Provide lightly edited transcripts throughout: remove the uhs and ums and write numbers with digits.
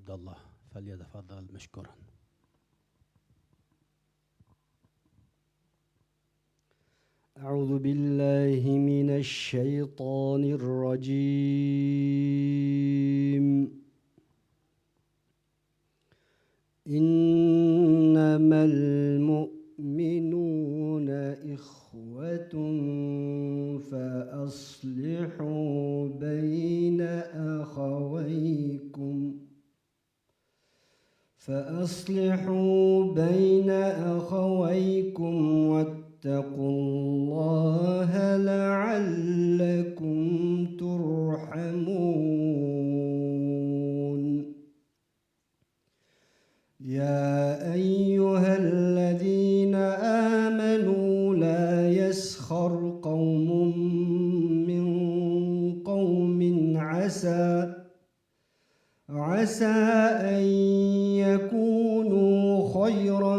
عبد الله، فليتفضل مشكورا. أعوذ بالله من الشيطان الرجيم. إنما المؤمنون إخوة فأصلحوا بين أخويكم واتقوا الله لعلكم ترحمون. يا أيها الذين آمنوا لا يسخر قوم من قوم عسى أن يكونوا خيرا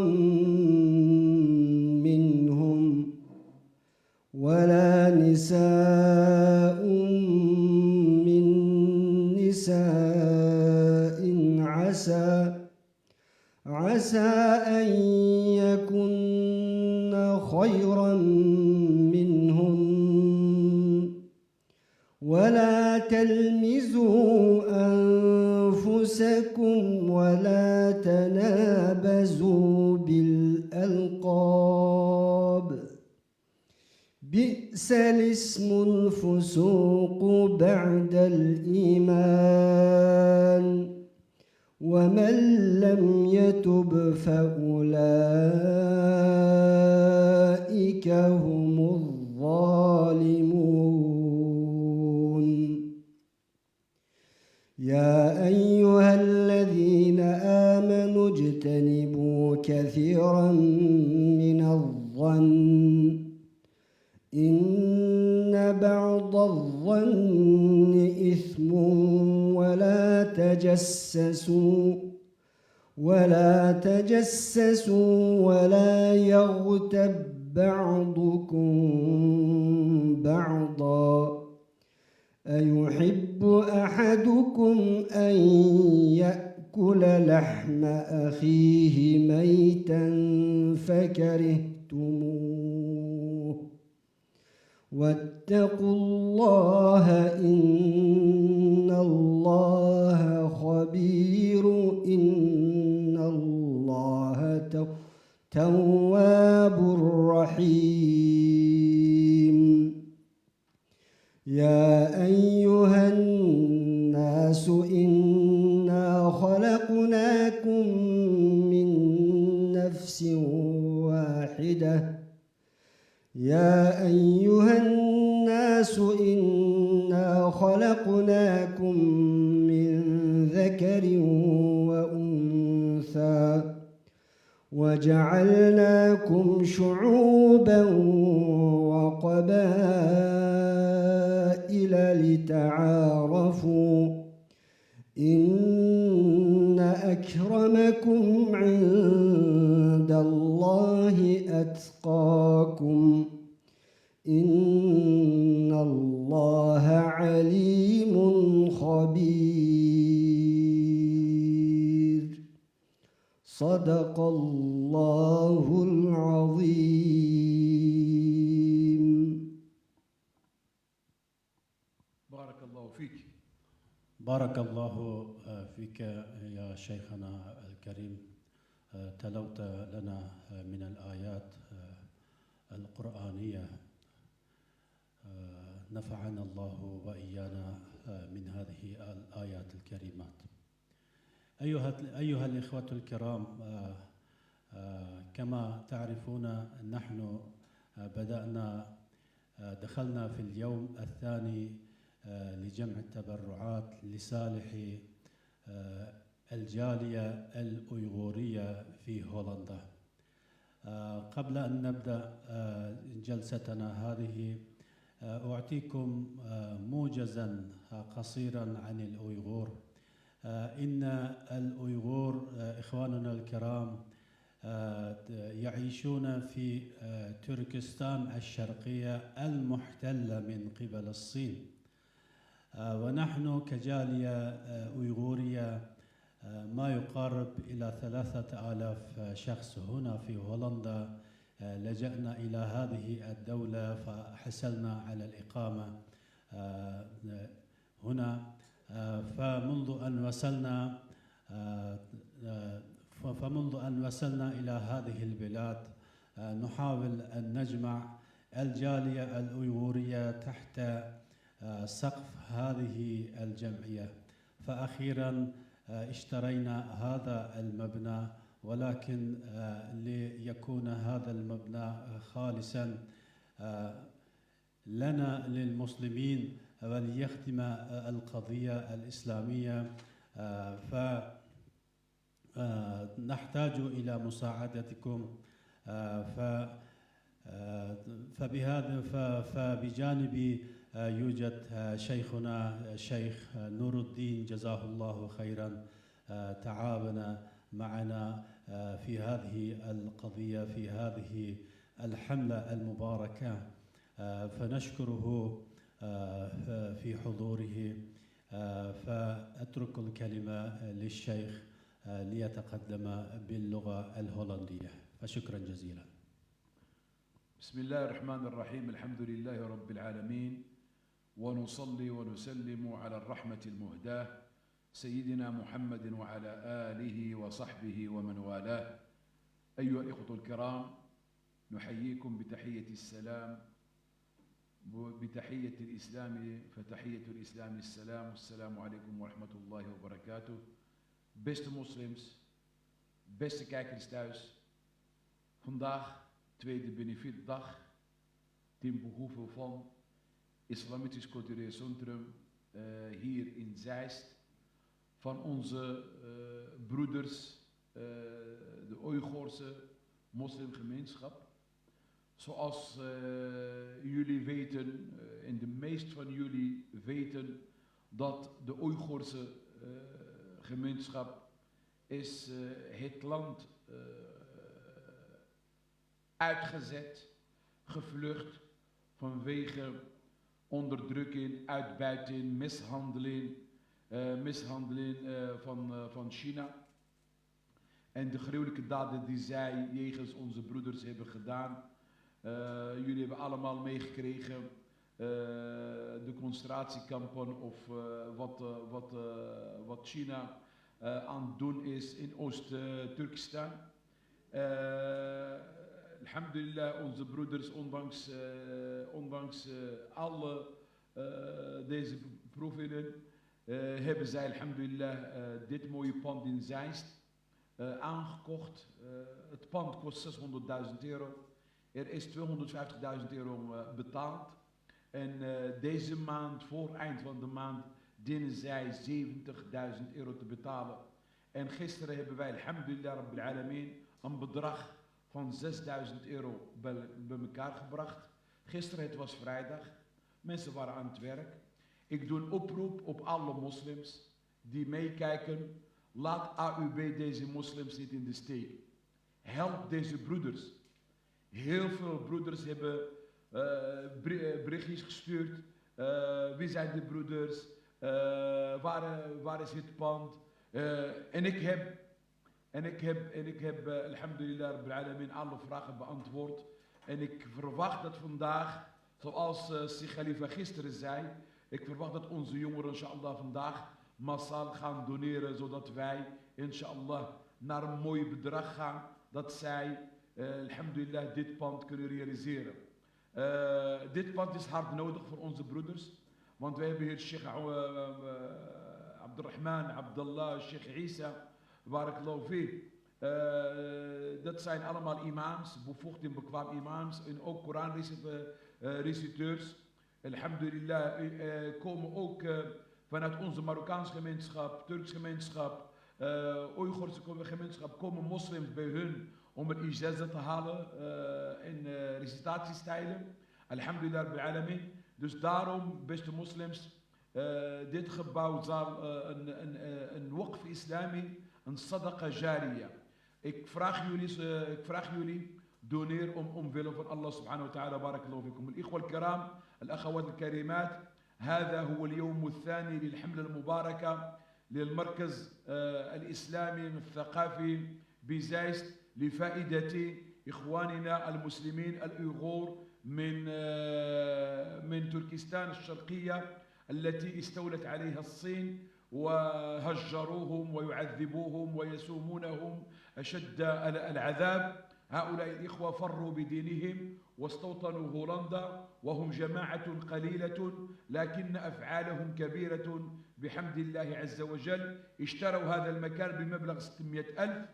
منهم، ولا نساء من نساء عسى أن يكن خيرا منهن. ولا تلمزوا أنفسكم ولا تنابزوا بالألقاب، بئس الاسم الفسوق بعد الإيمان، ومن لم يتب فأولئك هم الظالمون. يا أيها الذين آمنوا اجتنبوا كثيرا من الظن، إن بعض الظن إثم، ولا تجسسوا ولا يغتب بعضكم بعضا، أيحب أحدكم أن يأكل لحم أخيه ميتا فكرهتموه، واتقوا الله إن الله خبير، إن الله تواب رحيم. يا أيها الناس إنا خلقناكم من نفس واحدة يا أيها الناس إنا خلقناكم من ذكر وأنثى وجعلناكم شعوبا وقبائل لتعارفوا، إن أكرمكم عند الله أتقاكم، إن الله عليم خبير. صدق الله العظيم. بارك الله فيك. بارك الله فيك يا شيخنا الكريم، تلوت لنا من الآيات القرآنية، نفعنا الله وإيانا من هذه الآيات الكريمات. أيها الإخوة الكرام، كما تعرفون نحن بدأنا دخلنا في اليوم الثاني لجمع التبرعات لصالح الجالية الأويغورية في هولندا. قبل أن نبدأ جلستنا هذه أعطيكم موجزا قصيرا عن الأويغور. إن الأويغور إخواننا الكرام يعيشون في تركستان الشرقية المحتلة من قبل الصين، ونحن كجالية أويغورية يقارب إلى 3000 شخص هنا في هولندا لجأنا إلى هذه الدولة فحصلنا على الإقامة هنا. فمنذ أن وصلنا إلى هذه البلاد نحاول أن نجمع الجالية الأويغورية تحت سقف هذه الجمعية. فأخيرا اشترينا هذا المبنى، ولكن ليكون هذا المبنى خالصا لنا للمسلمين وليخدم القضية الإسلامية، فنحتاج إلى مساعدتكم. فبهذا فبجانبي يوجد شيخنا الشيخ نور الدين، جزاه الله خيرا، تعاون معنا في هذه القضية، في هذه الحملة المباركة، فنشكره في حضوره. فأترك الكلمة للشيخ ليتقدم باللغة الهولندية، فشكرا جزيلا. بسم الله الرحمن الرحيم. الحمد لله رب العالمين، ونصلي ونسلم على الرحمة المهداة سيدنا محمد وعلى آله وصحبه ومن والاه. أيها الإخوة الكرام، نحييكم بتحية السلام، بتحية الإسلام، فتحية الإسلام السلام. والسلام عليكم ورحمة الله وبركاته. Beste moslims, beste kijkers thuis, vandaag tweede benefietdag ten behoeve van Islamitisch Cultureel Centrum hier in Zeist, van onze broeders, de Oeigoerse moslimgemeenschap. Zoals jullie weten, en de meest van jullie weten, dat de Oeigoerse gemeenschap is het land uitgezet, gevlucht vanwege onderdrukking, uitbuiting, mishandeling van China. En de gruwelijke daden die zij jegens onze broeders hebben gedaan. Jullie hebben allemaal meegekregen de concentratiekampen of wat China aan het doen is in Oost-Turkestan. الحمد لله, onze broeders, ondanks alle deze beproevingen, hebben zij, الحمد لله, dit mooie pand in Zeist aangekocht. Het pand kost €600.000. Er is €250.000 betaald. En deze maand, voor eind van de maand, dienen zij €70.000 te betalen. En gisteren hebben wij, الحمد لله رب العالمين, een bedrag van €6.000 bij elkaar gebracht. Gisteren, het was vrijdag, mensen waren aan het werk. Ik doe een oproep op alle moslims die meekijken. Laat AUB deze moslims niet in de steek. Help deze broeders. Heel veel broeders hebben berichtjes gestuurd. Wie zijn de broeders? Waar is het pand? En ik heb الحمد لله رب العالمين, alle vragen beantwoord. En ik verwacht dat vandaag, zoals Sheikh Khalifa gisteren zei, ik verwacht dat onze jongeren, إن شاء الله, vandaag massaal gaan doneren, zodat wij, إن شاء الله, naar een mooi bedrag gaan, dat zij, الحمد لله, dit pand kunnen realiseren. Dit pand is hard nodig voor onze broeders, want wij hebben hier Sheikh Abdurrahman, Abdullah, Sheikh Isa, بارك الله فيه. Dat zijn allemaal imams, bevoegd en bekwaam imams en ook Koranreciteurs. الحمد لله, komen ook vanuit onze Marokkaanse gemeenschap, Turkse gemeenschap, Oeigoerse gemeenschap, komen moslims bij hun om het إجازة te halen in recitatiestijlen. الحمد لله رب العالمين. Dus daarom, beste moslims, dit gebouw zal een وقف إسلامي, een صدقة جارية. Ik vraag jullie, doneer omwille van الله سبحانه وتعالى. بارك الله فيكم. الإخوة الكرام، الأخوات الكريمات، هذا هو اليوم الثاني للحملة المباركة. للمركز الإسلامي الثقافي بزايست لفائدة إخواننا المسلمين الأويغور من تركستان الشرقية التي استولت عليها الصين وهجروهم ويعذبوهم ويسومونهم أشد العذاب. هؤلاء الإخوة فروا بدينهم واستوطنوا هولندا، وهم جماعة قليلة لكن أفعالهم كبيرة بحمد الله عز وجل. اشتروا هذا المكان بمبلغ 600,000،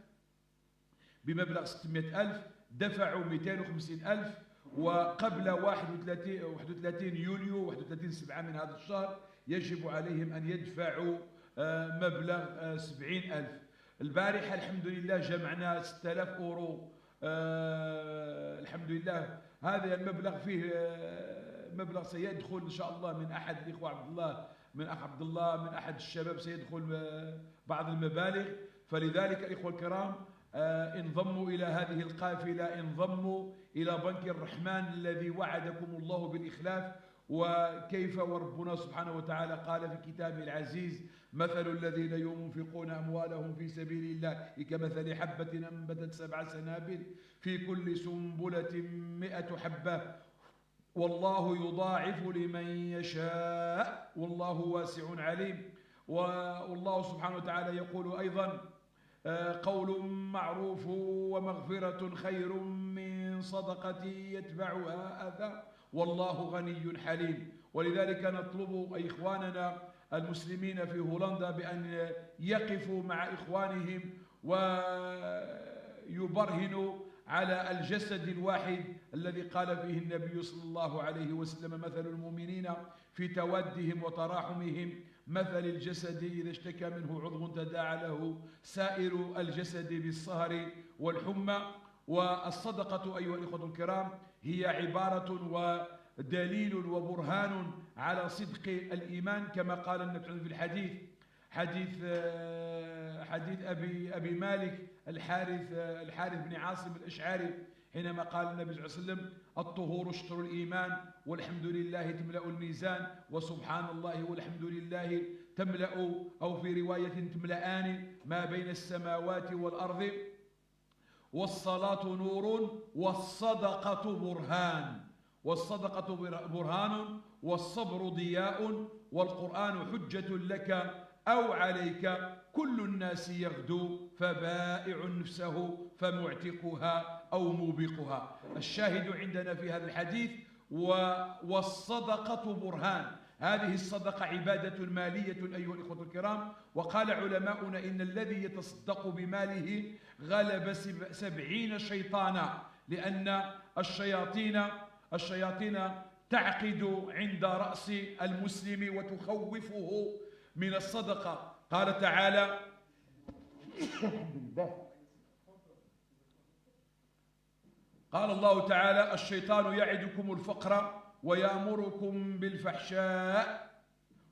بمبلغ 600,000 دفعوا 250,000، وقبل 31 يوليو 31/7 من هذا الشهر يجب عليهم أن يدفعوا مبلغ 70,000. البارحة الحمد لله جمعنا 6000 أورو، الحمد لله. هذا المبلغ فيه مبلغ سيدخل إن شاء الله من أحد الإخوة عبد الله، من أخ عبد الله، من أحد الشباب سيدخل بعض المبالغ. فلذلك الإخوة الكرام انضموا إلى هذه القافلة، انضموا إلى بنك الرحمن الذي وعدكم الله بالإخلاف. وكيف وربنا سبحانه وتعالى قال في كتابه العزيز: مثل الذين ينفقون أموالهم في سبيل الله كمثل حبة أنبتت 7 سنابل في كل سنبلة 100 حبة والله يضاعف لمن يشاء والله واسع عليم. والله سبحانه وتعالى يقول أيضا: قول معروف ومغفرة خير من صدقة يتبعها أذى والله غني حليم. ولذلك نطلب إخواننا المسلمين في هولندا بأن يقفوا مع إخوانهم ويبرهنوا على الجسد الواحد الذي قال فيه النبي صلى الله عليه وسلم: مثل المؤمنين في توادهم وتراحمهم مثل الجسد إذا اشتكى منه عضو تداعى له سائر الجسد بالسهر والحمى. والصدقة أيها الإخوة الكرام هي عبارة ودليل وبرهان على صدق الإيمان، كما قال النبي في الحديث، حديث أبي مالك الحارث بن عاصم الأشعري، حينما قال النبي صلى الله عليه وسلم: الطهور شطر الإيمان، والحمد لله تملأ الميزان، وسبحان الله والحمد لله تملأ، أو في رواية تملأان ما بين السماوات والأرض، والصلاة نور والصدقة برهان، والصدقة برهان، والصبر ضياء، والقرآن حجة لك أو عليك، كل الناس يغدو فبائع نفسه فمعتقها أو موبقها. الشاهد عندنا في هذا الحديث والصدقة برهان. هذه الصدقة عبادة مالية أيها الإخوة الكرام. وقال علماؤنا إن الذي يتصدق بماله غلب 70 شيطانا، لأن الشياطين تعقد عند رأس المسلم وتخوفه من الصدقة. قال تعالى: قال الله تعالى: الشيطان يعدكم الفقر ويأمركم بالفحشاء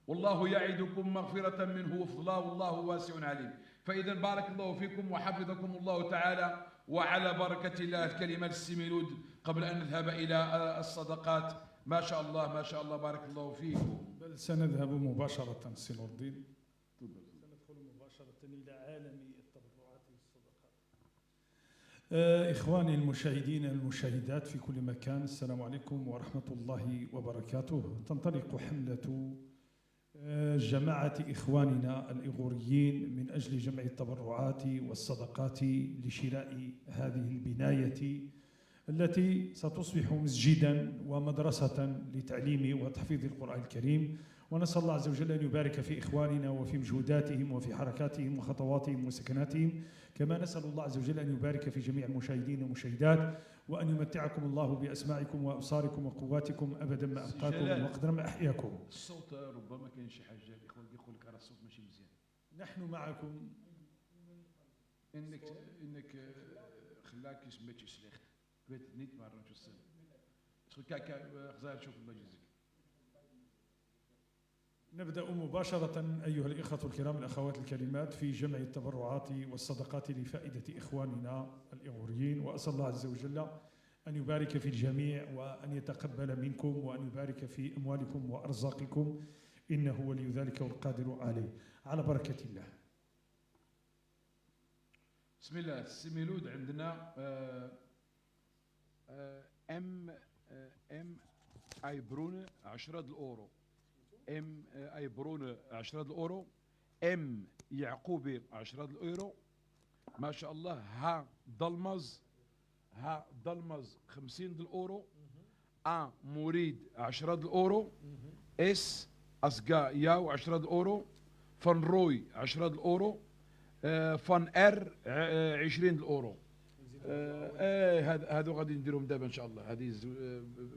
والله يعدكم مغفرة منه وفضلا والله واسع عليم. فإذا بارك الله فيكم وحفظكم الله تعالى، وعلى بركة الله الكلمة للسميلود قبل أن نذهب إلى الصدقات. ما شاء الله ما شاء الله، بارك الله فيكم. بل سنذهب مباشرة سي نور الدين، سندخل مباشرة إلى عالم التبرعات والصدقات. إخواني المشاهدين المشاهدات في كل مكان، السلام عليكم ورحمة الله وبركاته. تنطلق حملة جماعة إخواننا الإيغوريين من أجل جمع التبرعات والصدقات لشراء هذه البناية التي ستصبح مسجدا ومدرسة لتعليم وتحفيظ القرآن الكريم. ونسأل الله عز وجل أن يبارك في إخواننا وفي مجهوداتهم وفي حركاتهم وخطواتهم وسكناتهم، كما نسأل الله عز وجل أن يبارك في جميع المشاهدين والمشاهدات، وأن يمتعكم الله بأسماعكم وأبصاركم وقواتكم أبدا ما أبقاكم وقدر ما أحياكم. الصوت ربما كاين شي حاجة، الإخوان يقول لك راه الصوت ماشي مزيان. نحن معكم. إنك خلاك سميتي سليخت. Ik weet het niet, maar het was. Kijk, شوف الله يجزيك. نبدأ مباشرة أيها الإخوة الكرام الأخوات الكريمات في جمع التبرعات والصدقات لفائدة إخواننا الإيغوريين، وأسأل الله عز وجل أن يبارك في الجميع وأن يتقبل منكم وأن يبارك في أموالكم وأرزاقكم، إنه ولي ذلك والقادر عليه. على بركة الله. بسم الله. السي ميلود، عندنا M M ايبرون 10 الاورو، M ايبرون 10 الاورو، M يعقوبي 10 الاورو، ما شاء الله. ها دلمز، ها دلمز 50 الاورو، ا مريد 10 الاورو، S اسكا ياو 10 الاورو، فان روي 10 الاورو، فان R 20 الاورو. هذا هادو غادي نديرهم دابا ان شاء الله. هذه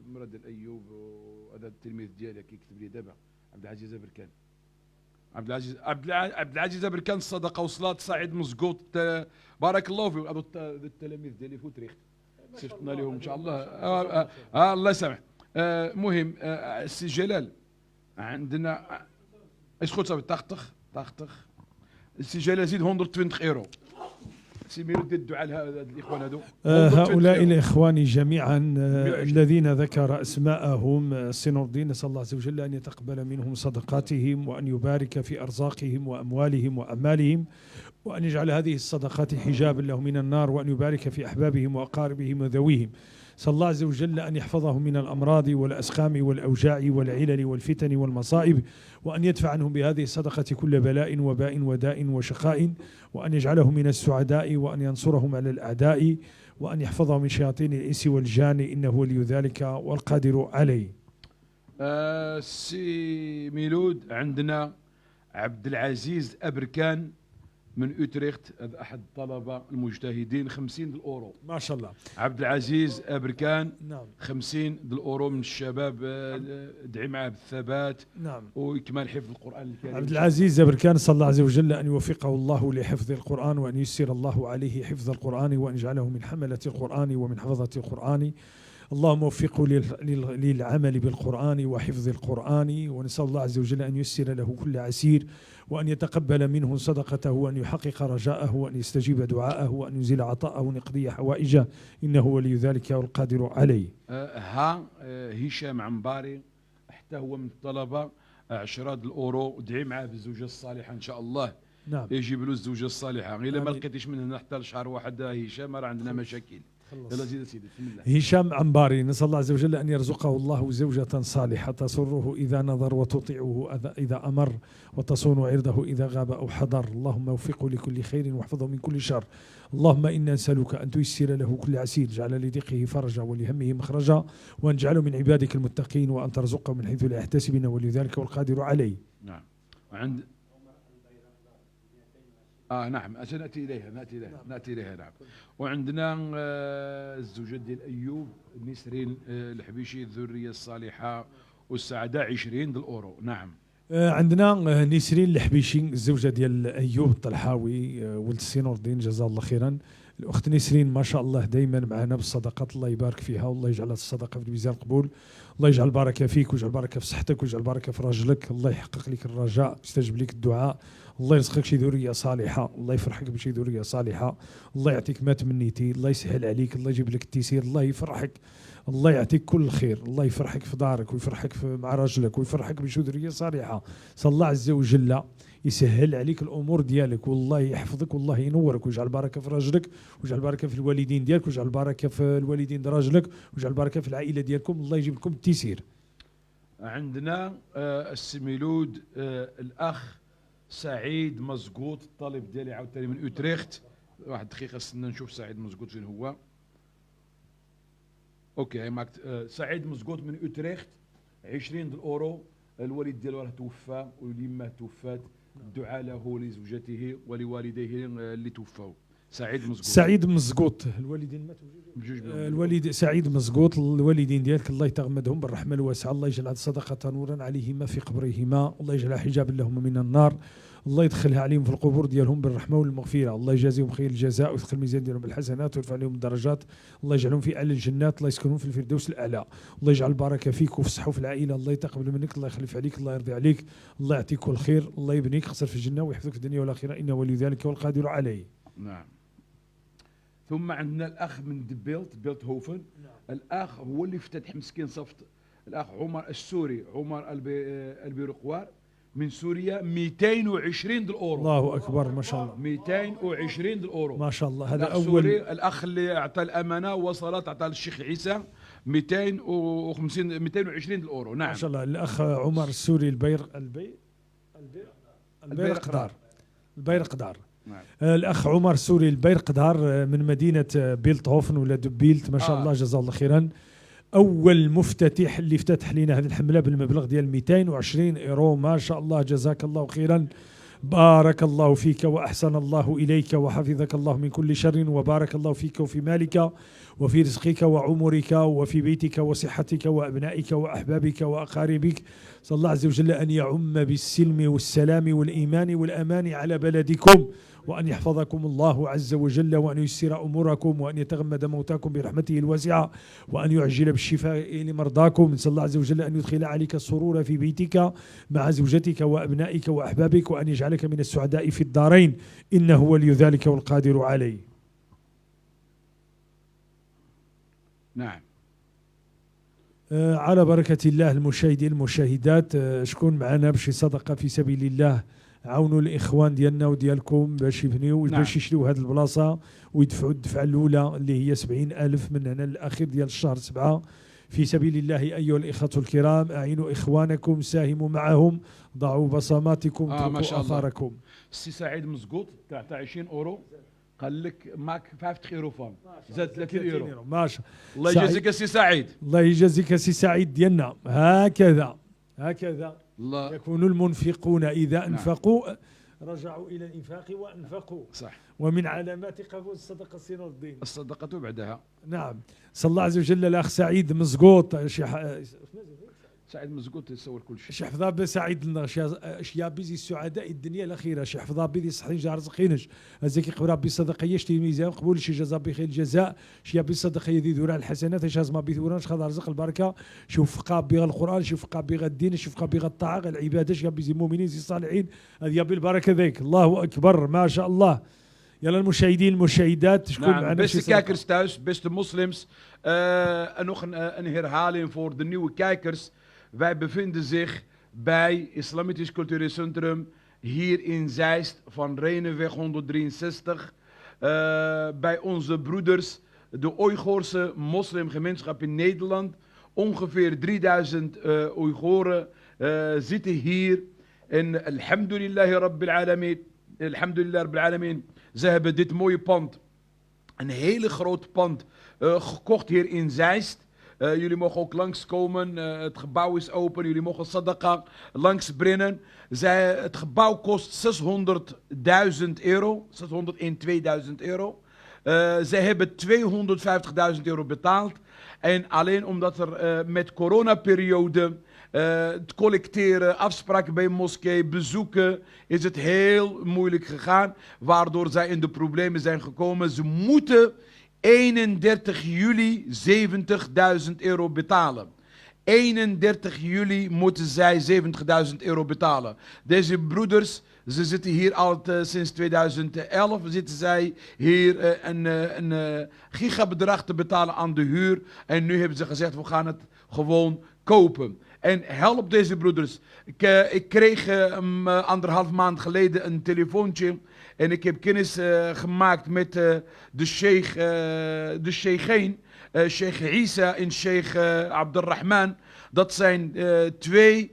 مراد الايوب، وهذا التلميذ ديالي كيكتب لي دابا، عبد العزيز بركان، عبد العزيز، عبد العزيز بركان. الصدقة وصلت. سعيد مزقوط، بارك الله فيك. هذو التلاميذ ديالي في اوتريخت، صيفطنا لهم ان شاء الله. الله يسامح. المهم السي جلال، عندنا is goed صافي، 80 80. السي جلال زيد 120 اورو. سي ميلود، دير الدعاء لهاد الاخوان هادو. هؤلاء الإخوان جميعا 120. الذين ذكر أسماءهم السي نور الدين، نسأل الله عز وجل أن يتقبل منهم صدقاتهم وأن يبارك في أرزاقهم وأموالهم وأعمالهم، وأن يجعل هذه الصدقات حجابا لهم من النار، وأن يبارك في أحبابهم وأقاربهم وذويهم. نسأل الله عز وجل أن يحفظهم من الأمراض والأسقام والأوجاع والعلل والفتن والمصائب، وأن يدفع عنهم بهذه الصدقة كل بلاء وباء وداء وشقاء، وأن يجعلهم من السعداء، وأن ينصرهم على الأعداء، وأن يحفظهم من شياطين الإنس والجان، إنه ولي ذلك والقادر عليه. سي ميلود، عندنا عبد العزيز أبركان من اوتريخت، هذا احد الطلبة المجتهدين، 50 الاورو. ما شاء الله. عبد العزيز ابركان. 50 الاورو من الشباب. ادعي معاه بالثبات واكمال حفظ القران الكريم. عبد العزيز بركان، نسأل الله عز وجل أن يوفقه الله لحفظ القرآن، وأن ييسر الله عليه حفظ القرآن، وأن يجعله من حملة القرآن ومن حفظة القرآن. اللهم وفقه للعمل بالقرآن وحفظ القرآن، ونسأل الله عز وجل أن ييسر له كل عسير، وأن يتقبل منه صدقته، وأن يحقق رجاءه، وأن يستجيب دعاءه، وأن ينزل عطاءه، وأن يقضي حوائجه، إنه ولي ذلك والقادر عليه. ها هشام عنباري، حتى هو من الطلبه، 10 الاورو. ادعي معاه بالزوجه الصالحة ان شاء الله. يجيب له الزوجة الصالحه. الا ما لقيتيش من هنا حتى لشهر واحد هشام، راه عندنا مشاكل. يلا زيد سيدي، بسم الله. هشام عنباري، نسأل الله عز وجل أن يرزقه الله زوجة صالحة تسره إذا نظر، وتطيعه إذا أمر، وتصون عرضه إذا غاب أو حضر. اللهم وفقه لكل خير واحفظه من كل شر. اللهم إنا نسألك أن تيسر له كل عسير، جعل لضيقه فرجا ولهمه مخرجا، وأن تجعله من عبادك المتقين، وأن ترزقه من حيث لا يحتسب، ولذلك والقادر عليه. نعم، وعند نعم، سناتي اليها، ناتي اليها. ناتي اليها، نعم. وعندنا الزوجة ديال ايوب، نسرين الحبيشي، الذرية الصالحة والسعاده، 20 الاورو، نعم. عندنا نسرين الحبيشي، الزوجة ديال ايوب الطلحاوي، ولد السي نور الدين، جزاه الله خيرا. الاخت نسرين ما شاء الله دائما معنا بالصدقات، الله يبارك فيها والله يجعل الصدقة في الميزان القبول. الله يجعل البركة فيك، ويجعل البركة في صحتك، ويجعل البركة في رجلك. الله يحقق لك الرجاء، يستجب لك الدعاء. الله يرزقك شي ذرية صالحه، الله يفرحك بشي ذرية صالحه، الله يعطيك ما تمنيتي، الله يسهل عليك، الله يجيب لك التيسير، الله يفرحك، الله يعطيك كل خير، الله يفرحك في دارك، ويفرحك مع راجلك، ويفرحك بشي ذرية صالحه. صلى الله عز وجل يسهل عليك الامور ديالك، والله يحفظك، والله ينورك، ويجعل البركة في راجلك، ويجعل البركة في الوالدين ديالك، ويجعل البركة في الوالدين ديال راجلك، ويجعل البركة في العائلة ديالكم. الله يجيب لكم التيسير. عندنا السي ميلود الاخ سعيد مزقوط، الطالب ديالي عاوتاني من اوتريخت. واحد دقيقه، استنى نشوف سعيد مزقوط فين هو. OK، maakt سعيد مزقوط من اوتريخت، 20 الاورو. الوالد ديالو راه توفى وليماه توفات، الدعاء له ولزوجته ولوالديه اللي توفوا. سعيد مزقوط. سعيد مزقوط، الوالدين ماتوا؟ بجوج بهم. الوالد سعيد مزقوط، الوالدين ديالك الله يتغمدهم بالرحمة الواسعه، الله يجعل هذه الصدقة نورا عليهما في قبرهما، الله يجعلها حجابا لهما من النار، الله يدخلها عليهم في القبور ديالهم بالرحمة والمغفره، الله يجازيهم خير الجزاء، ويدخل الميزان ديالهم بالحسنات، ويرفع عليهم الدرجات، الله يجعلهم في اعلى الجنات، الله يسكنهم في الفردوس الاعلى. الله يجعل البركة فيك وفي الصحة وفي العائله، الله يتقبل منك، الله يخلف عليك، الله يرضي عليك، الله يعطيك كل خير، الله يبنيك قصر في الجنة ويحفظك في الدنيا والاخره، انه ولي ذلك والقادر عليه. نعم. ثم عندنا الاخ من De Bilt، بيلت هوفن. الاخ هو اللي افتتح مسكين، صفت الاخ عمر السوري، عمر البيرقوار. من سوريا 220 الاورو. الله اكبر، ما شاء الله. 220 الاورو. ما شاء الله، هذا الأخ اول سوري، الاخ اللي اعطى الامانه وصلت، اعطى للشيخ عيسى 250، 220 الاورو، نعم. ما شاء الله، الاخ عمر السوري البير البي البي البيرقدار، البيرقدار. نعم. الاخ عمر السوري البيرقدار من مدينه بيلتهوفن ولا دبيلت، ما شاء الله، جزاه الله خيرا. اول مفتتح اللي افتتح لنا هذه الحمله بالمبلغ ديال 220 ايرو، ما شاء الله، جزاك الله خيرا، بارك الله فيك واحسن الله اليك وحفظك الله من كل شر، وبارك الله فيك وفي مالك وفي رزقك وعمرك وفي بيتك وصحتك وابنائك واحبابك واقاربك. صلى الله عز وجل ان يعم بالسلم والسلام والايمان والامان على بلدكم، وان يحفظكم الله عز وجل، وان ييسر اموركم، وان يتغمد موتاكم برحمته الواسعه، وان يعجل بالشفاء لمرضاكم. نسال الله عز وجل ان يدخل عليك السرور في بيتك مع زوجتك وابنائك واحبابك، وان يجعلك من السعداء في الدارين، انه ولي ذلك والقادر عليه. نعم. على بركة الله المشاهدين المشاهدات، شكون معنا بشي صدقة في سبيل الله؟ عاونوا الإخوان ديالنا وديالكم باش يبنيو باش يشريو هذه البلاصة ويدفعوا الدفعة الأولى اللي هي 70,000 من هنا للأخير ديال الشهر 7 في سبيل الله. أيها الإخوة الكرام، أعينوا إخوانكم، ساهموا معهم، ضعوا بصماتكم، ما اتركوا شاء الله. آثاركم. السي سعيد مزقوط تاع 20 اورو، قال لك maak 50 euro van، زاد 30 ايرو. ما شاء الله سعيد. يجازيك السي سعيد. الله يجازيك سي سعيد ديالنا. هكذا هكذا الله يكون المنفقون إذا أنفقوا رجعوا إلى الإنفاق وأنفقوا. ومن علامات قبول الصدقة سي نور الدين الصدقة بعدها. نعم، صلى الله عز وجل الأخ سعيد مزقوط شي سعيد مزقوط يصور كل شيء. شي حفظها بسعيد لنا شي بيزي السعداء الدنيا الاخيره، شي حفظها بيدي صحين جار رزقينش هزيك يقبل ربي صدقه يشتي ميزان قبول شي جزاء بخير الجزاء، شي بي صدقه يدي دوران الحسنات، شي ما بي دوران خذ رزق البركه، شي فقا بغا القران، شي فقا بغا الدين، شي فقا بغا الطاعه العباده، شي بيزي المؤمنين زي الصالحين، هذه بالبركه ذيك. الله اكبر، ما شاء الله. يلا المشاهدين المشاهدات، شكون نعم معنا شي beste صدقة؟ kijkers thuis, beste moslims. En nog een herhaling voor de nieuwe kijkers. Wij bevinden zich bij Islamitisch Cultureel Centrum hier in Zeist van Renenweg 163. Bij onze broeders, de Oeigoerse moslimgemeenschap in Nederland. Ongeveer 3000 Oeigoeren zitten hier. En الحمد لله رب العالمين، الحمد لله رب العالمين, ze hebben dit mooie pand, een hele groot pand, gekocht hier in Zeist. Jullie mogen ook langskomen. Het gebouw is open. Jullie mogen sadaqa langsbrengen. Het gebouw kost 600.000 euro. 602.000 euro. Zij hebben 250.000 euro betaald. En alleen omdat er met coronaperiode, het collecteren, afspraken bij moskee, bezoeken, is het heel moeilijk gegaan. Waardoor zij in de problemen zijn gekomen. Ze moeten 31 juli 70.000 euro betalen. 31 juli moeten zij 70.000 euro betalen. Deze broeders, ze zitten hier al sinds 2011, zitten zij hier een gigabedrag te betalen aan de huur. En nu hebben ze gezegd, we gaan het gewoon kopen. En help deze broeders. Ik kreeg 1,5 maand geleden een telefoontje. En ik heb kennis gemaakt met de sheikhin. Sheikh Isa en Sheikh Abdurrahman. Dat zijn twee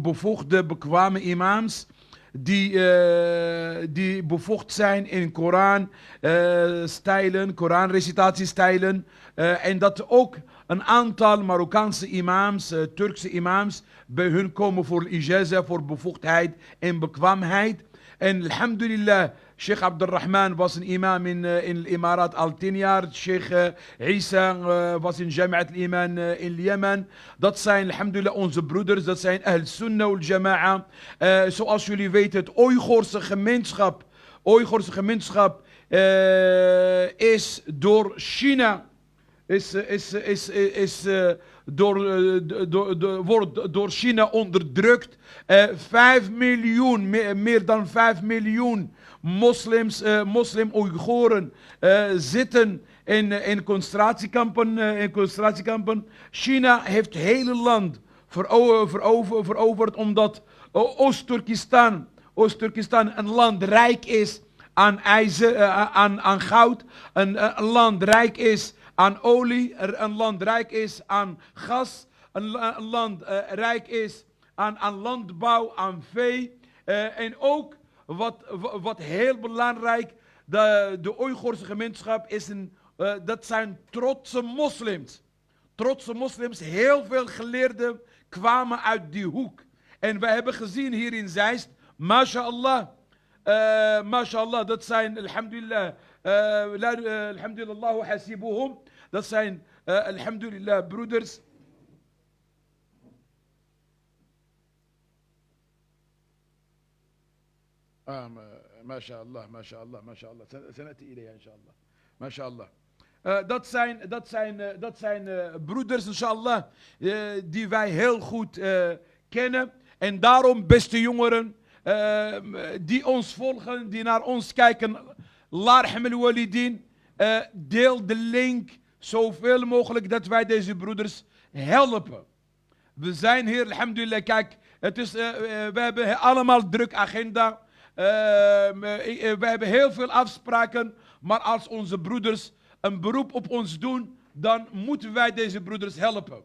bevoegde, bekwame imams. Die bevoegd zijn in Koran, stijlen, Koranrecitatiestijlen. En dat ook een aantal Marokkaanse imams, Turkse imams, bij hun komen voor ijaza, voor bevoegdheid en bekwaamheid. En الحمد لله, Sheikh Abdurrahman was een imam in het Emirat al 10 jaar. Sheikh Isa was in Jamiat al-Iman in Jemen. Dat zijn الحمد لله onze broeders, dat zijn أهل السنة والجماعة. Zoals jullie weten, het Oeigoerse gemeenschap is door China, is, is, is, is, door, door, door, wordt door China onderdrukt. 5 miljoen, meer dan 5 miljoen moslims, moslim-Oeigoeren zitten in concentratiekampen. China heeft het hele land veroverd omdat Oost-Turkestan een land rijk is aan ijzer, aan goud, een land rijk is aan olie, een land rijk is aan gas, een land rijk is aan landbouw, aan vee. En ook wat heel belangrijk, de Oeigoerse gemeenschap is dat zijn trotse moslims. Trotse moslims, heel veel geleerden kwamen uit die hoek. En wij hebben gezien hier in Zeist, mashallah, mashallah, dat zijn, alhamdulillah, alhamdulillah, hasibuhum, dat zijn, alhamdulillah, broeders. ما شاء الله ما شاء الله ما شاء الله سنأتي إليها إن شاء الله ما شاء الله. Dat zijn broeders, inshallah, die wij heel goed kennen. En daarom, beste jongeren, die ons volgen, die naar ons kijken, Allah yarham al-walidin, deel de link zoveel mogelijk dat wij deze broeders helpen. We zijn hier, alhamdulillah, kijk, het is, we hebben allemaal druk agenda. We hebben heel veel afspraken, maar als onze broeders een beroep op ons doen, dan moeten wij deze broeders helpen.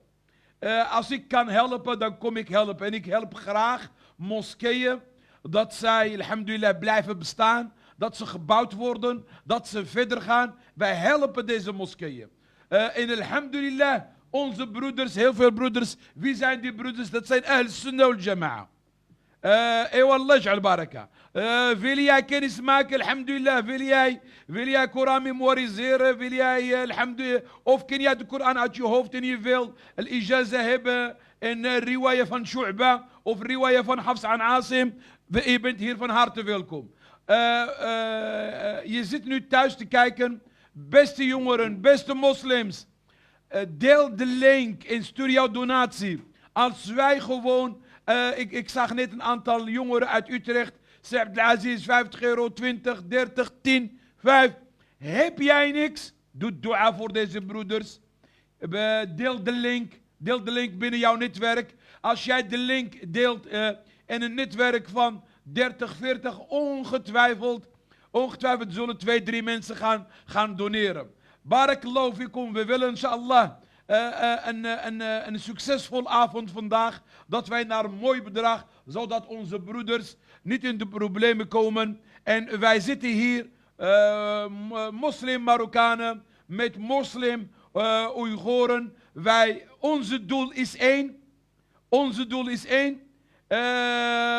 Als ik kan helpen, dan kom ik helpen. En ik help graag moskeeën, dat zij, alhamdulillah, blijven bestaan, dat ze gebouwd worden, dat ze verder gaan. Wij helpen deze moskeeën. En alhamdulillah, onze broeders, heel veel broeders, wie zijn die broeders? Dat zijn Ahl Sunnah wal Jama'a. Wallah, ij'al baraka. Wil jij kennis maken, alhamdulillah, wil jij Koran memoriseren, wil jij, alhamdulillah, of ken jij de Koran uit je hoofd en je wil al-ijaza hebben en riwaya van Shu'ba of riwaya van Hafs aan Asim, je bent hier van harte welkom. Je zit nu thuis te kijken, beste jongeren, beste moslims, deel de link en stuur jouw donatie. Als wij gewoon, ik zag net een aantal jongeren uit Utrecht, Abdelaziz, 50 euro, 20, 30, 10, 5. Heb jij niks? Doe dua voor deze broeders. Deel de link. Deel de link binnen jouw netwerk. Als jij de link deelt in een netwerk van 30, 40, ongetwijfeld zullen 2, 3 mensen gaan doneren. Barakallahu fikum. We willen inshallah een succesvol avond vandaag. Dat wij naar een mooi bedrag, zodat onze broeders niet in de problemen komen. En wij zitten hier, moslim Marokkanen met moslim Oeigoren. Onze doel is één. Onze doel is één.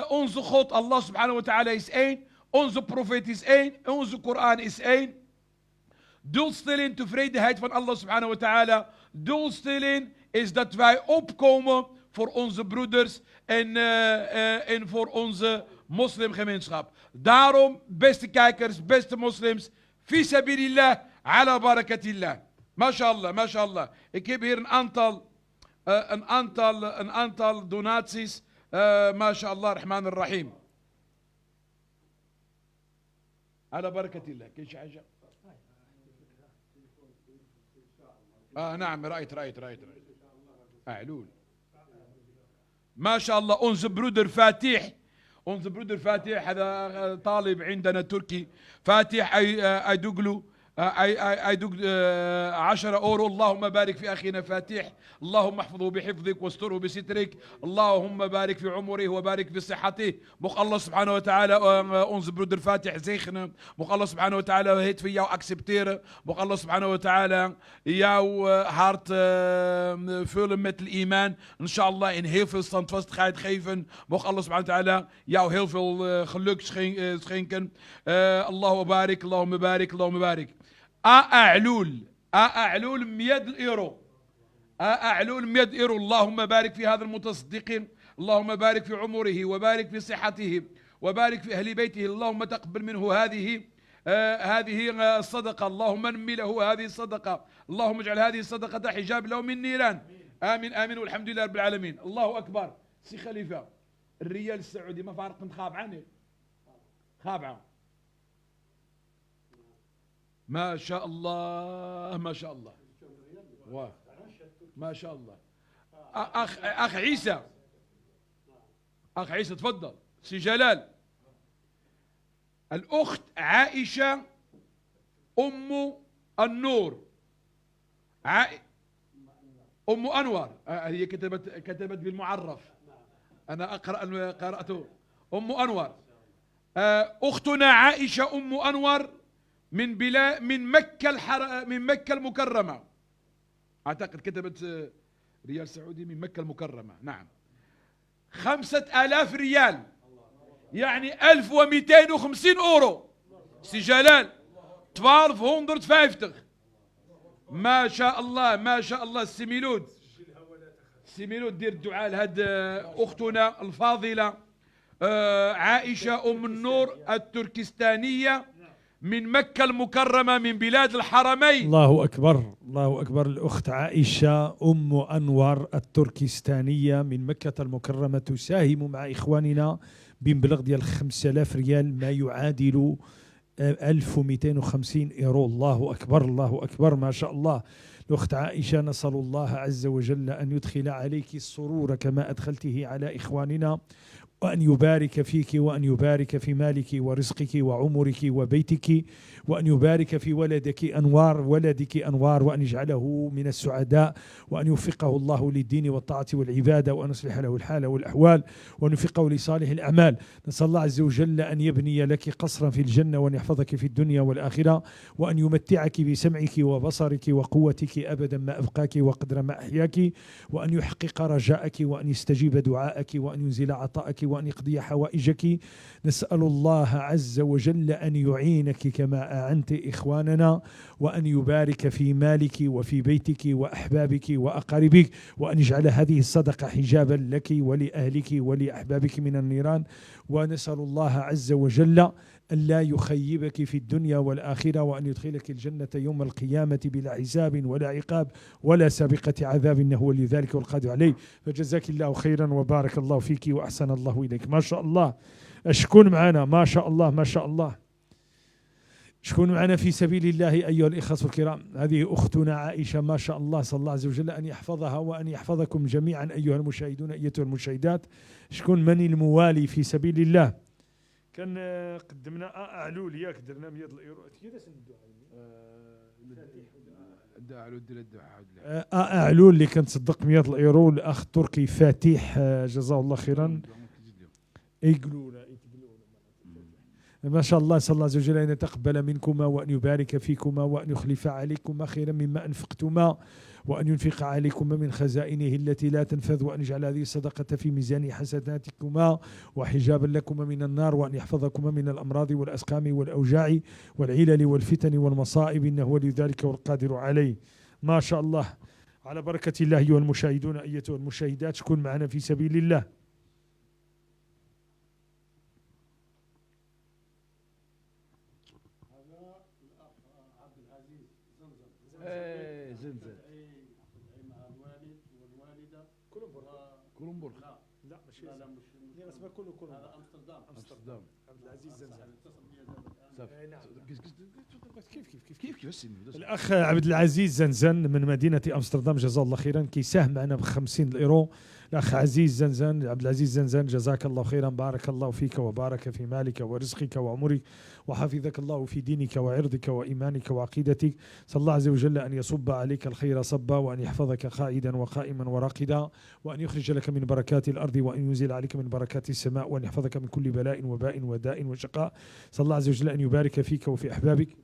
Onze God, Allah subhanahu wa ta'ala, is één. Onze profeet is één. Onze Koran is één. Doelstelling, tevredenheid van Allah subhanahu wa ta'ala. Doelstelling is dat wij opkomen voor onze broeders en voor onze moslimgemeenschap. Daarom, beste kijkers, beste moslims, fi sabilillah, ala barakatillah. MashaAllah, mashallah. Ik heb hier een aantal donaties. MashaAllah, Rahman ar-Rahim. Ala barakatillah. كاين شي حاجة؟ نعم رأيت أعلول. ما شاء الله. Onze broeder Fatih. Onze broeder Fatih, هذا طالب عندنا تركي. فاتح أيدوغلو أيدوغ 10 أورو. اللهم بارك في أخينا فاتح، اللهم احفظه بحفظك واستره بسترك، اللهم بارك في عمره وبارك في صحته. Mocht Allah subhanahu wa ta'ala onze broeder Fatih zegenen. Mocht Allah subhanahu wa ta'ala het van jou accepteren. Mocht Allah subhanahu wa ta'ala jouw hart vullen met het iman. Inshallah in heel veel standvastigheid geven. Mocht Allah subhanahu wa ta'ala jou heel veel geluk schenken. Allahu barik, Allahumma barik, Allahumma barik. أعلول 100 يورو. أعلول 100 يورو. اللهم بارك في هذا المتصدقين، اللهم بارك في عمره وبارك في صحته وبارك في أهل بيته. اللهم تقبل منه هذه الصدقة، اللهم انمي له هذه الصدقة، اللهم اجعل هذه الصدقة حجاب له من نيران. آمين آمين والحمد لله رب العالمين. الله أكبر. سي خليفة، الريال السعودي ما فارق خابعة خابعة. ما شاء الله ما شاء الله ما شاء الله. أخ عيسى، اخ عيسى تفضل. سي جلال، الاخت عائشة ام النور، ام انور، هي كتبت بالمعرف، انا اقرا قراته ام انور. اختنا عائشة ام انور من بلا من مكة من مكة المكرمة، اعتقد كتبت ريال سعودي من مكة المكرمة. نعم، 5000 ريال، يعني 1250 اورو. سي جلال 1250. ما شاء الله ما شاء الله. السي ميلود، سي ميلود دير الدعاء لهاد اختنا الفاضلة عائشة ام النور التركستانيه من مكة المكرمة من بلاد الحرمين. الله أكبر، الله أكبر. الأخت عائشة أم أنور التركستانية من مكة المكرمة تساهم مع إخواننا بمبلغ ديال 5000 ريال، ما يعادل 1250 إيرو. الله أكبر، الله أكبر، ما شاء الله. الأخت عائشة نسأل الله عز وجل أن يدخل عليك السرور كما أدخلته على إخواننا، وأن يبارك فيك، وأن يبارك في مالك ورزقك وعمرك وبيتك، وأن يبارك في ولدك أنوار، ولدك أنوار، وأن يجعله من السعداء، وأن يوفقه الله للدين والطاعة والعبادة، وأن يصلح له الحال والأحوال، وأن يوفقه لصالح الأعمال. نسأل الله عز وجل أن يبني لك قصرا في الجنة، وأن يحفظك في الدنيا والآخرة، وأن يمتعك بسمعك وبصرك وقوتك أبدا ما أبقاك وقدر ما أحياك، وأن يحقق رجاءك، وأن يستجيب دعاءك، وأن ينزل عطاءك، وأن يقضي حوائجك. نسأل الله عز وجل أن يعينك كما أعنت إخواننا، وأن يبارك في مالك وفي بيتك وأحبابك وأقاربك، وأن يجعل هذه الصدقة حجابا لك ولأهلك ولأحبابك من النيران. ونسأل الله عز وجل أن لا يخيبك في الدنيا والآخرة، وأن يدخلك الجنة يوم القيامة بلا حساب ولا عقاب ولا سابقة عذاب، إنه ولي ذلك والقادر عليه. فجزاك الله خيرا وبارك الله فيك وأحسن الله إليك. ما شاء الله. شكون معنا؟ ما شاء الله ما شاء الله. شكون معنا في سبيل الله أيها الإخوة الكرام؟ هذه أختنا عائشة ما شاء الله، صلى الله عز وجل أن يحفظها وأن يحفظكم جميعا أيها المشاهدون أيتها المشاهدات. شكون من الموالي في سبيل الله؟ كان قدمنا أعلول، ياك درنا 100 الإيرو. كيفاش الدعاء؟ أعلول اللي كان تصدق 100 الإيرو، الأخ التركي فاتح جزاه الله خيرا. ما شاء الله. صلى الله عز وجل أن يتقبل منكما، وأن يبارك فيكما، وأن يخلف عليكما خيرا مما أنفقتما، وأن ينفق عليكما من خزائنه التي لا تنفذ، وأن يجعل هذه الصدقة في ميزان حسناتكما وحجابا لكما من النار، وأن يحفظكما من الأمراض والأسقام والأوجاع والعلل والفتن والمصائب، إنه ولي ذلك والقادر عليه. ما شاء الله. على بركة الله أيها المشاهدون أيتها المشاهدات، شكون معنا في سبيل الله؟ لا ماشي، لا مش كله كله، هذا امستردام. امستردام. عبد العزيز زنزان. كيف كيف كيف كيف الاخ عبد العزيز زنزان من مدينة امستردام جزاه الله خيرا، كيساهم معنا ب 50 الايرو. الاخ عزيز زنزان، عبد العزيز زنزان، جزاك الله خيرا، بارك الله فيك وبارك في مالك ورزقك وعمرك، وحفظك الله في دينك وعرضك وايمانك وعقيدتك. صلى الله عز وجل ان يصب عليك الخير صبا، وان يحفظك قائدا وقائما وراقدا، وان يخرج لك من بركات الارض، وان ينزل عليك من بركات السماء، وان يحفظك من كل بلاء وباء وداء وشقاء. صلى الله عز وجل ان يبارك فيك وفي احبابك.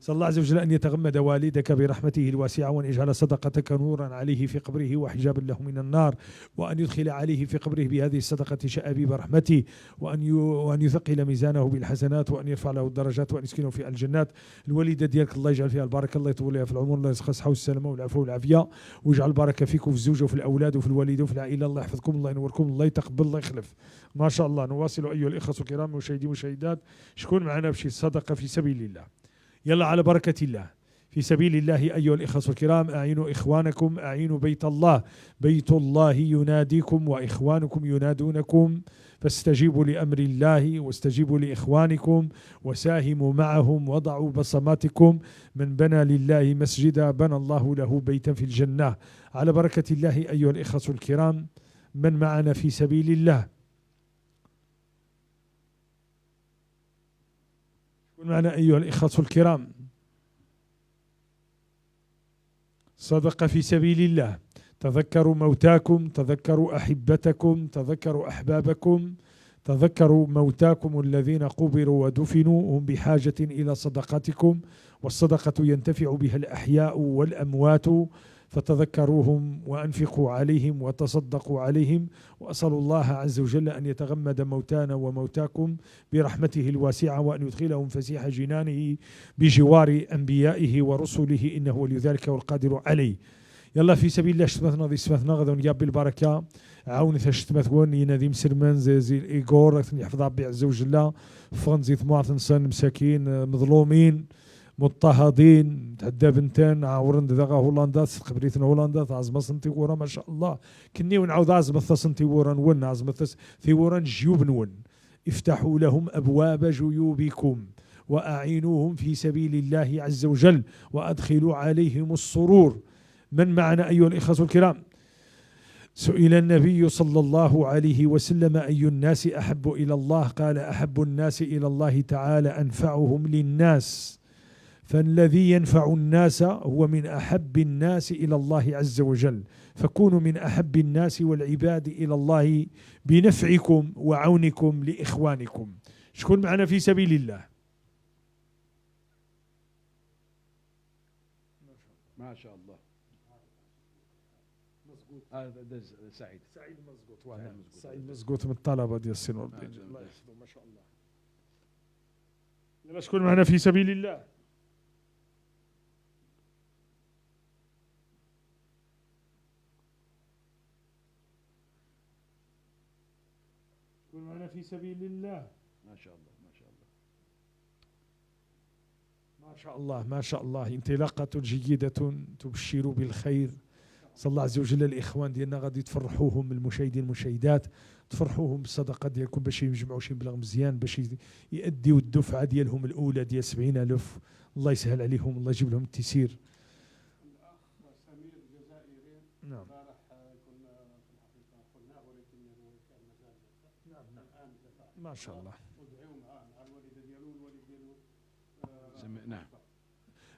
صلى الله عز وجل أن يتغمد والدك برحمته الواسعة، وأن يجعل صدقتك نورا عليه في قبره وحجابا له من النار، وأن يدخل عليه في قبره بهذه الصدقة شآبيب رحمته، وأن يثقل ميزانه بالحسنات، وأن يرفع له الدرجات، وأن يسكنه في الجنات. الوالدة ديالك الله يجعل فيها البركة، الله يطول لها في العمر، الله يرزقها الصحة والسلامة والعفو والعافية، ويجعل البركة فيك وفي الزوجة وفي الأولاد وفي الوالدة وفي العائلة. الله يحفظكم، الله ينوركم، الله يتقبل، الله يخلف. ما شاء الله. نواصل أيها الإخوة الكرام مشاهدي مشاهدات، شكون معنا بشي صدقة في سبيل الله؟ يلا على بركة الله في سبيل الله أيها الإخوة الكرام، أعينوا إخوانكم، أعينوا بيت الله، بيت الله يناديكم وإخوانكم ينادونكم، فاستجيبوا لأمر الله واستجيبوا لإخوانكم وساهموا معهم وضعوا بصماتكم. من بنى لله مسجدا بنى الله له بيتا في الجنة. على بركة الله أيها الإخوة الكرام. من معنا في سبيل الله؟ شكون معنا أيها الإخوة الكرام؟ صدقة في سبيل الله. تذكروا موتاكم، تذكروا أحبتكم، تذكروا أحبابكم، تذكروا موتاكم الذين قبروا ودفنوا، هم بحاجة إلى صدقتكم، والصدقة ينتفع بها الأحياء والأموات، فتذكروهم وأنفقوا عليهم وتصدقوا عليهم. وأسأل الله عز وجل أن يتغمد موتانا وموتاكم برحمته الواسعة، وأن يدخلهم فسيح جنانه بجوار أنبيائه ورسله، إنه ولي ذلك والقادر عليه. يلا في سبيل الله شتمتنا ذي سمتنا غدا ونجاب بالبركة عاون شتمتون ينادي مسلمان زي الإيغور يحفظ ربي عز وجل فغن ثماثن مساكين مظلومين مضطهدين تعدى بنتين عاورن دغا هولندا قبريتنا هولندا تعزم سنتيورا ما شاء الله كني ونعاود عزم سنتيورا نون عزم ثيورا جيوب نون. افتحوا لهم أبواب جيوبكم وأعينوهم في سبيل الله عز وجل وأدخلوا عليهم السرور. من معنا أيها الإخوة الكرام؟ سئل النبي صلى الله عليه وسلم أي الناس أحب إلى الله؟ قال أحب الناس إلى الله تعالى أنفعهم للناس، فالذي ينفع الناس هو من أحب الناس إلى الله عز وجل، فكونوا من أحب الناس والعباد إلى الله بنفعكم وعونكم لإخوانكم. شكون معنا في سبيل الله؟ ما شاء الله. هذا سعيد مزقوط، سعيد مزقوط من الطلبة ديال السي نور الدين، الله يحفظه ما شاء الله. يلا شكون معنا في سبيل الله؟ شكون معنا في سبيل الله؟ ما شاء الله ما شاء الله ما شاء الله ما شاء الله. انطلاقة جيدة تبشر بالخير. صلى الله عز وجل الإخوان ديالنا غادي تفرحوهم، المشاهدين المشاهدات تفرحوهم بالصدقة ديالكم باش يجمعوا شي مبلغ مزيان باش يأديوا الدفعة ديالهم الأولى ديال 70,000. الله يسهل عليهم، الله يجيب لهم التيسير. الأخ سمير الجزائري، نعم، البارح كنا في الحقيقة قلناه ولكنه كان مازال نعم الآن دفع، ما شاء الله. ودعوا معاه مع الوالدة ديالو والوالد ديالو. نعم.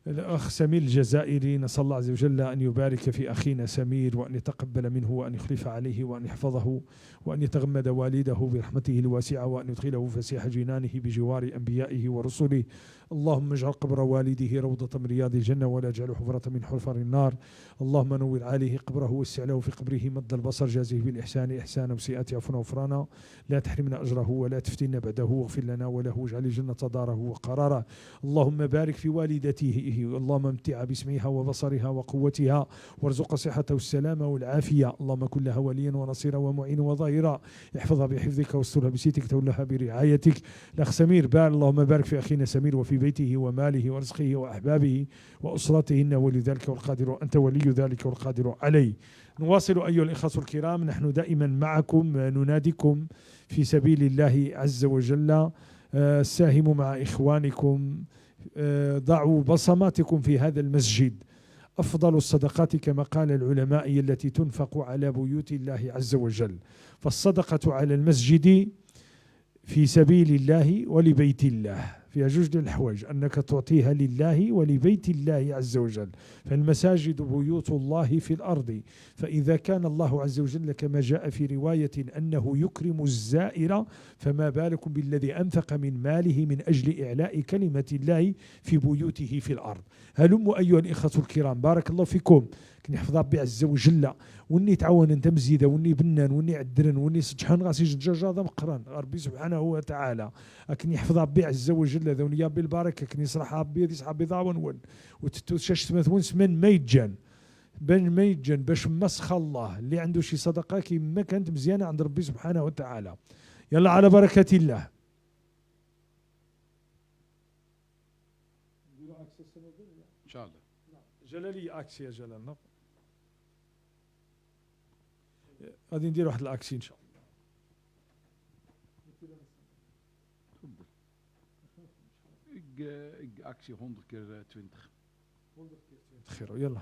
الأخ سمير الجزائري، نسأل الله عز وجل أن يبارك في أخينا سمير وأن يتقبل منه وأن يخلف عليه وأن يحفظه وأن يتغمد والده برحمته الواسعة وأن يدخله فسيح جنانه بجوار أنبيائه ورسله. اللهم اجعل قبر والده روضة من رياض الجنة ولا اجعله حفرة من حفر النار. اللهم نور عليه قبره ووسع له في قبره مد البصر، جازه بالإحسان إحسانا وسيئات عفوا وغفرانا، لا تحرمنا أجره ولا تفتنا بعده، واغفر لنا وله واجعل الجنة داره وقراره. اللهم بارك في والدته، اللهم امتع بسمعها وبصرها وقوتها وارزق صحته والسلامة والعافية. اللهم كن لها وليا ونصيرا ومعينا وظهيرا، احفظها بحفظك واسترها بسترك تولها برعايتك. الأخ سمير بار، اللهم بارك في أخينا سمير وفي بيته وماله ورزقه وأحبابه وأسرته، إنه ولي ذلك والقادر، أنت ولي ذلك والقادر عليه. نواصل أيها الإخوة الكرام، نحن دائما معكم نناديكم في سبيل الله عز وجل. ساهموا مع إخوانكم، ضعوا بصماتكم في هذا المسجد. أفضل الصدقات كما قال العلماء هي التي تنفق على بيوت الله عز وجل، فالصدقة على المسجد في سبيل الله ولبيت الله، فيها جوج ديال الحوايج، أنك تعطيها لله ولبيت الله عز وجل. فالمساجد بيوت الله في الأرض، فإذا كان الله عز وجل كما جاء في رواية أنه يكرم الزائر، فما بالكم بالذي أنفق من ماله من أجل إعلاء كلمة الله في بيوته في الأرض. هلموا أيها الإخوة الكرام، بارك الله فيكم، كنحفظ ربي عز وجل وني تعاون انت مزيده وني بنان وني عدرن وني سجحان غاسي دجاجه هذا مقران ربي سبحانه وتعالى. كن يحفظ ربي عز وجل ذوني بالبركه، كن يصرح ربي يصحى بضاون ون وتتوشش ثمثون سمن ما يتجان بن ما يتجان باش مسخ الله اللي عنده شي صدقه كيما كانت مزيانه عند ربي سبحانه وتعالى. يلا على بركه الله. ان شاء الله. جلالي اكسي يا جلال، غادي ندير واحد الاكسي ان شاء الله. تفضل. Ik actie 100 keer 20. 100 keer 20 خير. يلا.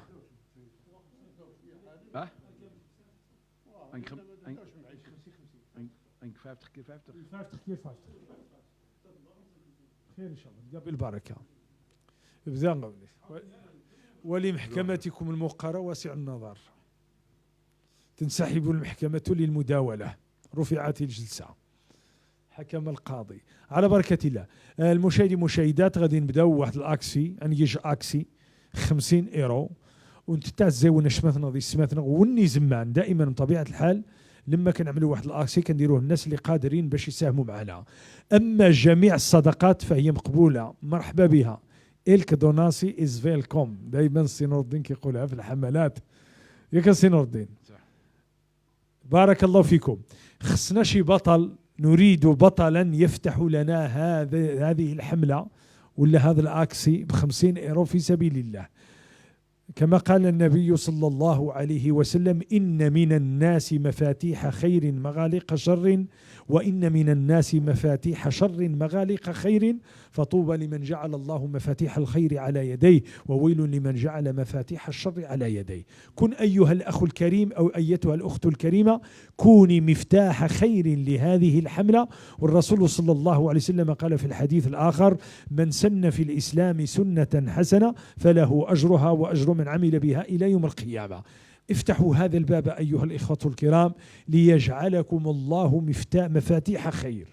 ها؟ Een 50 keer 50. 50 keer 50. خير ان شاء الله بالبركه. بدا ولمحكمتكم الموقرة واسع النظر. تنسحب المحكمة للمداولة. رفعت الجلسة. حكم القاضي. على بركة الله. المشاهدين المشاهدات غادي نبداو واحد l'actie، انيج actie 50 ايرو وانت تعزيونا شماتنا دي سماتنا وني زمان دائما بطبيعة الحال لما كنعملوا واحد l'actie كنديروه الناس اللي قادرين باش يساهموا معنا. اما جميع الصدقات فهي مقبوله، مرحبا بها. Elke donatie is welkom، دائما السي نور الدين كيقولها في الحملات، ياك السي نور الدين؟ صح. بارك الله فيكم. خصنا شي بطل، نريد بطلا يفتح لنا هذه الحملة ولا هذا l'actie ب50 ايرو في سبيل الله. كما قال النبي صلى الله عليه وسلم: إن من الناس مفاتيح خير مغاليق شر، وإن من الناس مفاتيح شر مغاليق خير، فطوبى لمن جعل الله مفاتيح الخير على يديه، وويل لمن جعل مفاتيح الشر على يديه. كن أيها الأخ الكريم أو أيتها الأخت الكريمة، كوني مفتاح خير لهذه الحملة. والرسول صلى الله عليه وسلم قال في الحديث الآخر: من سن في الإسلام سنة حسنة فله أجرها وأجر من عمل بها إلى يوم القيامة. افتحوا هذا الباب أيها الإخوة الكرام ليجعلكم الله مفاتيح خير.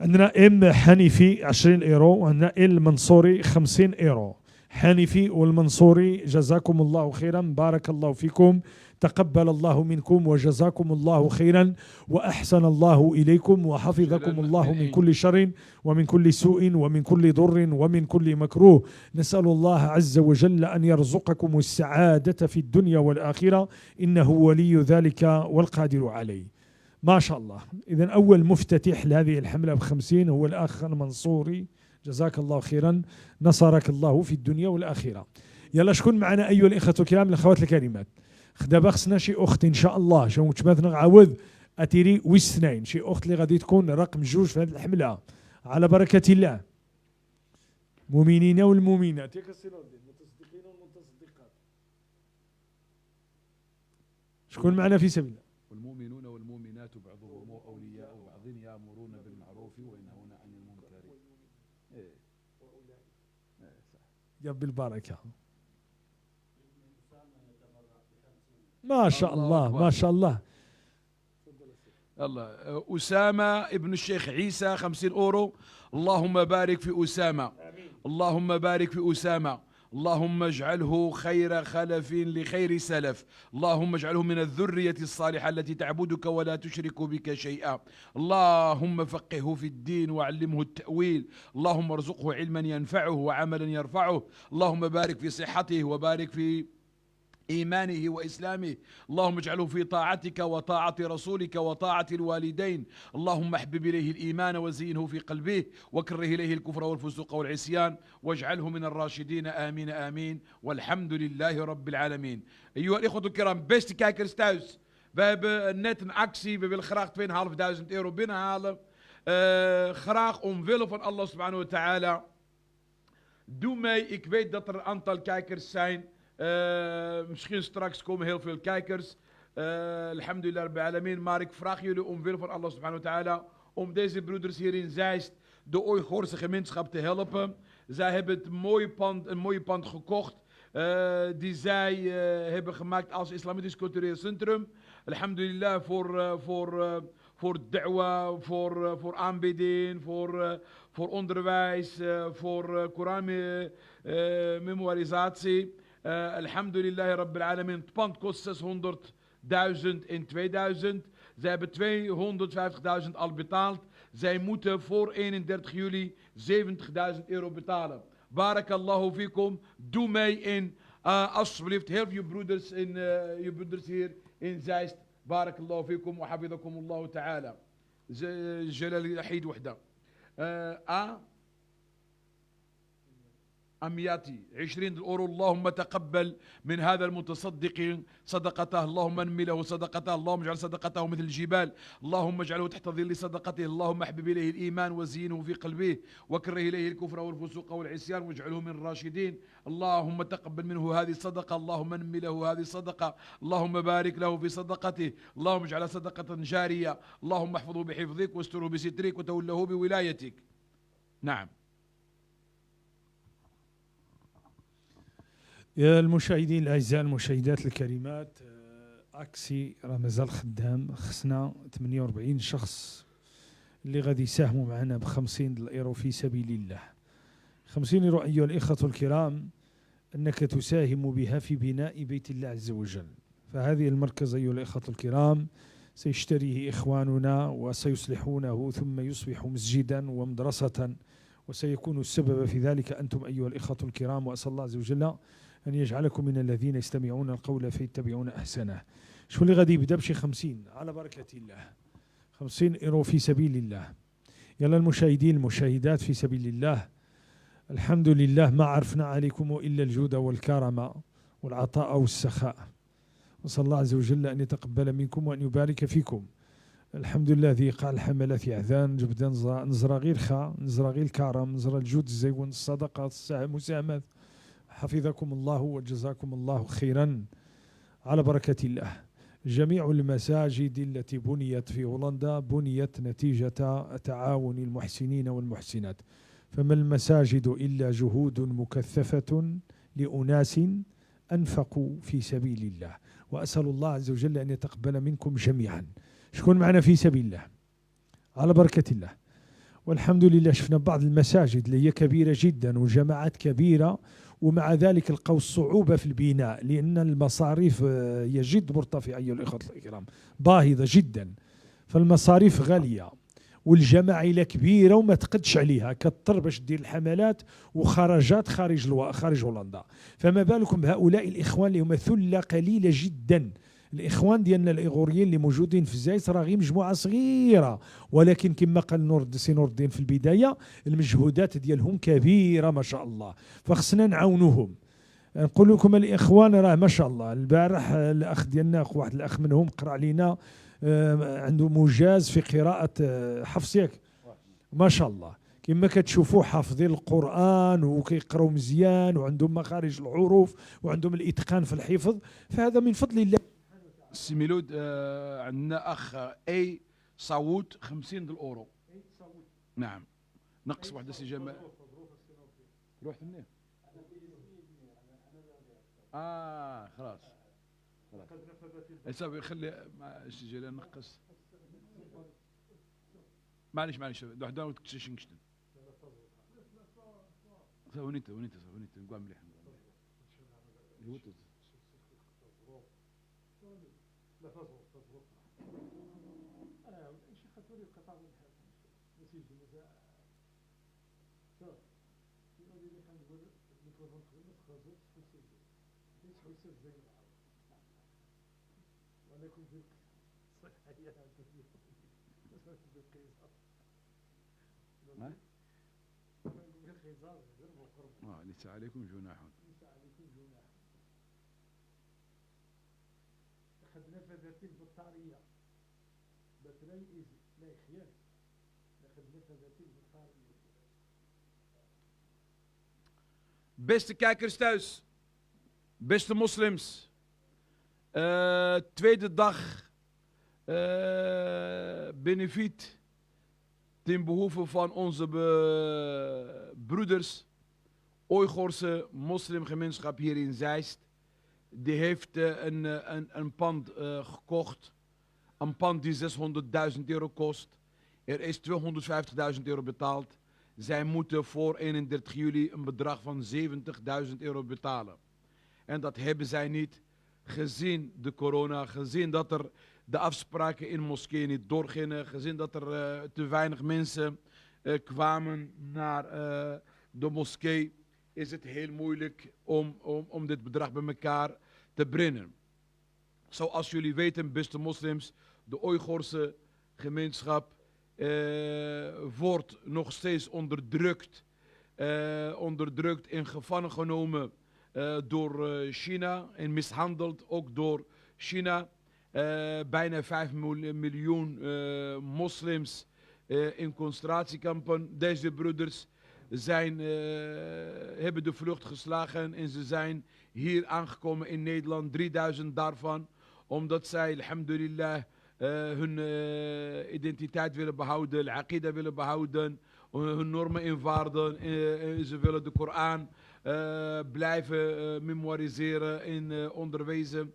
عندنا ام حنيفي 20 ايرو، وعندنا ال منصوري 50 ايرو. حنيفي والمنصوري جزاكم الله خيرا، بارك الله فيكم، تقبل الله منكم وجزاكم الله خيرا، وأحسن الله إليكم وحفظكم الله من كل شر ومن كل سوء ومن كل ضر ومن كل مكروه. نسأل الله عز وجل أن يرزقكم السعادة في الدنيا والآخرة، إنه ولي ذلك والقادر عليه. ما شاء الله. إذن أول مفتتح لهذه الحملة ب50 هو الأخ المنصوري، جزاك الله خيرا، نصرك الله في الدنيا والآخرة. يلا شكون معنا أيها الإخوة الكرام، الأخوات الكريمات؟ دابا خصنا شي أخت إن شاء الله، شنو تماثنا عاود أتيري ويسنين، شي أخت اللي غادي تكون رقم 2 في هذه الحملة على بركة الله. مؤمنين والمؤمنات، ياك السي نور الدين، المتصدقين والمتصدقات. شكون معنا في سبيل الله؟ والمؤمنون والمؤمنات بعضهم أولياء بعض يأمرون بالمعروف وينهون عن المنكر. إيه. إيه صح. يا بالبركة. ما شاء الله، ما شاء الله. الله. أسامة ابن الشيخ عيسى 50 أورو. اللهم بارك في أسامة. اللهم بارك في أسامة. اللهم اجعله خير خلف لخير سلف. اللهم اجعله من الذرية الصالحة التي تعبدك ولا تشرك بك شيئا. اللهم فقهه في الدين وعلمه التأويل. اللهم ارزقه علما ينفعه وعملا يرفعه. اللهم بارك في صحته وبارك في إيمانه وإسلامه. اللهم اجعله في طاعتك وطاعة رسولك وطاعة الوالدين. اللهم احبب إليه الإيمان وزينه في قلبه، وكره إليه الكفر والفسوق والعصيان، واجعله من الراشدين. آمين آمين، والحمد لله رب العالمين. أيها الإخوة الكرام, beste kijkers thuis. We hebben net een actie. We willen graag 2.500 euro binnenhalen. Graag omwille van Allah subhanahu wa ta'ala. Doe mee. Ik weet dat er een aantal kijkers zijn. Misschien straks komen heel veel kijkers. Alhamdulillah rabbil alamin. Maar ik vraag jullie omwille van Allah subhanahu wa ta'ala om deze broeders hier in Zeist, de Oeigoerse gemeenschap, te helpen. Zij hebben het mooie pand, een mooie pand gekocht, die zij hebben gemaakt als Islamitisch Cultureel Centrum. Alhamdulillah voor da'wa, voor aanbidding, voor onderwijs, voor Koran memorisatie. Alhamdulillah Rabbil Alamin. Het pand kost 600.000 in 2000. Zij hebben 250.000 al betaald. Zij moeten voor 31 juli 70.000 euro betalen. Barakallahu fikum. Doe mee in. Alsjeblieft, help je broeders hier in Zeist. Barakallahu fikum wa hafizakum Allahu ta'ala. Jalal Ahid wahda. A. أمياتي 20 الأورو. اللهم تقبل من هذا المتصدق صدقته، اللهم انمي له صدقته، اللهم اجعل صدقته مثل الجبال، اللهم اجعله تحت ظل صدقته، اللهم احبب إليه الإيمان وزينه في قلبه، وكره إليه الكفر والفسوق والعصيان واجعله من الراشدين. اللهم تقبل منه هذه الصدقة، اللهم انمي له هذه الصدقة، اللهم بارك له في صدقته، اللهم اجعلها صدقة جارية، اللهم احفظه بحفظك واستره بسترك وتوله بولايتك. نعم. يا المشاهدين الاعزاء، المشاهدات الكريمات، actie راه مازال خدام، خصنا 48 شخص اللي غادي يساهموا معنا ب 50 الايرو في سبيل الله. 50 ايرو ايها الاخوه الكرام انك تساهم بها في بناء بيت الله عز وجل. فهذه المركز ايها الاخوه الكرام سيشتريه اخواننا وسيصلحونه، ثم يصبح مسجدا ومدرسه، وسيكون السبب في ذلك أنتم أيها الإخوة الكرام. وأسأل الله عز وجل أن يجعلكم من الذين يستمعون القول فيتبعون أحسنه. شكون اللي غادي يبدا بشي 50 على بركة الله، 50 إيرو في سبيل الله. يلا المشاهدين المشاهدات في سبيل الله. الحمد لله ما عرفنا عليكم إلا الجود والكرم والعطاء والسخاء. وصلى الله عز وجل أن يتقبل منكم وأن يبارك فيكم. الحمد لله ذي قال الحملات يعذان جبدا نزرا غير خا، نزرا غير الكرم، نزرا الجود الزيون، الصدقات، المساهمات. حفظكم الله وجزاكم الله خيرا على بركة الله. جميع المساجد التي بنيت في هولندا بنيت نتيجة تعاون المحسنين والمحسنات، فما المساجد إلا جهود مكثفة لأناس أنفقوا في سبيل الله. وأسأل الله عز وجل أن يتقبل منكم جميعا. شكون معنا في سبيل الله على بركة الله. والحمد لله شفنا بعض المساجد اللي هي كبيرة جدا وجماعات كبيرة، ومع ذلك لقوا الصعوبة في البناء لأن المصاريف هي جد مرتفعة أيها الإخوة الكرام، باهظة جدا، فالمصاريف غالية والجماعة إلى كبيرة وما تقدش عليها، كتضطر باش دير الحملات وخرجات خارج هولندا. فما بالكم بهؤلاء الإخوان اللي هما ثلة قليلة جدا. الإخوان ديالنا الإيغوريين اللي موجودين في الزايت راه غير مجموعة صغيرة، ولكن كما قال سي نور الدين في البداية المجهودات ديالهم كبيرة ما شاء الله، فخصنا نعاونوهم. نقول لكم الإخوان راه ما شاء الله، البارح الأخ ديالنا واحد الأخ منهم قرأ علينا، عنده مجاز في قراءة حفص ياك ما شاء الله، كما كتشوفوا حافظين القرآن وكيقراو مزيان وعندهم مخارج الحروف وعندهم الإتقان في الحفظ، فهذا من فضل الله. سي ميلود، عندنا اخ اي صوت 50 الاورو. نعم نقص واحده سي جمال. روح ثنيه. خلاص خلاص صافي، خلي سي جلال نقص. معليش معليش وحده وتكشش نكشتن. ونيت ونيت ونيت نقول مليح نقول مليح. لا تزور تزور. شي خاطر يقطع من نتيجة شوف اللي كنقول الميكروفون قبل ما تخرجوا تحسوا تحسوا زي العرب ولكم في الصحية ليس عليكم جناح. ليس عليكم جناح. قد نفذت البطارية. بطارية لا خيال. لقد نفذت البطارية. Beste kijkers thuis, beste moslims, tweede dag benefiet ten behoeve van onze broeders, Oeigoerse moslimgemeenschap hier in Zeist. Die heeft een pand gekocht, een pand die 600.000 euro kost. Er is 250.000 euro betaald. Zij moeten voor 31 juli een bedrag van 70.000 euro betalen. En dat hebben zij niet, gezien de corona, gezien dat er de afspraken in moskeeën niet doorgingen, gezien dat er te weinig mensen kwamen naar de moskee, is het heel moeilijk om dit bedrag bij elkaar te brengen. Zoals jullie weten, beste moslims, de Oeigoerse gemeenschap wordt nog steeds onderdrukt. Onderdrukt, in gevangen genomen door China en mishandeld ook door China. Bijna 5 miljoen moslims in concentratiekampen. Deze broeders hebben de vlucht geslagen en ze zijn hier aangekomen in Nederland, 3000 daarvan, omdat zij, alhamdulillah, hun identiteit willen behouden, de aqida willen behouden, hun normen en waarden. Ze willen de Koran blijven memoriseren en onderwijzen.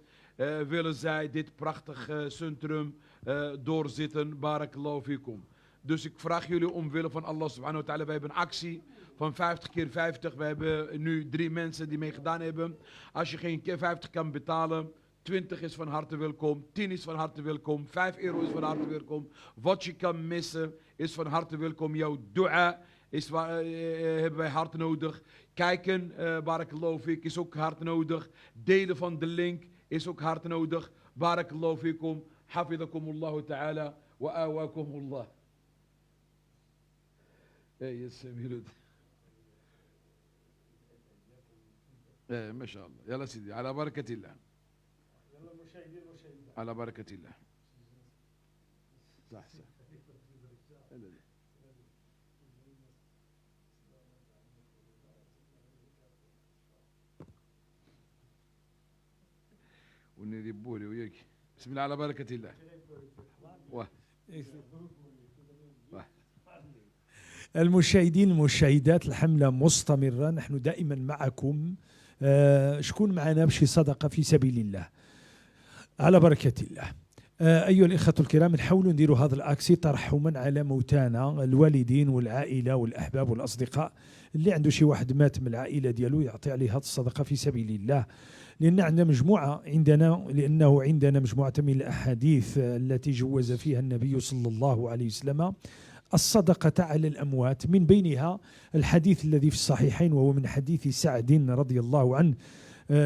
Willen zij dit prachtige centrum doorzitten. Barakallahu fikum. Dus ik vraag jullie omwille van Allah subhanahu wa ta'ala. Wij hebben een actie van 50 keer 50. We hebben nu 3 mensen die meegedaan hebben. Als je geen keer 50 kan betalen, 20 is van harte welkom, 10 is van harte welkom, 5 euro is van harte welkom. Wat je kan missen is van harte welkom. Jouw dua is, hebben wij hard nodig. Kijken, barakallahu fik, is ook hard nodig. Delen van de link is ook hard nodig. Barakallahu fikum, hafizakumullahu ta'ala wa awakumullah. Hey, yes, Miloud. ما شاء الله. يلا سيدي على بركة الله. يلا المشاهدين والمشاهدات. على بركة الله. صح صح. ونري بوري وياك. بسم الله على بركة الله. واه. المشاهدين المشاهدات، الحملة مستمرة، نحن دائما معكم. شكون معنا بشي صدقة في سبيل الله على بركة الله. أيها الإخوة الكرام، نحاولوا نديروا هذا الأكسي ترحما على موتانا، الوالدين والعائلة والأحباب والأصدقاء. اللي عنده شي واحد مات من العائلة ديالو يعطي عليه هذه الصدقة في سبيل الله، لأن عندنا مجموعة لأنه عندنا مجموعة من الأحاديث التي جوز فيها النبي صلى الله عليه وسلم الصدقة على الأموات، من بينها الحديث الذي في الصحيحين وهو من حديث سعد رضي الله عنه،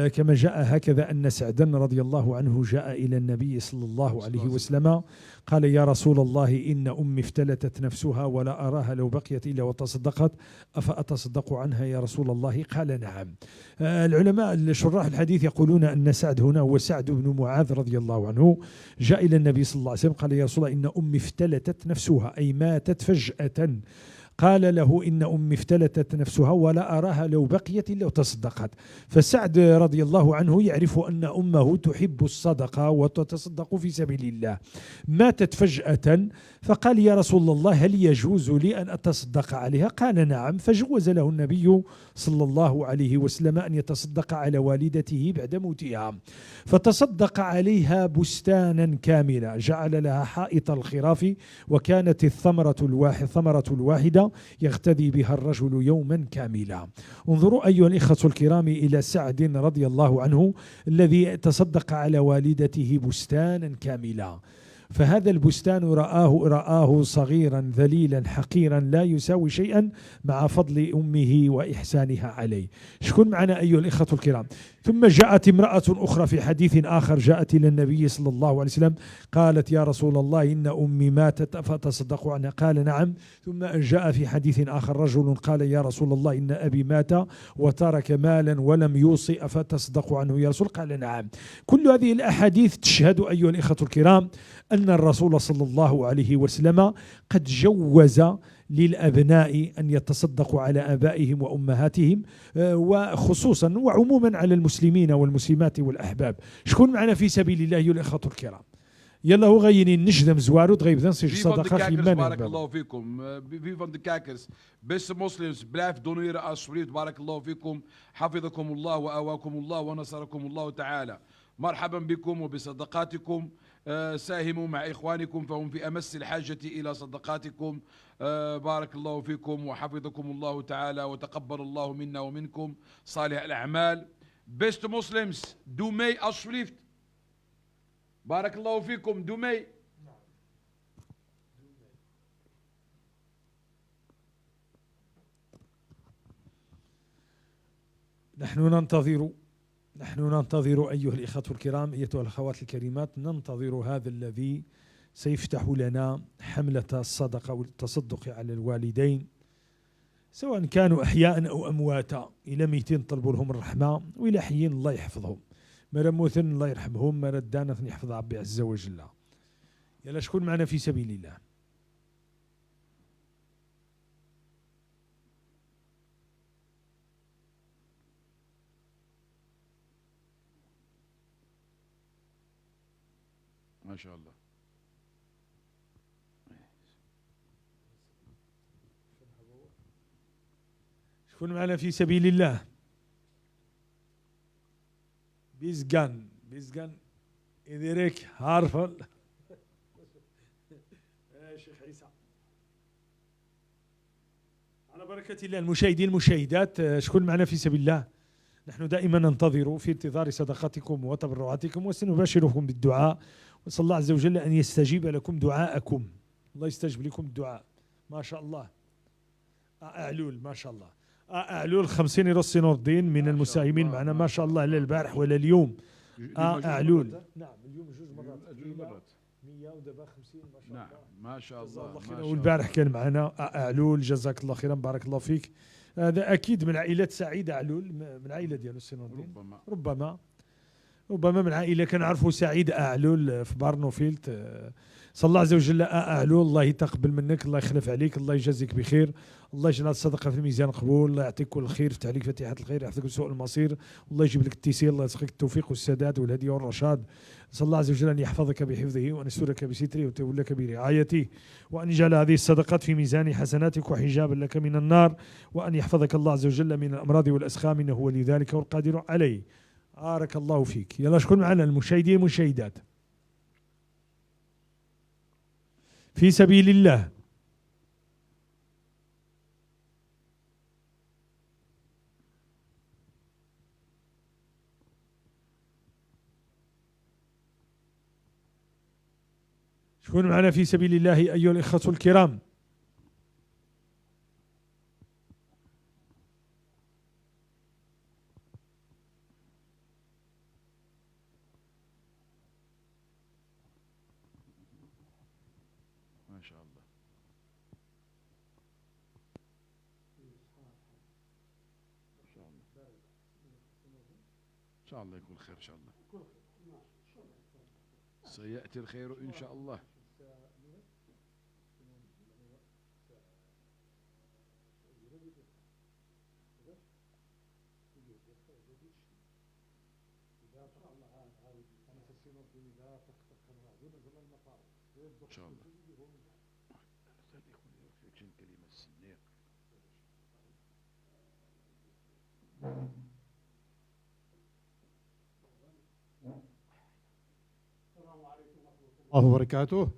كما جاء هكذا أن سعدا رضي الله عنه جاء إلى النبي صلى الله عليه وسلم قال: يا رسول الله، إن أمي افتلتت نفسها ولا أراها لو بقيت إلا وتصدقت، أفأتصدق عنها يا رسول الله؟ قال: نعم. العلماء الشراح الحديث يقولون أن سعد هنا هو سعد بن معاذ رضي الله عنه، جاء إلى النبي صلى الله عليه وسلم قال: يا رسول الله، إن أمي افتلتت نفسها، أي ماتت فجأة. قال له: إن أمي افتلتت نفسها ولا أراها لو بقيت إلا وتصدقت. فسعد رضي الله عنه يعرف أن أمه تحب الصدقة وتتصدق في سبيل الله، ماتت فجأة، فقال: يا رسول الله، هل يجوز لي أن أتصدق عليها؟ قال: نعم. فجوز له النبي صلى الله عليه وسلم أن يتصدق على والدته بعد موتها، فتصدق عليها بستانا كاملا، جعل لها حائط الخراف، وكانت الثمرة الواحدة يغتدي بها الرجل يوما كاملا. انظروا أيها الإخوة الكرام إلى سعد رضي الله عنه الذي تصدق على والدته بستانا كاملا، فهذا البستان رآه صغيرا ذليلا حقيرا لا يساوي شيئا مع فضل أمه وإحسانها عليه. شكون معنا أيها الإخوة الكرام؟ ثم جاءت امرأة أخرى في حديث آخر، جاءت إلى النبي صلى الله عليه وسلم قالت: يا رسول الله، إن أمي ماتت فتصدق عنها؟ قال: نعم. ثم جاء في حديث آخر رجل قال: يا رسول الله، إن أبي مات وترك مالا ولم يوصي، أفتصدق عنه يا رسول؟ قال: نعم. كل هذه الأحاديث تشهد أيها الإخوة الكرام أن الرسول صلى الله عليه وسلم قد جوز للأبناء أن يتصدقوا على آبائهم وأمهاتهم، وخصوصا وعموما على المسلمين والمسلمات والأحباب. شكون معنا في سبيل الله أيها الإخوة الكرام؟ يلا هو غيني نجدم زوارو تغيب ذنسي صدقة في من. بارك الله فيكم. Wie van de kijkers, beste moslims, blijf doneren alsjeblieft. بارك الله فيكم، حفظكم الله وأواكم الله ونصركم الله تعالى. مرحبا بكم وبصدقاتكم. ساهموا مع إخوانكم فهم في أمس الحاجة إلى صدقاتكم. بارك الله فيكم وحفظكم الله تعالى وتقبل الله منا ومنكم صالح الأعمال. Beste moslims, doe mee alsjeblieft. بارك الله فيكم, doe mee. نحن ننتظر أيها الإخوة الكرام، أيتها الأخوات الكريمات، ننتظر هذا الذي سيفتح لنا حملة الصدقة والتصدق على الوالدين. سواء كانوا أحياء أو أمواتا. إلى ميتين طلبوا لهم الرحمة، وإلى حيين الله يحفظهم. مرا موثن الله يرحمهم، مرا دانا يحفظ ربي عز وجل. يلا شكون معنا في سبيل الله؟ ما شاء الله. شكون معنا في سبيل الله؟ بيزغان، بيزغان إدريك هارفل. يا شيخ عيسى. على بركة الله المشاهدين المشاهدات، شكون معنا في سبيل الله؟ نحن دائما ننتظر في انتظار صدقاتكم وتبرعاتكم، وسنباشركم بالدعاء، ونسأل الله عز وجل أن يستجيب لكم دعاءكم. الله يستجيب لكم الدعاء. ما شاء الله. أعلول ما شاء الله. أعلول 50 يورو سي نور الدين من المساهمين معنا ما شاء الله، لا البارح ولا اليوم. أعلول. نعم اليوم جوج مرات. جوج مرات. 100 ودابا 50 ما شاء نعم. الله. ما شاء جزاه الله، الله ما خيرا. شاء والبارح الله. كان معنا أعلول، جزاك الله خيرا، بارك الله فيك. هذا أكيد من عائلة سعيدة أعلول، من عائلة ديالو سي نور الدين. ربما. ربما من عائلة كنعرفوا سعيد أعلول في بارنوفيلد. صلى الله عز وجل أعلول، الله يتقبل منك، الله يخلف عليك، الله يجازيك بخير، الله يجعل الصدقة في الميزان قبول، الله يعطيك كل خير، يفتح عليك فاتحة الخير، يحفظك من سوء المصير، الله يجيب لك التيسير، الله يرزقك التوفيق والسداد والهدي والرشاد. نسأل الله عز وجل أن يحفظك بحفظه، وأن يسترك بستره، ويتولاك برعايته، وأن يجعل هذه الصدقات في ميزان حسناتك وحجابا لك من النار، وأن يحفظك الله عز وجل من الأمراض والأسخام، إنه ولي ذلك والقادر عليه. بارك الله فيك. يلا شكون معنا المشاهدين المشاهدات في سبيل الله؟ شكون معنا في سبيل الله أيها الإخوة الكرام؟ ما شاء الله. إن شاء الله يكون خير إن شاء الله. سيأتي الخير إن شاء الله. إن شاء الله. الله وبركاته.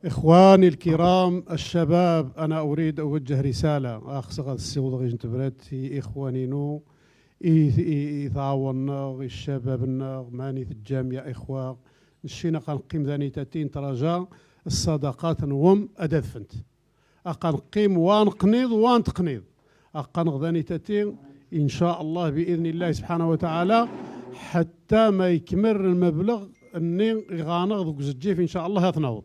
إخواني الكرام الشباب، أنا أريد أوجه رسالة أخ السيوض غيجن تبرت في إخواني نو إثاونا الشباب ماني في الجامعة إخوة نشينا قنقيم ذاني تاتين تراجع الصدقات نوم أدفنت أقنقيم وانقنيض وانتقنيض أقنغ ذاني تاتين إن شاء الله بإذن الله سبحانه وتعالى حتى ما يكمر المبلغ أني غانغ ذوك الجيف إن شاء الله هتنوض.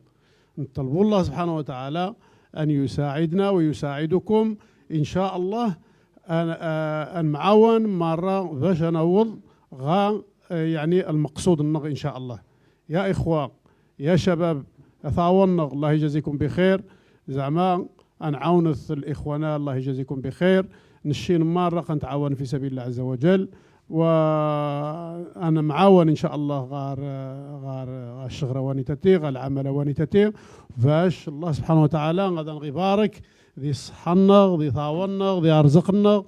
نطلب الله سبحانه وتعالى أن يساعدنا ويساعدكم إن شاء الله أن معاون مرة باش نوض غا يعني المقصود النغ إن شاء الله. يا إخوة يا شباب تعاوننا الله يجازيكم بخير، زعما نعاون الإخوان الله يجازيكم بخير، نشين مرة قنتعاون في سبيل الله عز وجل، وأنا معاون إن شاء الله غار غار الشغرة واني تاتي غار العمل واني تاتي باش الله سبحانه وتعالى غادا نغيبارك ذي صحنا ذي ثاونا ذي أرزقنا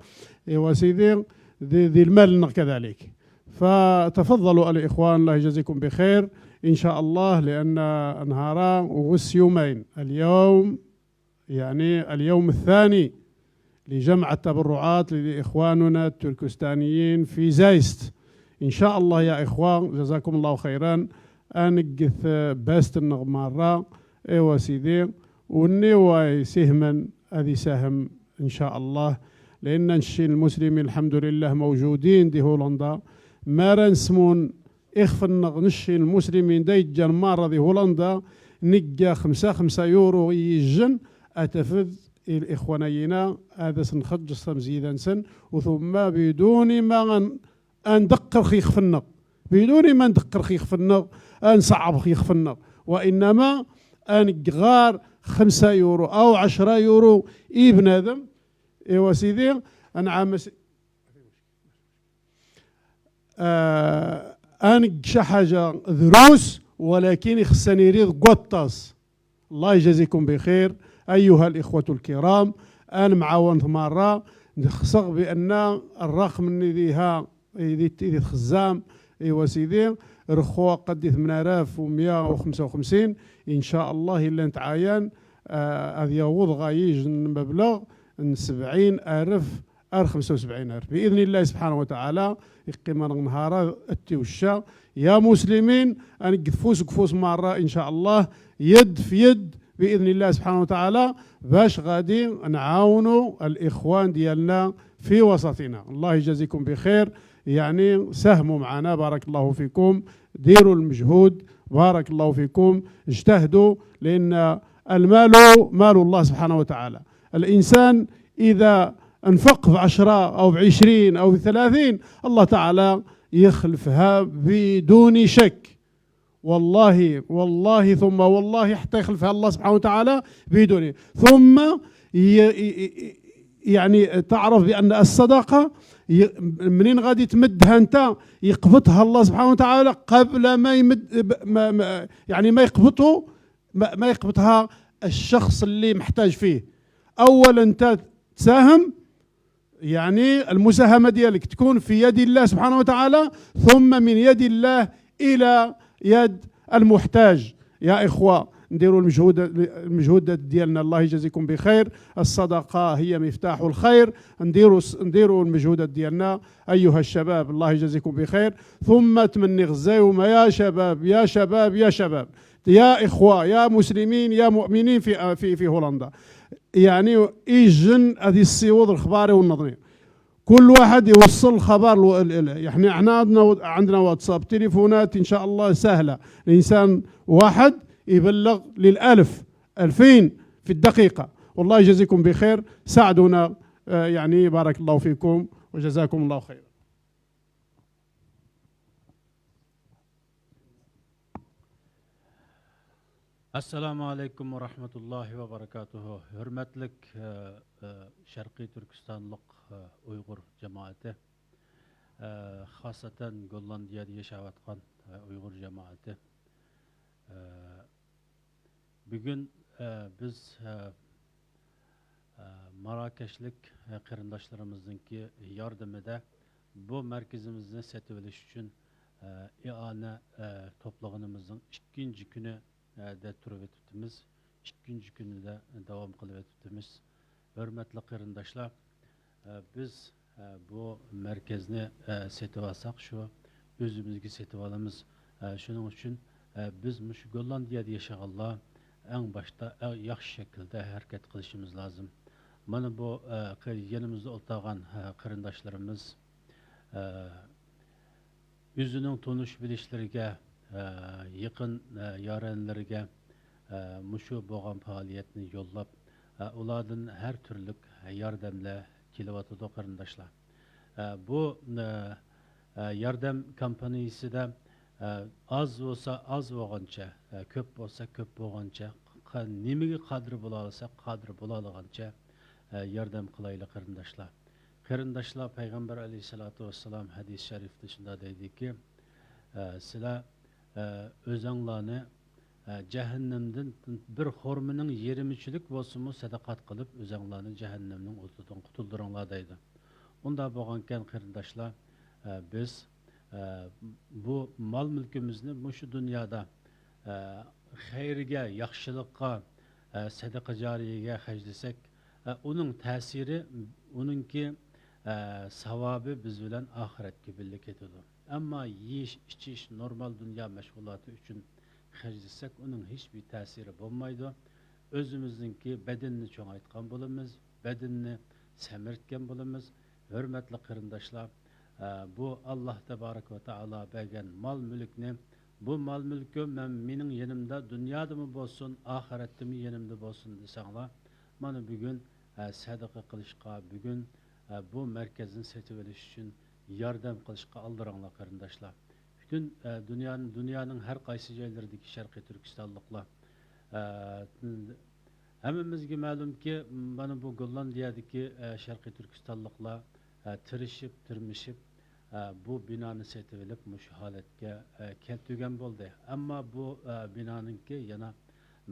إيوا سيدي ذي المال كذلك. فتفضلوا الإخوان الله يجازيكم بخير إن شاء الله، لأن نهارا وغس يومين، اليوم يعني اليوم الثاني لجمع التبرعات لإخواننا التركستانيين في زايست إن شاء الله. يا إخوان جزاكم الله خيرا، أنقث باست النغمارة إيوا سيدي والنواي سهما هذه سهم إن شاء الله، لأن نشين المسلمين الحمد لله موجودين دي هولندا، ما رنسمون إخفن نشين المسلمين دي جن مارة دي هولندا نجا 5 يورو يجن أتفذ الإخوانينا هذا سنخجص مزيدا سن، وثم بدون ما ندقر خيخ في النق، بدون ما ندقر خيخ في النق، نصعب خيخ في النق، وإنما أنقغار 5 يورو أو 10 يورو إي بنادم. إيوا سيدي أنعم أنق شي حاجة دروس، ولكن خصني يريد قطاس. الله يجازيكم بخير أيها الإخوة الكرام. أنا معاون مرة نخصغ بأن الرقم اللي ديها يدي خزام. إيوا سيدي رخوة قد 8155 إن شاء الله إلا نتعاين هذا يعوض غايج المبلغ 70,000 أر 75,000 بإذن الله سبحانه وتعالى. يقيم نهار التوشة يا مسلمين، أن قفوس قفوس مرة إن شاء الله، يد في يد بإذن الله سبحانه وتعالى، باش غادي نعاونوا الإخوان ديالنا في وسطنا. الله يجازيكم بخير، يعني ساهموا معنا، بارك الله فيكم، ديروا المجهود، بارك الله فيكم، اجتهدوا، لأن المال مال الله سبحانه وتعالى. الإنسان إذا انفق ب10 أو ب20 أو ب30 الله تعالى يخلفها بدون شك، والله والله ثم والله حتى يخلفها الله سبحانه وتعالى بدون. ثم يعني تعرف بأن الصدقة منين غادي تمدها أنت يقبضها الله سبحانه وتعالى قبل ما يمد، ما يعني ما يقبضه، ما يقبضها الشخص اللي محتاج فيه. أولا أنت تساهم، يعني المساهمة ديالك تكون في يد الله سبحانه وتعالى، ثم من يد الله إلى يد المحتاج. يا إخوة نديروا المجهودات ديالنا، الله يجازيكم بخير. الصدقة هي مفتاح الخير، نديروا المجهودات ديالنا أيها الشباب، الله يجازيكم بخير. ثم تمني غزاي وما يا شباب يا شباب يا شباب يا إخوة يا مسلمين يا مؤمنين في في في هولندا، يعني إيجن هذه السيوض الخباري والنظري، كل واحد يوصل الخبر. يعني احنا عندنا واتساب، تليفونات إن شاء الله سهلة، الإنسان واحد يبلغ للألف 2000 في الدقيقة. والله يجازيكم بخير، ساعدونا، يعني بارك الله فيكم وجزاكم الله خيرا. Assalamu alaykum ve rahmetullahi ve berekatuhu. Hürmetlik Şarkı Türkistanlık Uygur cemaati, hasaten Gollandiyada yaşayotgan Uygur cemaati. Bugün biz Marrakeşlik qarindoshlarimizningki yordamida bu merkezimizni setib olish uchun iona to'plaganimizning ikkinchi kuni de turib o'tibmiz, ikkinchi kunida davom qilib o'tibmiz. Hurmatli qarindoshlar, biz bu merkezni setib olsak, shu o'zimizga setib olamiz. Shuning uchun biz shu Gollandiyada yashaganlar eng boshda yaxshi shaklda harakat qilishimiz lozim. Mana bu yanimizda o'tirgan qarindoshlarimiz o'zining tonish bilishlariga, yaqin yarenlarga mushu bo'lgan faoliyatni yo'llab, ulardan har turli yordamlar kelyotidi qarindoshlar. Bu yordam kompaniyasida az bo'lsa az bo'lgancha, ko'p bo'lsa ko'p bo'lgancha, nimaga qodir bo'la olsa qodir bo'la olgancha yordam qilaylik qarindoshlar. Qarindoshlar, payg'ambar alayhisalotu vassalom hadis sharifda shunday deydiki, sizlar o'zinglarni jahannamdan bir xurmining yerimichilik bo'lsinmi sadaqat qilib o'zinglarni jahannamning o'tidan qutuldiringlar deydi. Unda bo'lgankan qarindoshlar, biz bu mal mulkimizni mushu dunyoda xayrga, yaxshilikqa, sadaqa joriyaga xarjlasak, uning ta'siri, uningki savobi biz bilan oxiratga birga ketadi. Ammo yeyish, ichish, normal dunyo mashg'uloti uchun xarjlasak, uning hech bir ta'siri bo'lmaydi. O'zimizningki badanni cho'ng'aytgan bo'lamiz, badanni semirtgan bo'lamiz. Hurmatli qarindoshlar, bu Alloh taborak va taolo bergan mol mulkni, bu mol mulki mening yanimda dunyodami bo'lsin, oxiratdami yanimda bo'lsin desanglar, Mana bugun sadaqa qilishga, bugun bu markazni sotib olish uchun yordam qilishga aldiranglar, qarindoshlar. Butun dunyoning har qaysi joylaridagi Sharqiy Turkistonliklar, hammamizga ma'lumki, mana bu Gollandiyadagi Sharqiy Turkistonliklar tirishib tirmishib bu binoni sotib olib mushu holatga keltirgan bo'ldi. Ammo bu binoninki yana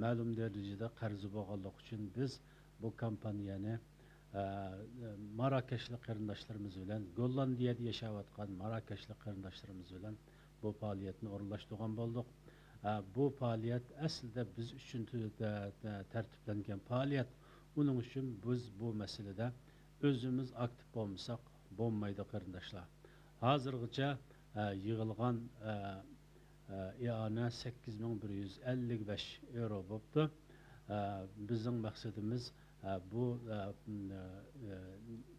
ma'lum darajada qarzi bo'lganligi uchun biz bu kompaniyani Marokashlik qarindoshlarimiz bilan, Gollandiyada yashayotgan Marokashlik qarindoshlarimiz bilan bu faoliyatni o'rinlashtirgan bo'ldik. Bu faoliyat aslida biz uchun tartiblangan faoliyat. Uning uchun biz bu masalada o'zimiz aktiv bo'lmasak bo'lmaydi, qarindoshlar. Hozirgacha yig'ilgan iona 8155 evro bo'pti. Bizning maqsadimiz bu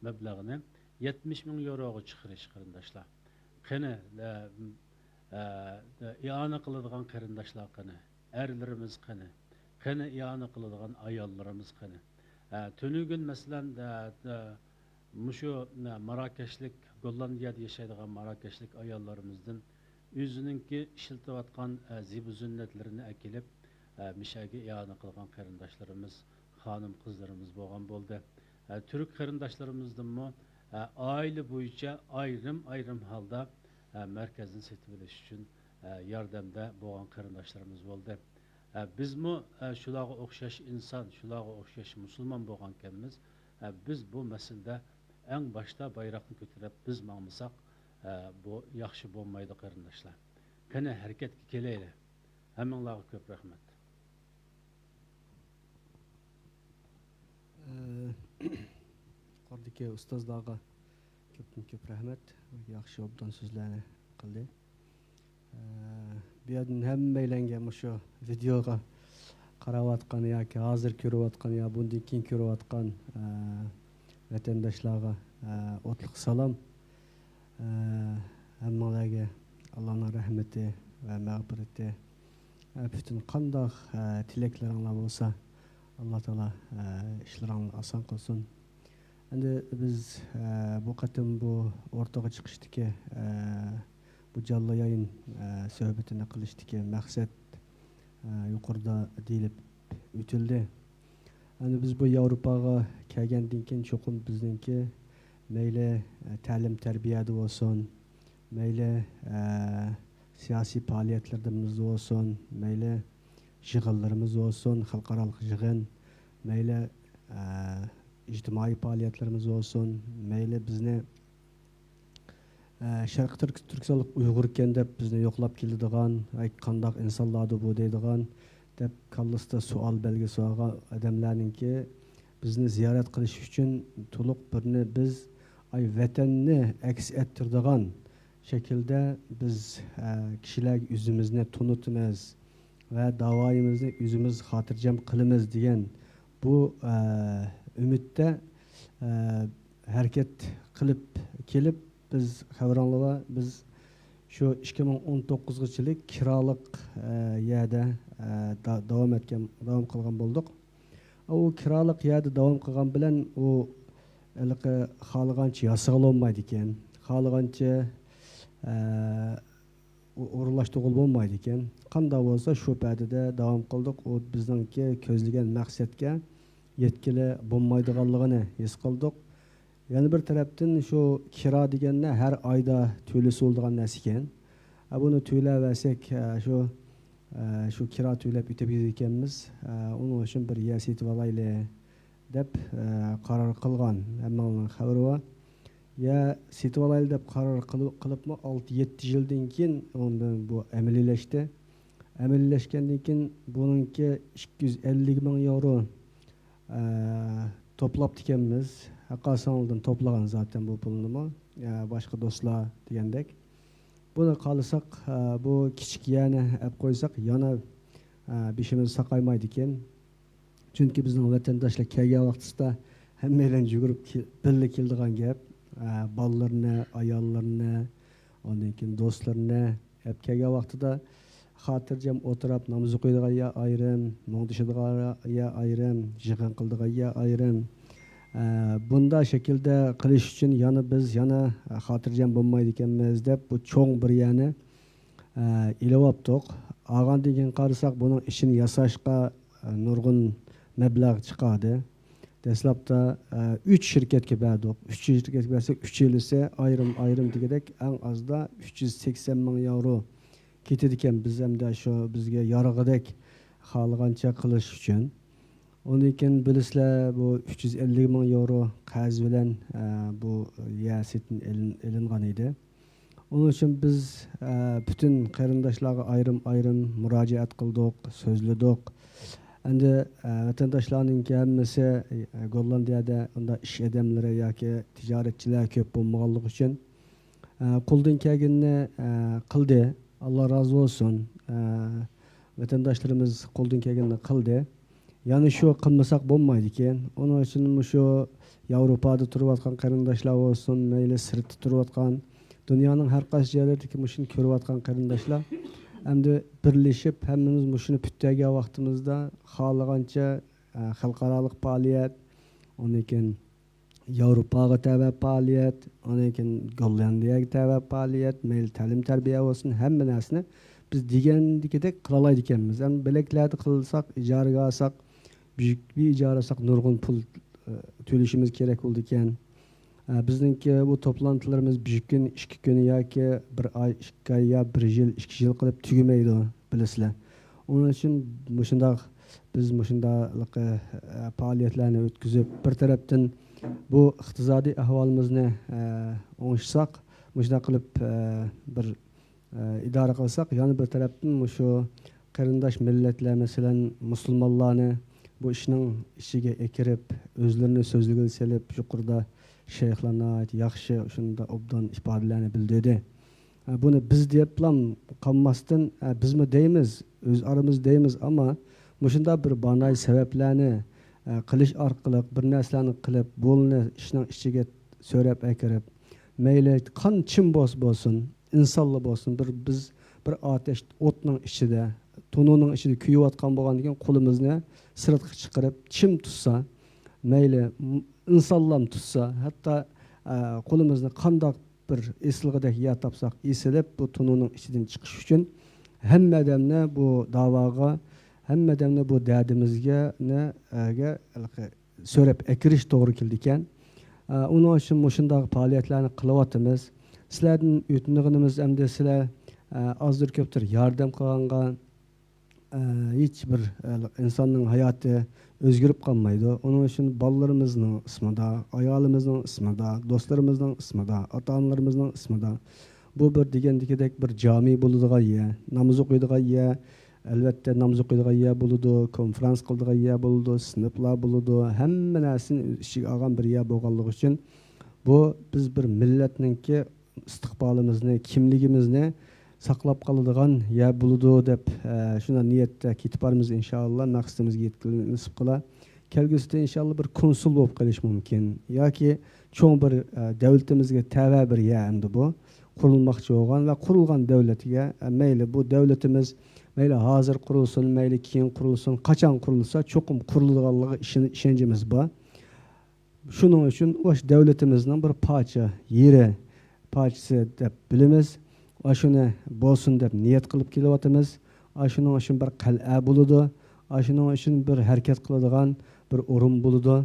mablag'ni 70 ming yevroga chiqarish, qarindoshlar. Qani iona qiladigan qarindoshlar, qani erlarimiz, qani qani iona qiladigan ayollarimiz, qani? Tunugun masalan mushu Marokashlik, Gollandiyada yashaydigan Marokashlik ayollarimizdan o'zininki ishlatayotgan zibu zinnatlarini akilib mishaga iona qilgan qarindoshlarimiz, xonim qizlarimiz bo'lgan bo'ldi. Turk qarindoshlarimizdanmi oila bo'yicha ayrim ayrim holda markazni sotib olish uchun yordamda bo'lgan qarindoshlarimiz bo'ldi. Bizmi shularga o'xshash inson, shularga o'xshash musulmon bo'lgan ekanmiz. Biz bu masalada eng boshda bayroqni ko'tarib biz mangmasak, bu yaxshi bo'lmaydi, qarindoshlar. Qani harakatga kelaylik. Hammanglarga ko'p rahmat. Yuqoridagi ustozlarga ko'pdan ko'p rahmat. Yaxshi obdan so'zlarni qildi. Bu yerdan hammalarga shu videoga qarayotgan yoki hozir ko'rayotgan yo bundan keyin ko'rayotgan vatandoshlarga o'tliq salom. Hammanglarga Allohning rahmati va mag'firati, butun qandoq tilaklaringlar bo'lsa, Alloh taolo ishlaringni oson qilsin. Endi biz bu qatim bu o'rtaga chiqishdiki, bu jonli yayin suhbatini qilishdiki maqsad yuqorida deyilib o'tildi. Endi biz bu Yevropaga kelgandan keyin cho'qim bizningki mayli ta'lim tarbiyada bo'lsin, mayli siyosiy faoliyatlarimiz bo'lsin, mayli yig'inlarimiz bo'lsin, xalqaro yig'in, mayli ijtimoiy faoliyatlarimiz bo'lsin, mayli bizni Sharqi Turkistonlik Uyg'ur ekan deb bizni yo'qlab keladigan, ay qandoq insonlardir bu deydigan deb kallasida savol belgisi olgan odamlarninki bizni ziyorat qilish uchun to'liq birni biz ay vatanni aks ettiradigan shaklda biz kishilarga o'zimizni tunutimiz va davoyimizni o'zimiz xotirjam qilamiz degan bu umidda harakat qilib kelib biz xabarlanova biz shu 2019-yillik kiroliq yerda davom etgan, davom qilgan bo'ldik. U kiroliq yerda davom qilgan bilan u iliqi xohlagancha yasag'ilolmaydi ekan, xohlagancha o'rinlashtirib bo'lmaydi ekan. Qanday bo'lsa shu paytida davom qildik. U bizningki ko'zlagan maqsadga yetkili bo'lmaydiganligini his qildik. Yana bir tarafdan shu kira deganni har oyda to'lasa bo'ladigan narsa ekan. Buni to'laversak, shu kira to'lab o'tib ekanmiz. Uning uchun bir yer setib olaylik deb qaror qilgan. Hammaning xabari bor. Ya setib olaylik deb qaror qilibmi 6-7 yildan keyin undan bu amaliylashdi. Amaliylashgandan keyin buningki 250 ming yevro to'plab ekanmiz. Haqqasandan to'plagan zaten bu pulni boshqa do'stlar degandek. Buni qolsak, bu kichik yerni olib qo'ysak, yana beshimiz saqaymaydi ekan. Chunki bizning vatandoshlar kelgan vaqtida hammalar yugurib birga keldigan gap, bolalarini, ayollarini, undan keyin do'stlarini olib kelgan vaqtida xotirjam o'tirib namoz o'qiydigan ya ayrim, mungdishadigan ya ayrim, yig'in qildigan ya ayrim. Bunda shaklda qilish uchun yana biz yana xotirjam bo'lmaydi ekanmiz deb bu cho'ng bir yerni ilyaptiq. Olgandan keyin qarasak, buning ishini yasashga nurg'un mablag' chiqadi. Dastlabda 3 shirkatga berdik. 3 shirkatga bersak, 3 yilisi ayrim-ayrim degandek eng ozda 380 ming yevro ketadi ekan biz hamda shu bizga yarog'idek xohlagancha qilish uchun. Undan keyin bilasizlar, bu 350 ming yevro qarz bilan bu yer setin ilingan edi. Uning uchun biz butun qarindoshlarga ayrim-ayrim murojaat qildik, so'zladik. Endi vatandoshlarning hammasi Gollandiyada unda ish odamlari yoki tijoratchilar ko'p bo'lmaganligi uchun qo'ldan kelganini qildi. Alloh rozi bo'lsin. Vatandoshlarimiz qo'ldan kelganini qildi. Ya'ni shu qilmasak bo'lmaydi ekan. Uning uchun shu Yevropada turayotgan qarindoshlar bo'lsin, mayli sirtda turayotgan, dunyoning har qaysi joylaridagi shuni ko'rayotgan qarindoshlar endi birlashib hammamiz shuni putagan vaqtimizda xohlagancha xalqaroliq faoliyat, undan keyin Yevropaga tava faoliyat, undan keyin Gollandiyaga tava faoliyat, mayli ta'lim tarbiya bo'lsin, hamma narsani biz degandagidek qila oladi ekanmiz. Endi bilaklarda qilsak, ijaraga olsak, buyuk bir ijara olsak nurg'un pul to'lashimiz kerak bo'ldi ekan. Bizningki bu to'plantilarimiz bir kun, 2 kun yoki bir oy, 2 oy yo 1 yil, 2 yil qilib tugamaydi, bilasizlar. Uning uchun mushundaq biz mushundaq faoliyatlarni o'tkazib, bir tarafdan bu iqtisodiy ahvolimizni o'ngishsak, mushundaq qilib bir idora qilsak, yana bir tarafdan shu qarindosh millatlar, masalan, musulmonlarni bu ishning ichiga ekirib, o'zlarini so'zligiga selib, yuqorida shayxlarni yaxshi shunda obdan ifodalarni bildirdi. Buni biz deblam qolmasdan, bizmi deymiz, o'z aramiz deymiz, ammo mushunda bir banay sabablarni qilish orqali bir narsalarni qilib, bo'lni ishning ichiga so'rab akirib, mayli qanchim bo'lsin, insonli bo'lsin, bir biz bir otash o'tning ichida, tununing ichida kuyayotgan bo'lgandan keyin qo'limizni sirtga chiqarib chim tutsa, mayli insonlam tutsa, hatto qo'limizni qandoq bir esilg'idek yer topsak, esilib bu tununing ichidan chiqish uchun hamma odamni bu da'voga, hamma odamni bu dardimizga so'rab akirish to'g'ri keldi ekan. Uning uchun mushundoq faoliyatlarni qilyapmiz. Sizlardan o'tinganimiz hamda sizlar ozdir ko'pdir yordam qilganga hech bir insonning hayoti o'zgarib qolmaydi. Uning uchun bolalarimizning ismida, ayolimizning ismida, do'stlarimizning ismida, ota-onalarimizning ismida bu bir degandagidek bir jami bo'ladigan yer, namoz o'qiydigan yer, albatta namoz o'qiydigan yer bo'ladi, konferens qiladigan yer bo'ladi, sinflar bo'ladi, hamma narsani o'z ichiga olgan bir yer bo'lganligi uchun bu biz bir millatningki istiqbolimizni, kimligimizni saqlab qoladigan yer bo'ladi deb shunday niyatda ketib boramiz inshaalloh. Maqsadimizga yetkazib nasib qila. Kelgusida inshaalloh bir konsul bo'lib qolish mumkin yoki cho'ng bir davlatimizga tava bir yer endi bu qurilmoqchi bo'lgan va qurilgan davlatga, mayli bu davlatimiz mayli hozir qurilsin, mayli keyin qurilsin, qachon qurilsa cho'qim quriladiganligi ishonchimiz bor. Shuning uchun o'sha davlatimizning bir parcha yeri, parchasi deb bilamiz. Shuni bo'lsin deb niyat qilib kelyapmiz. Shuning uchun bir qal'a bo'ladi, shuning uchun bir harakat qiladigan bir o'rin bo'ladi.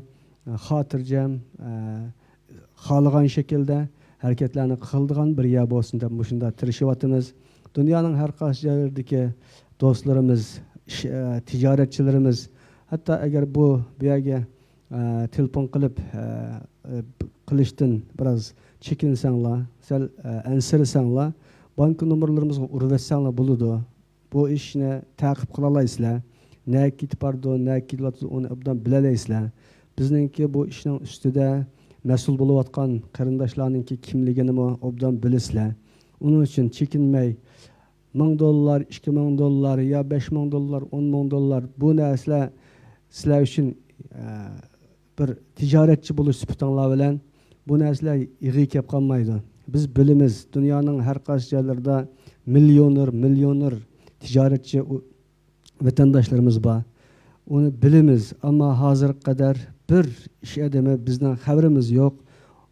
Xotirjam, xohlagan shaklda harakatlarni qiladigan bir yer bo'lsin deb shunda tirishyapmiz. Dunyoning har qaysi joylaridagi do'stlarimiz, tijoratchilarimiz, hatto agar bu yerga telefon qilib qilishdan biroz chekinsanglar, sal ansirasanglar, bank nomerlarimizga urvatsanglar bo'ladi. Bu ishni ta'qib qila olasizlar. Na ketib bordi, na kelyapti, uni obdan bila olasizlar. Bizningki bu ishning ustida mas'ul bo'layotgan qarindoshlarningki kimligini obdan bilasizlar. Uning uchun chekinmay ming dollar, ikki ming dollar yo besh ming dollar, o'n ming dollar bu narsalar sizlar uchun bir tijoratchi bo'lish sifatinglar bilan bu narsalar yig'i kelib qolmaydi. Biz bilamiz, dunyoning har qaysi joylarida millioner, millioner Tijoratchi vatandoshlarimiz bor. Uni bilamiz, ammo hozirga qadar bir ish odami bizning xabarimiz yo'q.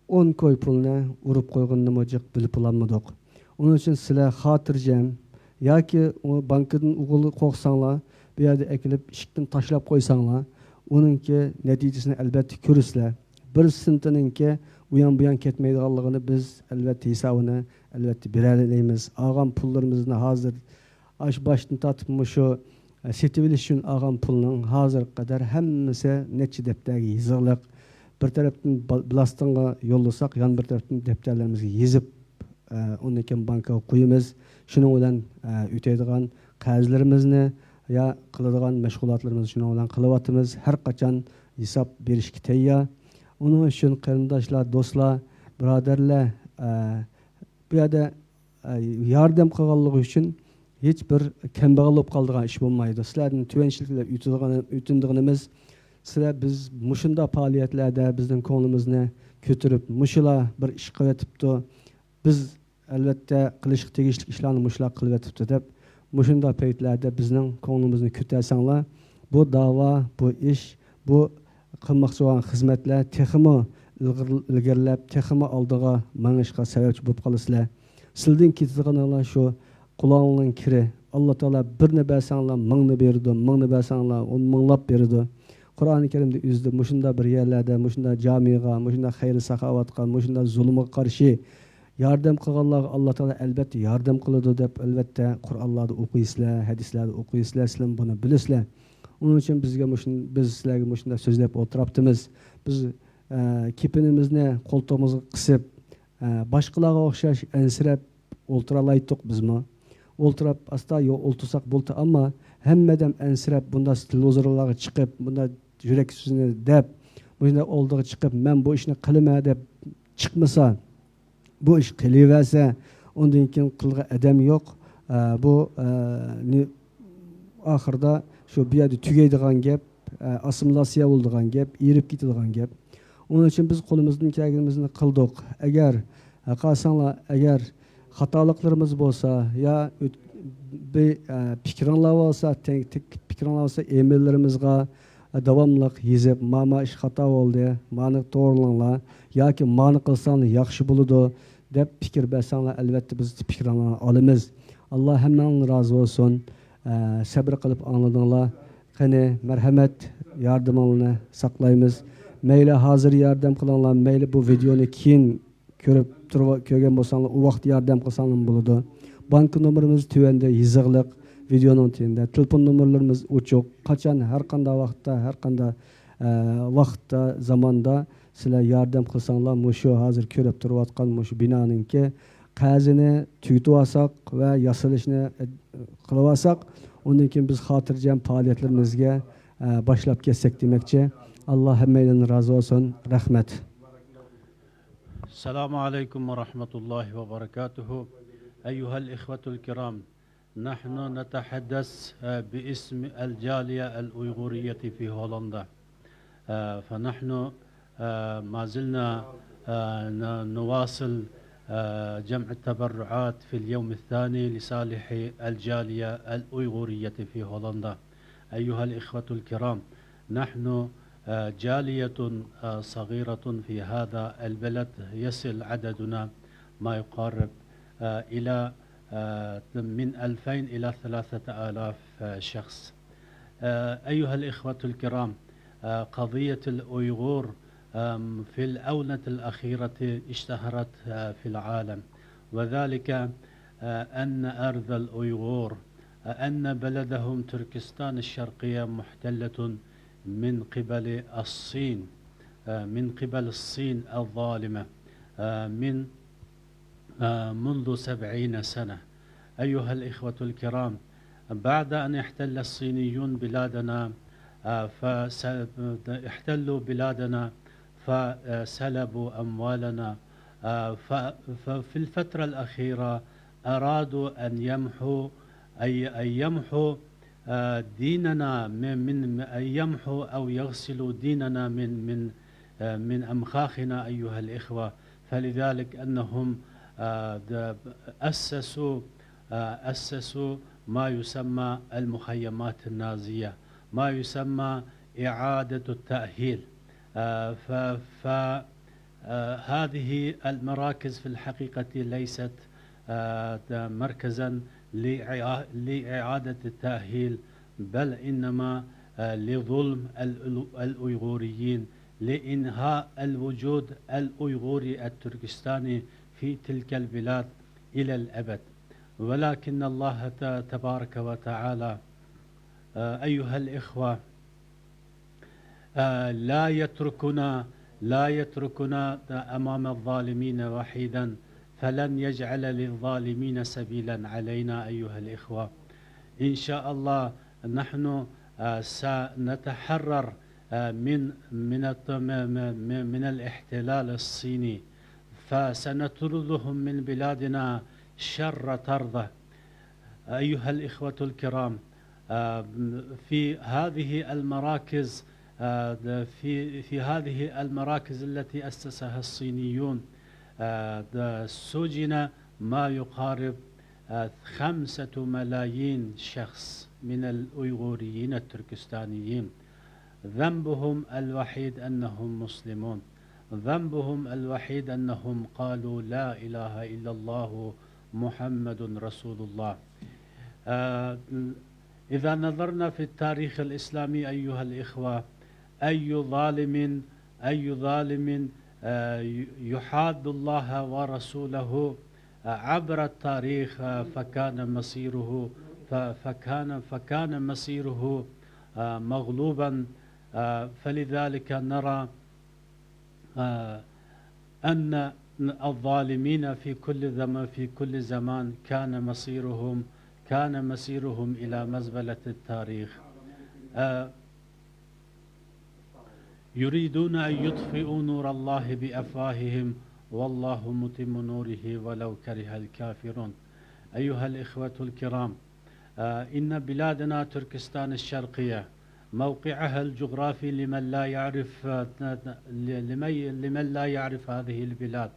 10 koy pulni urib qo'yganini jiq bilib olmadik. Uning uchun sizlar xotirjam yoki bankadan o'g'il qo'rqsanglar, bu yerda akilib eshikdan tashlab qo'ysanglar, uningki natijasini albatta ko'rasizlar. Bir sintininki u yon bu yon ketmaydiganligini biz albatta hisobini albatta bera olamiz. Olgan pullarimizni hozir ash boshdan tortib shu setib olish uchun olgan pulning hozirga qadar hammasi necha daftarga yoziliq. Bir tarafdan belastingga yo'llasak, yon bir tarafdan daftarlarimizga yozib, undan keyin bankka qo'yamiz. Shuning bilan o'taydigan qarzlarimizni yo qiladigan mashg'ulotlarimizni shuning bilan qilyapmiz. Har qachon hisob berishga tayyor. Uning uchun qarindoshlar, do'stlar, birodarlar, bu yerda yordam qilganligi uchun hech bir kambag'al bo'lib qoldigan ish bo'lmaydi. Sizlardan tuvanchiliklar o'tindiganimiz, sizlar biz mushunda faoliyatlarda bizning ko'nglimizni ko'tarib, mushular bir ish qilyotibdi, biz albatta qilishga tegishli ishlarni mushular qilyotibdi deb mushunda paytlarda bizning ko'nglimizni ko'tarsanglar, bu da'vo, bu ish, bu qilmoqchi bo'lgan xizmatlar texmi ilgarilab, texmi oldiga mangishga sababchi bo'lib qolasizlar. Sizdan ketadiganlar shu qulog'ingning kiri. Alloh taolo birni bersanglar mingni berdi, mingni bersanglar o'n minglab berdi. Qur'oni Karimda o'zida mushunda bir yerlarda, mushunda jamiga, mushunda xayr saxovatga, mushunda zulmga qarshi yordam qilganlarga Alloh taolo albatta yordam qiladi deb albatta Qur'onlarda o'qiysizlar, hadislarda o'qiysizlar, sizlar buni bilasizlar. Uning uchun bizga biz sizlarga mushunda so'zlab o'tiribmiz. Biz kepinimizni qo'ltig'imizga qisib, boshqalarga o'xshash ansirab o'ltiralaydiq bizmi? O'ltirib asta yo'q o'ltirsak bo'ldi, ammo hammadan ansirab bunda televizorlarga chiqib, bunda yurak so'zini deb, bunda oldiga chiqib, men bu ishni qilaman deb chiqmasa, bu ish qilaversa, undan keyin qilgan odam yo'q. Bu oxirida shu bu yerda tugaydigan gap, assimilyatsiya bo'ladigan gap, erib ketadigan gap. Uning uchun biz qo'limizdan kelganimizni qildik. Agar qolsanglar, agar xatoliklarimiz bo'lsa yo bir fikringlar bo'lsa, fikringlar bo'lsa, emaillerimizga davomli yozib, mama ish xato bo'ldi, mani to'g'rilanglar yoki mani qilsanglar yaxshi bo'ladi deb fikr bersanglar, albatta biz fikringlarni olamiz. Alloh hammanglardan rozi bo'lsin. Sabr qilib angladinglar. Qani marhamat, yordaminglarni saqlaymiz. Mayli hozir yordam qilinglar, mayli bu videoni keyin ko'rib turib ko'rgan bo'lsanglar, u vaqt yordam qilsanglar bo'ladi. Bank nomerimiz tuvanda yozig'liq, videoning tuvanda telefon nomerlarimiz ochiq. Qachon har qanday vaqtda, har qanday vaqtda, zamonda sizlar yordam qilsanglar, mushu hozir ko'rib turayotgan mushu binoninki qarzini tugatib olsak va yasalishini qilib olsak, undan keyin biz xotirjam faoliyatlarimizga boshlab ketsak demakchi. Alloh hammanglardan rozi bo'lsin. Rahmat. السلام عليكم ورحمة الله وبركاته. أيها الإخوة الكرام، نحن نتحدث باسم الجالية الأويغورية في هولندا. فنحن ما زلنا نواصل جمع التبرعات في اليوم الثاني لصالح الجالية الأويغورية في هولندا. أيها الإخوة الكرام، نحن جالية صغيرة في هذا البلد، يصل عددنا ما يقارب إلى من 2000 إلى 3000 شخص. أيها الإخوة الكرام، قضية الأويغور في الآونة الأخيرة اشتهرت في العالم، وذلك أن أرض الأويغور، أن بلدهم تركستان الشرقية محتلة من قبل الصين، من قبل الصين الظالمة، منذ 70 سنة. أيها الإخوة الكرام، بعد أن احتل الصينيون بلادنا، احتلوا بلادنا فسلبوا أموالنا، ففي الفترة الأخيرة أرادوا أن يمحوا، أي أن يمحوا ديننا من أن يمحوا أو يغسلوا ديننا من أمخاخنا أيها الإخوة. فلذلك أنهم أسسوا ما يسمى المخيمات النازية، ما يسمى إعادة التأهيل. فهذه المراكز في الحقيقة ليست مركزا لإعادة التأهيل، بل إنما لظلم الأويغوريين، لإنهاء الوجود الأويغوري التركستاني في تلك البلاد إلى الأبد. ولكن الله تبارك وتعالى، أيها الإخوة، لا يتركنا أمام الظالمين وحيدا، فلن يجعل للظالمين سبيلا علينا. أيها الإخوة، إن شاء الله نحن سنتحرر من الاحتلال الصيني، فسنطردهم من بلادنا شر طردة. أيها الإخوة الكرام، في هذه المراكز التي أسسها الصينيون سجن ما يقارب 5 ملايين شخص من الأويغوريين التركستانيين. ذنبهم الوحيد أنهم مسلمون، ذنبهم الوحيد أنهم قالوا لا إله إلا الله محمد رسول الله. إذا نظرنا في التاريخ الإسلامي، أيها الإخوة، أي ظالم يحاد الله ورسوله عبر التاريخ، فكان مصيره مغلوبا. فلذلك نرى أن الظالمين في كل زمان كان مصيرهم إلى مزبلة التاريخ. يريدون أن يطفئوا نور الله بأفواههم والله متم نوره ولو كره الكافرون. أيها الإخوة الكرام، إن بلادنا تركستان الشرقية، موقعها الجغرافي، لمن لا يعرف هذه البلاد،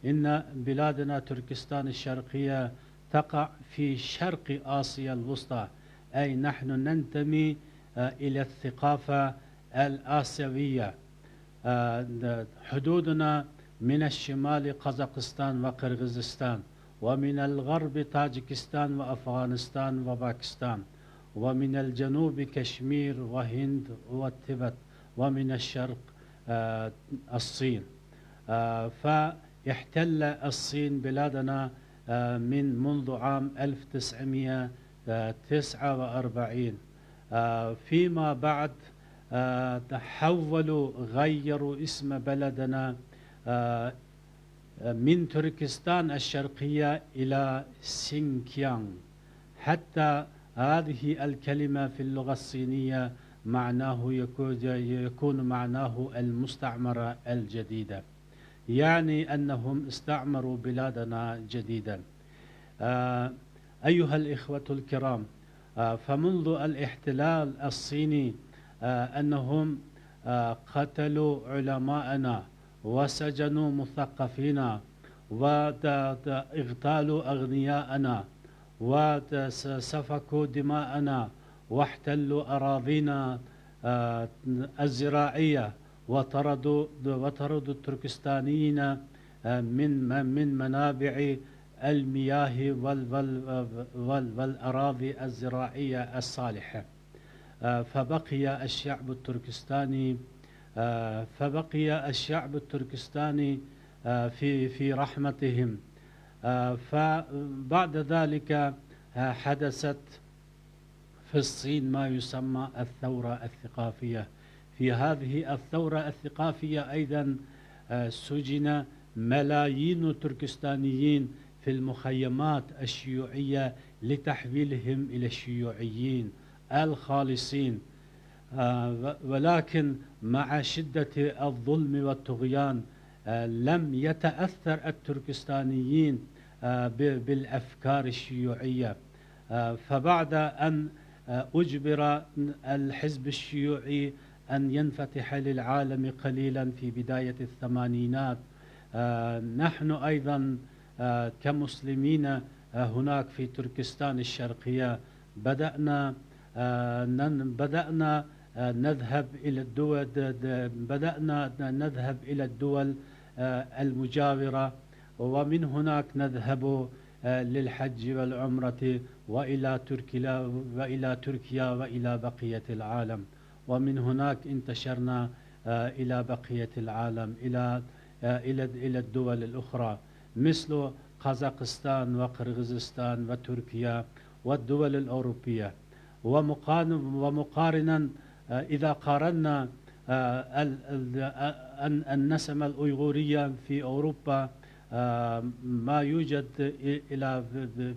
إن بلادنا تركستان الشرقية تقع في شرق آسيا الوسطى، أي نحن ننتمي إلى الثقافة الآسيوية. حدودنا من الشمال قزاقستان وقرغيزستان، ومن الغرب طاجكستان وأفغانستان وباكستان، ومن الجنوب كشمير وهند والتبت، ومن الشرق الصين. فاحتل الصين بلادنا منذ عام 1949. فيما بعد تحولوا، غيروا اسم بلدنا من تركستان الشرقية إلى سينكيانغ، حتى هذه الكلمة في اللغة الصينية معناه يكون معناه المستعمرة الجديدة، يعني أنهم استعمروا بلادنا جديدا. أيها الإخوة الكرام، فمنذ الاحتلال الصيني أنهم قتلوا علماءنا وسجنوا مثقفينا واغتالوا أغنياءنا وسفكوا دماءنا واحتلوا أراضينا الزراعية وطردوا التركستانيين من منابع المياه والأراضي الزراعية الصالحة. فبقي الشعب التركستاني في رحمتهم. فبعد ذلك حدثت في الصين ما يسمى الثورة الثقافية. في هذه الثورة الثقافية أيضا سجن ملايين التركستانيين في المخيمات الشيوعية لتحويلهم إلى الشيوعيين الخالصين. ولكن مع شدة الظلم والطغيان لم يتأثر التركستانيين بالأفكار الشيوعية. فبعد أن أجبر الحزب الشيوعي أن ينفتح للعالم قليلا في بداية الثمانينات، نحن أيضا كمسلمين هناك في تركستان الشرقية بدأنا نذهب إلى الدول، بدأنا نذهب إلى الدول المجاورة، ومن هناك نذهب للحج والعمرة وإلى تركيا وإلى بقية العالم، ومن هناك انتشرنا إلى بقية العالم، إلى إلى إلى الدول الأخرى مثل قازاقستان وقرغيزستان وتركيا والدول الأوروبية. ومقارنا إذا قارنا النسمة الأويغورية في أوروبا ما يوجد إلى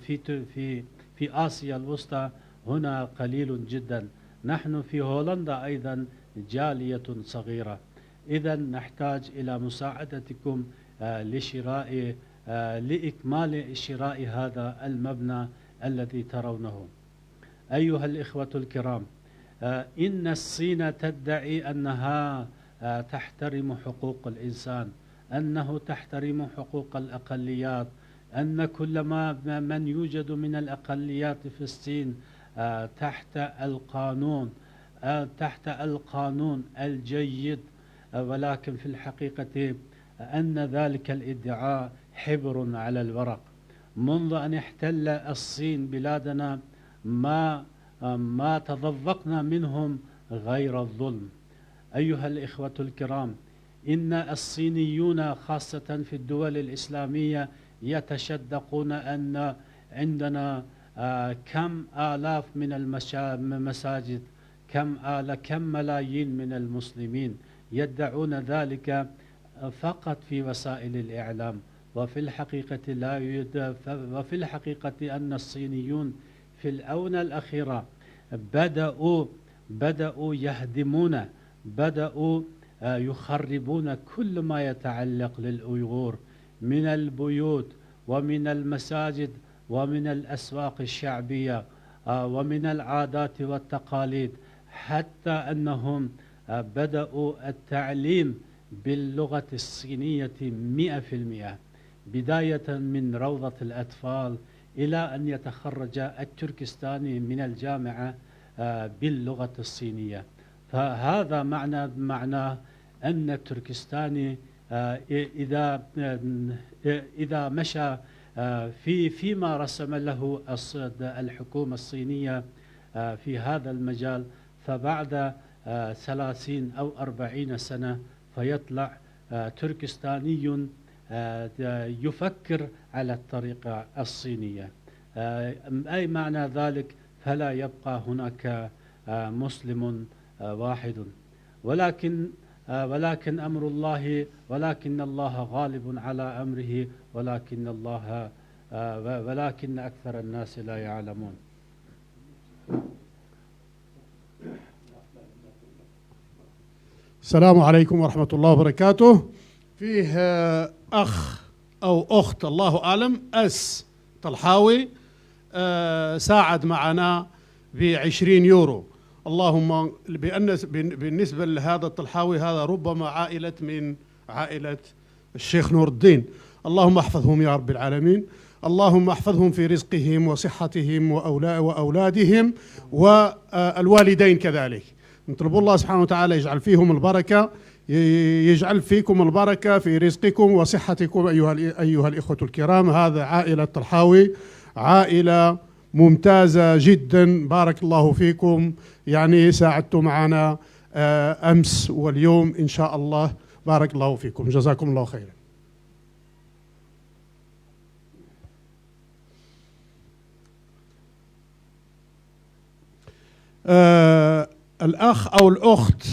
في في في آسيا الوسطى هنا قليل جدا. نحن في هولندا أيضا جالية صغيرة. إذا نحتاج إلى مساعدتكم لشراء لإكمال شراء هذا المبنى الذي ترونه. أيها الإخوة الكرام، إن الصين تدعي أنها تحترم حقوق الإنسان، أنه تحترم حقوق الأقليات، أن كل ما من يوجد من الأقليات في الصين تحت القانون، تحت القانون الجيد، ولكن في الحقيقة أن ذلك الادعاء حبر على الورق. منذ أن احتل الصين بلادنا ما تذوقنا منهم غير الظلم. أيها الإخوة الكرام، إن الصينيون خاصة في الدول الإسلامية يتشدقون أن عندنا كم آلاف من المساجد، كم ملايين من المسلمين، يدعون ذلك فقط في وسائل الإعلام، وفي الحقيقة لا يوجد. وفي الحقيقة أن الصينيون في الآونة الأخيرة بدأوا يهدمون، بدأوا يخربون كل ما يتعلق للأويغور من البيوت ومن المساجد ومن الأسواق الشعبية ومن العادات والتقاليد، حتى أنهم بدأوا التعليم باللغة الصينية 100%، بداية من روضة الأطفال إلى أن يتخرج التركستاني من الجامعة باللغة الصينية. فهذا معناه أن التركستاني إذا مشى فيما رسم له الحكومة الصينية في هذا المجال، فبعد 30 أو 40 سنة فيطلع تركستاني يفكر على الطريقة الصينية. أي معنى ذلك؟ فلا يبقى هناك مسلم واحد. ولكن أمر الله، ولكن الله غالب على أمره، ولكن أكثر الناس لا يعلمون. السلام عليكم ورحمة الله وبركاته. فيه أخ أو أخت الله أعلم أس طلحاوي ساعد معنا ب20 يورو. اللهم بالنسبة لهذا الطلحاوي، هذا ربما عائلة من عائلة الشيخ نور الدين. اللهم احفظهم يا رب العالمين، اللهم احفظهم في رزقهم وصحتهم وأولادهم والوالدين كذلك. نطلب الله سبحانه وتعالى يجعل فيهم البركة، يجعل فيكم البركة في رزقكم وصحتكم أيها الإخوة الكرام. هذا عائلة طلحاوي، عائلة ممتازة جدا، بارك الله فيكم، يعني ساعدتوا معنا أمس واليوم إن شاء الله. بارك الله فيكم، جزاكم الله خيرا. الأخ أو الأخت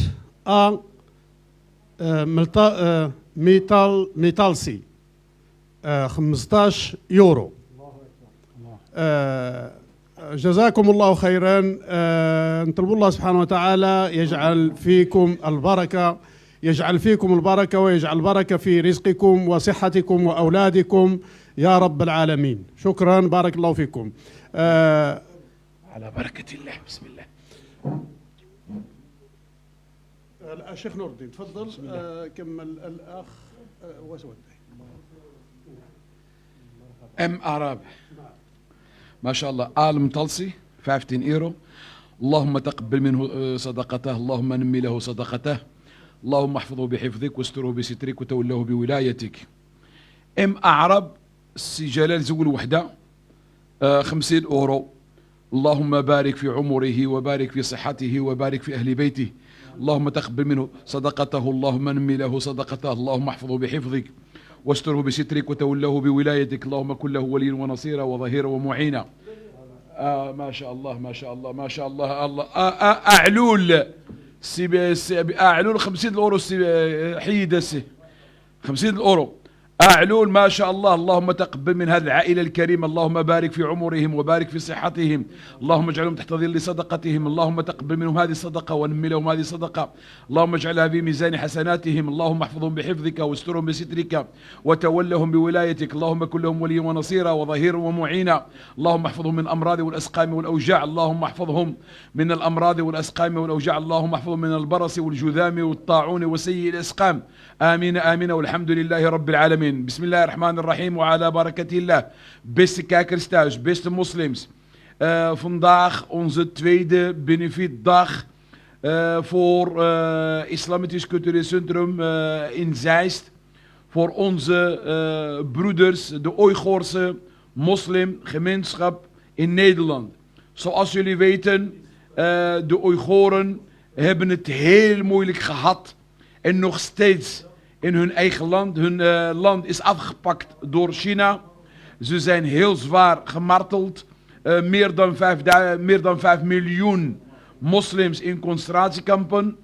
ميتالسي 15 يورو. جزاكم الله خيرا. نطلب الله سبحانه وتعالى يجعل فيكم البركة، يجعل فيكم البركة ويجعل البركة في رزقكم وصحتكم وأولادكم يا رب العالمين. شكرا، بارك الله فيكم. على بركة الله، بسم الله. الشيخ نور الدين تفضل. كمل الأخ وسود. أم أراب. ما شاء الله. آل مطلسي 15 euro. اللهم تقبل منه صدقته، اللهم نمي له صدقته، اللهم احفظه بحفظك واستره بسترك وتوله بولايتك. ام اعرب سي جلال زول وحده 50 اورو. اللهم بارك في عمره وبارك في صحته وبارك في اهل بيته. اللهم تقبل منه صدقته، اللهم نمي له صدقته، اللهم احفظه بحفظك واستره بسترك وتوله بولايتك. اللهم كن له وليا ونصيرا وظهيرا ومعينا. ما شاء الله، ما شاء الله، ما شاء الله. الله اعلول سي اعلول 50 الاورو. سي حيد سي 50 الاورو أعلول، ما شاء الله. اللهم تقبل من هذه العائلة الكريمة، اللهم بارك في عمرهم وبارك في صحتهم، اللهم اجعلهم تحت ظل صدقتهم، اللهم تقبل منهم هذه الصدقة ونمي لهم هذه الصدقة، اللهم اجعلها في ميزان حسناتهم، اللهم احفظهم بحفظك واسترهم بسترك وتولهم بولايتك، اللهم كن لهم وليا ونصيرا وظهيرا ومعينا. اللهم احفظهم من الأمراض والأسقام والأوجاع، اللهم احفظهم من الأمراض والأسقام والأوجاع، اللهم احفظهم من البرص والجذام والطاعون وسيء الأسقام. آمين آمين والحمد لله رب العالمين. بسم الله الرحمن الرحيم وعلى بركة الله. Beste kijkers thuis, beste moslims. Vandaag onze tweede benefietdag voor Islamitisch Cultureel Centrum in Zeist. Voor onze broeders, de Oeigoerse moslimgemeenschap in Nederland. Zoals jullie weten, de Oeigoeren hebben het heel moeilijk gehad. En nog steeds in hun eigen land. Hun land is afgepakt door China. Ze zijn heel zwaar gemarteld. Meer dan 5 miljoen moslims in concentratiekampen.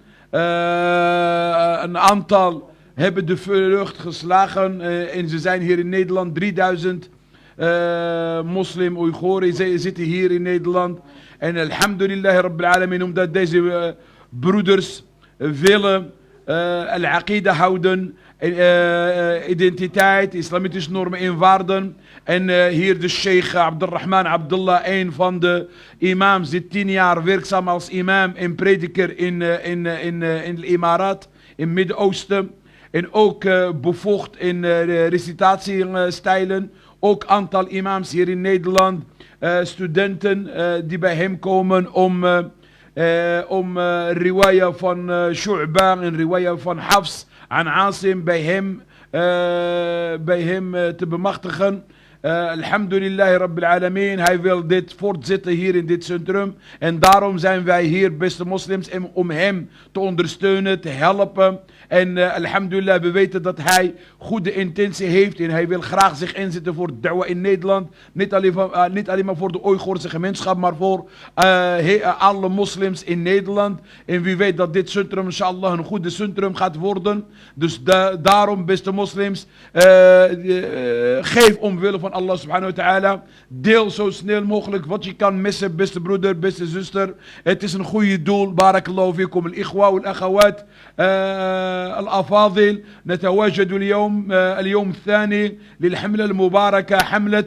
Een aantal hebben de vlucht geslagen en ze zijn hier in Nederland. 3000 moslim Oeigoeren zitten hier in Nederland. En الحمد لله رب العالمين, omdat deze broeders willen العقيدة houden, identiteit, islamitische normen en waarden. En hier de sheikh Abdurrahman Abdullah, een van de imams die 10 jaar werkzaam als imam en prediker in de Imarat, in het Midden-Oosten. En ook bevoegd in recitatiestijlen. Ook aantal imams hier in Nederland, studenten die bij hem komen om رواية van Shu'ba en رواية van Hafs عن Asim bij hem te bemachtigen. الحمد لله رب العالمين. Hij wil dit voortzetten hier in dit centrum. En daarom zijn wij hier, beste moslims, om hem te ondersteunen, te helpen. En الحمد لله, we weten dat hij goede intentie heeft. En hij wil graag zich inzetten voor دعوة in Nederland. Niet alleen maar voor de Oeigoerse gemeenschap, maar voor alle moslims in Nederland. En wie weet dat dit centrum, إن شاء الله, een goede centrum gaat worden. Dus daarom, beste moslims, geef omwille van الله سبحانه وتعالى. Deel zo snel mogelijk wat je kan missen, beste broeder, beste zuster. Het is een goede doel. بارك الله فيكم الإخوة والأخوات الأفاضل. نتواجد اليوم اليوم الثاني للحملة المباركة، حملة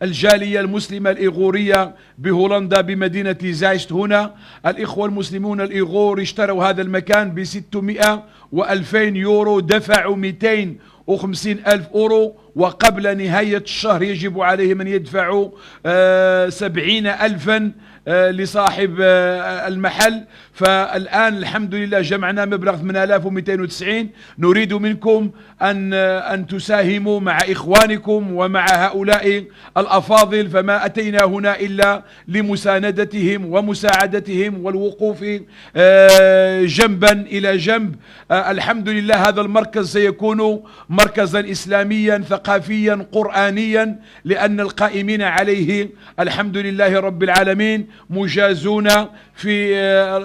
الجالية المسلمة الإيغورية بهولندا بمدينة زايست. هنا الإخوة المسلمون الإيغور اشتروا هذا المكان ب 602 يورو، دفعوا 250 ألف أورو، وقبل نهاية الشهر يجب عليهم أن يدفعوا 70 ألفا لصاحب المحل. فالآن الحمد لله جمعنا مبلغ 8290. نريد منكم أن تساهموا مع إخوانكم ومع هؤلاء الأفاضل، فما أتينا هنا إلا لمساندتهم ومساعدتهم والوقوف جنبا إلى جنب. الحمد لله، هذا المركز سيكون مركزا إسلاميا ثقافيا قرآنيا، لأن القائمين عليه الحمد لله رب العالمين مجازون في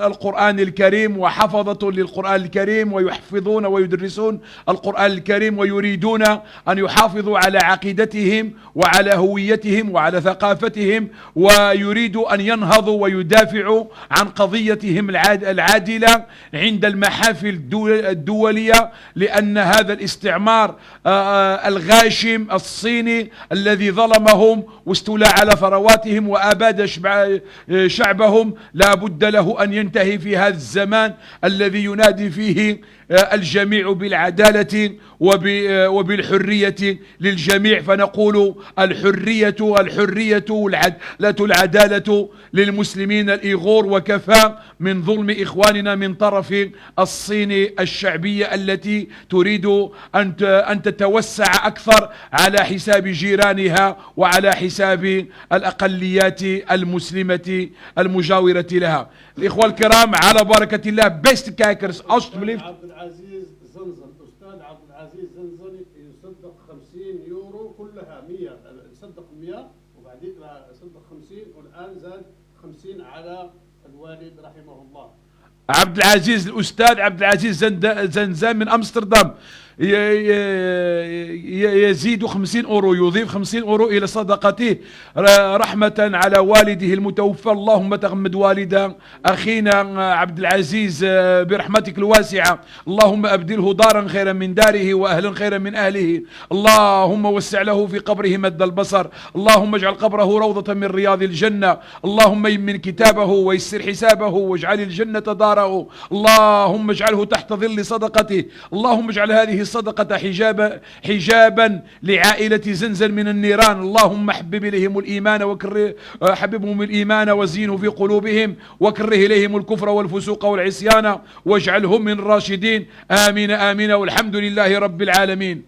القرآن الكريم وحفظة للقرآن الكريم، ويحفظون ويدرسون القرآن الكريم، ويريدون أن يحافظوا على عقيدتهم وعلى هويتهم وعلى ثقافتهم، ويريدوا أن ينهضوا ويدافعوا عن قضيتهم العادلة عند المحافل الدولية، لأن هذا الاستعمار الغاشم الصيني الذي ظلمهم واستولى على ثرواتهم وأباد شعبهم لا بد له أن ينتهي في هذا الزمان الذي ينادي فيه الجميع بالعدالة وبالحرية للجميع. فنقول الحرية الحرية والعدالة العدالة للمسلمين الإيغور، وكفى من ظلم إخواننا من طرف الصين الشعبية التي تريد أن تتوسع أكثر على حساب جيرانها وعلى حساب الأقليات المسلمة المجاورة لها. الإخوة الكرام، على بركة الله، beste kijkers, alstublieft. عبد العزيز زنزن، أستاذ عبد العزيز زنزن يصدق 50 يورو كلها، 100، صدق 100 وبعدين صدق 50 والآن زاد 50 على الوالد رحمه الله. عبد العزيز، الأستاذ عبد العزيز زنزان من أمستردام يزيد 50 أورو، يضيف 50 أورو إلى صدقته رحمة على والده المتوفى. اللهم تغمد والد أخينا عبد العزيز برحمتك الواسعة، اللهم أبدله دارا خيرا من داره وأهلا خيرا من أهله، اللهم وسع له في قبره مد البصر، اللهم اجعل قبره روضة من رياض الجنة، اللهم يمن كتابه ويسر حسابه واجعل الجنة داره، اللهم اجعله تحت ظل صدقته، اللهم اجعل هذه الصدقة حجابا لعائلة زنزن من النيران. اللهم حبب إليهم الإيمان وكره، حببهم الإيمان وزينه في قلوبهم وكره إليهم الكفر والفسوق والعصيان واجعلهم من الراشدين. آمين آمين، والحمد لله رب العالمين.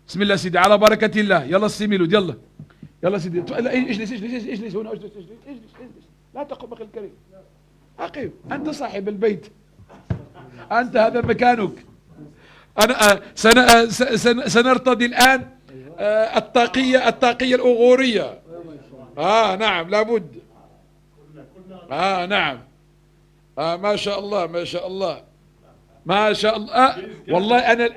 بسم الله سيدي، على بركة الله. يلا سي ميلود، يلا يلا سيدي، لا، اجلس اجلس اجلس هنا، اجلس اجلس اجلس اجلس، لا تقم أخي الكريم، أقف، أنت صاحب البيت، أنت هذا مكانك. أنا سنرتدي الآن الطاقية الأغورية. نعم، لابد. نعم. ما شاء الله، ما شاء الله، ما شاء الله. والله أنا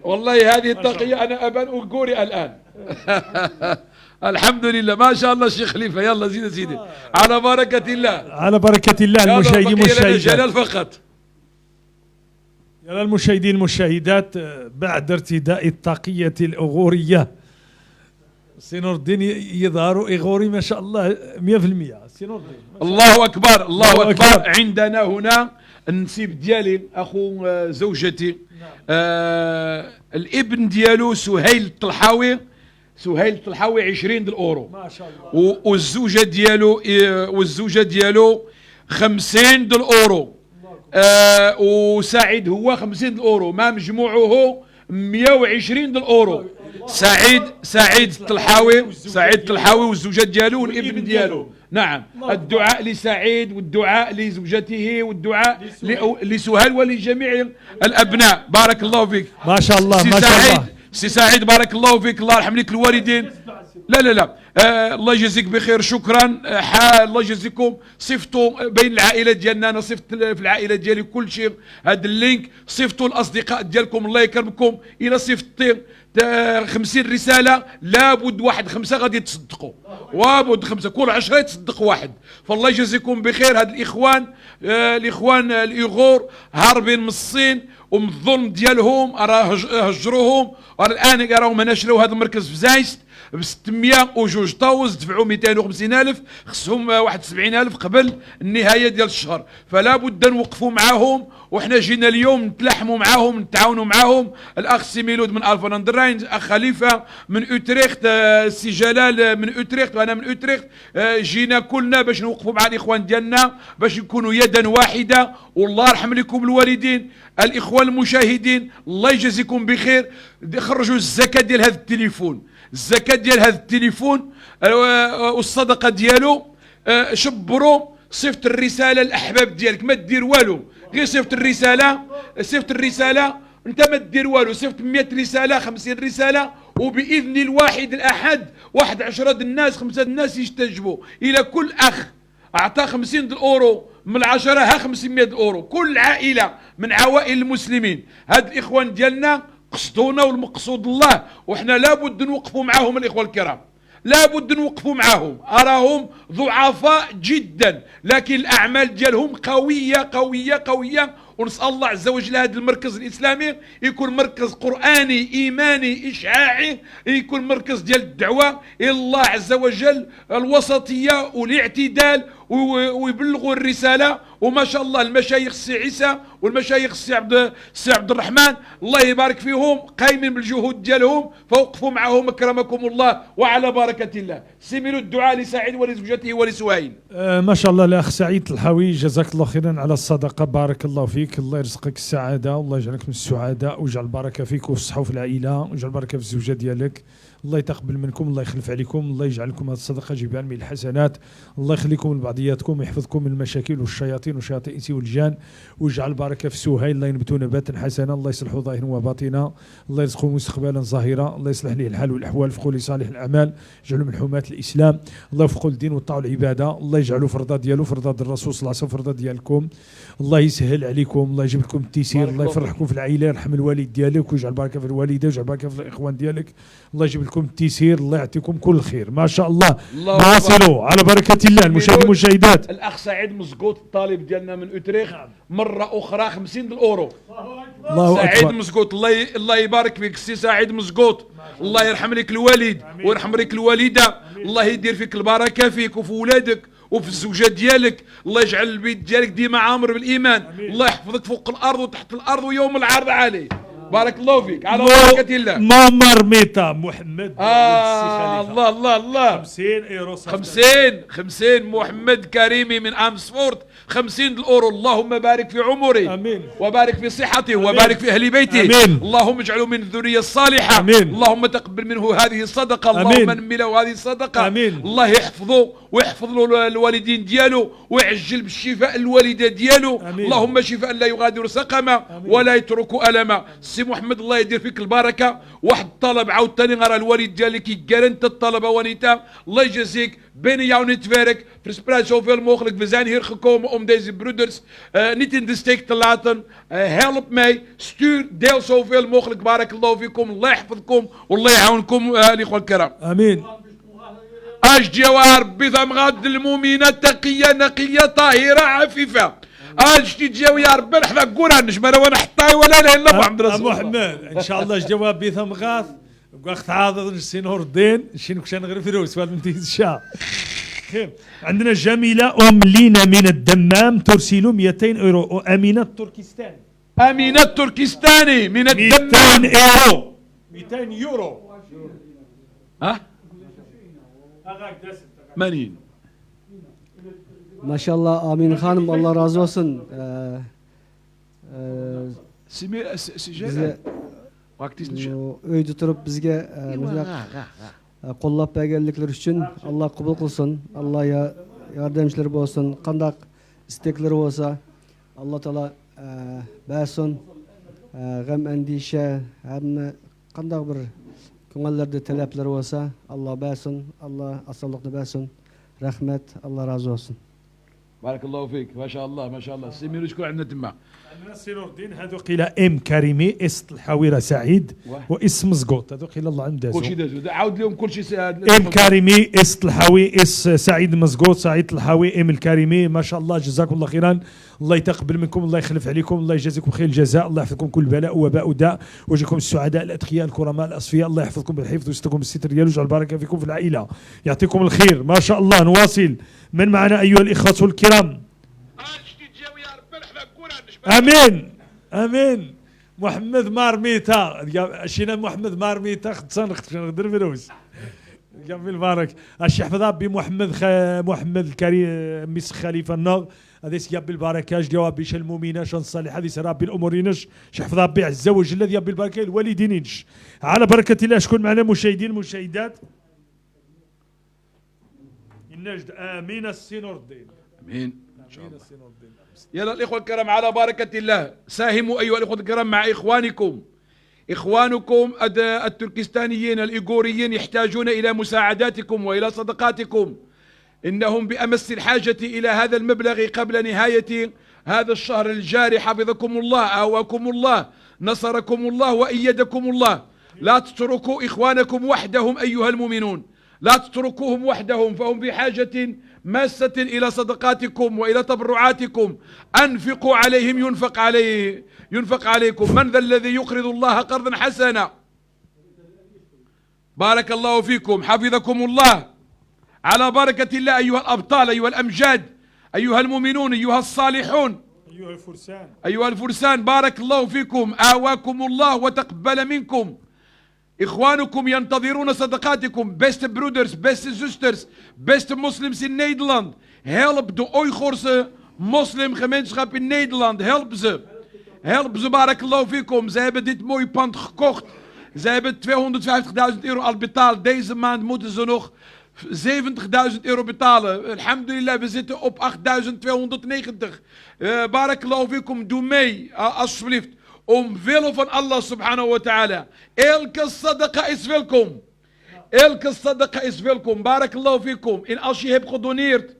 والله هذه الطاقية أنا أبان أوغوري الآن. الحمد لله، ما شاء الله الشيخ خليفة. يلا زيد سيدي، على بركة الله. على بركة الله. يلا، المشاهدين بقي لنا والمشاهدات. جلال فقط. يلا المشاهدين المشاهدات، بعد ارتداء الطاقية الأغورية سي نور الدين يظهر إغوري ما شاء الله 100%. سي نور الدين، ما شاء الله أكبر، الله الله أكبر. أكبر. عندنا هنا النسيب ديالي أخو زوجتي، الابن ديالو سهيل الطلحاوي، سهيل الطلحاوي 20 الأورو. ما شاء الله. والزوجة ديالو 50 الأورو. وسعيد هو 50 الأورو، ما مجموعه 120 الأورو. سعيد الطلحاوي، سعيد الطلحاوي والزوجة ديالو والابن ديالو. نعم، الدعاء لسعيد والدعاء لزوجته والدعاء لسهيل ولجميع الأبناء. بارك الله فيك. ما شاء الله، سي ما شاء سعيد، الله. سي سعيد بارك الله فيك، الله يرحم لك الوالدين. لا لا لا، الله يجازيك بخير، شكرا. الله يجازيكم. صيفطوا بين العائلة ديالنا، انا صيفط في العائلة ديالي كل شيء هذا ال link، صيفطوا الاصدقاء ديالكم الله يكرمكم. الى صيفطتي 50 رسالة لابد واحد 5 غادي تصدقوا، وابد 5 كل 10 يتصدق واحد. فالله يجازيكم بخير. هاد الاخوان الايغور هاربين من الصين ومن الظلم ديالهم، راه هجروهم، راه الان راهم هنا شراو هذا المركز في زايست ب 602 طاوز، دفعوا 250,000، خصهم واحد 70,000 قبل النهاية ديال الشهر. فلا بد نوقفوا معاهم، وحنا جينا اليوم نتلاحموا معاهم، نتعاونوا معاهم. الأخ سي ميلود من ألفن أن دي راين، أخ خليفة من أوتريخت، سي جلال من أوتريخت، وأنا من أوتريخت. جينا كلنا باش نوقفوا مع الإخوان ديالنا، باش نكونوا يدا واحدة. والله يرحم لكم الوالدين. الإخوان المشاهدين الله يجازيكم بخير، خرجوا الزكاة ديال هذا التليفون، الزكاة ديال هذا التليفون، والصدقة ديالو. شبروا، صيفط الرسالة للأحباب ديالك، ما دير والو، غير صيفط الرسالة، صيفط الرسالة، انت ما دير والو، صيفط 100 رسالة، 50 رسالة، وبإذن الواحد الأحد واحد 10 د الناس، 5 د الناس يستجبوا. إلى كل أخ أعطى 50 الأورو من 10 ها 500 الأورو، كل عائلة من عوائل المسلمين. هاد الإخوان ديالنا قصدونا والمقصود الله، وحنا لابد نوقفوا معاهم الإخوة الكرام، لابد نوقفوا معاهم. أراهم ضعفاء جدا، لكن الأعمال ديالهم قوية قوية قوية، ونسال الله عز وجل هذا المركز الاسلامي يكون مركز قراني ايماني اشعاعي، يكون مركز ديال الدعوة الى الله عز وجل، الوسطية والاعتدال، ويبلغوا الرسالة. وما شاء الله المشايخ السي عيسى والمشايخ السي عبد الرحمن الله يبارك فيهم، قايمين بالجهود ديالهم، فوقفوا معهم اكرمكم الله وعلى بركة الله. سميروا الدعاء لسعيد ولزوجته ولسهيل. ما شاء الله الاخ سعيد الحاوي، جزاك الله خيرا على الصدقة، بارك الله فيك، الله يرزقك السعادة والله يجعلك من السعداء ويجعل البركة فيك وفي الصحة وفي العائلة ويجعل البركة في الزوجة ديالك. الله يتقبل منكم، الله يخلف عليكم، الله يجعلكم هذه الصدقة جبال من الحسنات، الله يخليكم لبعضياتكم ويحفظكم من المشاكل والشياطين وشياطين الانس والجان، ويجعل البركة في سهيل، الله ينبتوا نباتا حسنا، الله يصلحوا ظاهرا وباطنا، الله يرزقه مستقبلا ظاهرا، الله يصلح ليه الحال والاحوال، وفقوا لصالح الاعمال، يجعلوا من حماة الاسلام، الله يوفقوا للدين والطاعة والعبادة، الله يجعلوا في الرضا ديالو، في رضا الرسول صلى الله عليه وسلم، في الرضا ديالكم، الله يسهل عليكم، الله يجيب لكم التيسير، الله يفرحكم في العائلة، يرحم الوالد ديالك ويجعل البركة في الوالدة ويجعل البركة في الاخوان ديالك، الله يجيب لكم التيسير، الله يعطيكم كل خير. ما شاء الله. نواصلوا على بركة الله المشاهدين والمشاهدات. الاخ سعيد مزقوط الطالب ديالنا من اوتريخ، نعم. مرة اخرى 50 الاورو. الله سعيد اكبر. مزقوط، الله يبارك فيك السي سعيد مزقوط، الله يرحم لك الوالد ويرحم لك الوالدة، الله يدير فيك البركة فيك وفي ولادك وفي الزوجة ديالك، الله يجعل البيت ديالك ديما عامر بالايمان، الله يحفظك فوق الارض وتحت الارض ويوم العرض عليه. بارك الله فيك على بركة الله. مامر ميتا محمد. الله الله الله. 50 ايرو. 50 محمد كريمي من امسفورت، 50 الاورو. اللهم بارك في عمره، امين، وبارك في صحته، وبارك في اهل بيته، امين. اللهم اجعله من الذرية الصالحة، امين. اللهم تقبل منه هذه الصدقة، اللهم نمي له هذه الصدقة، امين. الله يحفظه ويحفظ له الوالدين ديالو ويعجل بالشفاء الوالدة ديالو، امين. اللهم شفاء لا يغادر سقما ولا يترك الما. سي محمد الله يدير فيك البركة. واحد الطلب عاوتاني راه الوالد ديالك كيقال انت الطلبة ونيتا، الله يجازيك. Binnen jouw netwerk, verspreid zoveel mogelijk. We zijn hier gekomen om deze broeders niet in de steek te laten. Help mij, stuur, deel zoveel mogelijk. بارك الله فيكم، الله يحفظكم والله يعاونكم الاخوة الكرام. امين. اش جوار ربي ثمغاد المؤمنة تقية نقية طاهرة عفيفة. اش تجاو يا ربي نحفظ قران نجم انا وانا حطاي ولا لا الا محمد رسول الله. محمد ان شاء الله جواب بي ثمغاث وقت عاضد سي نور الدين شي نكشان غير فلوس الشا. خير. عندنا جميلة أم لينا من الدمام ترسل 200 أورو. أمينة التركستاني. أمينة التركستاني من الدمام. 200 أورو. 200 يورو. ها؟ 80. Maşallah Amin Hanım, Allah razı olsun. Bize öyde durup bizge qo'llab berganliklari uchun Allah qabul qilsin. Allah yordamchilari bo'lsin. Qandaq istaklari bo'lsa Allah taolo bersin. G'am andisha hamma qandaq bir ko'ngillarda talablar bo'lsa Allah bersin. Allah osonlikni bersin. Rahmat, Allah razı olsun. بارك الله فيك، ما شاء الله ما شاء الله. سمير شكون عندنا تما؟ عندنا سي نور الدين هذو قيل ام كريمي اس الحاويره سعيد واسم زقوط، هذو قيل الله عند كل شيء دازو، عاود لهم كل شيء. ام كريمي اس الحاوي اس سعيد مزقوط سعيد الحاوي ام الكريمي. ما شاء الله، جزاكم الله خيرا، الله يتقبل منكم، الله يخلف عليكم، الله يجازيكم خير الجزاء، الله يحفظكم كل بلاء وباء وداء، ويجيكم السعداء الاتقياء الكرماء الاصفياء، الله يحفظكم بالحفظ ويستركم بالستر ديالو ويجعل البركة فيكم في العائلة، يعطيكم الخير. ما شاء الله. نواصل من معنا ايها الاخوة الكرام؟ امين امين. محمد مارميتا، شينا محمد مارميتا خدسان نقدر فلوس جاب البارك. اش يحفظ ربي محمد محمد الكريم ميس خليفة النار هذا يسيب بالبركة جواب بيش المؤمنة شان صالح هذه ربي الامور يحفظ ربي عز وجل الذي بالبركة الوالدين. على بركة الله. شكون معنا مشاهدين مشاهدات؟ النجد. امين السي نور الدين. امين ان شاء الله. يلا الإخوة الكرام على بركة الله، ساهموا أيها الإخوة الكرام مع إخوانكم. إخوانكم التركستانيين الإيغوريين يحتاجون إلى مساعداتكم وإلى صدقاتكم. إنهم بأمس الحاجة إلى هذا المبلغ قبل نهاية هذا الشهر الجاري. حفظكم الله، آواكم الله، نصركم الله وأيدكم الله. لا تتركوا إخوانكم وحدهم أيها المؤمنون. لا تتركوهم وحدهم، فهم بحاجة ماسة إلى صدقاتكم وإلى تبرعاتكم. أنفقوا عليهم ينفق عليكم. من ذا الذي يقرض الله قرضا حسنا. بارك الله فيكم، حفظكم الله. على بركة الله أيها الأبطال، أيها الأمجاد، أيها المؤمنون، أيها الصالحون، أيها الفرسان، أيها الفرسان، بارك الله فيكم، آواكم الله وتقبل منكم. إخوانكم ينتظرون صدقاتكم. Beste broeders, beste zusters, beste moslims in Nederland. Help de Oeigoerse moslimgemeenschap in Nederland. Help ze. Help ze, بارك الله فيكم. Ze hebben dit mooie pand gekocht. Ze hebben €250.000 al betaald. Deze maand moeten ze nog €70.000 betalen. الحمد لله, we zitten op 8.290. بارك الله فيكم, doe mee, alsjeblieft. Omwille van Allah سبحانه وتعالى. Elke sadaqa is welkom. Elke sadaqa is welkom. بارك الله فيكم. En als je hebt gedoneerd,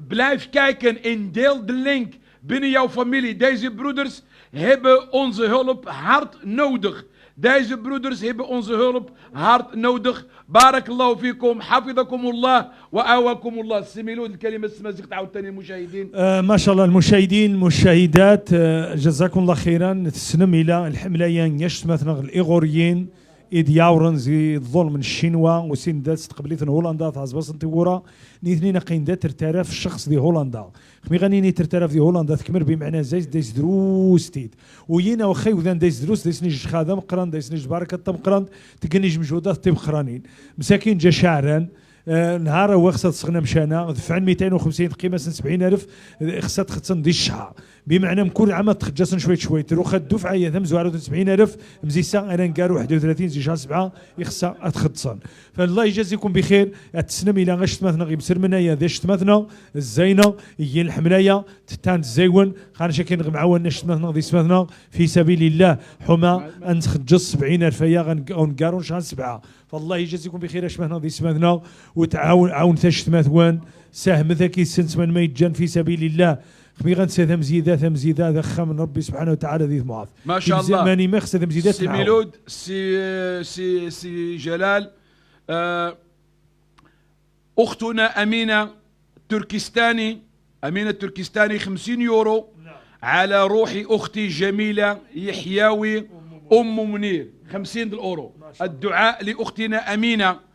blijf kijken en deel de link binnen jouw familie. Deze broeders hebben onze hulp hard nodig. Deze broeders hebben onze hulp hard nodig. بارك الله فيكم، حفظكم الله وآواكم الله. سي ميلود، الكلمة السمازيغت عاوتاني المشاهدين. ما شاء الله، المشاهدين، المشاهدات، جزاكم الله خيرا. تسنم الى الحملة يشتمتنا الايغوريين إدياورن زي الظلم من الشينوا وسين دات تقبليت هولندا تعزباس انتورا نيثنين قين دات 3000 شخص دي هولندا. خمي غنيني 3000 دي هولندا تكمر بمعنى زيت ديس دروس تيت وينا وخي وذان ديس دروس ديس نيج خادم قران ديس نيج بركة تم قران تقنيج مجهودات تيب قرانين مساكين جا شعران. نهار هو خصها تسخنا مشانا دفعن 250 قيمة 70,000 خصها تخصن دي الشهر بمعنى مكون عام تخجسن شوية شوية تروح الدفعة هي ثم زوارة 70,000 مزيسا أنا نقارو 31 زي شهر 7 يخصها أتختصن. فالله يجازيكم بخير. التسلم إلى غش تماثنا غير مسرمنا يا ذا شتماثنا الزينة هي الحملاية تتان الزيون خانا شاكين معاون شتماثنا ذي سماثنا في سبيل الله حما أن تخجص 70,000 يا غنقارو شهر 7. فالله يجازيكم بخير اش مهنا ذي سماثنا وتعاون عاون ثاشتماثوان ساهم ذاك السنس من ما يتجان في سبيل الله. خمي غنسى ثم زيادة ذا خام ربي سبحانه وتعالى ذي معاذ. ما شاء الله. ماني ما خص ثم زيادة سي نعاون. ميلود، سي جلال، أختنا أمينة تركستاني، أمينة التركستاني 50 يورو على روح أختي جميلة يحياوي أم منير، 50 الأورو. الدعاء لأختنا أمينة،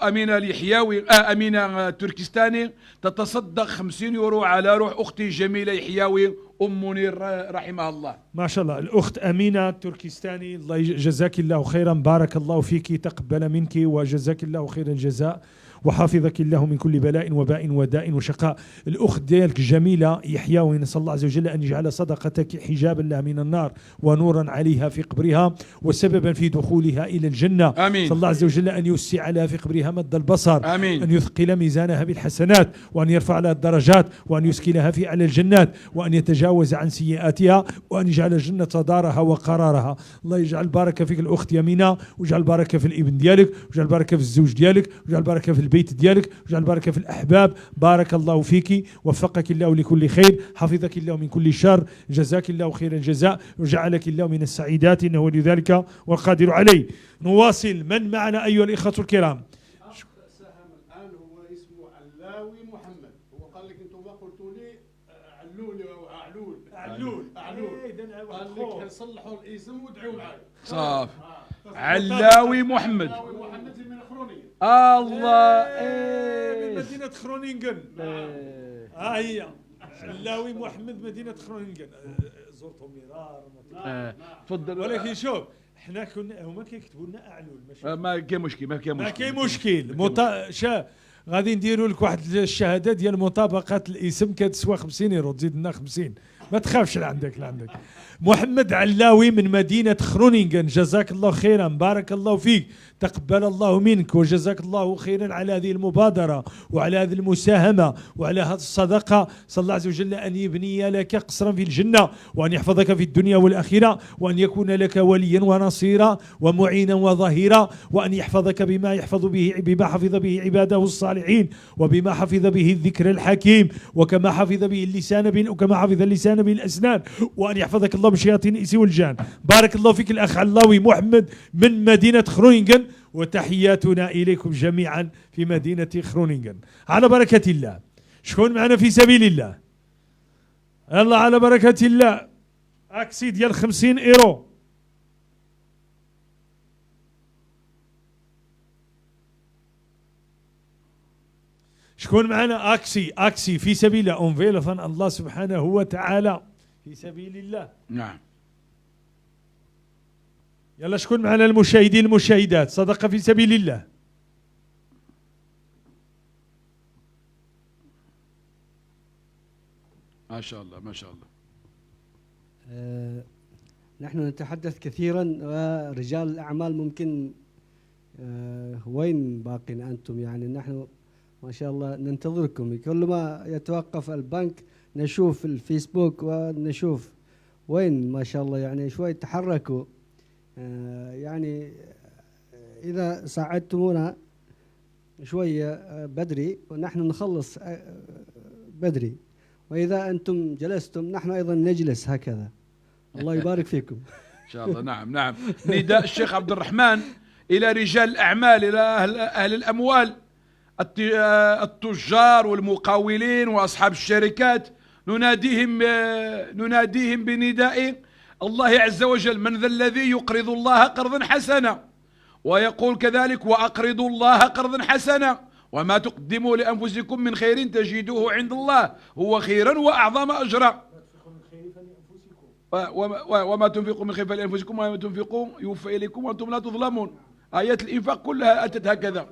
أمينة اليحياوي، أمينة تركستاني تتصدق 50 يورو على روح أختي جميلة يحياوي أم منير رحمها الله. ما شاء الله. الأخت أمينة التركستاني الله جزاك الله خيرا، بارك الله فيك، تقبل منك وجزاك الله خير الجزاء وحفظك الله من كل بلاء وباء وداء وشقاء. الأخت ديالك جميلة يحياوي نسأل الله عز وجل أن يجعل صدقتك حجابا لها من النار ونورا عليها في قبرها وسببا في دخولها إلى الجنة. آمين. نسأل الله عز وجل أن يوسع لها في قبرها مد البصر. آمين. أن يثقل ميزانها بالحسنات وأن يرفع لها الدرجات وأن يسكنها في أعلى الجنات وأن يتجاوز عن سيئاتها وأن يجعل الجنة دارها وقرارها. الله يجعل بركة فيك الأخت يمينة، ويجعل بركة في الابن ديالك، ويجعل بركة في الزوج ديالك، ويجعل بركة في البيت ديالك، ويجعل بركة في الأحباب. بارك الله فيك، وفقك الله لكل خير، حفظك الله من كل شر، جزاك الله خير الجزاء، وجعلك الله من السعيدات، إنه ولي ذلك والقادر عليه. نواصل من معنا أيها الإخوة الكرام؟ ساهم الآن هو اسمه علاوي محمد، هو قال لك أنتم قلتوا لي علولي أو علول. علول. علول. إيه، إذن هو قال أخوه. لك صلحوا الاسم وادعوا معي. صافي. علاوي محمد. علاوي محمد من خرونينغن. الله. إيه، من إيه. مدينة خرونينغن. إيه. ها هي علاوي محمد مدينة خرونينغن. زرتهم مرارا. تفضل. ولكن شوف حنا كنا هما كيكتبوا لنا أعلول، ماشي ما كاين مشكل، ما كاين ما مشكل. كاين مشكل. غادي نديروا لك واحد الشهادة ديال مطابقة الاسم كتسوى 50 يورو، تزيد لنا 50، ما تخافش. لا عندك محمد علاوي من مدينة خرونينغن، جزاك الله خيرا، بارك الله فيك، تقبل الله منك وجزاك الله خيرا على هذه المبادرة وعلى هذه المساهمة وعلى هذه الصدقة. صلى الله عز وجل أن يبني لك قصرا في الجنة وأن يحفظك في الدنيا والآخرة وأن يكون لك وليا ونصيرا ومعينا وظهيرا، وأن يحفظك بما يحفظ به، بما حفظ به عباده الصالحين وبما حفظ به الذكر الحكيم وكما حفظ به اللسان وكما حفظ اللسان بالأسنان، وأن يحفظك الله من شياطين الإنس والجان. بارك الله فيك الأخ علاوي محمد من مدينة خرونينغن. وتحياتنا إليكم جميعا في مدينة خرونينغن. على بركة الله، شكون معنا في سبيل الله؟ الله على بركة الله. actie ديال 50 ايرو. شكون معنا؟ actie actie في سبيل الله، omwille van الله سبحانه وتعالى، في سبيل الله. نعم. يلا شكون معنا المشاهدين المشاهدات؟ صدقة في سبيل الله. ما شاء الله ما شاء الله. نحن نتحدث كثيرا ورجال الأعمال ممكن وين باقين أنتم؟ يعني نحن ما شاء الله ننتظركم، كل ما يتوقف البنك نشوف الفيسبوك ونشوف وين، ما شاء الله يعني شوي تحركوا. يعني إذا ساعدتمونا شوية بدري ونحن نخلص بدري، وإذا أنتم جلستم نحن أيضا نجلس هكذا. الله يبارك فيكم إن شاء الله. نعم نعم. نداء الشيخ عبد الرحمن إلى رجال الأعمال، إلى أهل الأموال، التجار والمقاولين وأصحاب الشركات، نناديهم بنداء الله عز وجل: من ذا الذي يقرض الله قرضا حسنا، ويقول كذلك: وأقرضوا الله قرضا حسنا وما تقدموا لأنفسكم من خير تجدوه عند الله هو خيرا وأعظم أجرا. وما تنفقوا من خير فلأنفسكم وما تنفقوا يوفى إليكم وأنتم لا تظلمون. آيات الإنفاق كلها أتت هكذا.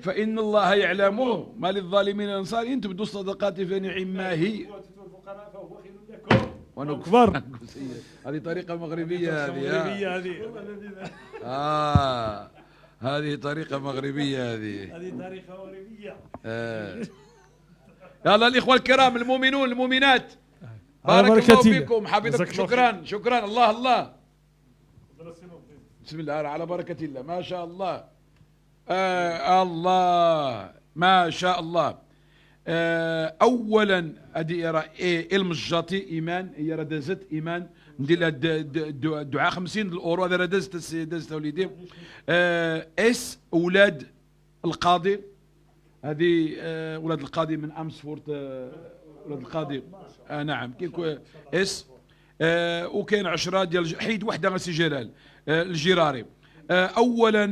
فإن الله يعلمه ما للظالمين أنصار، إن تبدوا الصدقات فنعم ما هي. أكبر. هذه طريقة مغربية، هذه هذه طريقة مغربية، هذه طريقة مغربية. يلا الإخوة الكرام المؤمنون المؤمنات، بارك الله فيكم، حفظكم، شكرا شكرا. الله الله، بسم الله، على بركة الله، ما شاء الله. الله ما شاء الله. اولا هذه راه المجاطي ايمان، هي راه دازت ايمان، ندير لها الدعاء 50 الاورو، هذا راه دازت دازت وليدي. اس اولاد القاضي، هذه اولاد القاضي من امسفورت، اولاد القاضي نعم كيكو اس. وكاين 10 ديال حيد وحده سي جلال الجراري. اولا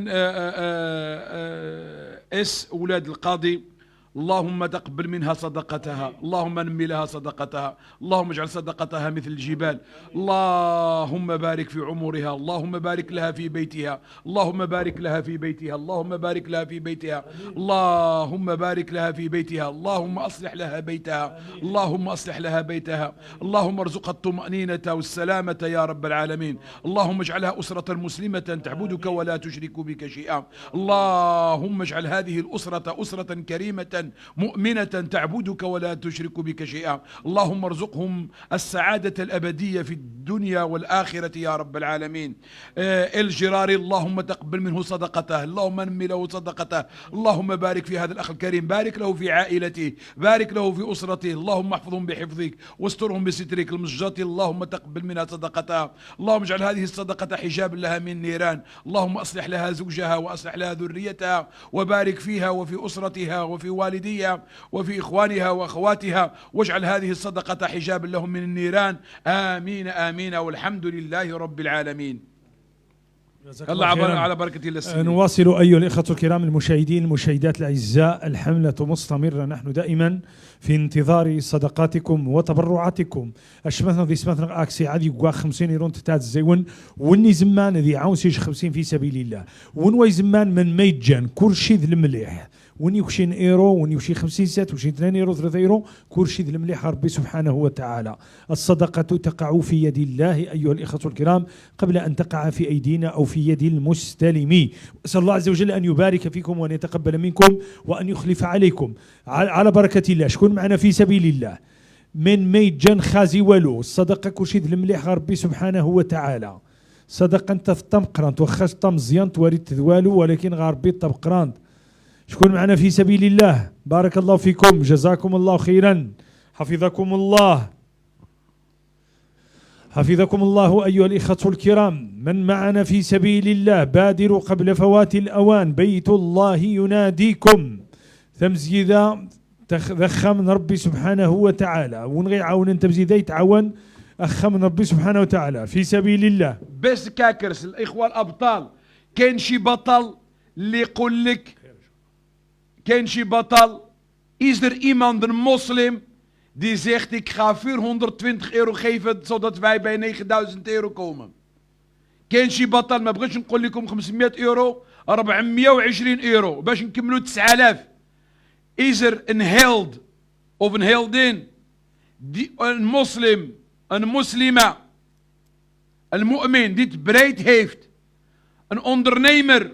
اس اولاد القاضي، اللهم تقبل منها صدقتها، اللهم نمي لها صدقتها، اللهم اجعل صدقتها مثل الجبال، اللهم بارك في عمرها، اللهم بارك لها في بيتها، اللهم بارك لها في بيتها، اللهم بارك لها في بيتها، اللهم بارك لها في بيتها، اللهم أصلح لها بيتها، اللهم أصلح لها بيتها، اللهم ارزقها الطمأنينة والسلامة يا رب العالمين، اللهم اجعلها أسرة مسلمة تعبدك ولا تشرك بك شيئا، اللهم اجعل هذه الأسرة أسرة كريمة مؤمنة تعبدك ولا تشرك بك شيئا، اللهم ارزقهم السعادة الأبدية في الدنيا والآخرة يا رب العالمين. الجراري، اللهم تقبل منه صدقته، اللهم نمي له صدقته، اللهم بارك في هذا الأخ الكريم، بارك له في عائلته، بارك له في أسرته، اللهم احفظهم بحفظك واسترهم بسترك. المجاطي، اللهم تقبل منها صدقتها، اللهم اجعل هذه الصدقة حجاب لها من نيران، اللهم أصلح لها زوجها وأصلح لها ذريتها وبارك فيها وفي أسرتها وفي والديها وفي إخوانها وأخواتها، واجعل هذه الصدقة حجابا لهم من النيران. آمين آمين، والحمد لله رب العالمين. الله على بركة الله. نواصل أيها الإخوة الكرام المشاهدين المشاهدات الأعزاء، الحملة مستمرة، نحن دائما في انتظار صدقاتكم وتبرعاتكم. أشمثنا ذي سمثنا أكسي عادي قوا 50 يرون تتات الزيون وني زمان ذي عاونسيش 50 في سبيل الله، ونوي زمان من ميتجان كل شي ذي المليح، وني وشين ايرو وني وشي 50 سات وشي 2 ايرو 3 ايرو، كل شيء ذي المليح ربي سبحانه وتعالى. الصدقة تقع في يد الله أيها الإخوة الكرام قبل أن تقع في أيدينا أو في يد المستلم. أسأل الله عز وجل أن يبارك فيكم وأن يتقبل منكم وأن يخلف عليكم على بركة الله. شكون معنا في سبيل الله من ميتجان خازي والو، الصدقة كل شيء ذي المليح ربي سبحانه وتعالى. صدقة أنت في التمقرانت واخا مزيان تواريت تذوالو، ولكن غربي تبقرانت. شكون معنا في سبيل الله؟ بارك الله فيكم، جزاكم الله خيرا، حفظكم الله. حفظكم الله أيها الإخوة الكرام. من معنا في سبيل الله بادروا قبل فوات الأوان، بيت الله يناديكم. تمزيدا تخ من ربي سبحانه وتعالى، ونغي عاون تمزيدا يتعاون أخ من ربي سبحانه وتعالى في سبيل الله. Beste kijkers, الإخوة الأبطال، كاين شي بطل اللي يقول لك، كاين شي بطل، is er iemand, een moslim, die zegt: ik ga 420 euro geven zodat wij bij 9000 euro komen? كاين شي بطل؟ ما بغيتش نقول لكم 500 يورو، 420 يورو باش نكملوا 9000. Is er een held of een heldin die een moslim, een moslima, een mu'min die het breed heeft, een ondernemer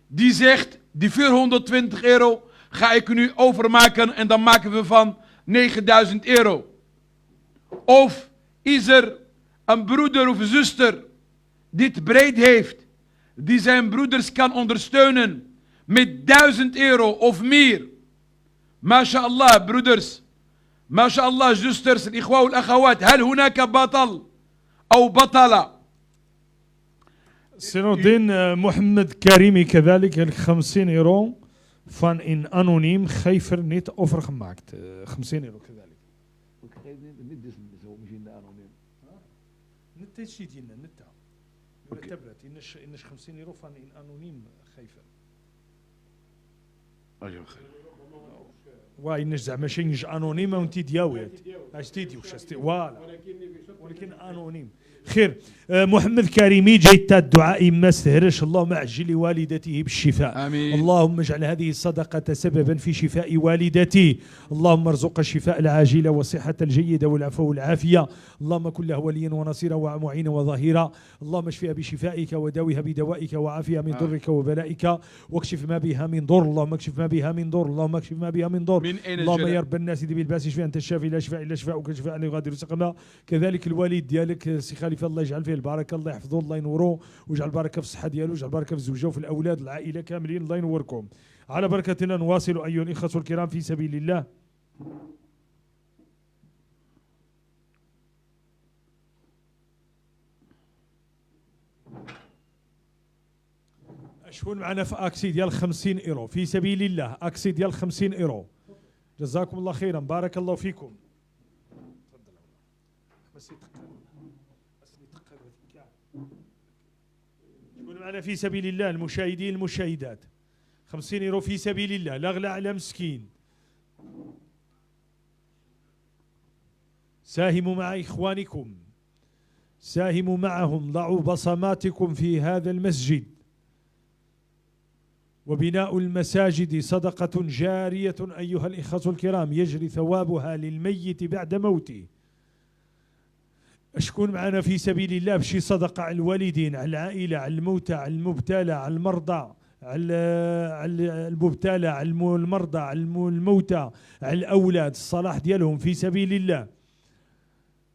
die zegt: die 420 euro ga ik nu overmaken en dan maken we van 9000 euro? Of is er een broeder of een zuster die het breed heeft, die zijn broeders kan ondersteunen met 1000 euro of meer? ما شاء الله broeders، ما شاء الله zusters، الإخوة والأخوات، هل هناك بطل أو بطلة؟ سي نور الدين، محمد كريمي كذلك 50 euro van een anoniem gever niet overgemaakt. 50 euro كذلك. نتا شي ديالنا نتا. تبرت إنش 50 euro van een anoniem gever. وإنش زعما شي anoniem وانت دياويت. اش تيديو voilà، ولكن anoniem. خير. محمد كريمي جيت الدعاء ما استهرش، اللهم عجل لوالدته بالشفاء. امين. اللهم اجعل هذه الصدقة سببا في شفاء والدتي، اللهم ارزق الشفاء العاجل والصحة الجيدة والعفو والعافية، اللهم كن له وليا ونصيرا ومعينا وظهيرا، اللهم اشفها بشفائك وداوها بدوائك وعافها من ضرك وبلائك، واكشف ما بها من ضر، اللهم اكشف ما بها من ضر، اللهم اكشف ما بها من ضر. من اين اللهم يا الجلال؟ رب الناس ذي بالباس اشفي انت الشافي لا شفاء الا شفاءك شفاء لا يغادر سقما. كذلك الوالد ديالك سي خليفه الله يجعل فيه البركه، الله يحفظه، الله ينوره ويجعل البركه في الصحه ديالو، ويجعل البركه في الزوجه وفي الاولاد، العائله كاملين، الله ينوركم. على بركه الله نواصل ايها الاخوه الكرام في سبيل الله. شكون معنا في actie ديال 50 ايرو في سبيل الله؟ actie ديال 50 ايرو، جزاكم الله خيرا، بارك الله فيكم. تفضل. بس يتقل، بس يتقل. شكون معنا في سبيل الله؟ المشاهدين المشاهدات، 50 يورو في سبيل الله، لا غلا على مسكين. ساهموا مع إخوانكم، ساهموا معهم، ضعوا بصماتكم في هذا المسجد. وبناء المساجد صدقة جارية أيها الإخوة الكرام، يجري ثوابها للميت بعد موته. أشكون معنا في سبيل الله بشي صدقة على الوالدين، على العائلة، على الموتى، على المبتلى، على المرضى، على المبتلى، على المرضى، على الموتى، على الأولاد، الصلاح ديالهم في سبيل الله.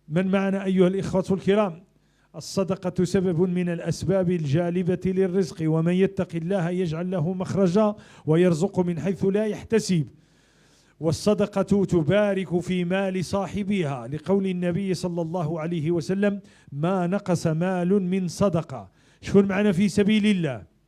من معنا أيها الإخوة الكرام؟ الصدقة سبب من الأسباب الجالبة للرزق، ومن يتق الله يجعل له مخرجا ويرزق من حيث لا يحتسب. والصدقة تبارك في مال صاحبها، لقول النبي صلى الله عليه وسلم: ما نقص مال من صدقة. شكون معنا في سبيل الله؟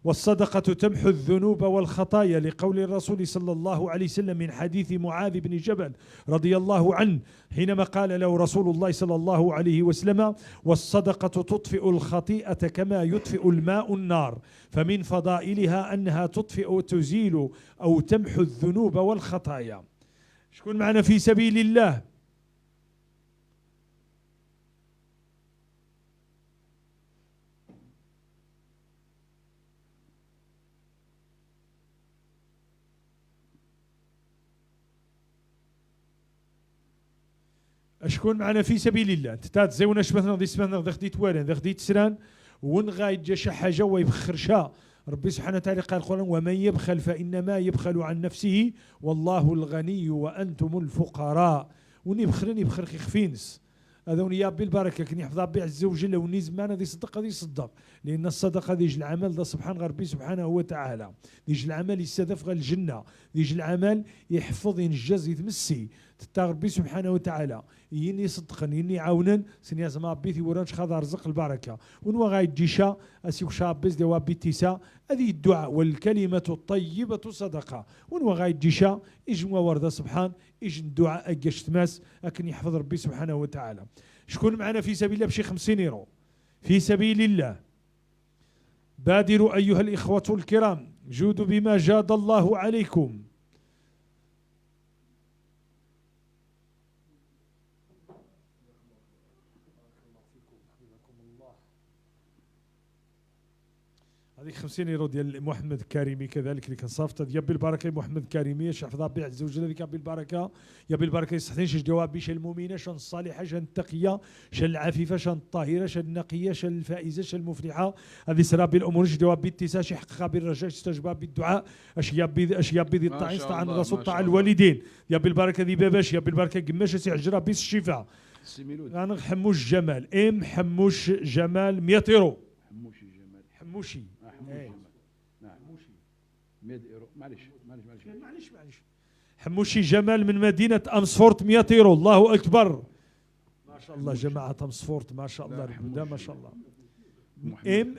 والصدقة تمحو الذنوب والخطايا، لقول الرسول صلى الله عليه وسلم من حديث معاذ بن جبل رضي الله عنه حينما قال له رسول الله صلى الله عليه وسلم: والصدقة تطفئ الخطيئة كما يطفئ الماء النار. فمن فضائلها أنها تطفئ تزيل أو تمحو الذنوب والخطايا. شكون معنا في سبيل الله؟ شكون معنا في سبيل الله؟ تتزيونا شبثنا ذي سمثنا ذي خديت والن ذي خديت سران ونغايد جا شي حاجة ويبخرشا. ربي سبحانه وتعالى قال القرآن: ومن يبخل فإنما يبخل عن نفسه والله الغني وأنتم الفقراء. وني بخرني بخر خفينس هذا وني يا بالبركة كني يحفظ ربي عز وجل. وني زمان هذه صدق هذه صدق، لأن الصدقة ديج العمل ذا سبحان ربي سبحانه وتعالى، ديج العمل يستدف غير الجنة، ديج العمل يحفظ ينجز يتمسي. تتا ربي سبحانه وتعالى يني صدقن يني عاونن سنيا زما بي ورانش خاض رزق البركة ونوا غاي تجيشا اسيو شابز دوا بيتيسا هذه الدعاء والكلمة الطيبة صدقه ونوا غاي تجيشا اجموا ورده سبحان اجن الدعاء اجش تماس اكن يحفظ ربي سبحانه وتعالى. شكون معنا في سبيل الله بشي 50 يورو في سبيل الله؟ بادروا أيها الإخوة الكرام، جودوا بما جاد الله عليكم. هذيك 50 يورو ديال محمد الكريمي كذلك اللي كان صافط يا بالبركة محمد الكريمي شحفظ ربي عز وجل هذيك بالبركة يا بالبركة يصحتين شي جواب بيش المؤمنة شان الصالحة شان التقيه شان العفيفة شان الطاهرة شان النقية شان الفائزه شان المفلحه. هذه سرا بالامور شي جواب بالتسا شي حقق بالرجاء استجاب بالدعاء اش يا بي اش يا بي الطاعين طاع الرسول طاع الوالدين يا بالبركة ذي باباش يا بالبركة قماش سي عجرة بيس الشفاء. انا حموش جمال ام حموش جمال 100 يورو. حموشي جمال حموشي حموشي. نعم حموشي 100 يورو. معلش معلش معلش معلش معلش. حموشي جمال من مدينة أمسفورت 100 يورو. الله أكبر ما شاء الله جماعة أمسفورت ما شاء الله ربدا ما شاء الله. ام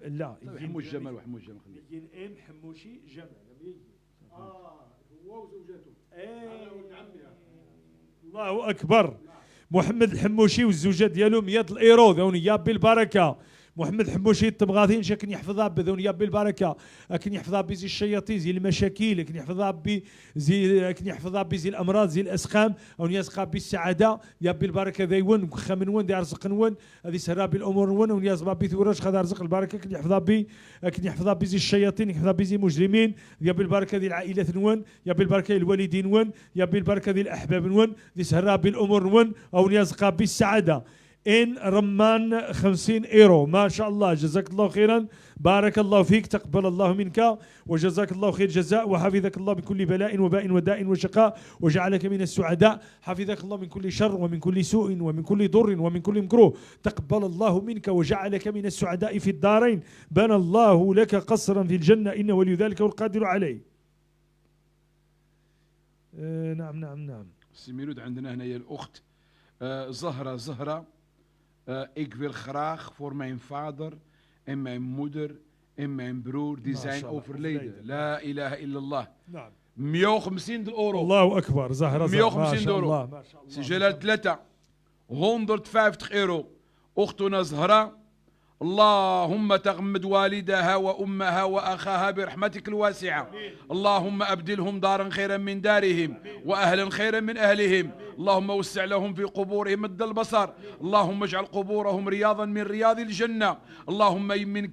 لا حموش جمال وحموش جمال خلينا ام حموشي جمال هو وزوجته انا ولد عمي. الله أكبر. محمد الحموشي والزوجة ديالو 100 الايرو ذوني يا بالبركة. محمد حموشي التبغاثين شكن يحفظها بذون يا بالبركة لكن يحفظها بزي الشياطين زي المشاكل لكن يحفظها بزي لكن يحفظها بزي الامراض زي الاسقام او يسقى بالسعادة يا بالبركة ذيون خمن ون دار رزق ون هذه سرا بالامور ون ونيازبا بثورش خذ رزق البركة لكن يحفظها بي لكن يحفظها بزي الشياطين يحفظها بزي المجرمين يا بالبركة ذي العائلة ون يا بالبركة الوالدين ون يا بالبركة ذي الاحباب ون ذي سرا بالامور ون او يسقى بالسعادة. إن رمان 50 إيرو ما شاء الله جزاك الله خيرا بارك الله فيك تقبل الله منك وجزاك الله خير جزاء وحفظك الله من كل بلاء وباء وداء وشقاء وجعلك من السعداء. حفظك الله من كل شر ومن كل سوء ومن كل ضر ومن كل مكروه. تقبل الله منك وجعلك من السعداء في الدارين. بنى الله لك قصرا في الجنة إنه ولي ذلك والقادر عليه. نعم نعم نعم. سي ميلود عندنا هنا الأخت زهرة زهرة. Ik wil graag voor mijn vader en mijn moeder en mijn broer die zijn overleden. لا إله إلا الله. نعم. 150 euro. الله أكبر. زهرة 150 euro. سي جلال 3 150 euro. أختنا زهرة اللهم تغمد والدها وأمها وأخاها برحمتك الواسعة. اللهم أبدلهم دارا خيرا من دارهم وأهلا خيرا من أهلهم. اللهم وسع لهم في قبورهم مد البصر. اللهم اجعل قبورهم رياضا من رياض الجنة. اللهم يمن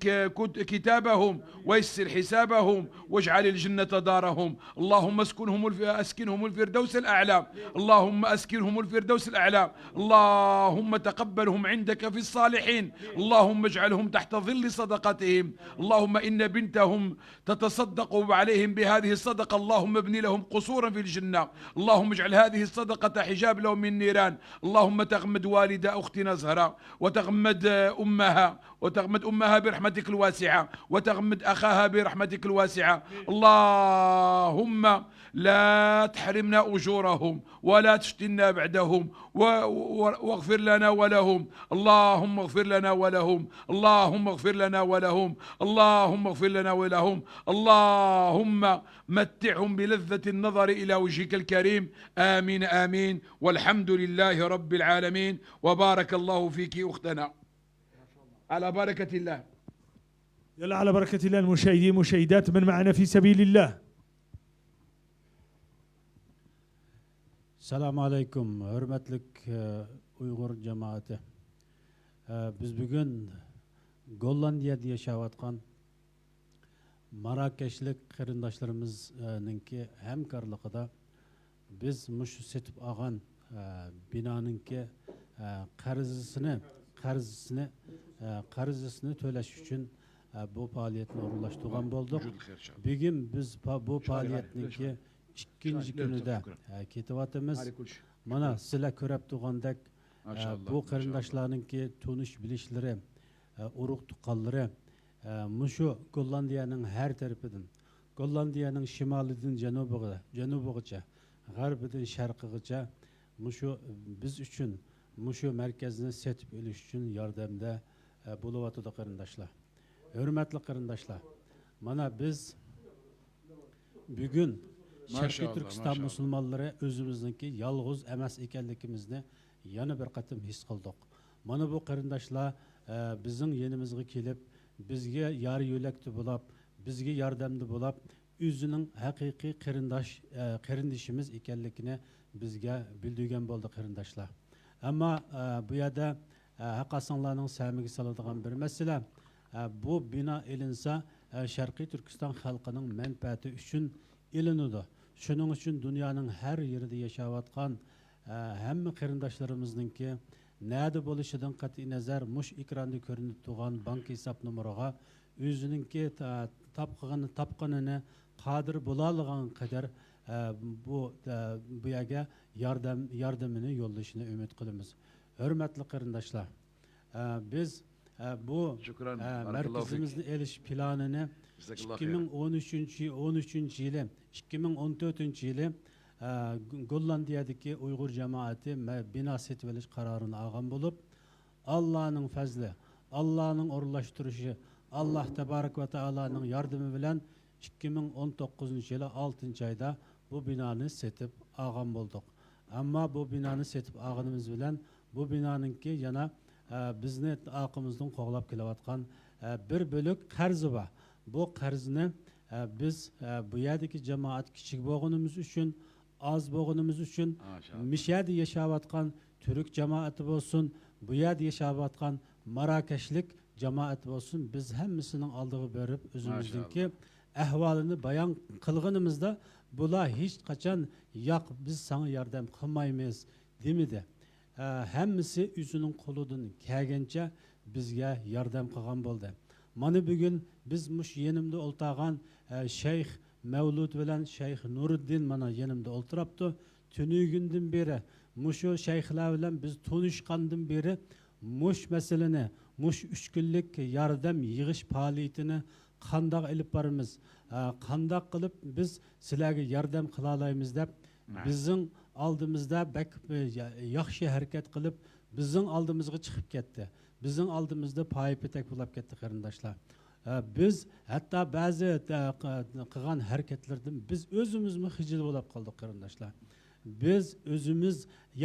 كتابهم ويسر حسابهم واجعل الجنة دارهم. اللهم أسكنهم الفردوس الأعلى. اللهم أسكنهم الفردوس الأعلى. اللهم تقبلهم عندك في الصالحين. اللهم اجعلهم تحت ظل صدقتهم. اللهم إن بنتهم تتصدق عليهم بهذه الصدقة. اللهم ابن لهم قصورا في الجنة. اللهم اجعل هذه الصدقة حجاب لهم من نيران. اللهم تغمد والد أختنا زهرة وتغمد أمها وتغمد أمها برحمتك الواسعة وتغمد أخاها برحمتك الواسعة. اللهم لا تحرمنا أجورهم ولا تفتنا بعدهم واغفر لنا ولهم. اللهم اغفر لنا ولهم. اللهم اغفر لنا ولهم. اللهم اغفر لنا ولهم. اللهم متعهم بلذة النظر إلى وجهك الكريم. آمين آمين والحمد لله رب العالمين. وبارك الله فيك أختنا. على بركة الله. يلا على بركة الله المشاهدين المشاهدات من معنا في سبيل الله. Selamun Aleyküm, hürmetlik Uygur cemaati. Biz bugün Gollandiyada yaşayotgan Marrakeşlik qarindoshlarimizningki hamkorligida biz mushu setib olgan binoninki qarzisini to'lash uchun bu faaliyatni o'rinlashtirgan bo'ldik. Bugun biz bu faaliyatninki ikkinchi kunida ketyapmiz. Mana sizlar ko'rib turgandek bu qarindoshlarninki tunish bilishlari, urug' tuqqanlari mushu Gollandiyaning har tarafidan, Gollandiyaning shimolidan janubigacha, g'arbidan sharqigacha mushu biz uchun mushu markazni setib olish uchun yordamda bo'lyotidi qarindoshlar. Hurmatli qarindoshlar, mana biz bugun Sharqiy Turkiston musulmonlari o'zimizniki yolg'iz emas ekanligimizni yana bir qatim his qildik. Mana bu qarindoshlar bizning yenimizga kelib, bizga yor yo'lakda bo'lib, bizga yordamda bo'lib, o'zining haqiqiy qarindosh qarindishimiz ekanligini bizga bildirgan bo'ldi qarindoshlar. Ammo bu yerda haqasonlarning samiga soladigan bir masala, bu bino ilinsa Sharqiy Turkiston xalqining manfaati uchun ilinadi. Shuning uchun dunyoning har yerida yashayotgan hamma qarindoshlarimizninki nada bo'lishidan qat'iy nazar mush ekranda ko'rinib turgan bank hisob nomeriga o'zininki topganini qodir bo'lolgan qadar bu yerga yordamini yo'llashini umid qilamiz. Hurmatli qarindoshlar, biz bu markazimizni elish planini 2013 yili 2014 yili Gollandiyadagi Uyg'ur jamoati bino setib olish qarorini olgan bo'lib, Allohning fazli, Allohning o'rinlashtirishi, Alloh tabarak va taoloning yordami bilan 2019 yili 6 oyda bu binoni setib olgan bo'ldik. Ammo bu binoni setib olganimiz bilan bu binoninki yana bizni orqamizdan qo'g'lab kelayotgan bir bo'lik qarzi bor. Bu qarzni biz bu yerdagi jamoat kichik bo'lganimiz uchun, oz bo'lganimiz uchun, mishada yashayotgan turk jamoati bo'lsin, bu yerda yashayotgan Marakashlik jamoati bo'lsin, biz hammasining oldiga borib o'zimizningki ahvolini bayon qilganimizda bular hech qachon yo'q biz sana yordam qilmaymiz demidi. Hammasi o'zining qo'lidan kelgancha bizga yordam qilgan bo'ldi. Mana bugun biz mush yenimda o'ltirgan Shayx Mavlud bilan Shayx Nuriddin mana yenimda o'ltiribdi. Tunugundan beri mushu shayxlar bilan biz tunishgandan beri mush masalani, mush 3 kunlik yordam yig'ish faoliyatini qandoq ilib boramiz, qandoq qilib biz sizlarga yordam qila olamiz deb bizning oldimizda bak yaxshi harakat qilib bizning oldimizga chiqib ketdi. Bizning oldimizda paypatak bo'lib ketdi qarindoshlar. Biz hatto ba'zi qilgan harakatlardan biz o'zimizmi xijil bo'lib qoldik qarindoshlar. Biz o'zimiz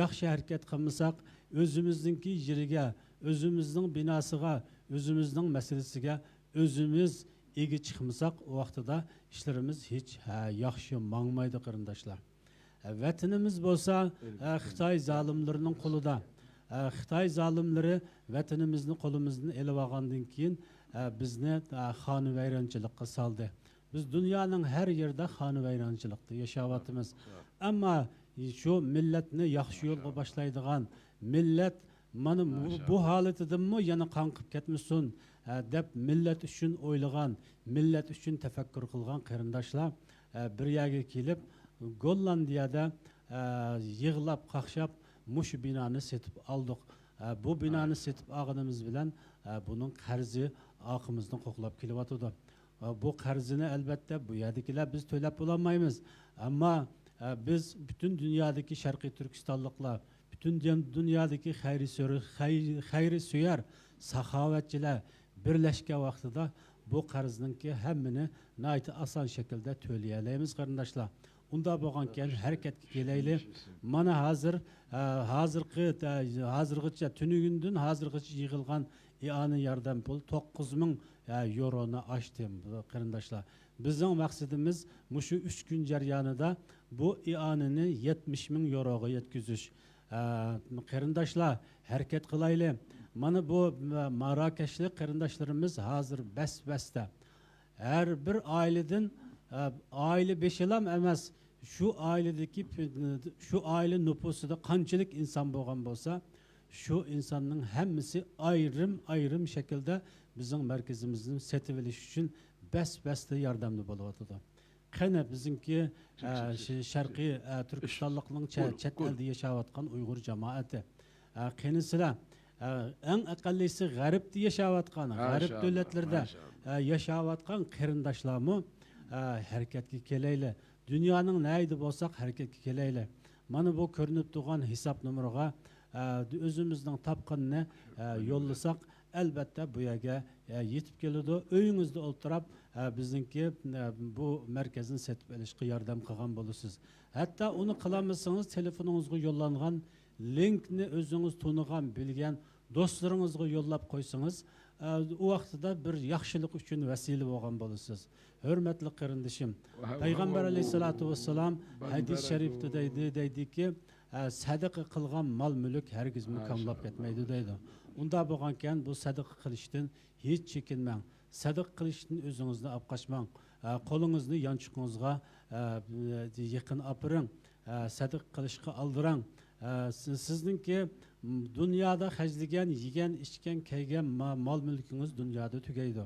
yaxshi harakat qilmasak, o'zimizningki yeriga, o'zimizning binosiga, o'zimizning masalasiga o'zimiz ega chiqmasak, u vaqtida ishlarimiz hech yaxshi mangmaydi qarindoshlar. Vatanimiz bo'lsa Xitoy zalimlarining qo'lida. Xitoy zalimlari vatanimizni qo'limizdan elib olgandan keyin bizni xonavayronchilikqa soldi. Biz dunyoning har yerida xonavayronchilikda yashayapmiz. Ammo shu millatni yaxshi yo'lga boshlaydigan millat mana bu holatidanmi yana qanqib ketmasin deb millat uchun o'ylagan, millat uchun tafakkur qilgan qarindoshlar bir yerga kelib Gollandiyada yig'lab qaqshab mush binoni setib oldik. Bu binoni setib olganimiz bilan buning qarzi oqimizni qo'qlab kelyotidi. Bu qarzini albatta bu yerdagilar biz to'lab bo'lolmaymiz. Ammo biz butun dunyodagi Sharqiy Turkistonliklar, butun dunyodagi xayri suyar saxovatchilar birlashgan vaqtida bu qarzningki hammani nihoyat oson shaklda to'layalaymiz qarindoshlar. Unda bo'lgan keyin harakatga kelaylik. Mana hozir hozirgacha tunugundan hozirgacha yig'ilgan iona yordam pul 9000 euroni oshdi qarindoshlar. Bizning maqsadimiz mushu 3 kun jarayonida bu ionani 70 000 euroga yetkazish. Qarindoshlar, harakat qilaylik. Mana bu Marokashlik qarindoshlarimiz hozir bas-basta har bir oiladan oila beshilam emas, shu oiladagi shu oila nupusida qanchalik inson bo'lgan bo'lsa, shu insonning hammasi ayrim-ayrim shaklda bizning markazimizni setib olish uchun bas-basta yordamda bo'lyotidi. Qani bizningki Sharqiy Turkistonlikning chet elda yashayotgan Uyg'ur jamoati, qani sizlar eng aqallisi g'arbda yashayotgan, g'arb davlatlarida yashayotgan qarindoshlarmi harakatga kelaylik. Dunyoning nayida bo'lsak harakatga kelaylik. Mana bu ko'rinib turgan hisob nomeriga o'zimizning topqanini yo'llasak, albatta bu yerga yetib keladi. Uyingizda o'ltirib bizningki bu markazni sotib olishga yordam qilgan bo'lasiz. Hatto uni qilolmasangiz, telefoningizga yo'llangan linkni o'zingiz tunigan, bilgan do'stlaringizga yo'llab qo'ysangiz, u vaqtida bir yaxshilik uchun vasila bo'lgan bo'lasiz. Hurmatli qarindishim, payg'ambar alayhissalotu vassalom hadis sharifda deydiki, sadaqa qilgan mol mulk hargiz mukamlab ketmaydi deydi. Unda bo'lgankan bu sadaqa qilishdan hech chekinmang. Sadaqa qilishdan o'zingizni olib qochmang. Qo'lingizni yonchiqingizga yaqin opiring. Sadaqa qilishga aldirang. Sizningki dunyoda hajlagan, yegan, ichgan, kiygan mol mulkingiz dunyoda tugaydi.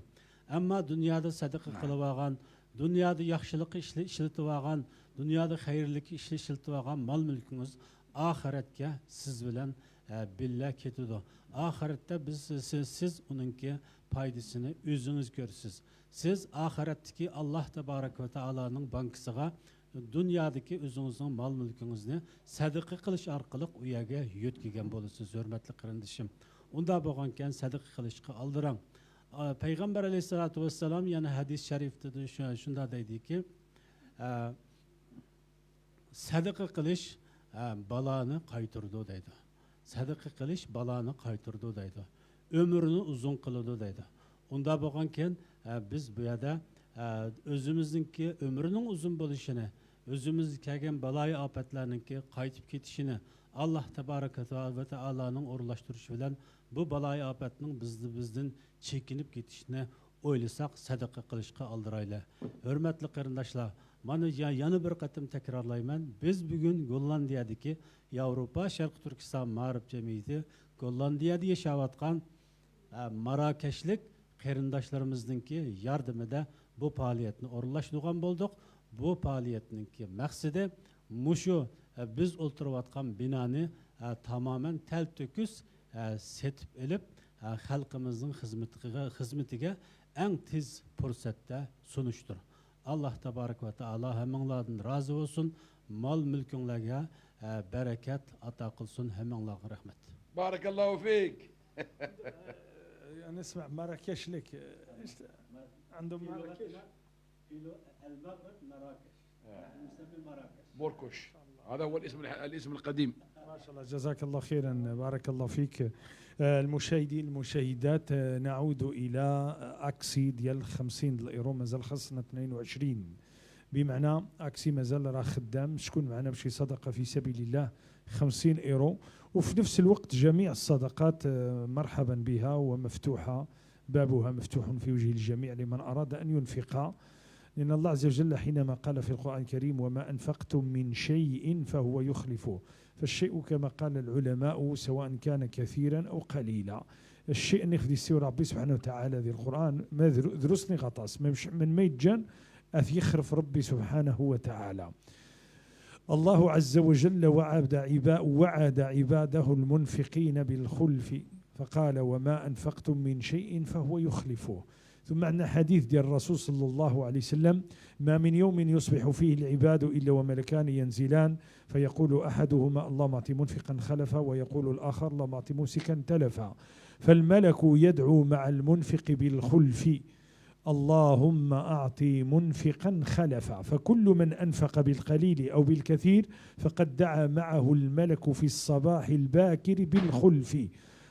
Ammo dunyoda sadaqa qilib olgan, dunyoda yaxshilik ishlatib olgan, dunyoda xayrlik ishlatib olgan mol mulkingiz oxiratga siz bilan billa ketadi. Oxiratda siz uningki foydasini o'zingiz ko'rsiz. Siz oxiratdagi Alloh taborak va taoloning bankisiga dunyodagi o'zingizning mol mulkingizni sadaqa qilish orqali u yerga yo'tkagan bo'lasiz, hurmatli qarindishim. Unda bo'lgankan sadaqa qilishga aldirang. Payg'ambar alayhissalotu vassalom yana hadis sharifda shunda deydiki, sadaqa qilish baloni qaytirdi deydi. Sadaqa qilish baloni qaytirdi deydi. Ömrünü uzun qiladi deydi. Unda bo'lgankan biz bu yerda o'zimizningki ömrünün uzun bo'lishini, o'zimiz kelgan baloyi ofatlarninki qaytib ketishini Alloh tabaraka va taoloning o'rinlashtirishi bilan bu baloyi ofatning bizdan chekinib ketishini o'ylasak, sadaqa qilishga oldirayli. Hurmatli qarindoshlar, mana yana bir qatim takrorlayman. Biz bugun Gollandiyadagi Yevropa Sharq Turkiston Ma'rif jamiyati Gollandiyada yashayotgan Marokashlik qarindoshlarimizninki yordamida bu faoliyatni o'rinlashtirgan bo'ldik. Bu faoliyatninki maqsadi mushu biz o'ltirayotgan binoni tamoman tal-to'kis setib ilib xalqimizning xizmatiga eng tez fursatda sunishdir. Alloh taborak va taolo hammanglardan rozi bo'lsin, mol mulkinglarga barakat ato qilsin. Hammanglarga rahmat. Barakallohu fik. نسمع مراكش لك. عندهم مراكش المغرب مراكش، نسمي مراكش موركوش، هذا هو الاسم القديم. ما شاء الله، جزاك الله خيرا، بارك الله فيك. المشاهدين المشاهدات، نعود الى اكسي ديال 50 الايرو، مازال خاصنا 22، بمعنى اكسي مازال راه خدام. شكون معنا بشي صدقه في سبيل الله 50 ايرو؟ وفي نفس الوقت جميع الصدقات مرحبا بها ومفتوحه، بابها مفتوح في وجه الجميع لمن اراد ان ينفق، لأن الله عز وجل حينما قال في القرآن الكريم: وما أنفقتم من شيء فهو يخلفه. فالشيء كما قال العلماء سواء كان كثيرا أو قليلا. الشيء اللي خدي السير ربي سبحانه وتعالى ذي القرآن ما درسني غطاس من ميتجان أث يخرف ربي سبحانه وتعالى. الله عز وجل وعد عباده المنفقين بالخلف، فقال: وما أنفقتم من شيء فهو يخلفه. ثم عندنا حديث ديال الرسول صلى الله عليه وسلم: ما من يوم يصبح فيه العباد إلا وملكان ينزلان، فيقول أحدهما: اللهم أعط منفقا خلفا، ويقول الآخر: اللهم أعط ممسكا تلفا. فالملك يدعو مع المنفق بالخلف: اللهم أعطي منفقا خلفا. فكل من أنفق بالقليل أو بالكثير فقد دعا معه الملك في الصباح الباكر بالخلف.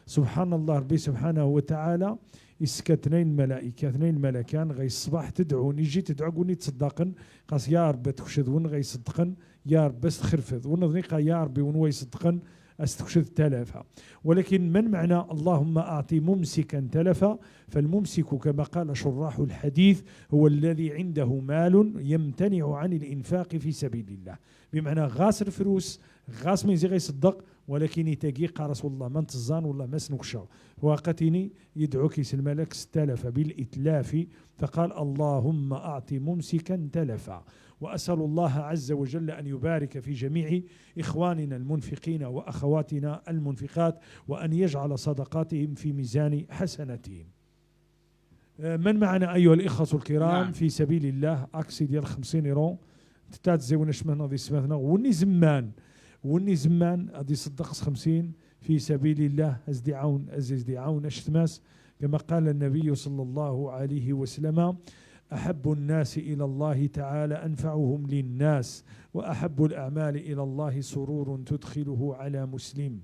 سبحان الله، ربي سبحانه وتعالى إسكا اثنين ملائكة، اثنين ملكان غي الصباح تدعون، يجي تدعو قولني تصدقن، قاس يا رب تخشد ون غي يصدقن، يا رب بس تخرفض ونظنيقا يا ربي ون يصدقن استخشد تلافا. ولكن من معنى اللهم أعطي ممسكا تلفا؟ فالممسك كما قال شراح الحديث هو الذي عنده مال يمتنع عن الإنفاق في سبيل الله، بمعنى غاس الفلوس غاس من زي يصدق، ولكن يتقي رسول الله من تزان والله ما سنكشا وقتني يدعوك الملك استلف بالإتلاف، فقال اللهم أعطي ممسكا تلفا. وأسأل الله عز وجل أن يبارك في جميع إخواننا المنفقين وأخواتنا المنفقات، وأن يجعل صدقاتهم في ميزان حسناتهم. من معنا أيها الإخوة الكرام؟ نعم. في سبيل الله أكسي ديال 50 يورو تتزيون اشمهنا ذي سماثنا وني زمان وني زمان غادي يصدق 50 في سبيل الله ازدي عون ازدي عون اشتماس كما قال النبي صلى الله عليه وسلم أحب الناس إلى الله تعالى أنفعهم للناس وأحب الأعمال إلى الله سرور تدخله على مسلم.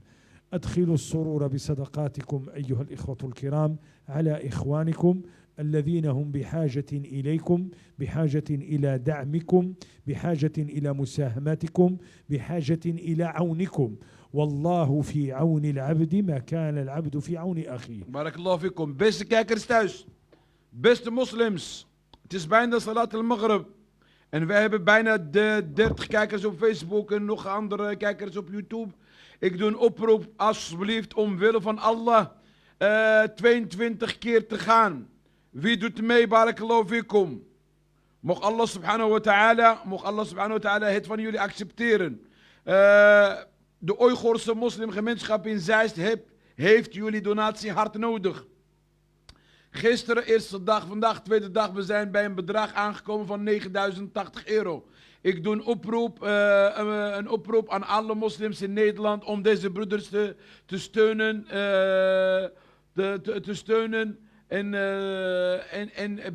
أدخلوا السرور بصدقاتكم أيها الإخوة الكرام على إخوانكم الذين هم بحاجة إليكم، بحاجة إلى دعمكم، بحاجة إلى مساهمتكم، بحاجة إلى عونكم. والله في عون العبد ما كان العبد في عون أخيه. بارك الله فيكم. Beste kijkers thuis, beste moslims, het is bijna صلاة المغرب. En wij hebben bijna de 30 kijkers op Facebook en nog andere kijkers op YouTube. Ik doe een oproep alsjeblieft omwille van Allah 22 keer te gaan. Wie doet mee? بارك الله فيكم. Mocht الله سبحانه وتعالى, mocht الله سبحانه وتعالى het van jullie accepteren. De Oeigoerse moslimgemeenschap in Zeist heeft jullie donatie hard nodig. Gisteren eerste dag, vandaag tweede dag. We zijn bij een bedrag aangekomen van €9.080. Ik doe een oproep aan alle moslims in Nederland om deze broeders te steunen, te steunen en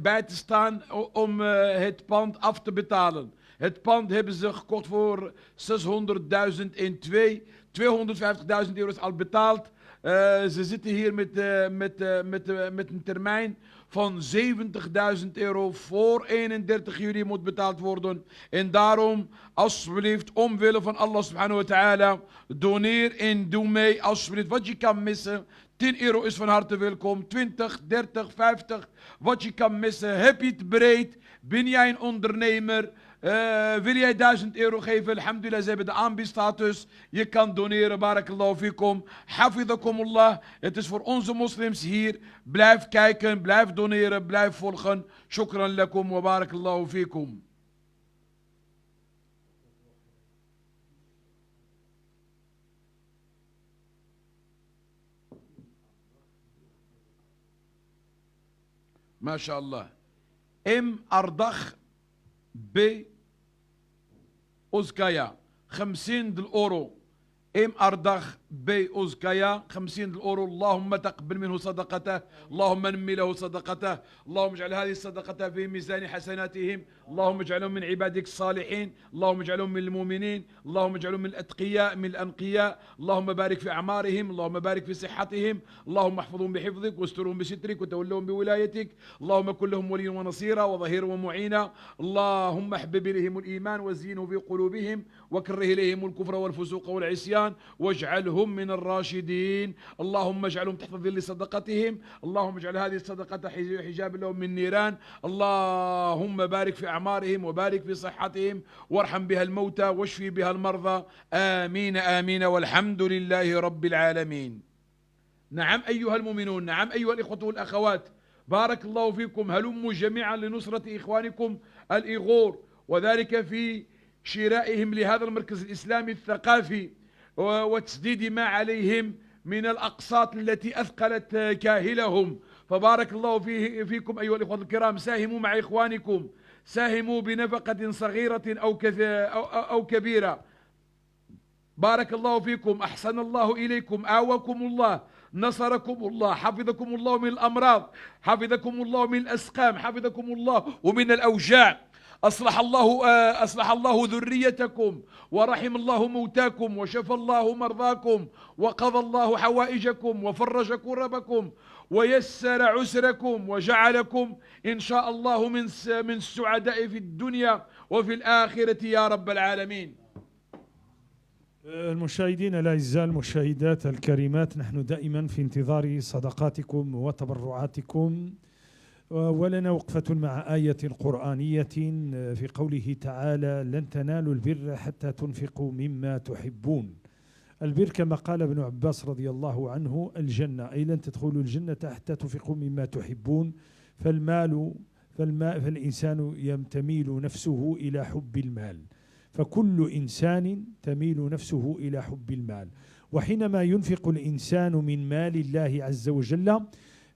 bij te staan om het pand af te betalen. Het pand hebben ze gekocht voor 600.000 in twee. €250.000 is al betaald. Ze zitten hier met een termijn van €70.000 voor 31 juli moet betaald worden. En daarom, alsjeblieft, omwille van Allah سبحانه وتعالى, doneer en doe mee, alsjeblieft, wat je kan missen. €10 is van harte welkom, 20, 30, 50, wat je kan missen. Heb je het breed? Ben jij een ondernemer? Wil jij €1000 geven? الحمد لله, ze hebben de ANBI-status. Je kan doneren, بارك الله فيكم. حفظكم الله. Het is voor onze moslims hier. Blijf kijken, blijf doneren, blijf volgen. شكرا لكم وبارك الله فيكم. ما شاء الله. M. Ardach B. Ozkaya 50 الأورو. M. Ardach B. Ozkaya 50 الأورو. اللهم تقبل منه صدقته، اللهم نمي له صدقته، اللهم اجعل هذه الصدقة في ميزان حسناتهم، اللهم اجعلهم من عبادك الصالحين، اللهم اجعلهم من المؤمنين، اللهم اجعلهم من الأتقياء من الأنقياء، اللهم بارك في أعمارهم، اللهم بارك في صحتهم، اللهم احفظهم بحفظك واسترهم بسترك وتولهم بولايتك، اللهم كن لهم وليا ونصيرا وظهيرا ومعينا، اللهم احبب إليهم الإيمان وزينه في قلوبهم وكره إليهم الكفر والفسوق والعصيان واجعلهم من الراشدين، اللهم اجعلهم تحت ظل صدقتهم، اللهم اجعل هذه الصدقة حجاب لهم من نيران، اللهم بارك في أعمارهم وبارك في صحتهم وارحم بها الموتى واشفي بها المرضى، آمين آمين والحمد لله رب العالمين. نعم أيها المؤمنون، نعم أيها الإخوة والأخوات، بارك الله فيكم. هلموا جميعا لنصرة إخوانكم الإيغور، وذلك في شرائهم لهذا المركز الإسلامي الثقافي وتسديد ما عليهم من الأقساط التي أثقلت كاهلهم. فبارك الله فيكم أيها الإخوة الكرام. ساهموا مع إخوانكم، ساهموا بنفقة صغيرة أو كبيرة. بارك الله فيكم، أحسن الله إليكم، آواكم الله، نصركم الله، حفظكم الله من الأمراض، حفظكم الله من الأسقام، حفظكم الله ومن الأوجاع، أصلح الله ذريتكم، ورحم الله موتاكم، وشفى الله مرضاكم، وقضى الله حوائجكم، وفرج كربكم، ويسر عسركم، وجعلكم إن شاء الله من السعداء في الدنيا وفي الآخرة يا رب العالمين. المشاهدين الأعزاء، المشاهدات الكريمات، نحن دائما في انتظار صدقاتكم وتبرعاتكم، ولنا وقفة مع آية قرآنية في قوله تعالى: لن تنالوا البر حتى تنفقوا مما تحبون. البر كما قال ابن عباس رضي الله عنه الجنة، أي لن تدخلوا الجنة حتى تنفقوا مما تحبون. فالإنسان تميل نفسه إلى حب المال، فكل إنسان تميل نفسه إلى حب المال، وحينما ينفق الإنسان من مال الله عز وجل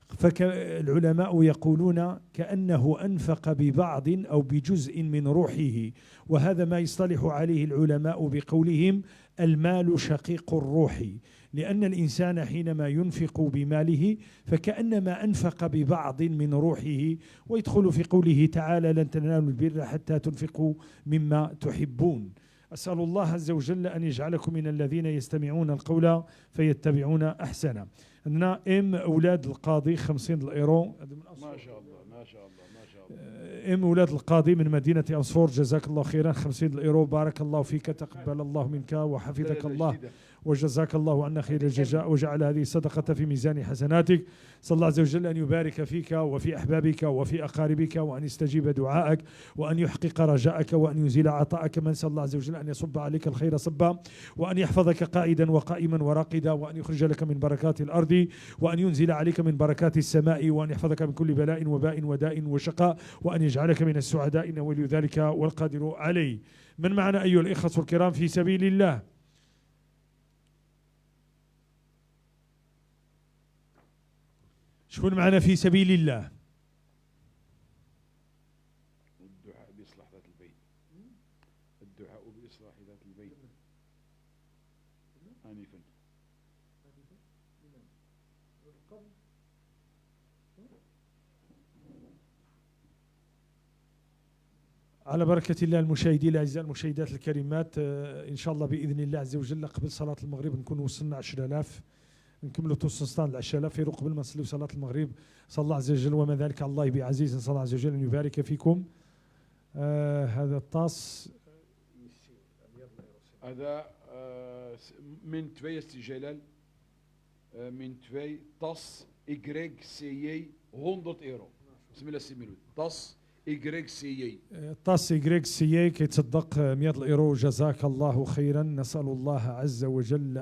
فالعلماء يقولون كأنه أنفق ببعض أو بجزء من روحه، وهذا ما يصطلح عليه العلماء بقولهم المال شقيق الروح، لأن الإنسان حينما ينفق بماله فكأنما أنفق ببعض من روحه، ويدخل في قوله تعالى لن تنالوا البر حتى تنفقوا مما تحبون. أسأل الله عز وجل أن يجعلكم من الذين يستمعون القول فيتبعون أحسنه. عندنا ام أولاد القاضي 50 الإيرو. ما شاء الله ما شاء الله ما شاء الله. ام أولاد القاضي من مدينة أنصور، جزاك الله خيرا، 50 الإيرو، بارك الله فيك، تقبل الله منك وحفظك الله وجزاك الله عنا خير الجزاء، وجعل هذه الصدقة في ميزان حسناتك. صلى الله عز وجل أن يبارك فيك وفي أحبابك وفي أقاربك، وأن يستجيب دعائك، وأن يحقق رجاءك، وأن يزيل عطاءك. من سأل الله عز وجل أن يصب عليك الخير صبا، وأن يحفظك قائدا وقائما وراقدا، وأن يخرج لك من بركات الأرض، وأن ينزل عليك من بركات السماء، وأن يحفظك من كل بلاء وباء وداء وشقاء، وأن يجعلك من السعداء، إنه ولي ذلك والقادر عليه. من معنا أيها الإخوة الكرام في سبيل الله؟ شكون معنا في سبيل الله؟ الدعاء بإصلاح ذات البيت. الدعاء بإصلاح ذات البيت. آنفا. على بركة الله المشاهدين الأعزاء المشاهدات الكريمات، إن شاء الله بإذن الله عز وجل قبل صلاة المغرب نكون وصلنا 10,000، نكملوا توصلنا 10,000 يرو قبل ما نصليو صلاة المغرب. صلى الله عز وجل وما ذلك على الله بعزيز. نسأل الله عز وجل أن يبارك فيكم. هذا الطاس هذا من 2 سي جلال، من 2 tas YCJ 100 اورو. بسم الله سي ميلود، tas YCJ، tas YCJ كيتصدق 100 الايرو. جزاك الله خيرا. نسأل الله عز وجل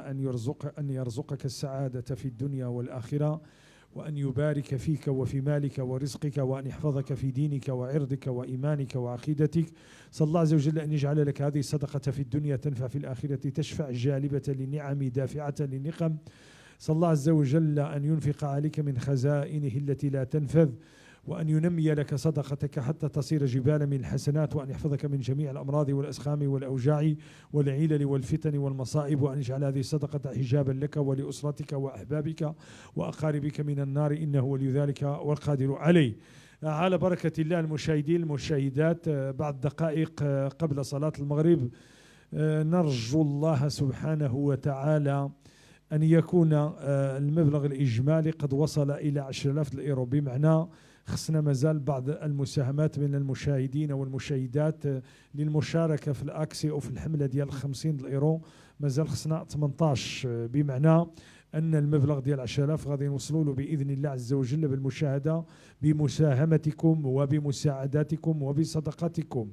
أن يرزقك السعادة في الدنيا والآخرة، وأن يبارك فيك وفي مالك ورزقك، وأن يحفظك في دينك وعرضك وإيمانك وعقيدتك. صلى الله عز وجل أن يجعل لك هذه الصدقة في الدنيا تنفع في الآخرة تشفع، جالبة للنعم دافعة للنقم. صلى الله عز وجل أن ينفق عليك من خزائنه التي لا تنفذ، وأن ينمي لك صدقتك حتى تصير جبالا من الحسنات، وأن يحفظك من جميع الأمراض والأسخام والأوجاع والعلل والفتن والمصائب، وأن يجعل هذه الصدقة حجابا لك ولأسرتك وأحبابك وأقاربك من النار، إنه ولي ذلك والقادر عليه. على بركة الله المشاهدين المشاهدات، بعد دقائق قبل صلاة المغرب نرجو الله سبحانه وتعالى أن يكون المبلغ الإجمالي قد وصل إلى 10,000 الإيرو، بمعنى خصنا مازال بعض المساهمات من المشاهدين والمشاهدات للمشاركة في الأكسي أو في الحملة ديال 50 الإيرو، مازال خصنا 18، بمعنى أن المبلغ ديال 10,000 غادي نوصلوا له بإذن الله عز وجل بالمشاهدة، بمساهمتكم وبمساعداتكم وبصدقاتكم.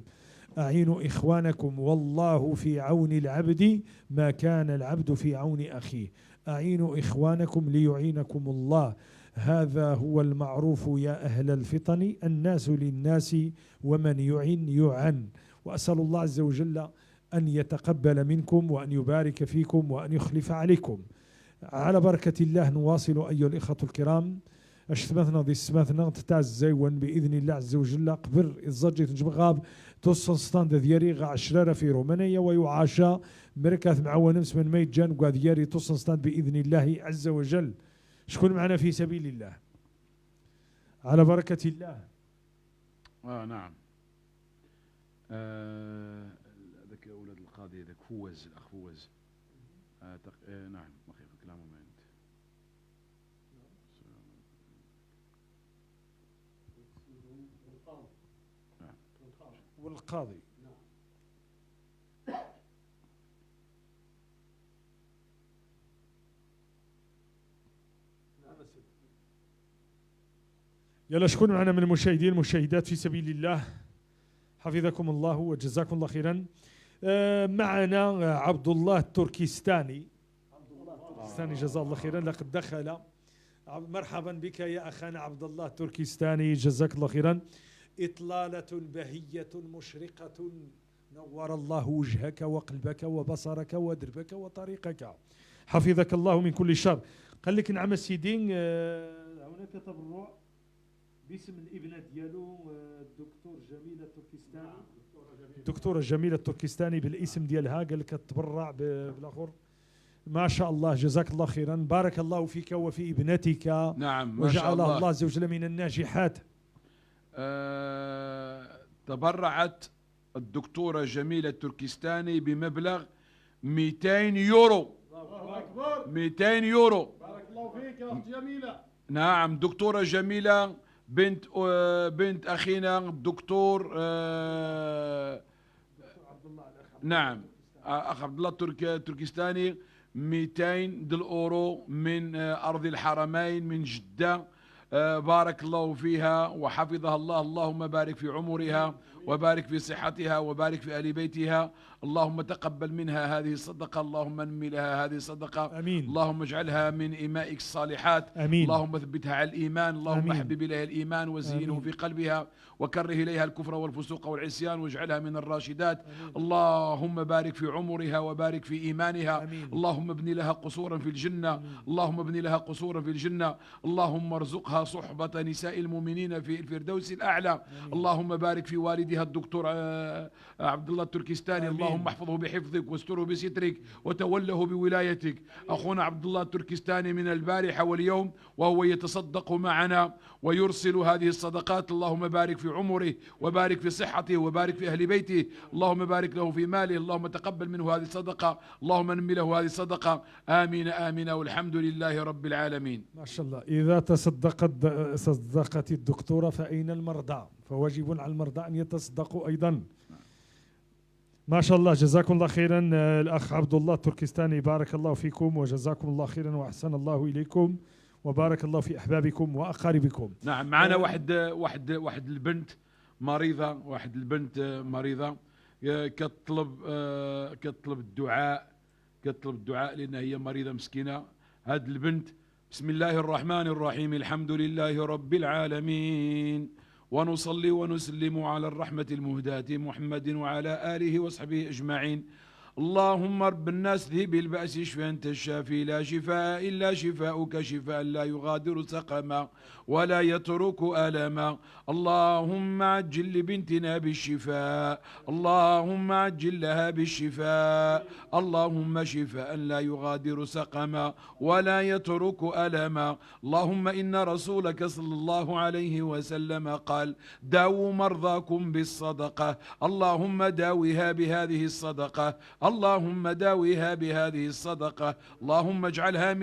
أعينوا إخوانكم، والله في عون العبد ما كان العبد في عون أخيه. أعينوا إخوانكم ليعينكم الله. هذا هو المعروف يا أهل الفطن، الناس للناس ومن يعن يعن. وأسأل الله عز وجل أن يتقبل منكم وأن يبارك فيكم وأن يخلف عليكم. على بركة الله نواصل أيها الإخوة الكرام. اشتمتنا دي سماتنا تتعزيون بإذن الله عز وجل. قبر الزجي تنجم غاب توصل ستاند ديالي غا 10 في رومانيا ويعاشا مركز معاون من ميت جان ديالي توصل ستاند بإذن الله عز وجل. شكون معنا في سبيل الله؟ على بركة الله. نعم. هذاك أولاد القاضي هذاك فوز، الأخ فوز. نعم ما خيف كلامه ما أنت. والقاضي. يلا شكون معنا من المشاهدين المشاهدات في سبيل الله؟ حفظكم الله وجزاكم الله خيرا. معنا عبد الله التركستاني. عبد الله التركستاني جزاه الله خيرا، لقد دخل. مرحبا بك يا أخانا عبد الله التركستاني، جزاك الله خيرا. إطلالة بهية مشرقة، نور الله وجهك وقلبك وبصرك ودربك وطريقك، حفظك الله من كل شر. قال لك نعم سيدي، هناك تبرع باسم الابنة ديالو الدكتور جميلة التركستاني. الدكتورة جميلة التركستاني بالاسم ديالها، قال لك تبرع بالاخر. ما شاء الله، جزاك الله خيرا، بارك الله فيك وفي ابنتك. نعم، ما شاء وجعلها الله. الله عز وجل من الناجحات. تبرعت الدكتورة جميلة التركستاني بمبلغ 200 يورو. الله أكبر. 200 يورو. بارك الله فيك يا أخت جميلة. نعم، دكتورة جميلة بنت أخينا الدكتور، نعم، أخ عبد الله التركستاني، 200 ديال الأورو من أرض الحرمين من جدة. بارك الله فيها وحفظها الله، اللهم بارك في عمرها وبارك في صحتها وبارك في أهل بيتها، اللهم تقبل منها هذه الصدقة، اللهم انمي لها هذه الصدقة. آمين. اللهم اجعلها من إمائك الصالحات. آمين. اللهم ثبتها على الإيمان، اللهم آمين. حبب إليها الإيمان وزينه آمين. في قلبها، وكره إليها الكفر والفسوق والعصيان، واجعلها من الراشدات. آمين. اللهم بارك في عمرها وبارك في إيمانها. آمين. اللهم ابن لها قصورا في الجنة. آمين. اللهم ابن لها قصورا في الجنة. اللهم ارزقها صحبة نساء المؤمنين في الفردوس الأعلى. آمين. اللهم بارك في والدها الدكتور عبد الله التركستاني. آمين. اللهم احفظه بحفظك واستره بسترك وتوله بولايتك. أخونا عبد الله التركستاني من البارحة واليوم وهو يتصدق معنا ويرسل هذه الصدقات. اللهم بارك في عمره وبارك في صحته وبارك في أهل بيته، اللهم بارك له في ماله، اللهم تقبل منه هذه الصدقة، اللهم انمي له هذه الصدقة. آمين آمين، والحمد لله رب العالمين. ما شاء الله. إذا صدقت الدكتورة فأين المرضى؟ فواجب على المرضى أن يتصدقوا أيضا. ما شاء الله، جزاكم الله خيرا الأخ عبد الله التركستاني، بارك الله فيكم وجزاكم الله خيرا وأحسن الله إليكم وبارك الله في أحبابكم وأقاربكم. نعم، معنا واحد البنت مريضة، واحد البنت مريضة، كتطلب الدعاء، كتطلب الدعاء لأن هي مريضة مسكينة. هاد البنت، بسم الله الرحمن الرحيم، الحمد لله رب العالمين، ونصلي ونسلم على الرحمة المهداة محمد وعلى آله وصحبه أجمعين. اللهم رب الناس ذهب البأس، اشف أنت الشافي، لا شفاء إلا شفاؤك، شفاء لا يغادر سقما ولا يترك ألما. اللهم عجل لبنتنا بالشفاء، اللهم عجل لها بالشفاء، اللهم شفاء لا يغادر سقما ولا يترك ألما. اللهم إن رسولك صلى الله عليه وسلم قال: داووا مرضاكم بالصدقة، اللهم داوها بهذه الصدقة، اللهم داويها بهذه الصدقة، اللهم اجعلها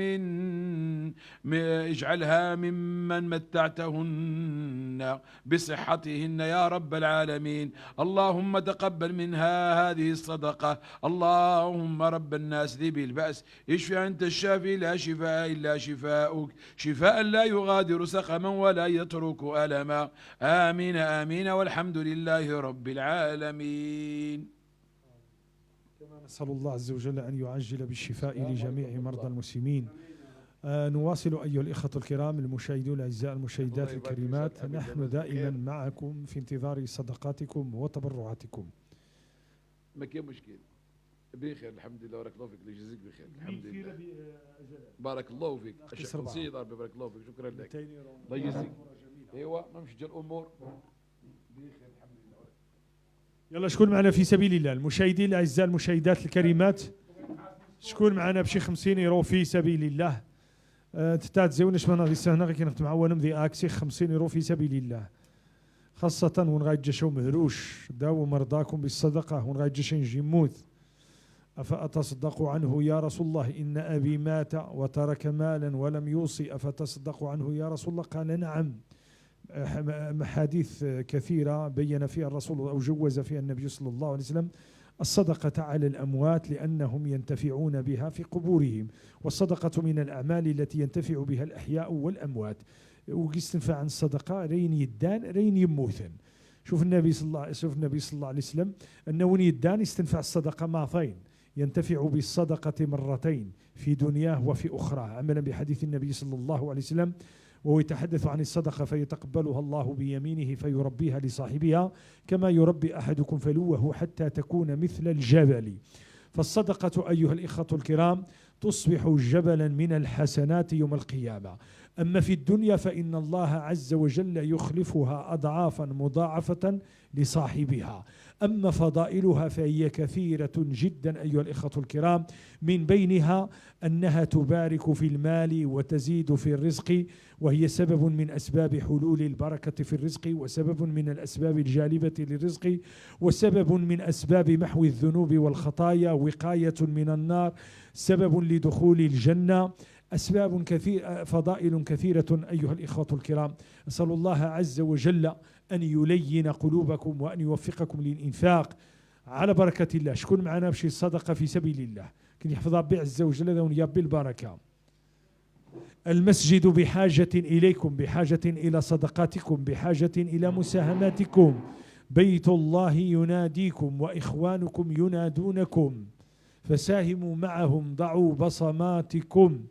ممن متعتهن بصحتهن يا رب العالمين. اللهم تقبل منها هذه الصدقة. اللهم رب الناس ذي بالبأس، اشف أنت الشافي، لا شفاء إلا شفاؤك، شفاء لا يغادر سقما ولا يترك ألما. آمين آمين، والحمد لله رب العالمين. كما نسأل الله عز وجل أن يعجل بالشفاء لجميع مرضى المسلمين. نواصل أيها الإخوة الكرام المشاهدون الأعزاء المشاهدات الكريمات، نحن دائما معكم في انتظار صدقاتكم وتبرعاتكم. ما كاين مشكل، بخير الحمد لله، بارك الله فيك، الله يجزيك بخير الحمد لله، بارك الله فيك سيد ربي، بارك الله فيك، شكرا لك، الله يجزيك. ايوا ما مشي الامور بخير الحمد لله. يلا شكون معنا في سبيل الله المشاهدين الاعزاء المشاهدات الكريمات؟ شكون معنا بشي 50 يورو في سبيل الله؟ تتزيونش من هذه السنه غير كنخدم معاونهم ذي اكسي 50 يورو في سبيل الله، خاصة ون غايتجشو مهروش داو مرضاكم بالصدقة، ون غايتجش يموت. أفأتصدق عنه يا رسول الله؟ إن أبي مات وترك مالا ولم يوصي، أفتصدق عنه يا رسول الله؟ قال نعم. محاديث كثيرة بين فيها الرسول أو جوز فيها النبي صلى الله عليه وسلم الصدقة على الأموات لأنهم ينتفعون بها في قبورهم، والصدقة من الأعمال التي ينتفع بها الأحياء والأموات. ويستنفع عن الصدقة رين يدان رين يموتن. شوف النبي صلى الله عليه وسلم أنه يدان يستنفع الصدقة مرتين، ينتفع بالصدقة مرتين في دنياه وفي أخرى، عملا بحديث النبي صلى الله عليه وسلم وهو يتحدث عن الصدقة فيتقبلها الله بيمينه فيربيها لصاحبها كما يربي أحدكم فلوه حتى تكون مثل الجبل. فالصدقة أيها الإخوة الكرام تصبح جبلا من الحسنات يوم القيامة. أما في الدنيا فإن الله عز وجل يخلفها أضعافا مضاعفة لصاحبها. أما فضائلها فهي كثيرة جدا أيها الإخوة الكرام، من بينها أنها تبارك في المال وتزيد في الرزق، وهي سبب من أسباب حلول البركة في الرزق، وسبب من الأسباب الجالبة للرزق، وسبب من أسباب محو الذنوب والخطايا، وقاية من النار، سبب لدخول الجنة، أسباب كثيرة، فضائل كثيرة أيها الإخوة الكرام. أسأل الله عز وجل أن يلين قلوبكم وأن يوفقكم للإنفاق على بركة الله. شكون معنا بشي صدقة في سبيل الله كن يحفظ ربي عز وجل ونيابي البركة. المسجد بحاجة إليكم، بحاجة إلى صدقاتكم، بحاجة إلى مساهماتكم. بيت الله يناديكم وإخوانكم ينادونكم، فساهموا معهم، ضعوا بصماتكم.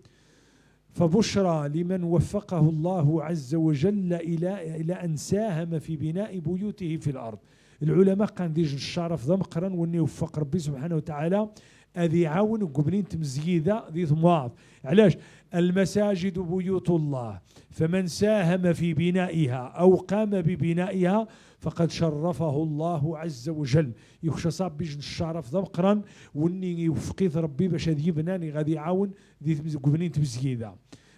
فبشرى لمن وفقه الله عز وجل إلى أن ساهم في بناء بيوته في الأرض. العلماء قان ديج الشرف ذا مقرن وإني يوفق ربي سبحانه وتعالى أذي عاون وقبلين تمزيدة ذي ثمواض. علاش؟ المساجد بيوت الله، فمن ساهم في بنائها أو قام ببنائها فقد شرفه الله عز وجل. يخشى صاب بيج الشرف ذا مقرن وإني يوفقي ربي باش هذي يبناني غادي يعاون ذي قبلين تمزيدة.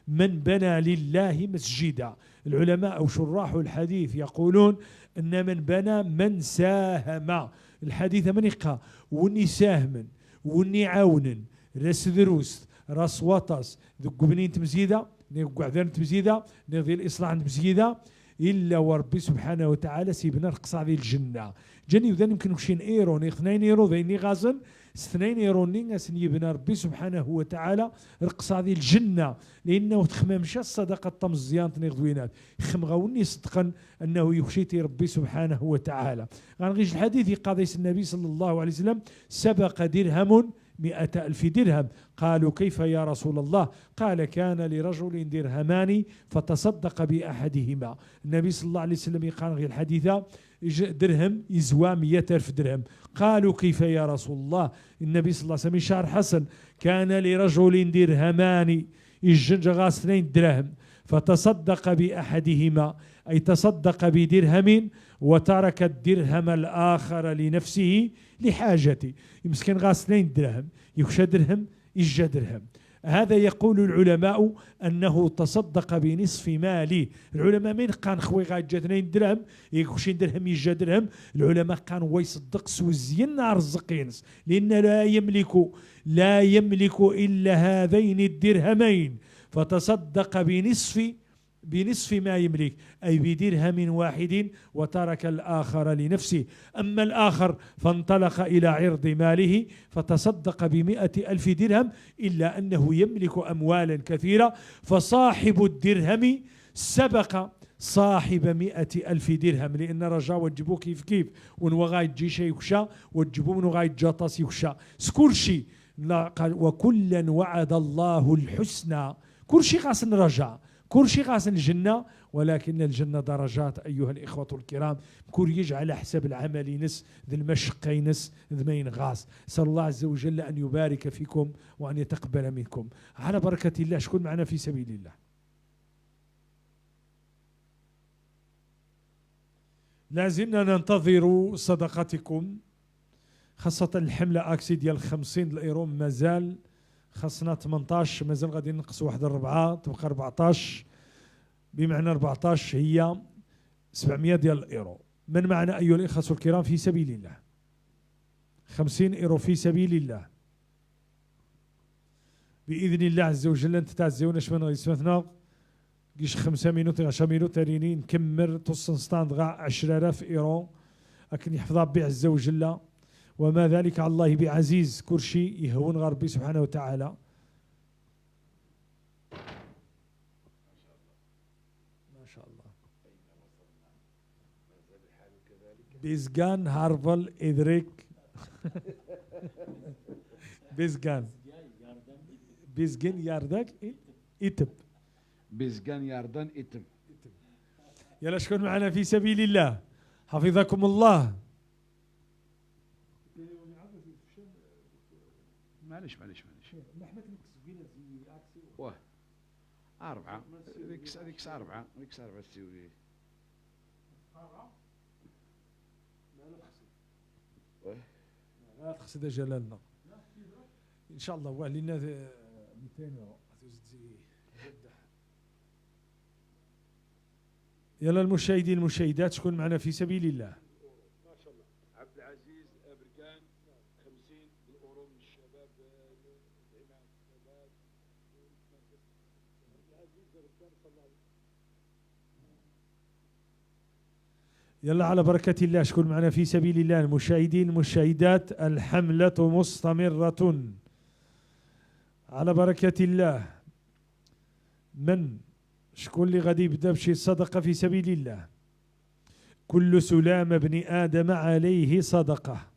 من بنى لله مسجدا، العلماء أو شراح الحديث يقولون أن من بنى من ساهم. الحديث من يقى وني ساهمن وني عاونن راس دروس راس وطاس ذوك قبنين تمزيدة نقعدان تمزيدة نغذي الإصلاح تمزيدة إلا وربي سبحانه وتعالى سيبنا القصة ديال الجنة. جاني وذا يمكن وشين إيرو ني 2 إيرو ذيني غازن 2 إيرو ني سنيبنا ربي سبحانه وتعالى القصة ديال الجنة. لأنه تخممش الصدقة تمزيان تنغدوينات خمغاوني صدقا أنه يخشيتي ربي سبحانه وتعالى. غنغيش الحديث قضيس النبي صلى الله عليه وسلم سبق درهم 100,000 درهم. قالوا كيف يا رسول الله؟ قال كان لرجل درهمان فتصدق بأحدهما. النبي صلى الله عليه وسلم قال غير الحديثة درهم يزوى 100,000 درهم. قالوا كيف يا رسول الله؟ النبي صلى الله عليه وسلم شعر حسن كان لرجل درهمان يجنج غاس 2 دراهم فتصدق بأحدهما، أي تصدق بدرهم وترك الدرهم الآخر لنفسه لحاجته. يمسكن غاس 2 درهم يخشى درهم يجا درهم. هذا يقول العلماء أنه تصدق بنصف ماله. العلماء من قان خوي غاجا 2 درهم يخشى درهم يجا درهم. العلماء قان هو يصدق سوزين رزقينس، لأن لا يملك إلا هذين الدرهمين، فتصدق بنصف ما يملك، أي بدرهم واحد وترك الآخر لنفسه. أما الآخر فانطلق إلى عرض ماله فتصدق ب100,000 درهم، إلا أنه يملك أموالا كثيرة، فصاحب الدرهم سبق صاحب 100,000 درهم، لأن رجا وتجيبو كيف كيف ونوغاي تجي شي يكشا وتجيبو من غاي جاطاس يكشا سكولشي. وكلا وعد الله الحسنى، كل شيء خاص نرجع، كل شيء خاص الجنة، ولكن الجنة درجات أيها الإخوة الكرام. كل يجعل على حسب العمل ينس ذي المشقة ينس ذي ما ينغاص. سأل الله عز وجل أن يبارك فيكم وأن يتقبل منكم على بركة الله. شكون معنا في سبيل الله؟ لازلنا ننتظر صدقتكم، خاصة الحملة أكسي ديال 50 الإيرو مازال خاصنا 18، مازال غادي نقص واحد 4 تبقى 14، بمعنى 14 هي 700 ديال الإيرو. من معنا أيها الإخوة الكرام في سبيل الله؟ 50 إيرو في سبيل الله بإذن الله عز وجل. أنت تعزيونا شمن غادي سمعتنا كيش 5 minutes 10 minutes تاريني نكمل توصل غا 10,000 إيرو، لكن يحفظ ربي عز وجل وما ذلك على الله بعزيز. كل شيء يهون ربي سبحانه وتعالى. ما شاء الله. بيزغان هارفل إدريك بيزغان بيزغان ياردك إتب بيزغان ياردان إتب. يلا شكون معنا في سبيل الله؟ حفظكم الله. معلش معلش معلش. أربعة هذيك أربعة، هذيك أربعة السيولي. لا تخسي جلالنا إن شاء الله وعلينا 200. يلا المشاهدين المشاهدات، شكون معنا في سبيل الله؟ ما شاء الله عبد العزيز أبركان 50 بالأورو من الشباب، جماعة الشباب. عبد العزيز أبركان صلى الله. يلا على بركة الله، شكون معنا في سبيل الله؟ المشاهدين المشاهدات، الحملة مستمرة على بركة الله. من شكون اللي غادي يبدا بشي صدقة في سبيل الله؟ كل سلام ابن آدم عليه صدقة،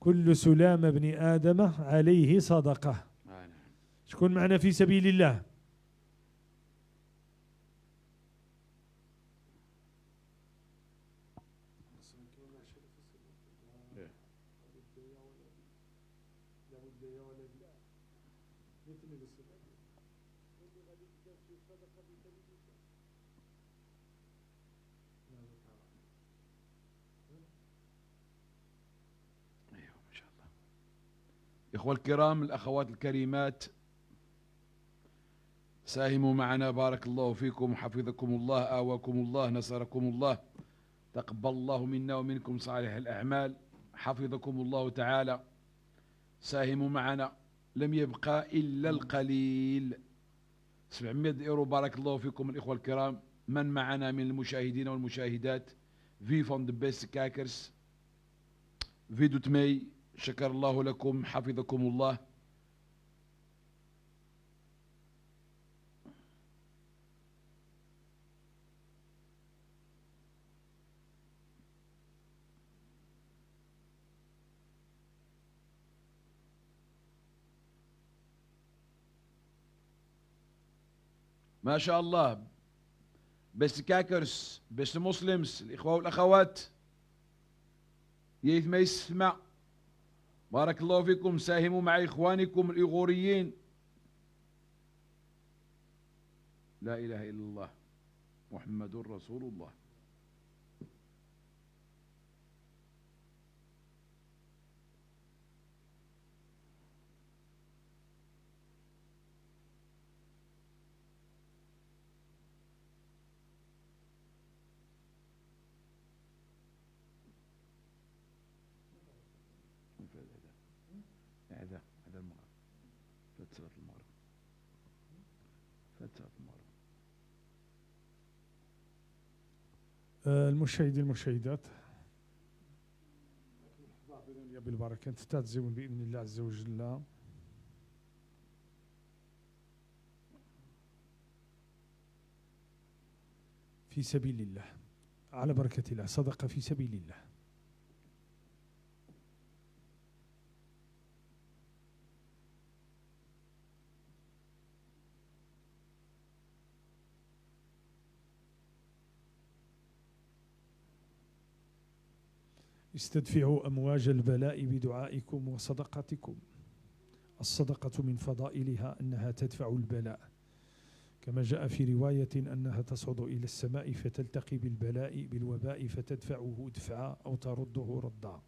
كل سلام ابن آدم عليه صدقة. شكون معنا في سبيل الله؟ إخوة الكرام، الأخوات الكريمات، ساهموا معنا بارك الله فيكم، حفظكم الله، آواكم الله، نصركم الله، تقبل الله منا ومنكم صالح الأعمال، حفظكم الله تعالى. ساهموا معنا، لم يبقى إلا القليل، 700 يورو. بارك الله فيكم الإخوة الكرام. من معنا من المشاهدين والمشاهدات؟ Wie van de beste kijkers, wie doet mee؟ شكر الله لكم، حفظكم الله. ما شاء الله. Beste kijkers, beste moslims, الإخوة والأخوات، يث ما يسمع، بارك الله فيكم، ساهموا مع إخوانكم الإيغوريين. لا إله إلا الله محمد رسول الله. هذا المغرب، فات صلاة المغرب، فات صلاة المغرب. المشاهدين المشاهدات، بالبركة تستعزون بإذن الله عز وجل. في سبيل الله، على بركة الله، صدقة في سبيل الله. استدفعوا أمواج البلاء بدعائكم وصدقتكم. الصدقة من فضائلها أنها تدفع البلاء، كما جاء في رواية أنها تصعد إلى السماء فتلتقي بالبلاء بالوباء فتدفعه دفعا أو ترده ردا.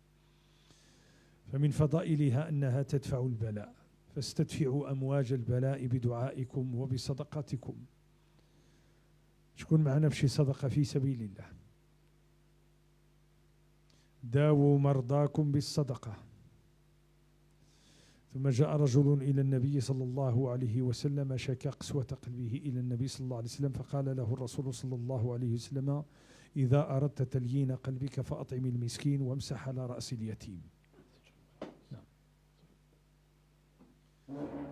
فمن فضائلها أنها تدفع البلاء، فاستدفعوا أمواج البلاء بدعائكم وبصدقتكم. شكون معنا بشي صدقة في سبيل الله؟ داووا مرضاكم بالصدقة. ثم جاء رجل إلى النبي صلى الله عليه وسلم شكا قسوة قلبه إلى النبي صلى الله عليه وسلم، فقال له الرسول صلى الله عليه وسلم: إذا أردت تليين قلبك فأطعم المسكين وامسح على رأس اليتيم. نعم.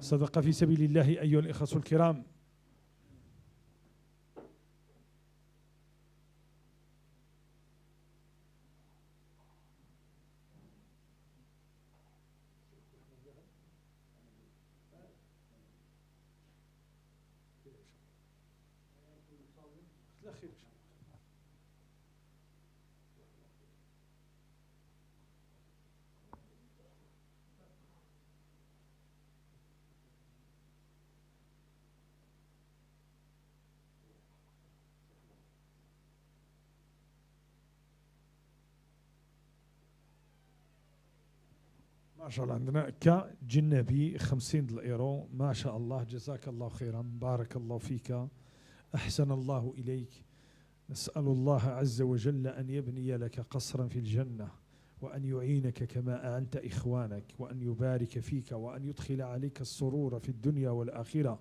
صدقة في سبيل الله أيها الإخوة الكرام. ما شاء الله، عندنا كجنبي 50 الايرو، ما شاء الله، جزاك الله خيرا، بارك الله فيك، احسن الله اليك. نسال الله عز وجل ان يبني لك قصرا في الجنه، وان يعينك كما اعنت اخوانك، وان يبارك فيك، وان يدخل عليك السرور في الدنيا والاخره،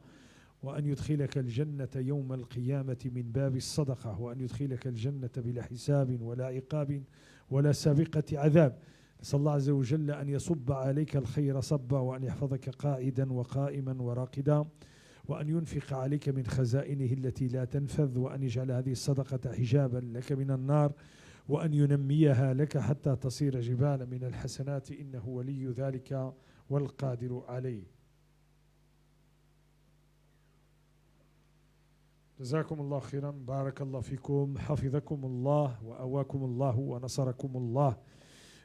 وان يدخلك الجنه يوم القيامه من باب الصدقه، وان يدخلك الجنه بلا حساب ولا عقاب ولا سابقه عذاب. نسأل الله عز وجل أن يصب عليك الخير صبا، وأن يحفظك قاعدا وقائما وراقدا، وأن ينفق عليك من خزائنه التي لا تنفذ، وأن يجعل هذه الصدقة حجابا لك من النار، وأن ينميها لك حتى تصير جبالا من الحسنات، إنه ولي ذلك والقادر عليه. جزاكم الله خيرا، بارك الله فيكم، حفظكم الله وأواكم الله ونصركم الله.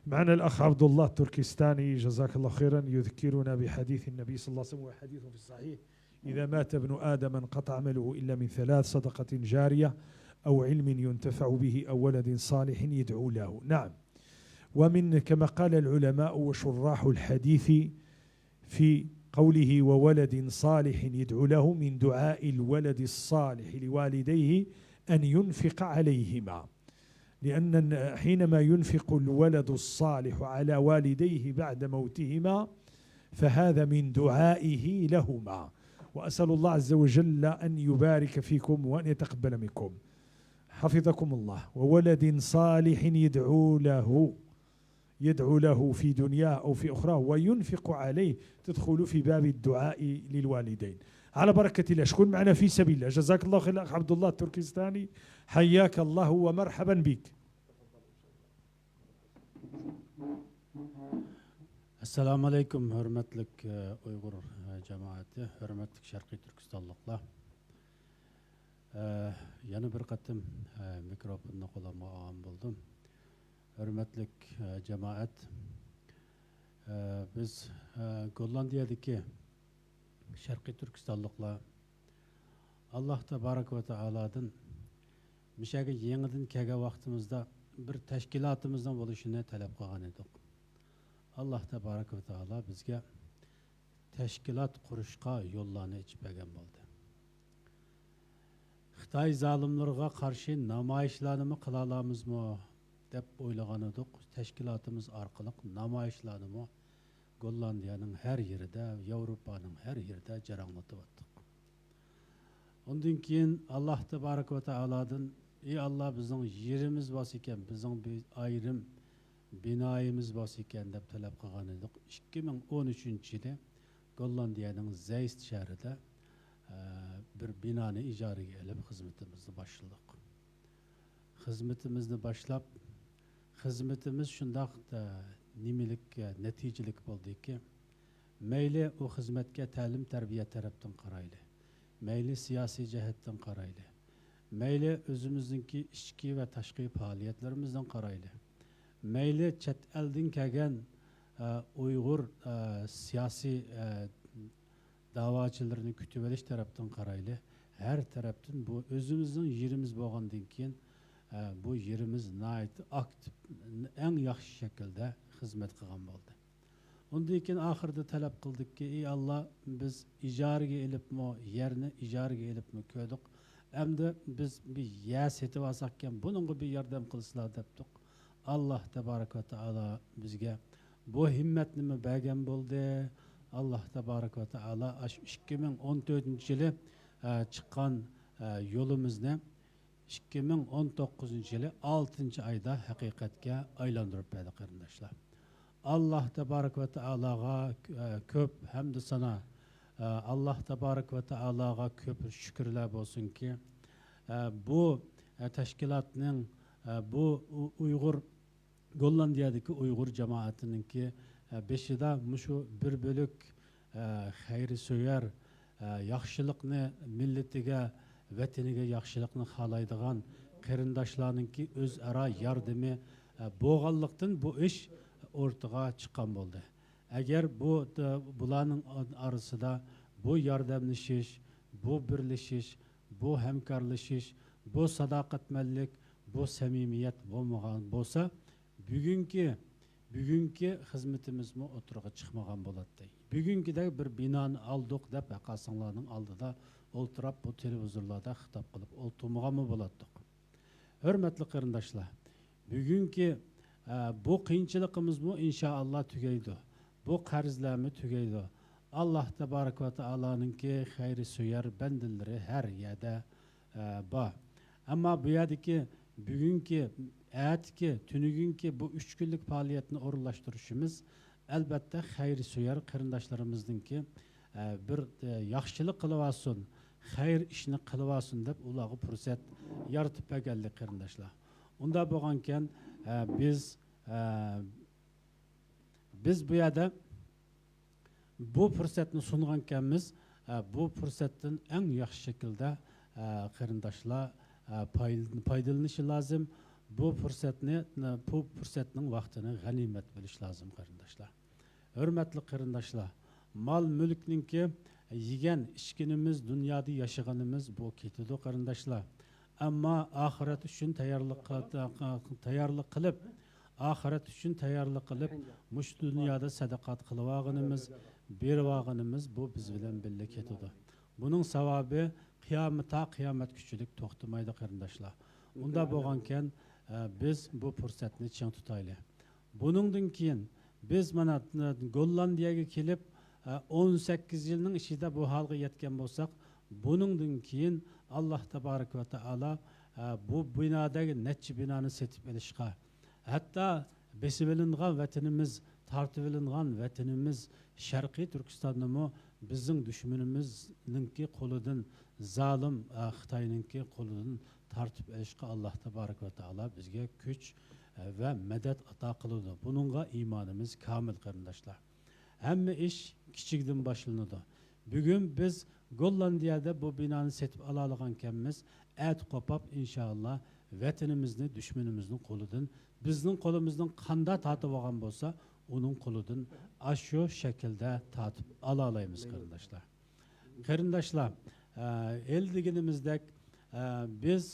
معنا الأخ عبد الله التركستاني، جزاك الله خيرا، يذكرنا بحديث النبي صلى الله عليه وسلم، وحديث في الصحيح: إذا مات ابن آدم انقطع عمله إلا من ثلاث: صدقة جارية، أو علم ينتفع به، أو ولد صالح يدعو له. نعم، ومن كما قال العلماء وشراح الحديث في قوله وولد صالح يدعو له، من دعاء الولد الصالح لوالديه أن ينفق عليهما، لأن حينما ينفق الولد الصالح على والديه بعد موتهما فهذا من دعائه لهما. وأسأل الله عز وجل أن يبارك فيكم وأن يتقبل منكم. حفظكم الله. وولد صالح يدعو له، يدعو له في دنياه أو في أخرى وينفق عليه، تدخل في باب الدعاء للوالدين. على بركة الله، شكون معنا في سبيل الله؟ جزاك الله خير الأخ عبد الله التركستاني، حياك الله ومرحبا بك. Assalamu alaykum, hürmetlik Uygur cemaati, hürmetlik Şarkı Türkistanlıklar. Yana bir qatim mikrofonni qo'limga olgan bo'ldim. Hürmetlik cemaat, biz Gollandiyadagi Şarkı Türkistanlıklar Allah tebaraka ve teala'dan mişaga yangidan kelgan vaqtimizda bir tashkilotimizning bo'lishini talab qilgan edik. Allah tebaraka ve teala bizga tashkilot qurishga yo'llarni ochib bergan bo'ldi. Xitoy zalimlariga qarshi namoyishlarni qila olamizmi deb o'ylagan edik. Tashkilotimiz orqali namoyishlarni Gollandiyaning har yerida, Yevropaning har yerida jaranglatyaptik. Ondan keyin Allah tebaraka ve teala'dan ey Allah bizning yerimiz bor ekan, bizning bir ayrim binoyimiz bor ekan deb talab qilgan edik. 2013 yili Gollandiyaning Zeist shahrida bir binoni ijaraga olib xizmatimizni boshladik. Xizmatimizni boshlab, xizmatimiz shundoq nimelik natijelik bo'ldiki, mayli u xizmatga ta'lim tarbiya tarafdan qarayli, mayli siyosiy jihatdan qarayli, mayli o'zimizningki ichki va tashqi faoliyatlarimizdan qarayli, mayli chet eldan kelgan Uyg'ur siyosiy davochilarini kutib olish tarafdan qarayli, har tarafdan bu o'zimizning yerimiz bo'lgandan keyin bu yerimiz aktiv eng yaxshi shaklda xizmat qilgan bo'ldi. Undan keyin oxirida talab qildikki, ey Alloh, biz ijaraga ilibmi, yerni ijaraga ilibmi ko'rdik. Endi biz bir yer setib olsak ekan, buningga bir yordam qilsizlar debdik. Allah tebaraka ve taala bizga bu himmatni bergan bo'ldi. Allah tebaraka ve taala 2014 yili chiqqan yo'limizni 2019 yili 6 ayda haqiqatga aylantirib berdi qarindoshlar. Allah tebaraka ve taalaga ko'p hamd sana, Allah tebaraka ve taalaga ko'p shukrlar bo'lsinki, bu tashkilotning, bu Uyg'ur Gollandiyadagi Uyg'ur jamoatininki beshida mushu bir bo'lak xayri so'yar, yaxshilikni millatiga, vataniga yaxshilikni xohlaydigan qarindoshlarninki o'zaro yordami bo'lganlikdan bu ish o'rtaga chiqqan bo'ldi. Agar bu bularning orasida bu yordamlashish, bu birlashish, bu hamkorlashish, bu sadoqatmanlik, bu samimiyat bo'lmagan bo'lsa, bugungi بۈگۈنكى خىزمىتىمىزمۇ ئوتتۇرىغا چىقمىغان بولاتتى. بۈگۈنكىدەك بىر بىنانى ئالدۇق دەپ ھەرقايسىڭلارنىڭ ئالدىدا ئولتۇراپ بۇ تېلېۋىزورلاردا خىتاب قىلىپ ئولتۇرمىغانمۇ بولاتتۇق. ھۆرمەتلىك قېرىنداشلار، بۈگۈنكى بۇ قىيىنچىلىقىمىزمۇ ئىنشائاللا تۈگەيدۇ. بۇ قەرزلەرمۇ تۈگەيدۇ. ئاللاھ تەبارەك ۋە تائالانىڭكى خەيرى سۆيەر بەندىلىرى ھەر يەردە بار. ئەمما بۇ يەردىكى بۈگۈنكى، ئەتىكى، تۈنۈگۈنكى بۇ 3 كۈنلۈك پائالىيەتنى ئورۇنلاشتۇرۇشىمىز ئەلۋەتتە خەيرى سۆيەر قېرىنداشلىرىمىزنىڭكى بىر ياخشىلىق قىلىۋالسۇن، خەير ئىشنى قىلىۋالسۇن دەپ ئۇلارغا پۇرسەت يارىتىپ بەرگەنلىك قېرىنداشلار. ئۇندا بولغانكەن بىز بۇ يەردە بۇ پۇرسەتنى سۇنغانكەنمىز، بۇ پۇرسەتتىن ئەڭ ياخشى شەكىلدە قېرىنداشلار پايدىلىنىشى لازىم. بۇ پۇرسەتنىڭ ۋاقتىنى غەنىيمەت بىلىش لازىم قېرىنداشلار. ھۆرمەتلىك قېرىنداشلار، مال مۈلكنىڭكى يېگەن ئىچكىنىمىز، دۇنيادا ياشىغىنىمىز بۇ كېتىدۇ قېرىنداشلار. ئەمما ئاخىرەت ئۈچۈن تەييارلىق قىلىپ، ئاخىرەت ئۈچۈن تەييارلىق قىلىپ، مۇشۇ دۇنيادا سەدىقات قىلىۋالغىنىمىز، بېرىۋالغىنىمىز بۇ بىز بىلەن بىللە كېتىدۇ. بۇنىڭ ساۋابى قىيامەت تا قىيامەت كۈچلۈك توختىمايدۇ قېرىنداشلار. ئۇندا بولغانكەن بىز بۇ پۇرسەتنى چىڭ تۇتايلى. بۇنىڭدىن كېيىن بىز مانا گوللاندىيەگە كېلىپ 18 يىلنىڭ ئىچىدە بۇ ھالغا يەتكەن بولساق، بۇنىڭدىن كېيىن ئاللاھ تەبارەك ۋە تائالا بۇ بىنادىكى نەچچە بىنانى سېتىپ ئېلىشقا، ھەتتا بېسىۋېلىنغان ۋەتىنىمىز، تارتىۋېلىنغان ۋەتىنىمىز شەرقىي تۈركىستاننىمۇ بىزنىڭ دۈشمىنىمىزنىڭكى قولىدىن، زالىم خىتاينىڭكى قولىدىن تارتىپ ئېلىشقا ئاللاھ تەبارەك ۋە تائالا بىزگە كۈچ ۋە مەدەت ئاتا قىلىدۇ. بۇنىڭغا ئىمانىمىز كامىل قېرىنداشلار. ھەممە ئىش كىچىكىدىن باشلىنىدۇ. بۈگۈن بىز گوللاندىيەدە بۇ بىنانى سېتىپ ئالالىغانكەنمىز، ئەت قوپاپ ئىنشائاللا ۋەتىنىمىزنى دۈشمىنىمىزنىڭ قولىدىن، بىزنىڭ قولىمىزدىن قاندا تارتىپ ئالغان بولسا، ئۇنىڭ قولىدىن ئاشۇ شەكىلدە تارتىپ ئالالايمىز قېرىنداشلار. قېرىنداشلار، ئەل دېگىنىمىزدەك بىز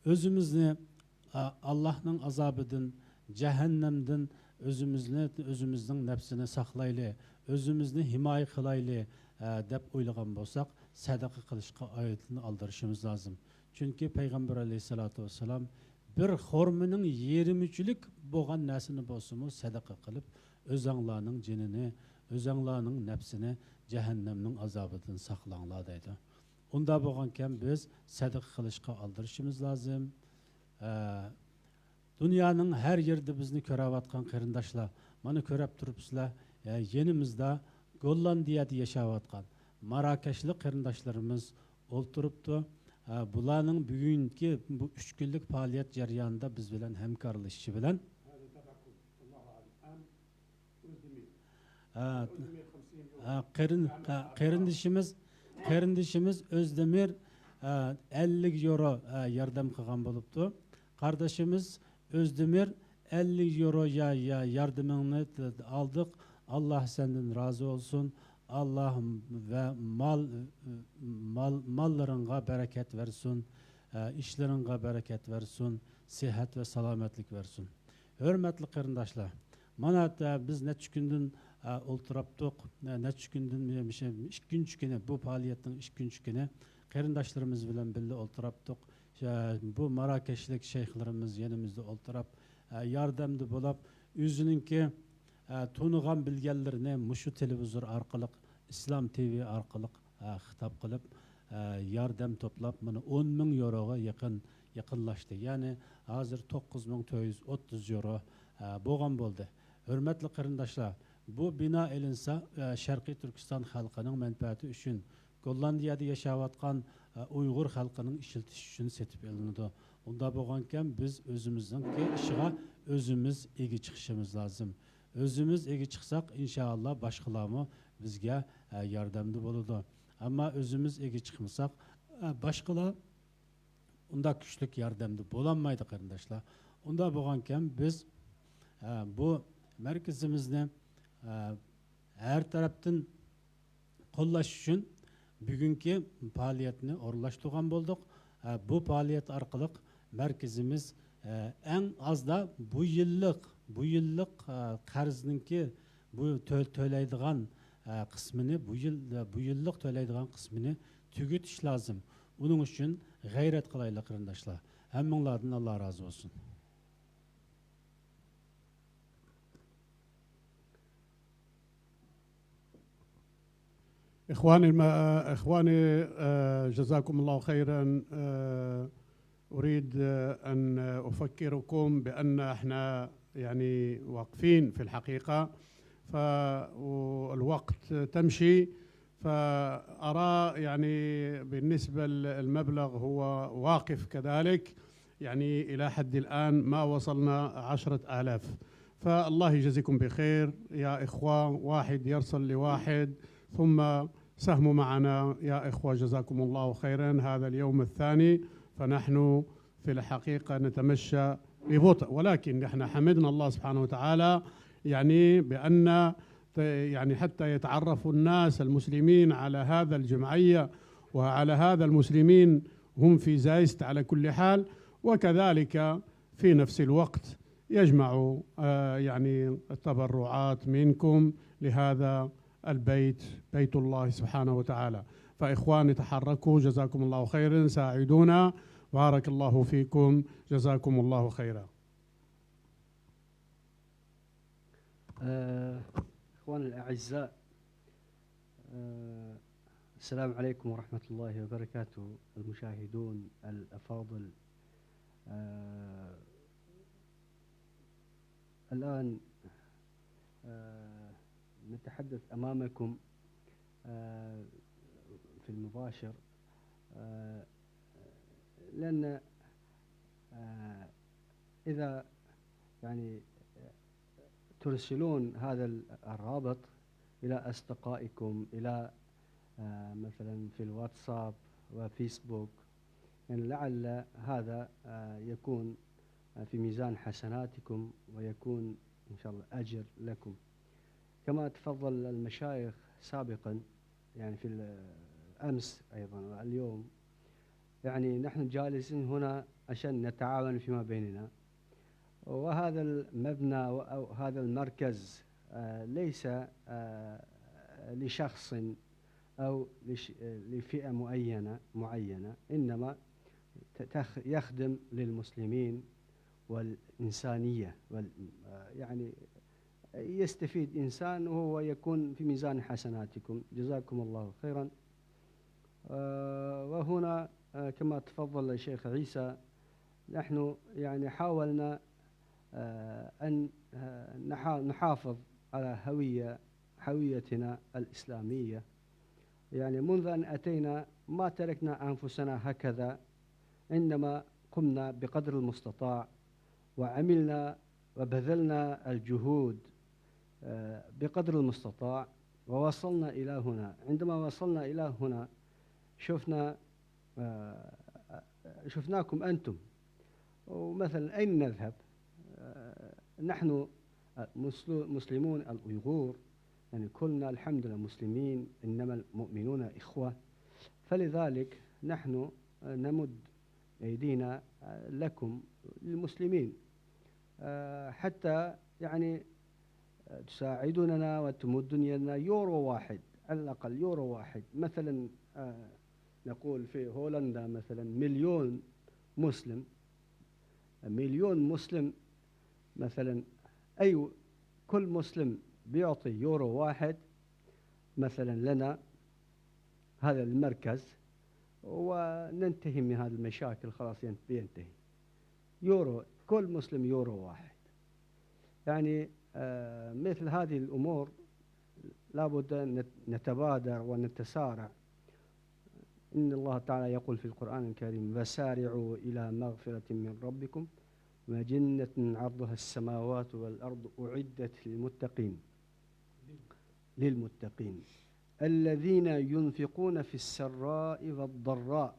ئۆزىمىزنى ئاللاھنىڭ ئازابىدىن، جەھەننەمدىن ئۆزىمىزنىڭ نەپسىنى ساقلايلى، ئۆزىمىزنى ھىمايە قىلايلى دەپ ئويلىغان بولساق، سەدىقە قىلىشقا ئايەتنى ئالدىرىشىمىز لازىم. چۈنكى پەيغەمبەر ئەلەيھىسسالاتۇ ۋەسسالام بىر خورمىنىڭ يېرىمىچىلىك بولغان نەرسىنى بولسىمۇ سەدىقە قىلىپ، ئۆزەڭلارنىڭ جېنىنى، ئۆزەڭلارنىڭ نەپسىنى جەھەننەمنىڭ ئازابىدىن ساقلاڭلار دەيدۇ. ئۇندا بولغانكەن بىز سەدىقە قىلىشقا ئالدىرىشىمىز لازىم. دۇنيانىڭ ھەر يېرىدە بىزنى كۆرۈۋاتقان قېرىنداشلار، مانا كۆرۈپ تۇرۇپسىلەر، يېنىمىزدا گوللاندىيەدە ياشاۋاتقان ماراكەشلىك قېرىنداشلىرىمىز ئولتۇرۇپتۇ. بۇلارنىڭ بۈگۈنكى بۇ 3 كۈنلۈك پائالىيەت جەريانىدا بىز بىلەن ھەمكارلىشىشى بىلەن قېرىندىشىمىز ئۆزدېمىر 50 يورو ياردەم قىلغان بولۇپتۇ. قارداشىمىز ئۆزدېمىر 50 يورو ياردىمىڭنى ئالدۇق. ئاللاھ سەندىن رازى بولسۇن. ئاللاھ ۋە ماللىرىڭغا بەرىكەت بەرسۇن، ئىشلىرىڭغا بەرىكەت بەرسۇن، سىھەت ۋە سالامەتلىك بەرسۇن. ھۆرمەتلىك قېرىنداشلار، مانا بىز نەچچە كۈندىن ئولتۇراپتۇق، نەچچە كۈندىن ئىككىنچى كۈنى بۇ پائالىيەتنىڭ ئىككىنچى كۈنى قېرىنداشلىرىمىز بىلەن بىللە ئولتۇراپتۇق. بۇ ماراكەشلىك شەيخلىرىمىز يېنىمىزدا ئولتۇراپ، ياردەمدە بولاپ، ئۆزىنىڭكى تونۇغان بىلگەنلىرىنى مۇشۇ تېلېۋىزور ئارقىلىق، ئىسلام تىۋى ئارقىلىق خىتاب قىلىپ، ياردەم توپلاپ، مانا 10 مىڭ يوروغا يېقىنلاشتى. يەنى ھازىر 9430 يورو بولغان بولدى. ھۆرمەتلىك قېرىنداشلار، بۇ بىنا ئېلىنسا، شەرقىي تۈركىستان خەلقىنىڭ مەنپەئەتى ئۈچۈن، گوللاندىيەدە ياشاۋاتقان ئۇيغۇر خەلقىنىڭ ئىشلىتىشى ئۈچۈن سېتىپ ئېلىنىدۇ. ئۇندا بولغانكەن بىز ئۆزىمىزنىڭكى ئىشىغا ئۆزىمىز ئىگە چىقىشىمىز لازىم. ئۆزىمىز ئىگە چىقساق ئىنشائاللا باشقىلارمۇ بىزگە ياردەمدە بولىدۇ. ئەمما ئۆزىمىز ئىگە چىقمىساق، باشقىلار ئۇندا كۈچلۈك ياردەمدە بولالمايدۇ قېرىنداشلار. ئۇندا بولغانكەن بىز بۇ مەركىزىمىزنى ھەر تەرەپتىن قوللاش ئۈچۈن بۈگۈنكى پائالىيەتنى ئورۇنلاشتۇرغان بولدۇق. بۇ پائالىيەت ئارقىلىق مەركىزىمىز ئەڭ ئازدا بۇ يىللىق Bu yillik qarzningki bu to'laydigan qismini, bu yillik to'laydigan qismini tugatish lozim. Uning uchun g'ayrat qilaylik qarindoshlar. Hammanglardan Alloh rozi bo'lsin. إخواني جزاكم الله خيرا. أريد أن أفكركم بأن احنا يعني واقفين في الحقيقة، فالوقت تمشي، فأرى يعني بالنسبة للمبلغ هو واقف كذلك، يعني إلى حد الآن ما وصلنا 10,000. فالله يجزيكم بخير يا إخوة، واحد يرسل لواحد ثم ساهموا معنا يا إخوة، جزاكم الله خيرا. هذا اليوم الثاني، فنحن في الحقيقة نتمشى ببطء، ولكن نحن حمدنا الله سبحانه وتعالى يعني بأن يعني حتى يتعرفوا الناس المسلمين على هذا الجمعية وعلى هذا المسلمين هم في زايست على كل حال، وكذلك في نفس الوقت يجمعوا يعني التبرعات منكم لهذا البيت، بيت الله سبحانه وتعالى. فإخواني تحركوا، جزاكم الله خيرا، ساعدونا، بارك الله فيكم، جزاكم الله خيرا. إخواني الأعزاء، السلام عليكم ورحمة الله وبركاته. المشاهدون الأفاضل، الآن نتحدث أمامكم في المباشر، لأن إذا يعني ترسلون هذا الرابط إلى أصدقائكم، إلى مثلا في الواتساب وفيسبوك، يعني لعل هذا يكون في ميزان حسناتكم ويكون إن شاء الله أجر لكم. كما تفضل المشايخ سابقا يعني في الأمس أيضا واليوم، يعني نحن جالسين هنا عشان نتعاون فيما بيننا، وهذا المبنى أو هذا المركز ليس لشخص أو لفئة معينة، إنما يخدم للمسلمين والإنسانية، يعني يستفيد إنسان وهو يكون في ميزان حسناتكم. جزاكم الله خيرا. وهنا كما تفضل الشيخ عيسى، نحن يعني حاولنا أن نحافظ على هويتنا الإسلامية. يعني منذ أن أتينا ما تركنا أنفسنا هكذا، إنما قمنا بقدر المستطاع وعملنا وبذلنا الجهود بقدر المستطاع ووصلنا إلى هنا. عندما وصلنا إلى هنا شفناكم أنتم، ومثلا أين نذهب؟ نحن مسلمون الأيغور، يعني كلنا الحمد لله مسلمين، إنما المؤمنون إخوة، فلذلك نحن نمد أيدينا لكم للمسلمين حتى يعني تساعدوننا وتمدون لنا يورو واحد على الأقل، يورو واحد مثلا. نقول في هولندا مثلا مليون مسلم، مليون مسلم مثلا، أي كل مسلم بيعطي يورو واحد مثلا لنا هذا المركز، وننتهي من هذه المشاكل، خلاص بينتهي. يورو، كل مسلم يورو واحد. يعني مثل هذه الأمور لابد أن نتبادر ونتسارع. إن الله تعالى يقول في القرآن الكريم: وسارعوا إلى مغفرة من ربكم وجنة عرضها السماوات والأرض أعدت للمتقين الذين ينفقون في السراء والضراء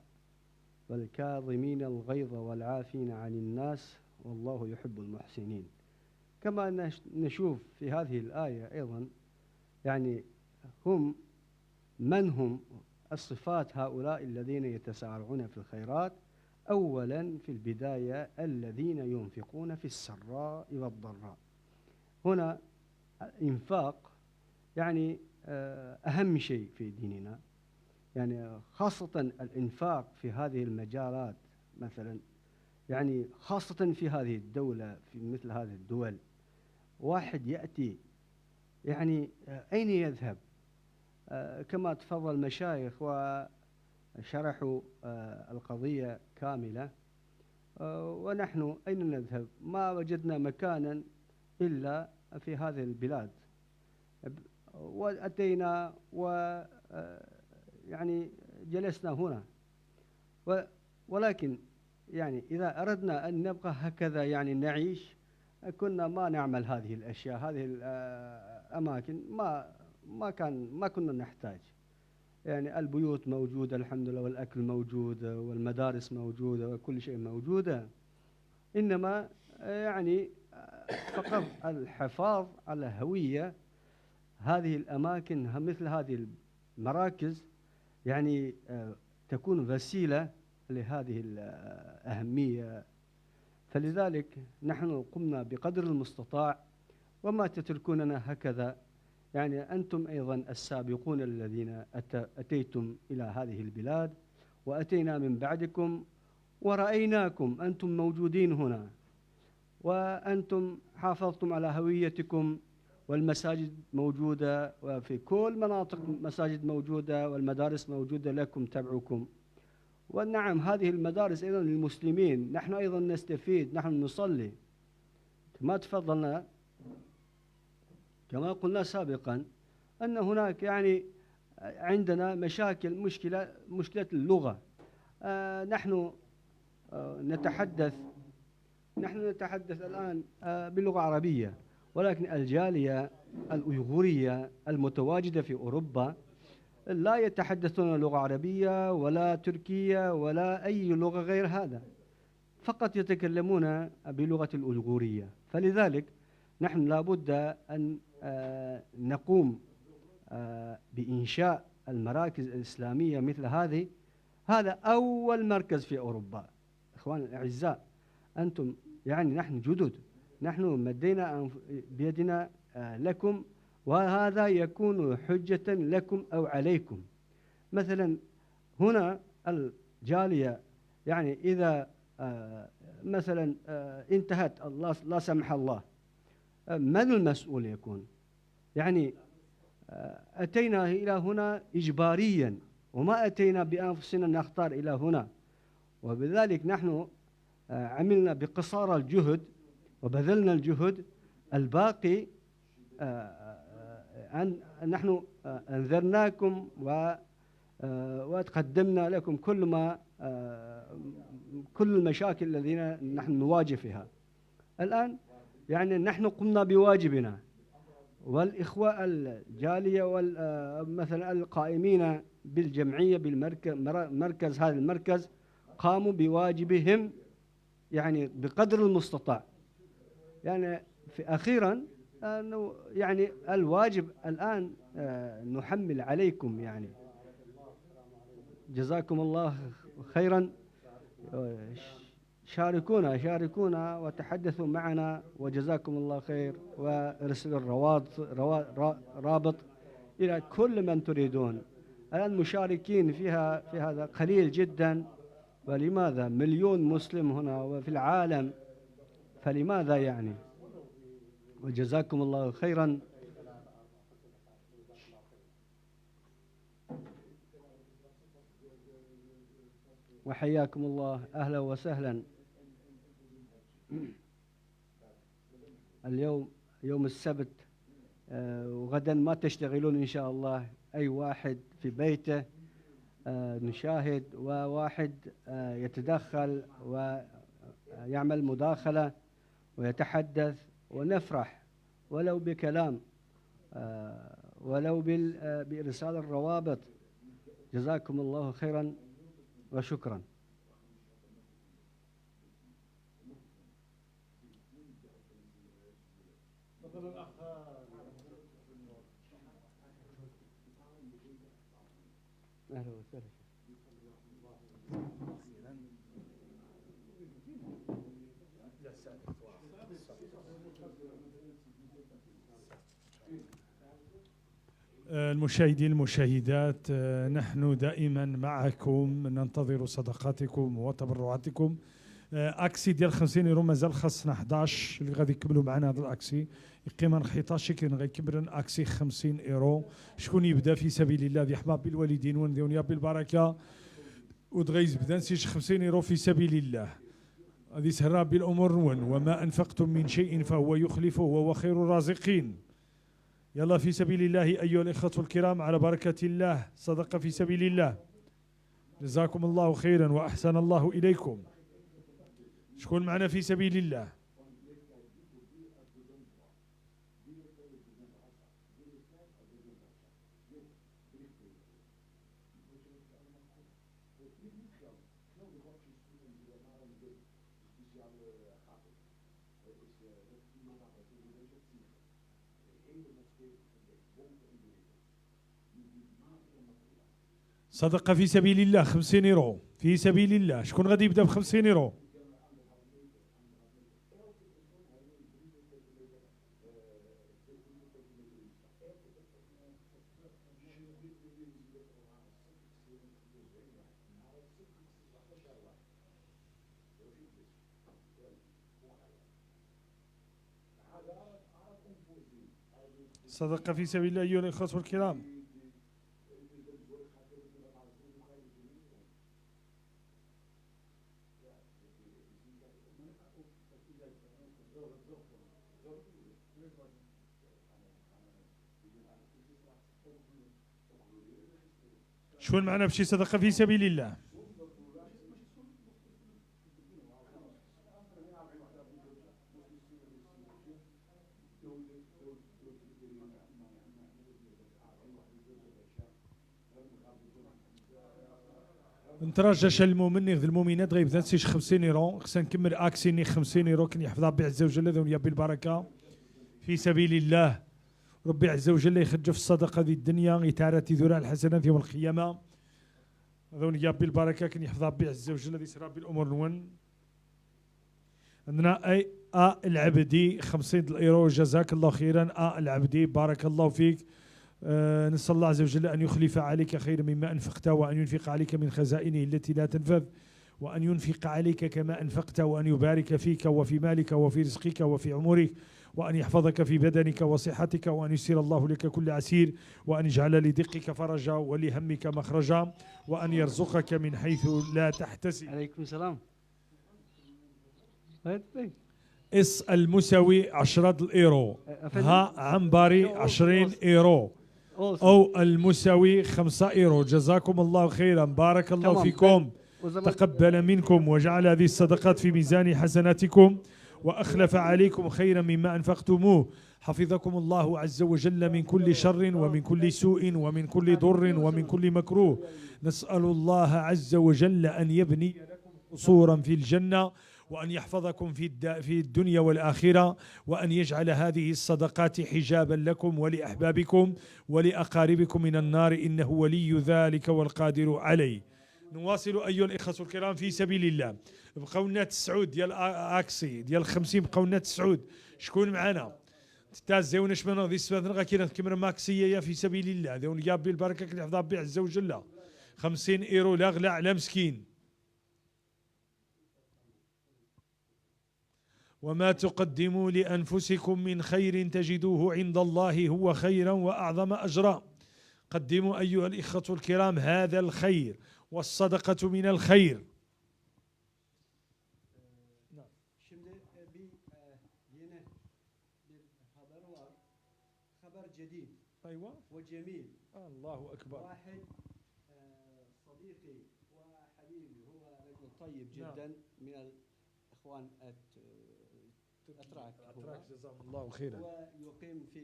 والكاظمين الغيظ والعافين عن الناس والله يحب المحسنين. كما نشوف في هذه الآية أيضا، يعني هم من هم الصفات هؤلاء الذين يتسارعون في الخيرات؟ أولا في البداية الذين ينفقون في السراء والضراء. هنا الإنفاق يعني أهم شيء في ديننا، يعني خاصة الإنفاق في هذه المجالات مثلا، يعني خاصة في هذه الدولة، في مثل هذه الدول، واحد يأتي يعني أين يذهب؟ كما تفضل المشايخ وشرحوا القضية كاملة، ونحن أين نذهب؟ ما وجدنا مكانا إلا في هذه البلاد، وأتينا و يعني جلسنا هنا، ولكن يعني إذا أردنا أن نبقى هكذا يعني نعيش، كنا ما نعمل هذه الأشياء، هذه الأماكن ما كنا نحتاج. يعني البيوت موجودة الحمد لله، والأكل موجود، والمدارس موجودة، وكل شيء موجودة، إنما يعني فقط الحفاظ على هوية هذه الأماكن، مثل هذه المراكز، يعني تكون وسيلة لهذه الأهمية. فلذلك نحن قمنا بقدر المستطاع، وما تتركوننا هكذا. يعني أنتم أيضا السابقون الذين أتيتم إلى هذه البلاد، وأتينا من بعدكم ورأيناكم أنتم موجودين هنا، وأنتم حافظتم على هويتكم، والمساجد موجودة، وفي كل مناطق مساجد موجودة، والمدارس موجودة لكم تبعكم. ونعم هذه المدارس أيضا للمسلمين، نحن أيضا نستفيد، نحن نصلي كما تفضلنا، كما قلنا سابقا أن هناك يعني عندنا مشاكل، مشكلة اللغة. نحن نتحدث الآن باللغة العربية، ولكن الجالية الأيغورية المتواجدة في أوروبا لا يتحدثون لغة عربية ولا تركية ولا أي لغة غير هذا، فقط يتكلمون بلغة الأيغورية. فلذلك نحن لابد أن نقوم بإنشاء المراكز الإسلامية مثل هذه. هذا أول مركز في أوروبا. إخواني الأعزاء، أنتم يعني نحن جدد، نحن مدينا بيدنا لكم، وهذا يكون حجة لكم أو عليكم. مثلا هنا الجالية يعني إذا مثلا انتهت، الله لا سمح الله، من المسؤول يكون؟ يعني أتينا إلى هنا إجباريا، وما أتينا بأنفسنا نختار إلى هنا، وبذلك نحن عملنا بقصارى الجهد وبذلنا الجهد الباقي. أن نحن أنذرناكم وتقدمنا لكم كل ما كل المشاكل الذين نحن نواجه فيها الآن. يعني نحن قمنا بواجبنا، والإخوة الجالية مثلا القائمين بالجمعية بالمركز، هذا المركز قاموا بواجبهم يعني بقدر المستطاع. يعني في أخيرا أنه يعني الواجب الآن نحمل عليكم. يعني جزاكم الله خيرا، شاركونا وتحدثوا معنا، وجزاكم الله خير. وارسلوا الرابط إلى كل من تريدون. الآن مشاركين فيها في هذا قليل جدا، ولماذا مليون مسلم هنا وفي العالم؟ فلماذا يعني؟ وجزاكم الله خيرا. وحياكم الله، أهلا وسهلا. اليوم يوم السبت، وغدا ما تشتغلون إن شاء الله، أي واحد في بيته نشاهد، وواحد يتدخل ويعمل مداخلة ويتحدث، ونفرح ولو بكلام، ولو بإرسال الروابط. جزاكم الله خيرا وشكرا. أهلا وسهلا. المشاهدين المشاهدات، نحن دائما معكم، ننتظر صدقاتكم وتبرعاتكم. actie ديال 50 يورو مازال خاصنا 11 اللي غادي يكملوا معنا هذا ال actie. قيمه 11 كاين غيكبر actie 50 اورو. شكون يبدا في سبيل الله؟ ذي حباب بالوالدين ونديون بالبركه ودغيز بدا نسيش 50 يورو في سبيل الله. هذه سهرة بالامور نون، وما انفقتم من شيء فهو يخلفه وهو خير الرازقين. يلا في سبيل الله ايها الاخوه الكرام، على بركه الله، صدقه في سبيل الله. جزاكم الله خيرا واحسن الله اليكم. شكون معنا في سبيل الله؟ صدقة في سبيل الله 50 يورو في سبيل الله. شكون غادي يبدا ب 50 يورو؟ صدقة في سبيل الله أيها الإخوة الكرام. شكون معنا بشي صدقة في سبيل الله؟ نترجى المؤمن يغذ المؤمنات غيبدا نسيش 50 يورو. خصنا نكمل actie 50 يورو كن يحفظ ربي عز وجل ذو بالبركه في سبيل الله. ربي عز وجل يخرج في الصدقه ذي الدنيا يتعرى ذراع الحسنات يوم القيامه. هذون يا بالبركه كن يحفظ ربي عز وجل ذي سرى بالامور نون. عندنا اي ا العبدي 50 الايرو، جزاك الله خيرا ا العبدي، بارك الله فيك. نسأل الله عز وجل أن يخلف عليك خير مما أنفقت، وأن ينفق عليك من خزائنه التي لا تنفذ، وأن ينفق عليك كما أنفقت، وأن يبارك فيك وفي مالك وفي رزقك وفي عمرك، وأن يحفظك في بدنك وصحتك، وأن يسير الله لك كل عسير، وأن يجعل لضيقك فرجا ولهمك مخرجا، وأن يرزقك من حيث لا تحتسب. عليكم السلام. اس المساوي 10 الايرو، ها عنبري 20 ايرو، أو المساوي 5 إيرو. جزاكم الله خيرا، بارك الله فيكم، تقبل منكم وجعل هذه الصدقات في ميزان حسناتكم، وأخلف عليكم خيرا مما أنفقتموه. حفظكم الله عز وجل من كل شر ومن كل سوء ومن كل ضر ومن كل مكروه. نسأل الله عز وجل أن يبني لكم قصورا في الجنة، وأن يحفظكم في الدنيا والآخرة، وأن يجعل هذه الصدقات حجابا لكم ولأحبابكم ولأقاربكم من النار، إنه ولي ذلك والقادر عليه. نواصل أيها الإخوة الكرام في سبيل الله. بقاو لنا 9 ديال actie ديال 50، بقاو لنا 9. شكون معنا؟ تتازيونا شمن غادي سبادن غا كاين كمر ماكسية في سبيل الله. داون يا ربي البركة اللي حفظ ربي عز وجل. 50 إيرو لا غلا على مسكين. وما تقدموا لأنفسكم من خير تجدوه عند الله هو خيرا وأعظم أجرا. قدموا أيها الإخوة الكرام هذا الخير، والصدقة من الخير. Şimdi bir yeni bir haber var. Haber cedid. أيوة. وجميل. الله أكبر. واحد صديقي وحبيبي، هو رجل طيب جدا من الإخوان الأتراك. الأتراك جزاهم الله خيرا. هو يقيم في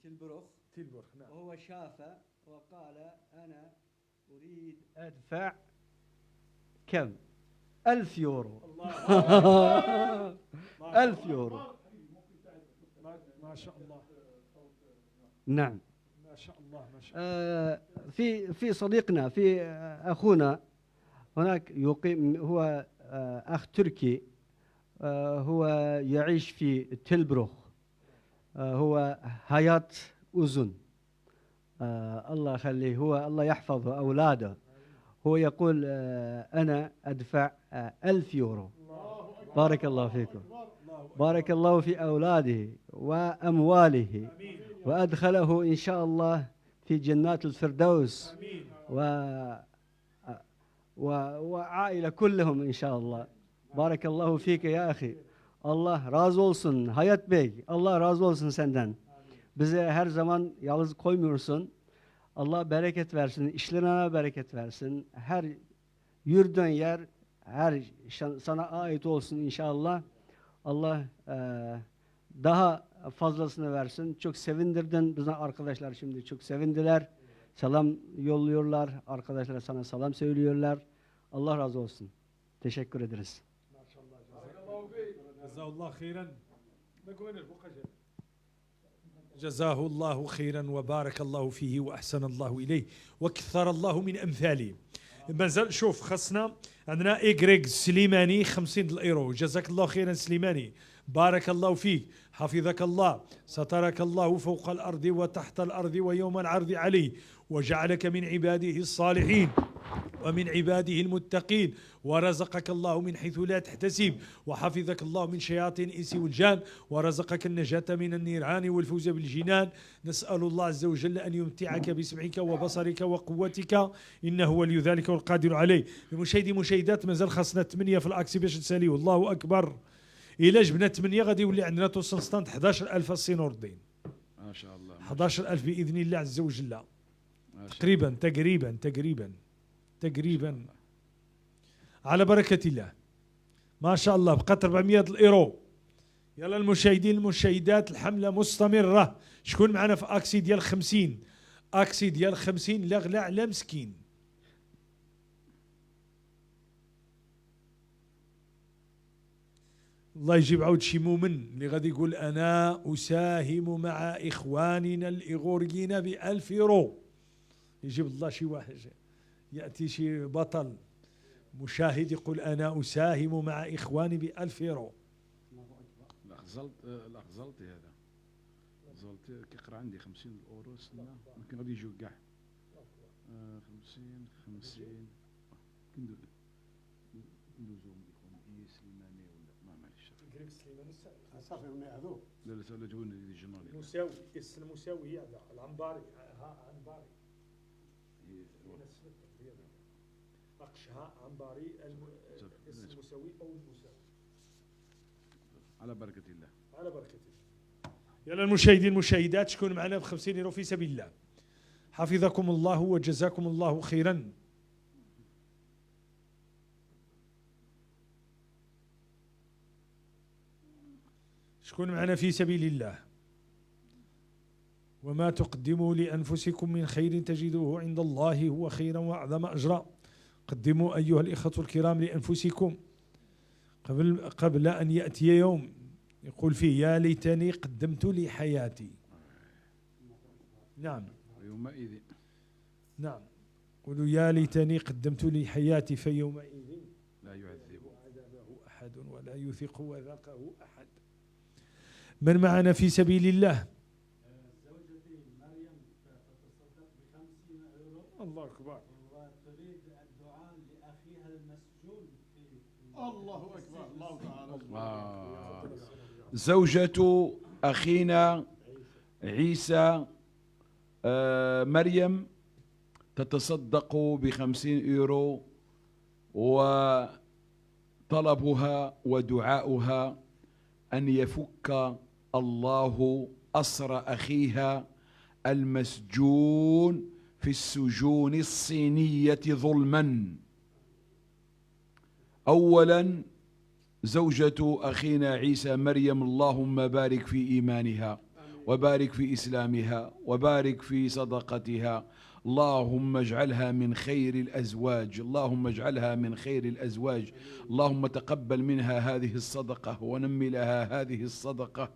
تلبرخ. تلبرخ نعم. وهو شاف وقال أنا أريد أدفع كم؟ 1000 يورو. الله. 1000 يورو. ما شاء الله. نعم. ما شاء الله ما شاء الله. في صديقنا، في أخونا هناك يقيم، هو أخ تركي، هو يعيش في تلبروخ، هو هايات أوزون. الله يخليه، هو الله يحفظه أولاده. هو يقول أنا أدفع 1000 يورو. بارك الله فيكم، بارك الله في أولاده وأمواله، وأدخله إن شاء الله في جنات الفردوس وعائلة كلهم إن شاء الله. بارك الله فيك يا أخي. Allah razı olsun Hayat Bey. Allah razı olsun senden. Bize her zaman yalnız koymuyorsun. Allah bereket versin, işlerine bereket versin. Her yürüdüğün yer, her sana ait olsun inşallah. Allah daha fazlasını versin. Çok sevindirdin. Bizim arkadaşlar şimdi çok sevindiler. Selam yolluyorlar. Arkadaşlar sana selam söylüyorlar. Allah razı olsun. Teşekkür ederiz. جزاه الله خيرا. جزاه الله خيرا وبارك الله فيه وأحسن الله إليه وكثر الله من أمثاله. مازال شوف خصنا عندنا إيكغيك سليماني 50 الإيرو. جزاك الله خيرا سليماني، بارك الله فيك، حفظك الله، سترك الله فوق الأرض وتحت الأرض ويوم العرض عليه، وجعلك من عباده الصالحين ومن عباده المتقين، ورزقك الله من حيث لا تحتسب، وحفظك الله من شياطين الإنس والجان، ورزقك النجاة من النيران والفوز بالجنان. نسأل الله عز وجل أن يمتعك بسمعك وبصرك وقوتك، إنه ولي ذلك والقادر عليه. المشاهدين المشاهدات مازال خاصنا 8 في الأكسي باش نساليو. الله أكبر. إلا جبنا 8 غادي يولي عندنا توصل ستاند 11000 السي نور الدين. ما شاء الله. 11000 بإذن الله عز وجل. تقريبا تقريبا تقريبا تقريبا على بركة الله. ما شاء الله بقات 400 الإيرو. يلا المشاهدين المشاهدات الحملة مستمرة. شكون معنا في أكسي ديال 50؟ أكسي ديال 50 لا غلا على مسكين. الله يجيب عاود شي مؤمن اللي غادي يقول أنا أساهم مع إخواننا الإيغوريين ب1000 يورو. يجيب الله شي واحد، يأتي شي بطل مشاهد يقول أنا أساهم مع إخواني ب1000 يورو. الأخ زلطي هذا زلطي كيقرا عندي 50 أورو سنة، يمكن غادي يجيو كاع 50 50 كندوزو إخوان سليماني ولا ما معليش. سليماني صافي هذو لا لا لا جوني دي جنالي المساوي المساوي هذا العنباري، ها عنباري أقشها عنباري المساوي أو المساوي. على بركة الله، على بركة الله. يلا المشاهدين المشاهدات شكون معنا ب 50 يورو في سبيل الله. حفظكم الله وجزاكم الله خيرا. شكون معنا في سبيل الله. وما تقدموا لأنفسكم من خير تجدوه عند الله هو خيرا وأعظم أجرا. قدموا أيها الإخوة الكرام لأنفسكم قبل أن يأتي يوم يقول فيه يا ليتني قدمت لحياتي. نعم يومئذ، نعم قولوا يا ليتني قدمت لحياتي فيومئذ لا يعذب عذابه أحد ولا يثق وثاقه أحد. من معنا في سبيل الله؟ زوجتي مريم تتصدق ب50 يورو. الله أكبر. وتريد الدعاء لأخيها المسجون في الله أكبر. الله تعالى. زوجة أخينا عيسى مريم تتصدق ب50 يورو، وطلبها ودعاؤها أن يفك الله أسر أخيها المسجون في السجون الصينية ظلما. أولا زوجة أخينا عيسى مريم، اللهم بارك في إيمانها وبارك في إسلامها وبارك في صدقتها. اللهم اجعلها من خير الأزواج، اللهم اجعلها من خير الأزواج. اللهم تقبل منها هذه الصدقة ونمي لها هذه الصدقة.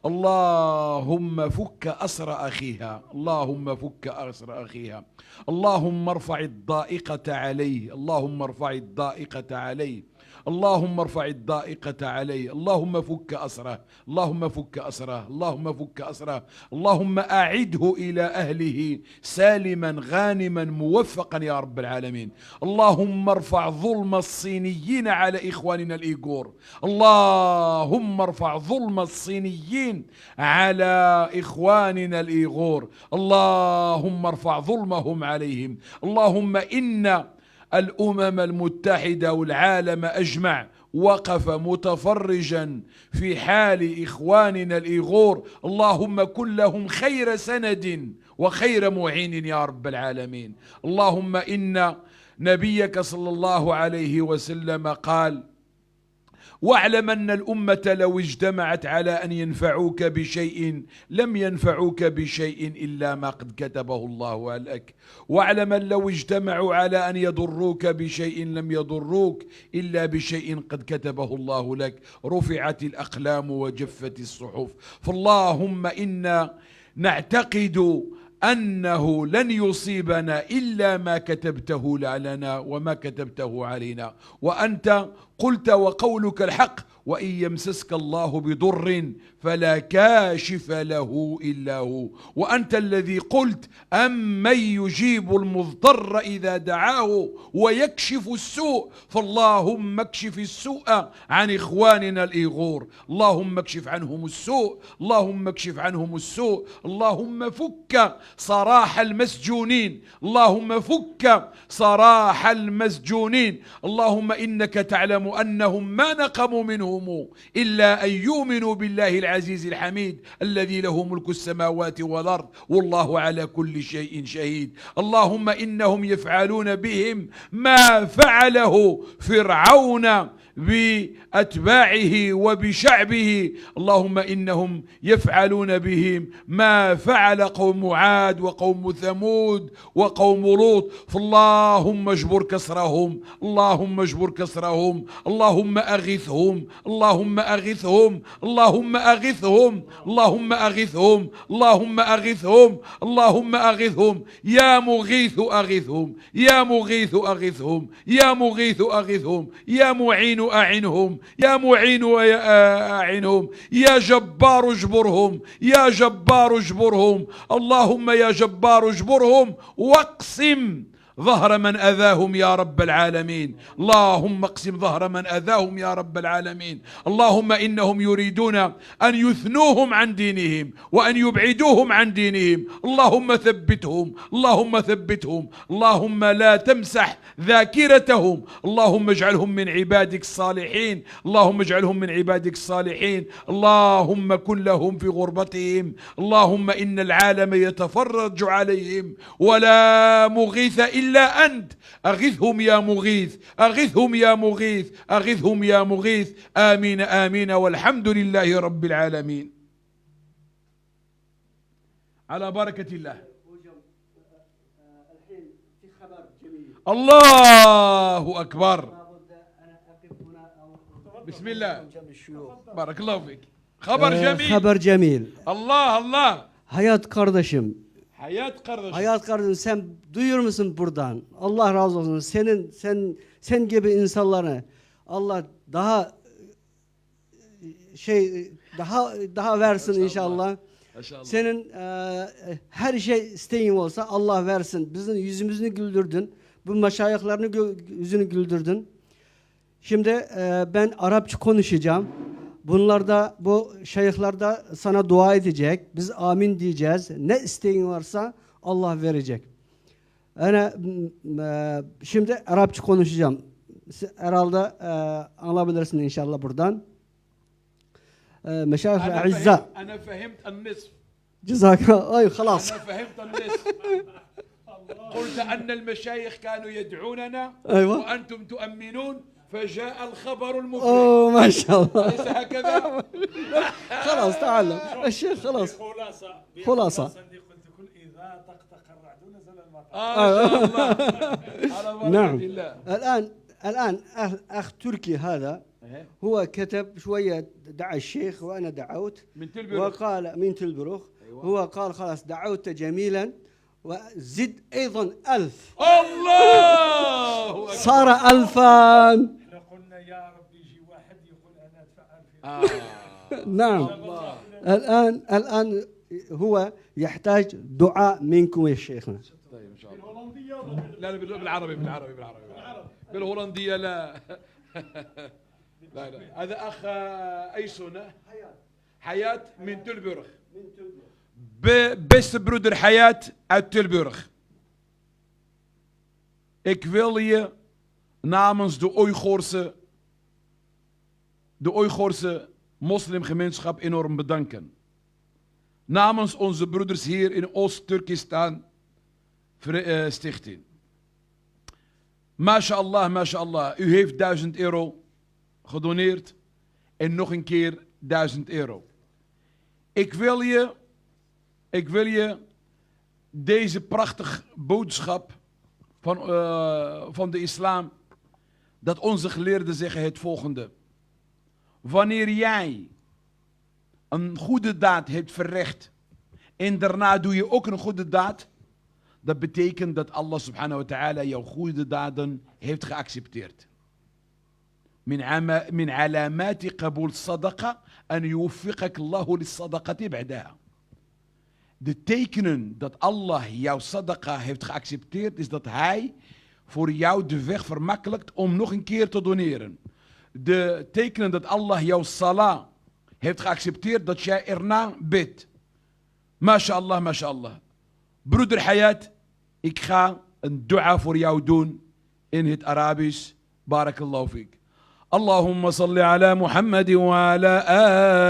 اللهم فك أسر أخيها، اللهم فك أسر أخيها. اللهم ارفع الضائقة عليه، اللهم ارفع الضائقة عليه، اللهم ارفع الضائقة عليه. اللهم فك أسره، اللهم فك أسره، اللهم فك أسره. اللهم أعده إلى أهله سالما غانما موفقا يا رب العالمين. اللهم ارفع ظلم الصينيين على إخواننا الإيغور، اللهم ارفع ظلم الصينيين على إخواننا الإيغور، اللهم ارفع ظلمهم عليهم. اللهم إن الأمم المتحدة والعالم أجمع وقف متفرجا في حال إخواننا الإيغور، اللهم كن لهم خير سند وخير معين يا رب العالمين. اللهم إن نبيك صلى الله عليه وسلم قال: واعلم أن الأمة لو اجتمعت على أن ينفعوك بشيء لم ينفعوك بشيء إلا ما قد كتبه الله لك، واعلم أن لو اجتمعوا على أن يضروك بشيء لم يضروك إلا بشيء قد كتبه الله لك، رفعت الأقلام وجفت الصحف. فاللهم إنا نعتقد أنه لن يصيبنا إلا ما كتبته لنا وما كتبته علينا، وأنت قلت وقولك الحق: وإن يمسسك الله بضر فلا كاشف له إلا هو، وأنت الذي قلت: أمن يجيب المضطر إذا دعاه ويكشف السوء. فاللهم اكشف السوء عن إخواننا الإيغور، اللهم اكشف عنهم السوء، اللهم اكشف عنهم السوء. اللهم فك سراح المسجونين، اللهم فك سراح المسجونين. اللهم إنك تعلم أنهم ما نقموا منهم إلا أن يؤمنوا بالله العزيز الحميد الذي له ملك السماوات والأرض والله على كل شيء شهيد. اللهم إنهم يفعلون بهم ما فعله فرعون بأتباعه وبشعبه، اللهم إنهم يفعلون بهم ما فعل قوم عاد وقوم ثمود وقوم لوط. فاللهم اجبر كسرهم، اللهم اجبر كسرهم، اللهم أغثهم، اللهم أغثهم، اللهم أغثهم، اللهم أغثهم، اللهم أغثهم، اللهم أغثهم. يا مغيث أغثهم، يا مغيث أغثهم، يا مغيث أغثهم، يا معين أعنهم، يا معين أعنهم، يا جبار اجبرهم، يا جبار اجبرهم. اللهم يا جبار اجبرهم واقسم ظهر من أذاهم يا رب العالمين. اللهم اقسم ظهر من أذاهم يا رب العالمين. اللهم إنهم يريدون أن يثنوهم عن دينهم وأن يبعدوهم عن دينهم، اللهم ثبتهم، اللهم ثبتهم، اللهم لا تمسح ذاكرتهم، اللهم اجعلهم من عبادك الصالحين، اللهم اجعلهم من عبادك الصالحين. اللهم كن لهم في غربتهم، اللهم إن العالم يتفرج عليهم ولا مغيث إلا أنت، أغثهم يا مغيث، أغثهم يا مغيث، أغثهم يا مغيث. آمين آمين والحمد لله رب العالمين. على بركة الله. الله أكبر. بسم الله، بارك الله فيك. خبر جميل، خبر جميل. الله الله. Hayat kardeşim, Hayat kardeşim. Hayat kardeşim, sen duyuyor musun buradan? Allah razı olsun. Senin sen gibi insanları Allah daha daha versin inşallah. İnşallah. Senin her şey isteğin olsa Allah versin. Bizim yüzümüzünü güldürdün. Bu meşayihlerini yüzünü güldürdün. Şimdi ben Arapça konuşacağım. Bunlar da, bu şeyhler de sana dua edecek. Biz amin diyeceğiz. Ne isteğin varsa Allah verecek. Yani şimdi Arapça konuşacağım. Herhalde anlayabilirsin inşallah buradan. مشايخ الأعزاء. أنا فهمت النصف. جزاك الله. أي خلاص. أنا فهمت النصف. قلت أن المشايخ كانوا يدعوننا. أيوة. وأنتم تؤمنون، فجاء الخبر المفرح. أوه ما شاء الله. أليس هكذا؟ خلاص تعلم الشيخ، خلاص. خلاصة. خلاصة. قلت كل إذا طقطق الرعد نزل المطر. آه ما شاء الله، على بركة نعم. الله. الآن أخ تركي هذا هو كتب شوية، دعا الشيخ وأنا دعوت من تلبروخ. وقال من تلبروخ. أيوة. هو قال خلاص دعوت جميلا وزد أيضا 1000. الله أكبر. صار 2000. احنا قلنا يا رب يجي واحد يقول أنا أدفع 2000. نعم. الله. الآن هو يحتاج دعاء منكم يا شيخنا. طيب إن شاء الله. لا لا، بالعربي، بالعربي، بالعربي، بالهولندية لا. لا لا، هذا أخ أيسون حياة من تلبرخ. Beste broeder Hayat uit Tilburg. Ik wil je namens de Oeigoerse moslimgemeenschap enorm bedanken. Namens onze broeders hier in Oost-Turkestan Stichting. MashaAllah, MashaAllah. U heeft 1000 euro gedoneerd en nog een keer 1000 euro. Ik wil je deze prachtige boodschap van de islam, dat onze geleerden zeggen het volgende. Wanneer jij een goede daad hebt verricht en daarna doe je ook een goede daad, dat betekent dat Allah subhanahu wa ta'ala jouw goede daden heeft geaccepteerd. من علامات قبول الصدقة أن يوفقك الله للصدقة بعدها. De tekenen dat Allah jouw sadaqa heeft geaccepteerd is dat hij voor jou de weg vermakkelijkt om nog een keer te doneren. De tekenen dat Allah jouw salah heeft geaccepteerd dat jij erna bidt. MashaAllah, MashaAllah. Broeder Hayat, ik ga een dua voor jou doen in het Arabisch. Barakallahu fik. اللهم صل على محمد وعلى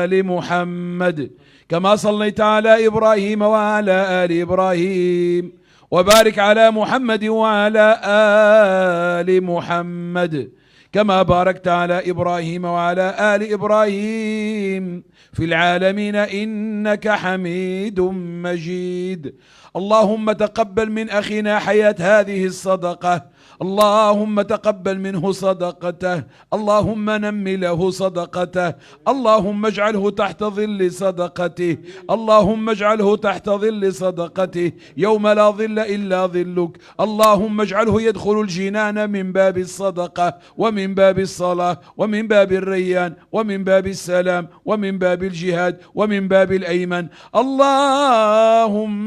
آل محمد كما صليت على إبراهيم وعلى آل إبراهيم وبارك على محمد وعلى آل محمد كما باركت على إبراهيم وعلى آل إبراهيم في العالمين إنك حميد مجيد. اللهم تقبل من أخينا حياة هذه الصدقة، اللهم تقبل منه صدقته، اللهم نم له صدقته، اللهم اجعله تحت ظل صدقته، اللهم اجعله تحت ظل صدقته يوم لا ظل إلا ظلك، اللهم اجعله يدخل الجنان من باب الصدقة ومن باب الصلاة ومن باب الريان ومن باب السلام ومن باب الجهاد ومن باب الأيمن. اللهم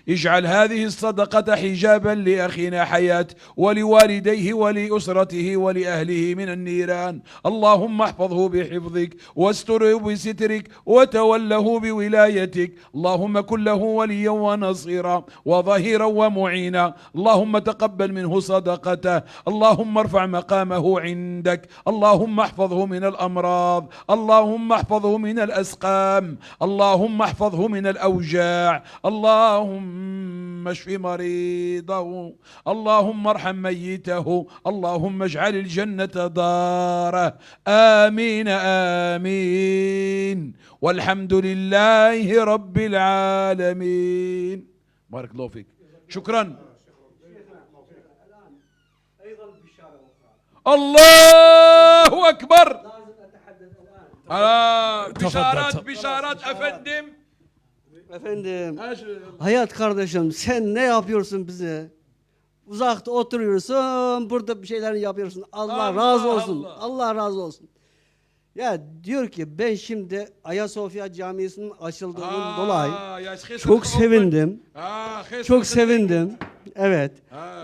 اجعل هذه الصدقة حجابا لأخينا حياة ولوالديه ولأسرته ولأهله من النيران. اللهم احفظه بحفظك واستره بسترك وتوله بولايتك. اللهم كن له وليا ونصيرا وظهيرا ومعينا. اللهم تقبل منه صدقته، اللهم ارفع مقامه عندك، اللهم احفظه من الأمراض، اللهم احفظه من الأسقام، اللهم احفظه من الأوجاع، اللهم اشف مريضه، اللهم ارحم ميته، اللهم اجعل الجنة داره. آمين آمين، والحمد لله رب العالمين. بارك الله فيك، شكرا. الله أكبر. بشارات بشارات أفندم. Efendim, Hayat kardeşim, sen ne yapıyorsun bize? Uzakta oturuyorsun, burada bir şeyler yapıyorsun. Allah Allah razı olsun. Allah. Allah razı olsun. Ya diyor ki ben şimdi Ayasofya Camisi'nin açıldığının dolayı çok sevindim. Çok sevindim. Evet.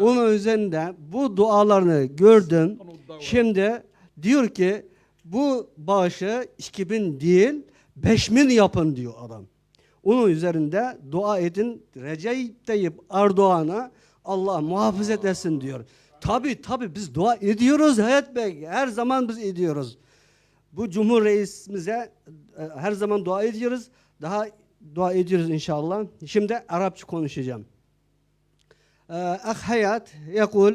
Onun üzerinde bu dualarını gördüm. Şimdi diyor ki bu bağışı 2000 değil 5000 yapın diyor adam. Onun üzerinde dua edin. Recep Tayyip Erdoğan'a Allah muhafaza etsin diyor. Tabi tabi biz dua ediyoruz Hayat Bey. Her zaman biz ediyoruz. Bu Cumhur Reisimize her zaman dua ediyoruz. Daha dua ediyoruz inşallah. Şimdi Arapça konuşacağım. أخ حياة يقول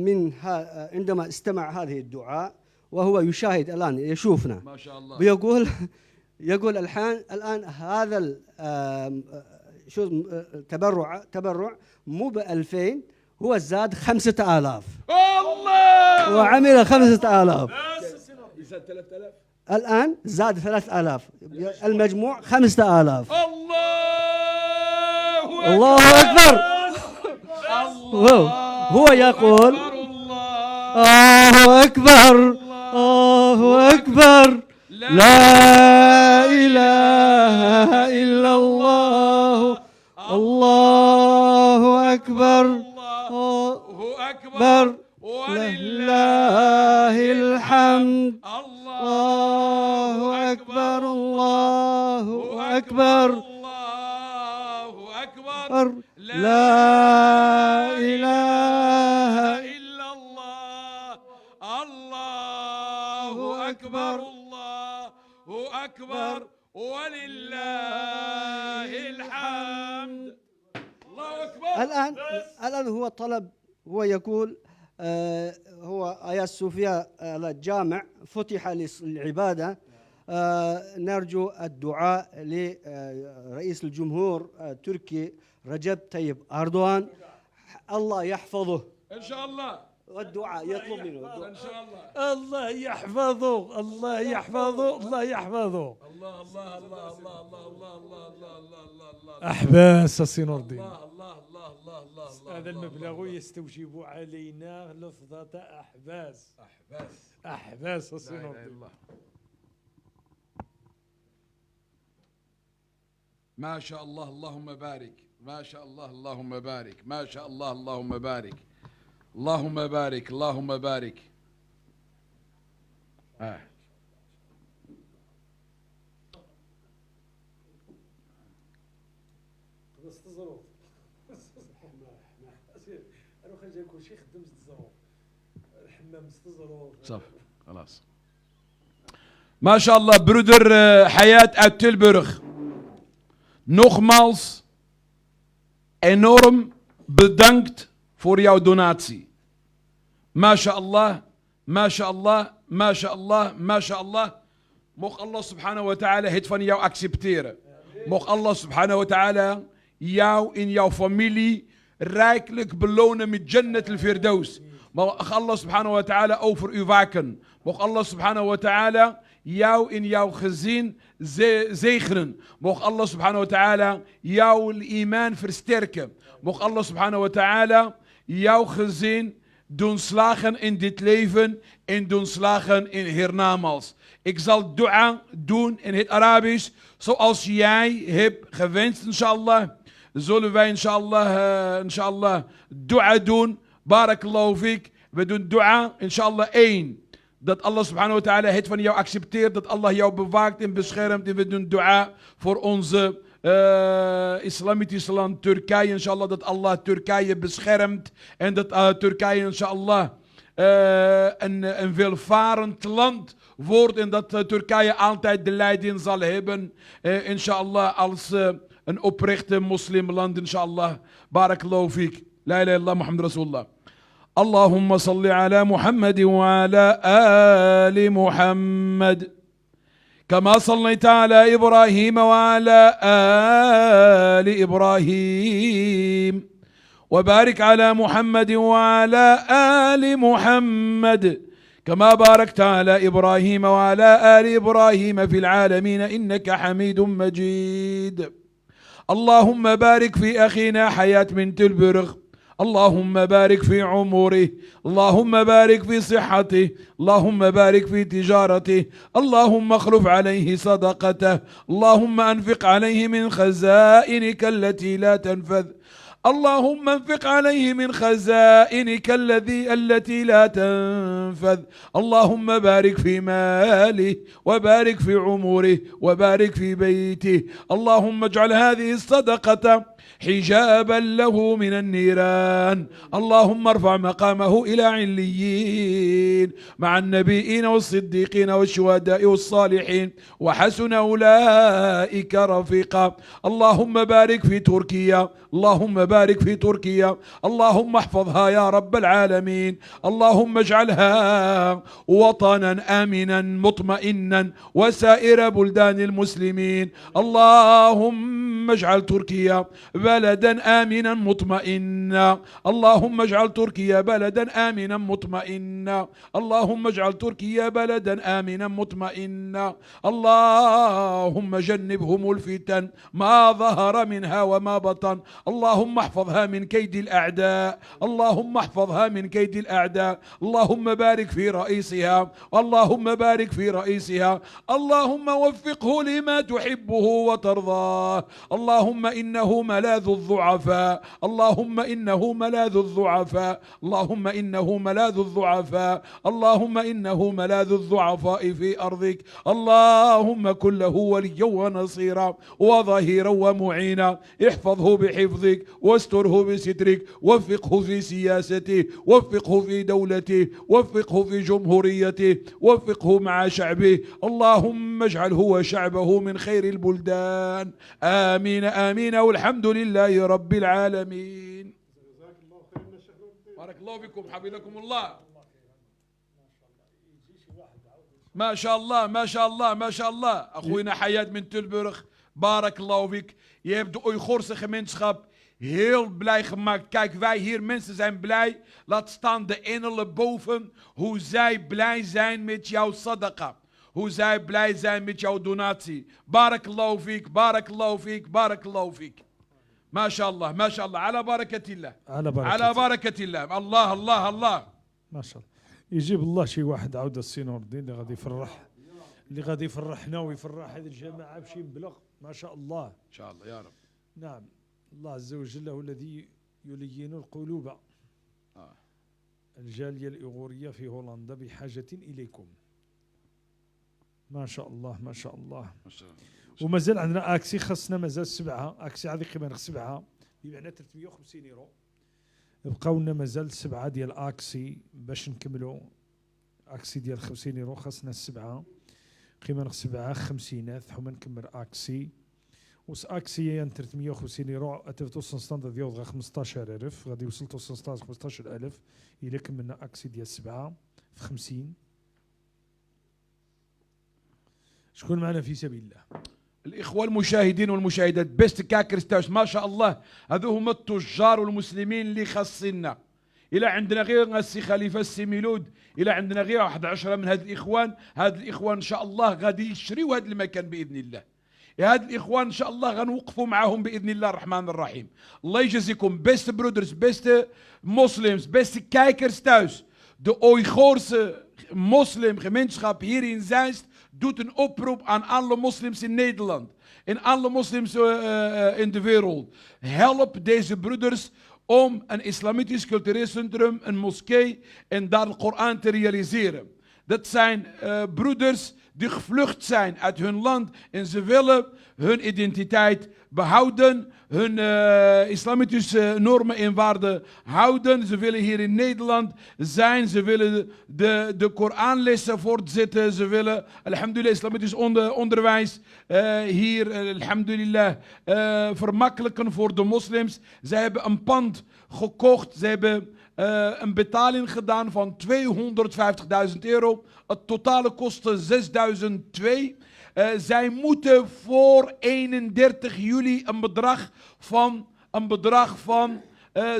من عندما استمع هذه الدعاء وهو يشاهد الآن يشوفنا ما شاء الله بيقول يقول الآن هذا شو تبرع مو ب 2000، هو زاد 5000. الله، وعمل 5000. زاد 3000. الآن زاد 3000، المجموع 5000. الله الله أكبر. هو يقول الله أكبر، الله أكبر، لا إله إلا الله، الله أكبر، الله أكبر، ولله الحمد، الله أكبر، الله أكبر، الله أكبر، لا إله إلا الله، الله أكبر، الله أكبر، ولله الحمد. الله أكبر. الآن هو طلب، هو يقول هو آيا صوفيا الجامع فتح للعبادة. نرجو الدعاء لرئيس الجمهور التركي رجب طيب أردوغان، الله يحفظه إن شاء الله. والدعاء يطلب منه إن شاء الله. الله يحفظه، الله يحفظه، الله يحفظه. الله الله الله الله الله الله الله الله الله الله. أحباس سي نور الدين. الله الله الله الله الله. هذا المبلغ يستوجب علينا لفظة أحباس. أحباس. أحباس سي نور الدين. ما شاء الله، اللهم بارك. ما شاء الله، اللهم بارك. ما شاء الله، اللهم بارك. اللهم بارك، اللهم بارك. صف خلاص. ما شاء الله. broeder حياة uit Tilburg. Nogmaals enorm bedankt voor jouw donatie. ما شاء الله، ما شاء الله، ما شاء الله، ما شاء الله. Mocht Allah سبحانه وتعالى het van jou accepteren. Mocht Allah سبحانه وتعالى jou in jouw familie rijkelijk belonen met جنة الفردوس. Mocht Allah سبحانه وتعالى over u waken. Mocht Allah سبحانه وتعالى jou in jouw gezin zegenen. Mocht Allah سبحانه وتعالى jouw إيمان versterken. Mocht Allah سبحانه وتعالى jouw gezin doen slagen in dit leven en doen slagen in hiernamaals. Ik zal دعاء doen in het Arabisch zoals jij hebt gewenst, inshallah. Zullen wij inshallah دعاء doen. بارك الله فيك. We doen دعاء inshallah 1. Dat Allah سبحانه وتعالى het van jou accepteert. Dat Allah jou bewaakt en beschermt. En we doen دعاء voor onze islamitische land Turkije, inshallah. Dat Allah Turkije beschermt. En dat Turkije, inshallah, een welvarend land wordt. En dat Turkije altijd de leiding zal hebben. Inshallah, als een oprechte moslimland, inshallah. بارك الله فيك. لا إله إلا الله محمد رسول الله. اللهم صل على محمد وعلى آل محمد كما صليت على إبراهيم وعلى آل إبراهيم وبارك على محمد وعلى آل محمد كما باركت على إبراهيم وعلى آل إبراهيم في العالمين إنك حميد مجيد. اللهم بارك في أخينا حياة من تلبرغ. اللهم بارك في عمره، اللهم بارك في صحته، اللهم بارك في تجارته، اللهم اخلف عليه صدقته، اللهم انفق عليه من خزائنك التي لا تنفذ، اللهم انفق عليه من خزائنك التي لا تنفذ، اللهم بارك في ماله وبارك في عمره وبارك في بيته، اللهم اجعل هذه الصدقة حجابا له من النيران، اللهم ارفع مقامه إلى عليين مع النبيين والصديقين والشهداء والصالحين وحسن أولئك رفيقا. اللهم بارك في تركيا، اللهم بارك في تركيا، اللهم احفظها يا رب العالمين، اللهم اجعلها وطنا آمنا مطمئنا وسائر بلدان المسلمين. اللهم اللهم اجعل تركيا بلدا آمنا مطمئنا. اللهم اجعل تركيا بلدا آمنا مطمئنا. اللهم اجعل تركيا بلدا آمنا مطمئنا. اللهم جنبهم الفتن ما ظهر منها وما بطن. اللهم احفظها من كيد الأعداء. اللهم احفظها من كيد الأعداء. اللهم بارك في رئيسها. اللهم بارك في رئيسها. اللهم وفقه لما تحبه وترضاه. اللهم إنه ملاذ الضعفاء. اللهم إنه ملاذ الضعفاء. اللهم إنه ملاذ الضعفاء. اللهم إنه ملاذ الضعفاء في أرضك. اللهم كن له وليا ونصيرا وظهيرا ومعينا. احفظه بحفظك واستره بسترك. وفقه في سياسته، وفقه في دولته، وفقه في جمهوريته، وفقه مع شعبه. اللهم اجعله وشعبه من خير البلدان. آمين آمين والحمد لله رب العالمين. بارك الله فيكم، حفظكم الله. ما شاء الله ما شاء الله ما شاء الله. أخونا حياد من Tilburg, بارك الله فيك. Je hebt de Oeigoerse gemeenschap heel blij gemaakt. Kijk, wij hier mensen zijn blij. Laat staan de engelen boven. Hoe zij blij zijn met jouw sadaqa. Hoe zij blij zijn met jouw donatie. بارك الله فيك, بارك الله فيك, بارك الله فيك. ما شاء الله ما شاء الله. على بركة الله. على بركة على بركة الله. الله الله الله. ما شاء الله. يجيب الله شي واحد عاود السي نور الدين اللي غادي يفرح، اللي غادي يفرحنا ويفرح هذه الجماعة بشي مبلغ ما شاء الله. إن شاء الله يا رب. نعم، الله عز وجل هو الذي يلين القلوب. الجالية الإيغورية في هولندا بحاجة إليكم. ما شاء الله ما شاء الله. ما شاء الله. ومازال عندنا actie، خاصنا مازال 7 actie، هذه قيمة 7 بمعنى 350 يورو. بقاو لنا مازال 7 ديال actie باش نكملوا actie ديال 50 يورو. خاصنا 7 قيمة 7 خمسينات حما نكمل actie. وس actie يعني 350 يورو اتفتو standaard ديال 15000، غادي يوصل توصل 15000 الا كملنا actie ديال 7 في 50. شكون معنا في سبيل الله؟ الإخوة المشاهدين والمشاهدات، beste kijkers thuis، ما شاء الله، هذو هما التجار والمسلمين اللي خاصيننا. إلى عندنا غير السي خليفة السي ميلود، إلى عندنا غير 11 من هاد الإخوان. هاد الإخوان إن شاء الله غادي يشريوا هاد المكان بإذن الله. هاد الإخوان إن شاء الله غنوقفوا معاهم بإذن الله الرحمن الرحيم. الله يجازيكم. Beste broeders, beste moslims, beste kijkers thuis. De Oeigoerse moslimgemeenschap hier in Zeist doet een oproep aan alle moslims in Nederland. En alle moslims in de wereld. Help deze broeders om een islamitisch cultureel centrum, een moskee en daar de Koran te realiseren. Dat zijn broeders die gevlucht zijn uit hun land en ze willen hun identiteit behouden, hun islamitische normen en waarden houden. Ze willen hier in Nederland zijn, ze willen de Koranlessen voortzetten, ze willen alhamdulillah islamitisch onderwijs hier alhamdulillah vermakkelijken voor de moslims. Ze hebben een pand gekocht, ze hebben een betaling gedaan van 250.000 euro. Het totale kostte 6.002. Zij moeten voor 31 juli een bedrag van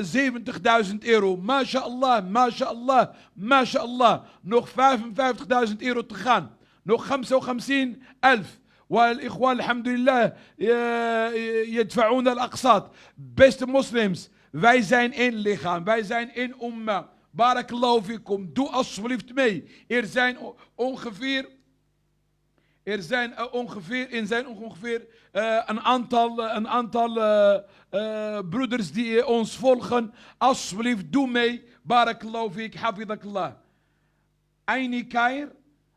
70.000 euro. MashaAllah, MashaAllah, MashaAllah. Nog 55.000 euro te gaan. Nog 55.000. والإخوان الحمد لله يدفعون الأقساط. Beste moslims, wij zijn één lichaam, wij zijn één umma. Barakallahu fikum. Doe alsjeblieft mee. Er zijn ongeveer een aantal broeders die ons volgen. Alsjeblieft, doe mee. Barakallahu fik, hafidakallah.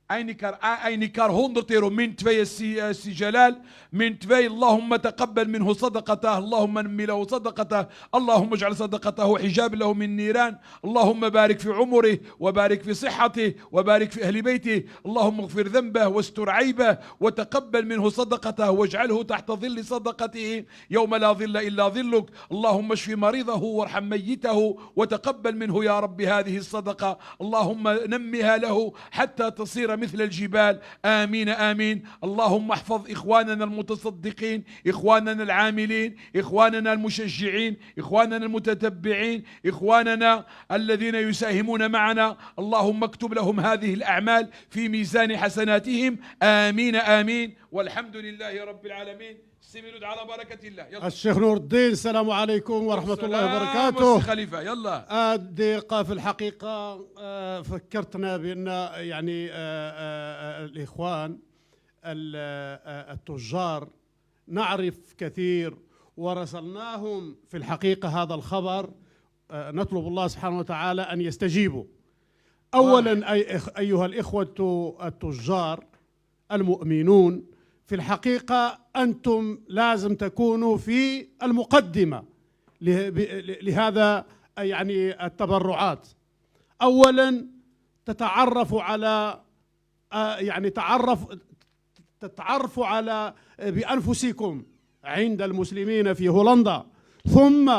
Einikar 100 euro min 2 سي جلال min 2. اللهم تقبل منه صدقته، اللهم نمي له صدقته، اللهم اجعل صدقته حجاب له من نيران، اللهم بارك في عمره وبارك في صحته وبارك في أهل بيته، اللهم اغفر ذنبه واستر عيبه وتقبل منه صدقته واجعله تحت ظل صدقته يوم لا ظل إلا ظلك، اللهم اشف مريضه وارحم ميته وتقبل منه يا رب هذه الصدقة، اللهم نمها له حتى تصير تصير مثل الجبال. آمين آمين. اللهم احفظ إخواننا المتصدقين، إخواننا العاملين، إخواننا المشجعين، إخواننا المتتبعين، إخواننا الذين يساهمون معنا. اللهم اكتب لهم هذه الأعمال في ميزان حسناتهم. آمين آمين، والحمد لله رب العالمين. سي ميلود على بركة الله. يلا. الشيخ نور الدين، السلام عليكم ورحمة الله وبركاته. خليفة يلا. دقيقة في الحقيقة فكرتنا بأن يعني الإخوان التجار نعرف كثير ورسلناهم في الحقيقة هذا الخبر، نطلب الله سبحانه وتعالى أن يستجيبوا. أولا أيها الإخوة التجار المؤمنون، في الحقيقة أنتم لازم تكونوا في المقدمة لهذا يعني التبرعات. أولا تتعرفوا على يعني تتعرفوا على بأنفسكم عند المسلمين في هولندا، ثم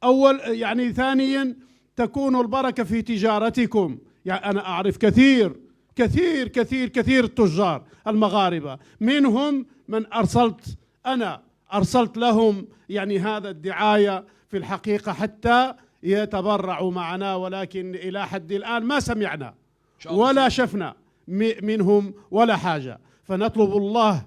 أول يعني ثانيا تكون البركة في تجارتكم. يعني أنا أعرف كثير كثير كثير كثير التجار المغاربة، منهم من أرسلت أنا أرسلت لهم يعني هذا الدعاية في الحقيقة حتى يتبرعوا معنا، ولكن إلى حد الآن ما سمعنا ولا شفنا منهم ولا حاجة. فنطلب الله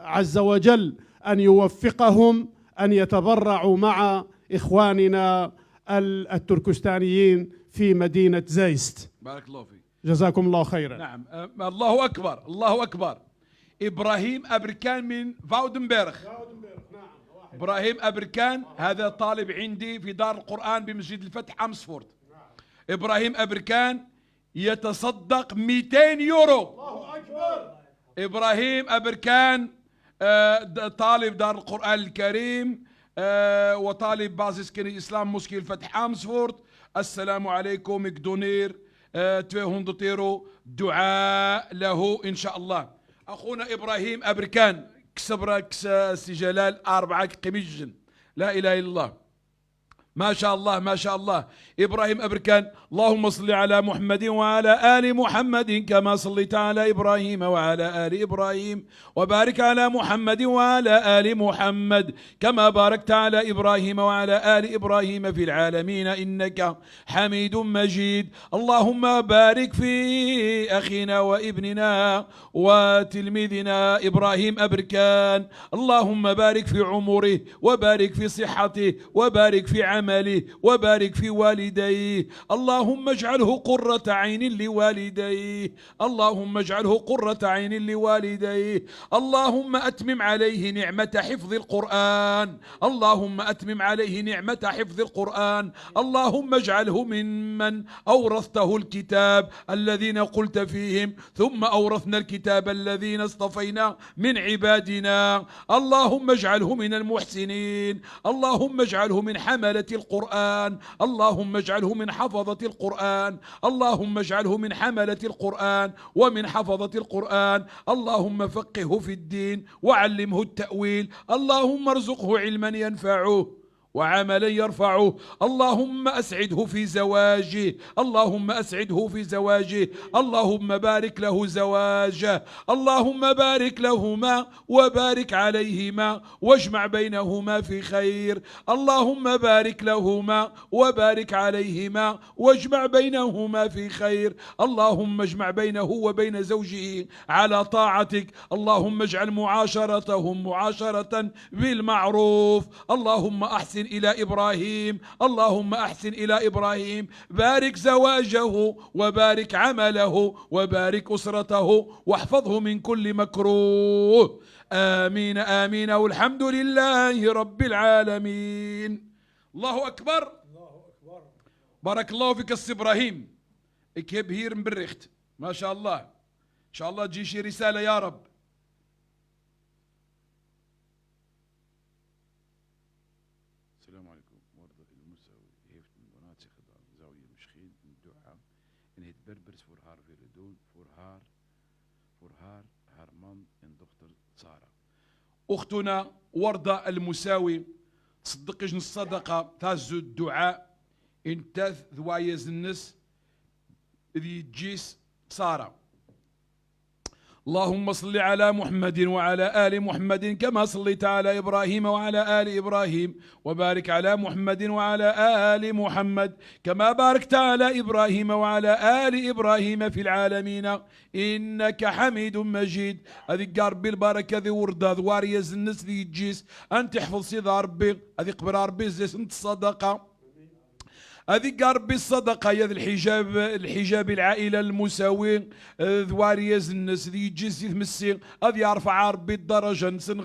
عز وجل أن يوفقهم أن يتبرعوا مع إخواننا التركستانيين في مدينة زايست. بارك الله فيك، جزاكم الله خيرا. نعم، الله أكبر الله أكبر. إبراهيم أبركان من فاودنبرغ. إبراهيم أبركان هذا طالب عندي في دار القرآن بمسجد الفتح أمسفورد. إبراهيم أبركان يتصدق 200 يورو. الله أكبر. إبراهيم أبركان طالب دار القرآن الكريم وطالب basiskennis Islam moskee الفتح أمسفورد. السلام عليكم. Ik doneer 200 euro، دعاء له إن شاء الله. أخونا إبراهيم أبركان كسبرا سي جلال 4 قميجن. لا إله إلا الله، ما شاء الله ما شاء الله. إبراهيم أبركان، اللهم صل على محمد وعلى آل محمد كما صليت على إبراهيم وعلى آل إبراهيم، وبارك على محمد وعلى آل محمد كما باركت على إبراهيم وعلى آل إبراهيم في العالمين إنك حميد مجيد. اللهم بارك في أخينا وابننا وتلميذنا إبراهيم أبركان، اللهم بارك في عمره وبارك في صحته وبارك في عمله وبارك في والديه. اللهم اجعله قرة عين لوالديه، اللهم اجعله قرة عين لوالديه. اللهم أتمم عليه نعمة حفظ القرآن، اللهم أتمم عليه نعمة حفظ القرآن. اللهم اجعله ممن أورثته الكتاب الذين قلت فيهم ثم أورثنا الكتاب الذين اصطفينا من عبادنا. اللهم اجعله من المحسنين، اللهم اجعله من حملة القرآن، اللهم اجعله من حفظة القرآن، اللهم اجعله من حملة القرآن ومن حفظة القرآن. اللهم فقهه في الدين وعلمه التأويل، اللهم ارزقه علما ينفعه وعملا يرفعه. اللهم أسعده في زواجه، اللهم أسعده في زواجه، اللهم بارك له زواجه، اللهم بارك لهما وبارك عليهما واجمع بينهما في خير. اللهم بارك لهما وبارك عليهما واجمع بينهما في خير. اللهم اجمع بينه وبين زوجه على طاعتك، اللهم اجعل معاشرتهم معاشرة بالمعروف. اللهم أحسن إلى إبراهيم، اللهم أحسن إلى إبراهيم، بارك زواجه وبارك عمله وبارك أسرته واحفظه من كل مكروه. آمين آمين، والحمد لله رب العالمين. الله أكبر. بارك الله فيك السي إبراهيم. Ik heb hier een bericht. ما شاء الله. إن شاء الله تجي شي رسالة يا رب. السلام عليكم. وردة المساوي heeft een donatie gedaan. Zou je misschien een dua in het Berbers voor haar willen doen? Voor haar, haar man en dochter Sarah. أختنا وردة المساوي تصدقش الصدقة تهز الدعاء انت ذوايز النس ذي جيس سارة. اللهم صل على محمد وعلى آل محمد كما صليت على إبراهيم وعلى آل إبراهيم، وبارك على محمد وعلى آل محمد كما باركت على إبراهيم وعلى آل إبراهيم في العالمين إنك حميد مجيد. هذه ربي البركة ذي وردة ذواري النس ذي الجيس أن تحفظ سيد ربي، هذه قبر ربي زي سنت الصدقة، هذيك ربي الصدقة يا ذي الحجاب، الحجاب العائلة المساوي ذواري الناس ذي يجي تمسي، هذه يرفع ربي الدرجة نسن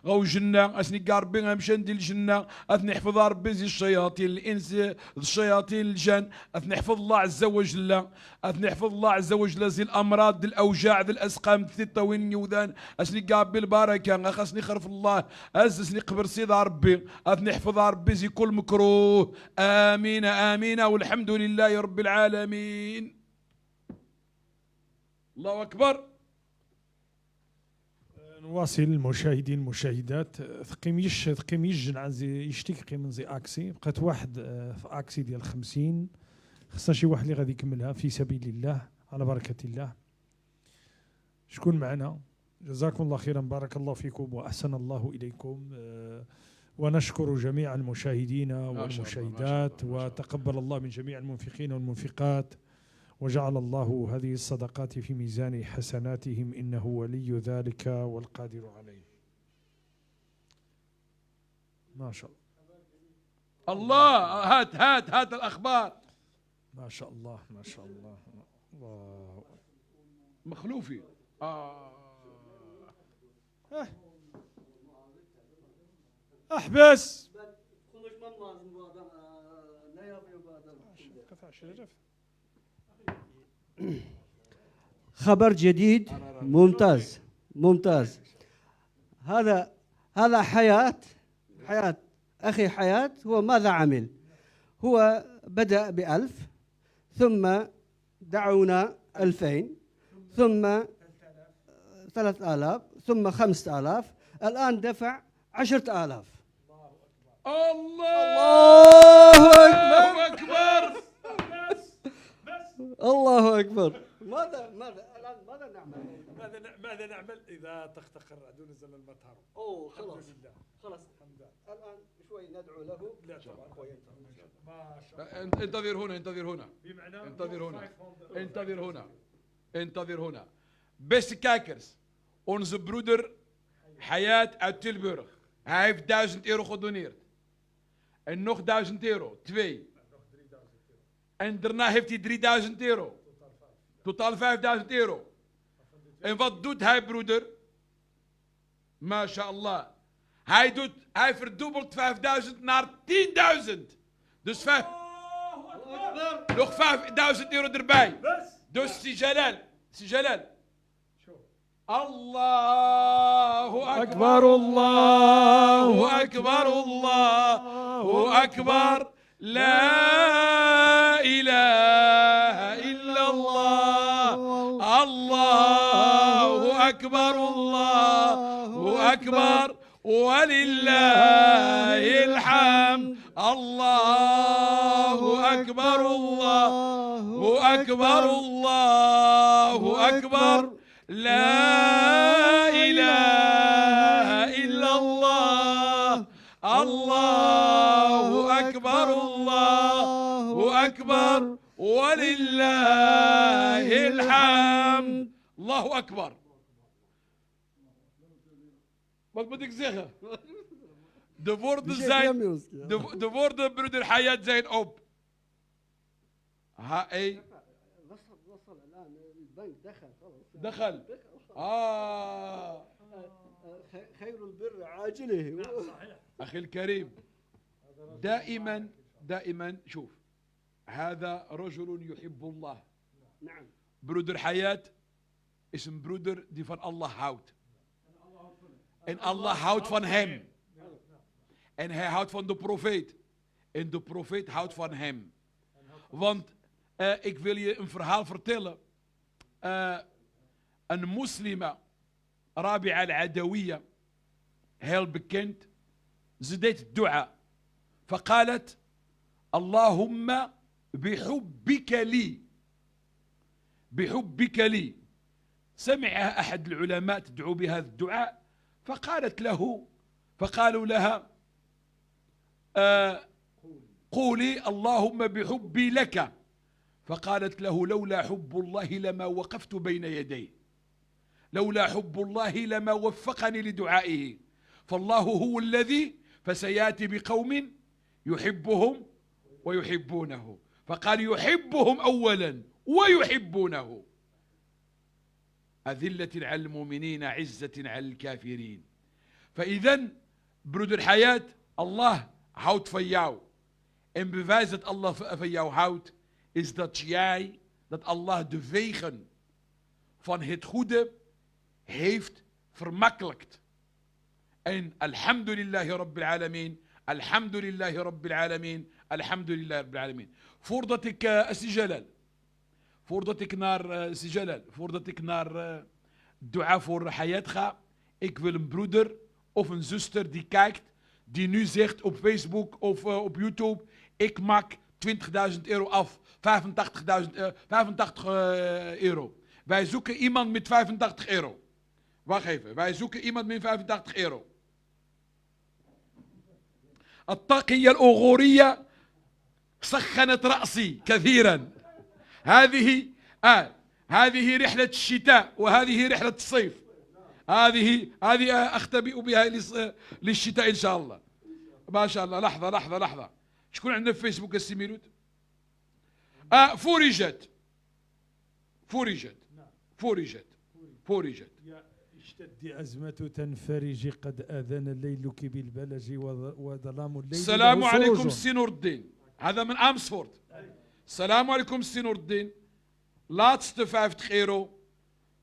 غو جنة أسني ربي غمشى ندير الجنة، أثني حفظ ربي زي الشياطين الإنس الشياطين الجن، أثني حفظ الله عز وجل، أثني حفظ الله عز وجل زي الأمراض الأوجاع ذي الأسقام ذي الطوين يوذان، أسني ربي البركة خاصني خرف الله أزسني قبر سيد ربي، أثني حفظ ربي زي كل مكروه. آمين آمين والحمد لله رب العالمين. الله أكبر. نواصل المشاهدين المشاهدات. ثقيم يش يشتيك قيم زي اكسي، بقات واحد في اكسي ديال 50، خصنا شي واحد اللي غادي يكملها في سبيل الله على بركة الله. شكون معنا؟ جزاكم الله خيرا، بارك الله فيكم وأحسن الله إليكم، ونشكر جميع المشاهدين والمشاهدات، وتقبل الله من جميع المنفقين والمنفقات، وجعل الله هذه الصدقات في ميزان حسناتهم، إنه ولي ذلك والقادر عليه. ما شاء الله. الله، هات هات هات الأخبار. ما شاء الله ما شاء الله. الله مخلوفي. احبس. خبر جديد ممتاز ممتاز. هذا حياة أخي حياة. هو ماذا عمل؟ هو بدأ ب1000، ثم دعونا 2000، ثم 3000، ثم 5000، الآن دفع 10,000. الله أكبر. الله أكبر. ماذا الآن ماذا نعمل؟ ماذا نعمل إذا تختخ الرعد ونزل المطر؟ أوه خلاص خلاص الآن شوي ندعو له. لا طبعا. ما شاء الله. انتظر هنا انتظر هنا انتظر هنا انتظر هنا انتظر هنا. Beste kijkers, onze broeder Hayat uit Tilburg. Hij heeft 1000 euro gedoneerd. En nog 1000 euro, 2. En daarna heeft hij 3000 euro. Totaal 5000 euro. En wat doet hij, broeder? MashaAllah. Hij verdubbelt 5000 naar 10.000. Dus nog 5000 euro erbij. Dus si Jalal, si Jalal. الله أكبر الله أكبر الله أكبر لا إله إلا الله الله أكبر الله أكبر ولله الحمد الله أكبر الله أكبر الله أكبر لا إله إلا الله الله أكبر الله أكبر ولله الحمد. الله أكبر. Wat moet ik zeggen? De woorden zijn, de woorden broeder Hayat zijn op. H-E. دخل. خير البر عاجله. أخي الكريم، دائما دائما شوف، هذا رجل يحب الله. نعم. Broeder Hayat is een broeder die van Allah houdt. En Allah houdt van hem. En hij houdt van de profeet. En de profeet houdt van hem. Want ik wil je een verhaal vertellen. Een moslima, Rabi'a al-Adawiyya, heel bekend, ze deed dua. فقالت اللهم بحبك لي بحبك لي. سمع أحد العلماء تدعو بهذا الدعاء، فقالت له، فقالوا لها قولي اللهم بحبي لك. فقالت له لولا حب الله لما وقفت بين يديه، لولا حب الله لما وفقني لدعائه، فالله هو الذي فسيأتي بقوم يحبهم ويحبونه. فقال يحبهم أولا ويحبونه. أذلة على المؤمنين عزة على الكافرين. فإذا broeder حياة, Allah houdt van jou. En bewijs dat Allah van jou houdt, is dat jij, dat Allah de wegen van het goede heeft vermakkelijkt. En alhamdulillahi rabbil alamin, alhamdulillahi rabbil alamin, alhamdulillahi rabbil alamin. Voordat ik, Jalal, voordat ik naar Jalal, voordat ik naar dua voor Hayat ga, ik wil een broeder of een zuster die kijkt, die nu zegt op Facebook of op YouTube, ik maak 20.000 euro af, 85 euro. Wij zoeken iemand met 85 euro. Wacht even, wij zoeken iemand met 85 euro. الطاقية الأوغورية سخنت رأسي كثيرا. هذه هذه رحلة الشتاء وهذه رحلة الصيف. هذه أختبئ بها للشتاء إن شاء الله. ما شاء الله. لحظة لحظة لحظة، شكون عندنا في فيسبوك السي ميلود؟ فرجت فرجت فرجت فرجت. اشتد أزمة تنفرج قد آذن الليل بالبلج وظلام الليل. السلام عليكم سي نور الدين، هذا من أمسفورد. السلام عليكم سي نور الدين. Laatste 50 euro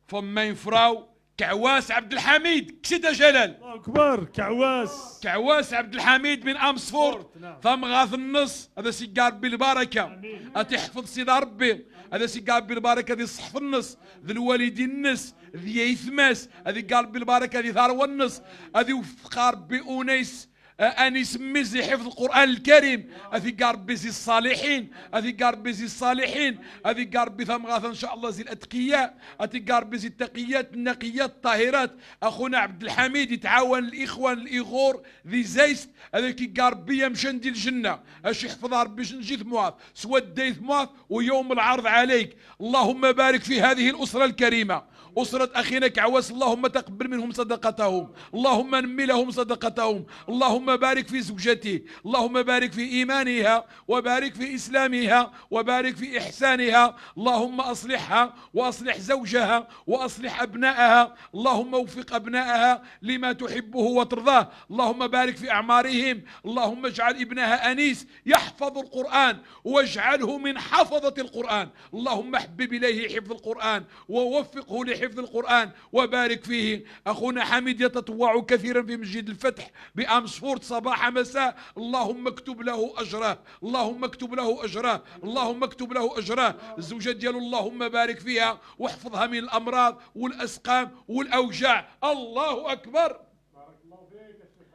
van mijn vrouw كعواس عبد الحميد. كسيدة جلال. الله أكبر. كعواس، كعواس عبد الحميد من أمسفورد. ثم غاث النص. هذا سيقار بالبركة، أتحفظ سيد ربي. هذا سيقار بالبركة ذي صحف النص، ذي الوالدين النص، ذي يثماس، هذه قال بالبركة ذي ثروة النص، هذه وفق ربي أونيس أنيس مزي حفظ القرآن الكريم، هذه قال زي الصالحين، هذه قال زي الصالحين، هذه قال ثم غاث إن شاء الله زي الأتقياء، هذه قال زي التقيات النقيات الطاهرات. أخونا عبد الحميد يتعاون الإخوان الإغور ذي زيست، هذا كي قال بيا مشى ندي الجنة، اش يحفظ ربي نجي ثمواث سوى دي ثمواث ويوم العرض عليك. اللهم بارك في هذه الأسرة الكريمة، أسرة أخينا كعواس، اللهم تقبل منهم صدقتهم، اللهم نمي لهم صدقتهم، اللهم بارك في زوجته، اللهم بارك في إيمانها وبارك في إسلامها وبارك في إحسانها، اللهم أصلحها وأصلح زوجها وأصلح أبنائها، اللهم وفق أبنائها لما تحبه وترضاه، اللهم بارك في أعمارهم، اللهم اجعل ابنها أنيس يحفظ القرآن واجعله من حفظة القرآن، اللهم احبب إليه حفظ القرآن ووفقه لحفظ القرآن وبارك فيه. أخونا حميد يتطوع كثيرا في مسجد الفتح بأمسفورد صباح مساء، اللهم اكتب له أجره، اللهم اكتب له أجره، اللهم اكتب له أجره. الزوجة ديالو اللهم بارك فيها واحفظها من الأمراض والأسقام والأوجاع. الله أكبر. بارك الله فيك يا شيخ.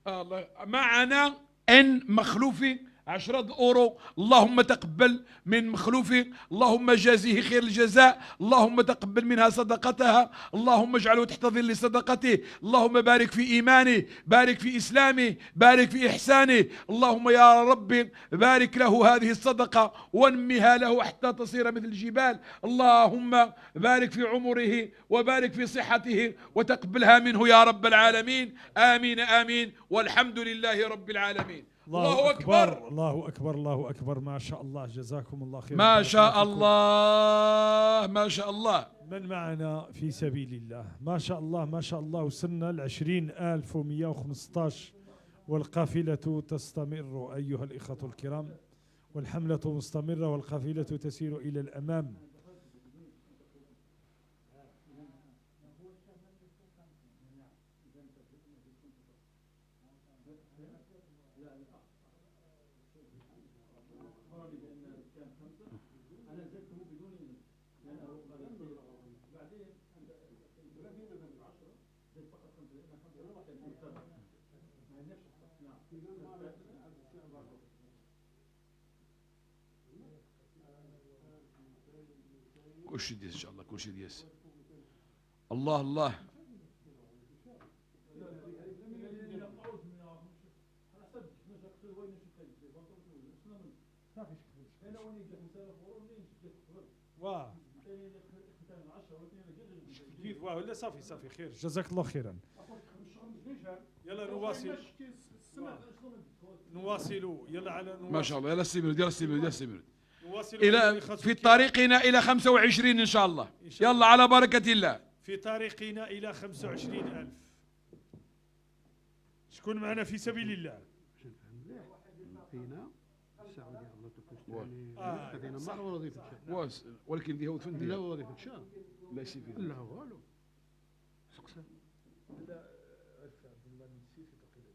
الله معنا إن مخلوفي 10 أورو، اللهم تقبل من مخلوفي، اللهم جازيه خير الجزاء، اللهم تقبل منها صدقتها، اللهم اجعله تحت ظل صدقته، اللهم بارك في إيمانه، بارك في إسلامه، بارك في إحسانه، اللهم يا رب بارك له هذه الصدقة وانمها له حتى تصير مثل الجبال، اللهم بارك في عمره وبارك في صحته وتقبلها منه يا رب العالمين، آمين آمين، والحمد لله رب العالمين. الله أكبر، الله أكبر، الله أكبر. ما شاء الله، جزاكم الله خير. ما شاء الله، ما شاء الله. من معنا في سبيل الله؟ ما شاء الله، ما شاء الله. وصلنا ل 20,115 والقافلة تستمر أيها الإخوة الكرام، والحملة مستمرة والقافلة تسير إلى الأمام. كلشي ديال ان شاء الله، كلشي ديال الله الله. واه لا صافي صافي خير، جزاك الله خيرا. يلا نواصل نواصل، يلا على ما شاء الله. يلا سيميرود، يلا سيميرود، يلا سيميرود الى في طريقنا الى 25 ان شاء الله. يلا على بركة الله، في طريقنا الى 25,000. شكون معنا في سبيل الله؟ ولكن دي هو فندي لا وظيفة شا لا سي في لا والو سقسا لا عرف عبد الله من سي في تقيل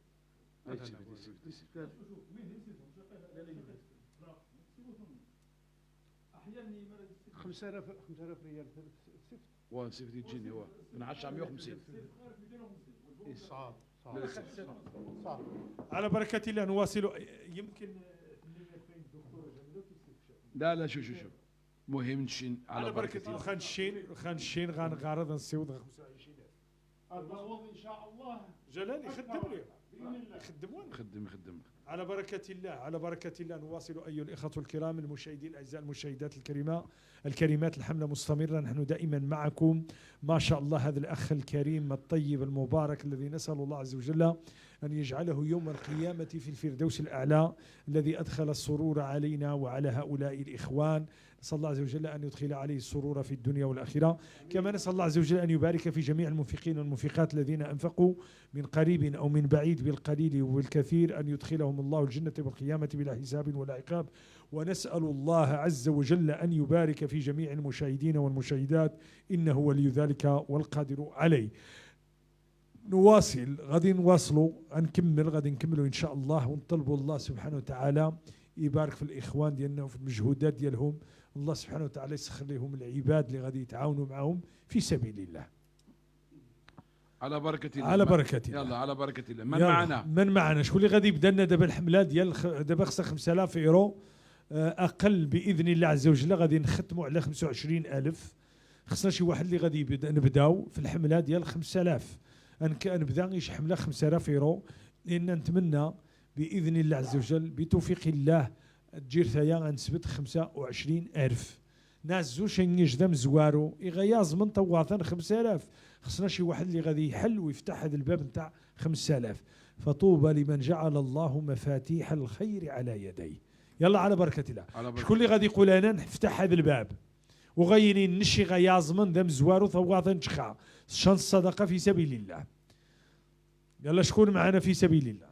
5000 ريال سفت وسفت تجيني هو 1250. صعب صعب صعب. على بركة الله نواصل. يمكن لا لا شوف شوف شوف مهم نشين على بركة الله. خنشين خنشين غنغرض نسيوض 25,000 ان شاء الله. جلالي خدم لي خدم وين خدم خدم. على بركة الله، على بركة الله نواصل أيها الإخوة الكرام المشاهدين الأعزاء المشاهدات الكريمة الكريمات. الحملة مستمرة، نحن دائما معكم ما شاء الله. هذا الأخ الكريم الطيب المبارك الذي نسأل الله عز وجل أن يجعله يوم القيامة في الفردوس الأعلى، الذي أدخل السرور علينا وعلى هؤلاء الإخوان. نسأل الله عز وجل أن يدخل عليه السرور في الدنيا والآخرة، كما نسأل الله عز وجل أن يبارك في جميع المنفقين والمنفقات الذين أنفقوا من قريب أو من بعيد بالقليل والكثير، أن يدخلهم الله الجنة والقيامة بلا حساب ولا عقاب. ونسأل الله عز وجل أن يبارك في جميع المشاهدين والمشاهدات، إنه ولي ذلك والقادر عليه. نواصل، غادي نواصلوا، نكمل، غادي نكملوا إن شاء الله، ونطلبوا الله سبحانه وتعالى يبارك في الإخوان ديالنا وفي المجهودات ديالهم. الله سبحانه وتعالى يسخر لهم العباد اللي غادي يتعاونوا معهم في سبيل الله. على بركة الله، على بركة الله، يلا على بركة الله. من معنا؟ من معنا؟ شكون اللي غادي يبدا لنا دابا الحملة ديال دابا خصها 5000 يورو أقل بإذن الله عز وجل. غادي نختموا على 25,000. خصنا شي واحد اللي غادي نبداو في الحملة ديال 5000. نبدا شي حملة 5000 يورو، لأن نتمنى بإذن الله عز وجل بتوفيق الله تجير ثايا غنثبت 25,000. ناس زوج يجدا مزوارو يغياز من طواثن 5000. خصنا شي واحد اللي غادي يحل ويفتح هذا الباب نتاع 5000. فطوبى لمن جعل الله مفاتيح الخير على يديه. يلا على بركة الله. شكون اللي غادي يقول انا نفتح هذا الباب وغيني نشي غياز من ذا مزوارو ثواثن تشخا شان الصدقة في سبيل الله. يلا شكون معنا في سبيل الله؟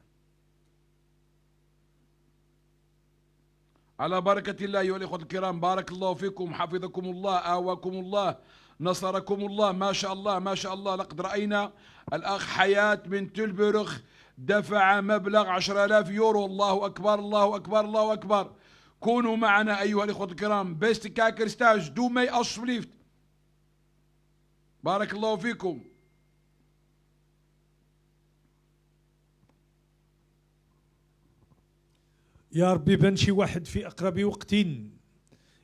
على بركة الله أيها الإخوة الكرام، بارك الله فيكم، حفظكم الله، آواكم الله، نصركم الله. ما شاء الله ما شاء الله. لقد رأينا الأخ حياة من تلبرخ دفع مبلغ 10,000 يورو. الله أكبر الله أكبر الله أكبر. كونوا معنا أيها الإخوة الكرام. Beste kijkers thuis, doe mee alsjeblieft. بارك الله فيكم. يا ربي يبان شي واحد في أقرب وقت،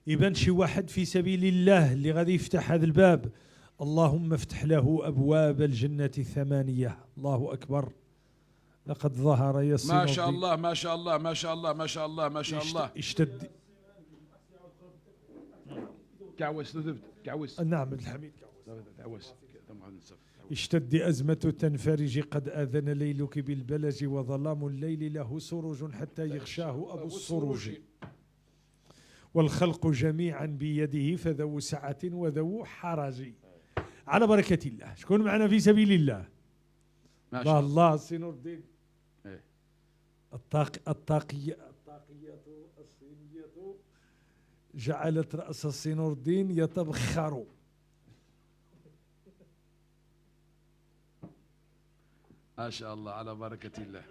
يبان شي واحد في سبيل الله اللي غادي يفتح هذا الباب. اللهم افتح له أبواب الجنة الثمانية. الله أكبر. لقد ظهر يسير. ما شاء الله ما شاء الله ما شاء الله ما شاء الله ما شاء الله. اشتد كعوس نذبت كعوس. نعم عبد الحميد كعوس. اشتد أزمة تنفرج قد آذن ليلك بالبلج، وظلام الليل له سرج حتى يغشاه أبو السروج، والخلق جميعا بيده فذو سعة وذو حرج. على بركة الله. شكون معنا في سبيل الله؟ ما شاء الله. سي نور الدين. الطاقية الصينية جعلت رأس السي نور الدين يتبخر. ما شاء الله على بركة الله.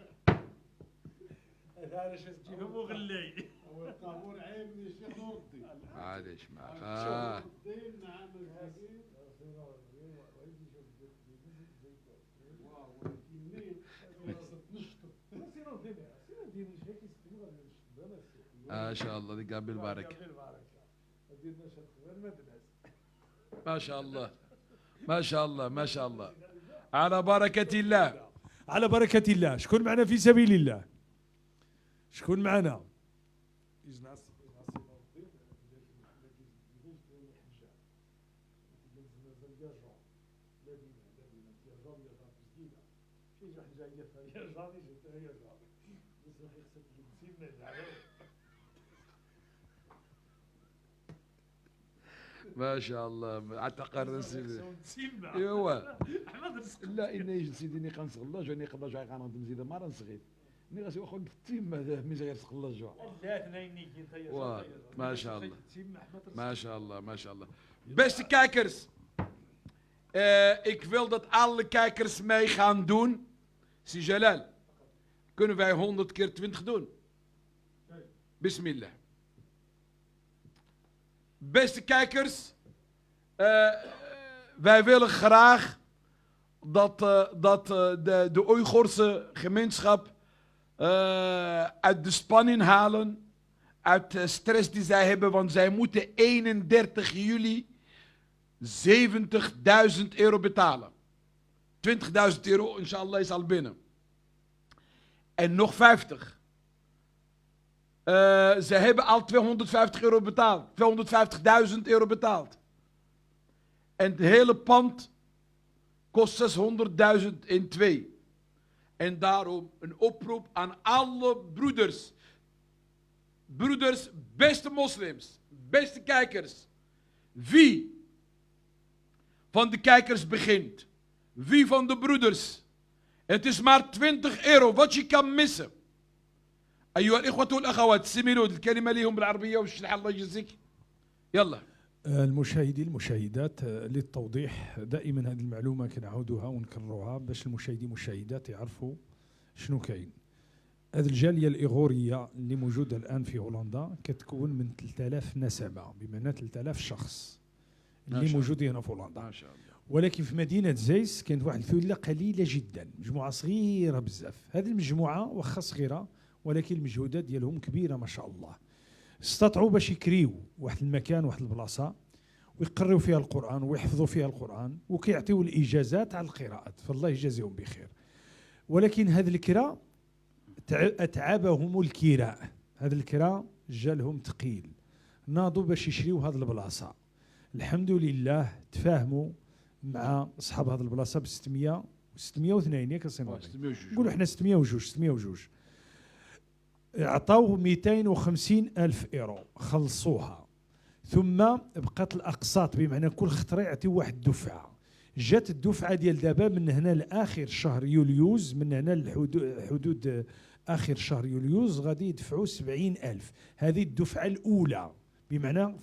هذا علاش تجيبه مغلي. والطابور عيبني الشيخ نور الدين. معليش معك. ما شاء الله دي قابل بارك. ما شاء الله ما شاء الله ما شاء الله، على بركة الله. على بركة الله. شكون معنا في سبيل الله؟ شكون معنا؟ ما شاء الله اعتقر سيدي. ايوا لا اني سيدي ني قنصغ الله جوني قبل جوع غنخدم زيد ما راه صغير ني غاسي واخا تيما مي غير صغ الله جوع. ما شاء الله ما شاء الله ما شاء الله. Beste kijkers, ik wil dat alle kijkers mee gaan doen. Si Jalal, kunnen wij 100 keer 20 doen? Bismillah. Beste kijkers, wij willen graag dat de Oeigoerse gemeenschap uit de spanning halen, uit de stress die zij hebben, want zij moeten 31 juli 70.000 euro betalen. 20.000 euro, inshallah, is al binnen. En nog 50. Ze hebben al 250 euro betaald. 250.000 euro betaald. En het hele pand kost 600.000 in twee. En daarom een oproep aan alle broeders. Broeders, beste moslims, beste kijkers. Wie van de kijkers begint? Wie van de broeders? Het is maar 20 euro wat je kan missen. أيها الإخوة والأخوات، سميرود الكلمة لهم بالعربية والشلحة، الله يجزيك. يلا. المشاهدين المشاهدات، للتوضيح دائما هذه المعلومة كنعاودوها ونكرروها باش المشاهدين والمشاهدات يعرفوا شنو كاين. هذه الجالية الإيغورية اللي موجودة الآن في هولندا كتكون من 3000 نسمة، بمعنى 3000 شخص اللي موجودين هنا في هولندا. ما شاء الله. ولكن في مدينة زايس كانت واحد الثلة قليلة جدا، مجموعة صغيرة بزاف. هذه المجموعة واخا صغيرة ولكن المجهودات ديالهم كبيرة ما شاء الله. استطاعوا باش يكريو واحد المكان، واحد البلاصة، ويقريو فيها القرآن ويحفظوا فيها القرآن وكيعطيو الإجازات على القراءات، فالله يجازيهم بخير. ولكن هذا الكراء أتعبهم الكراء، هذا الكراء جالهم ثقيل، ناضوا باش يشريو هذه البلاصة. الحمد لله تفاهموا مع أصحاب هذه البلاصة ب 600 602، ياك السي نور؟ نقولوا حنا 602، 602. عطاو 250 ألف إيرو، خلصوها. ثم بقات الأقساط، بمعنى كل خطرة يعطيو واحد الدفعة. جات الدفعة ديال دابا من هنا لآخر شهر يوليوز، من هنا لحدود آخر شهر يوليوز غادي يدفعوا 70 ألف. هذه الدفعة الأولى، بمعنى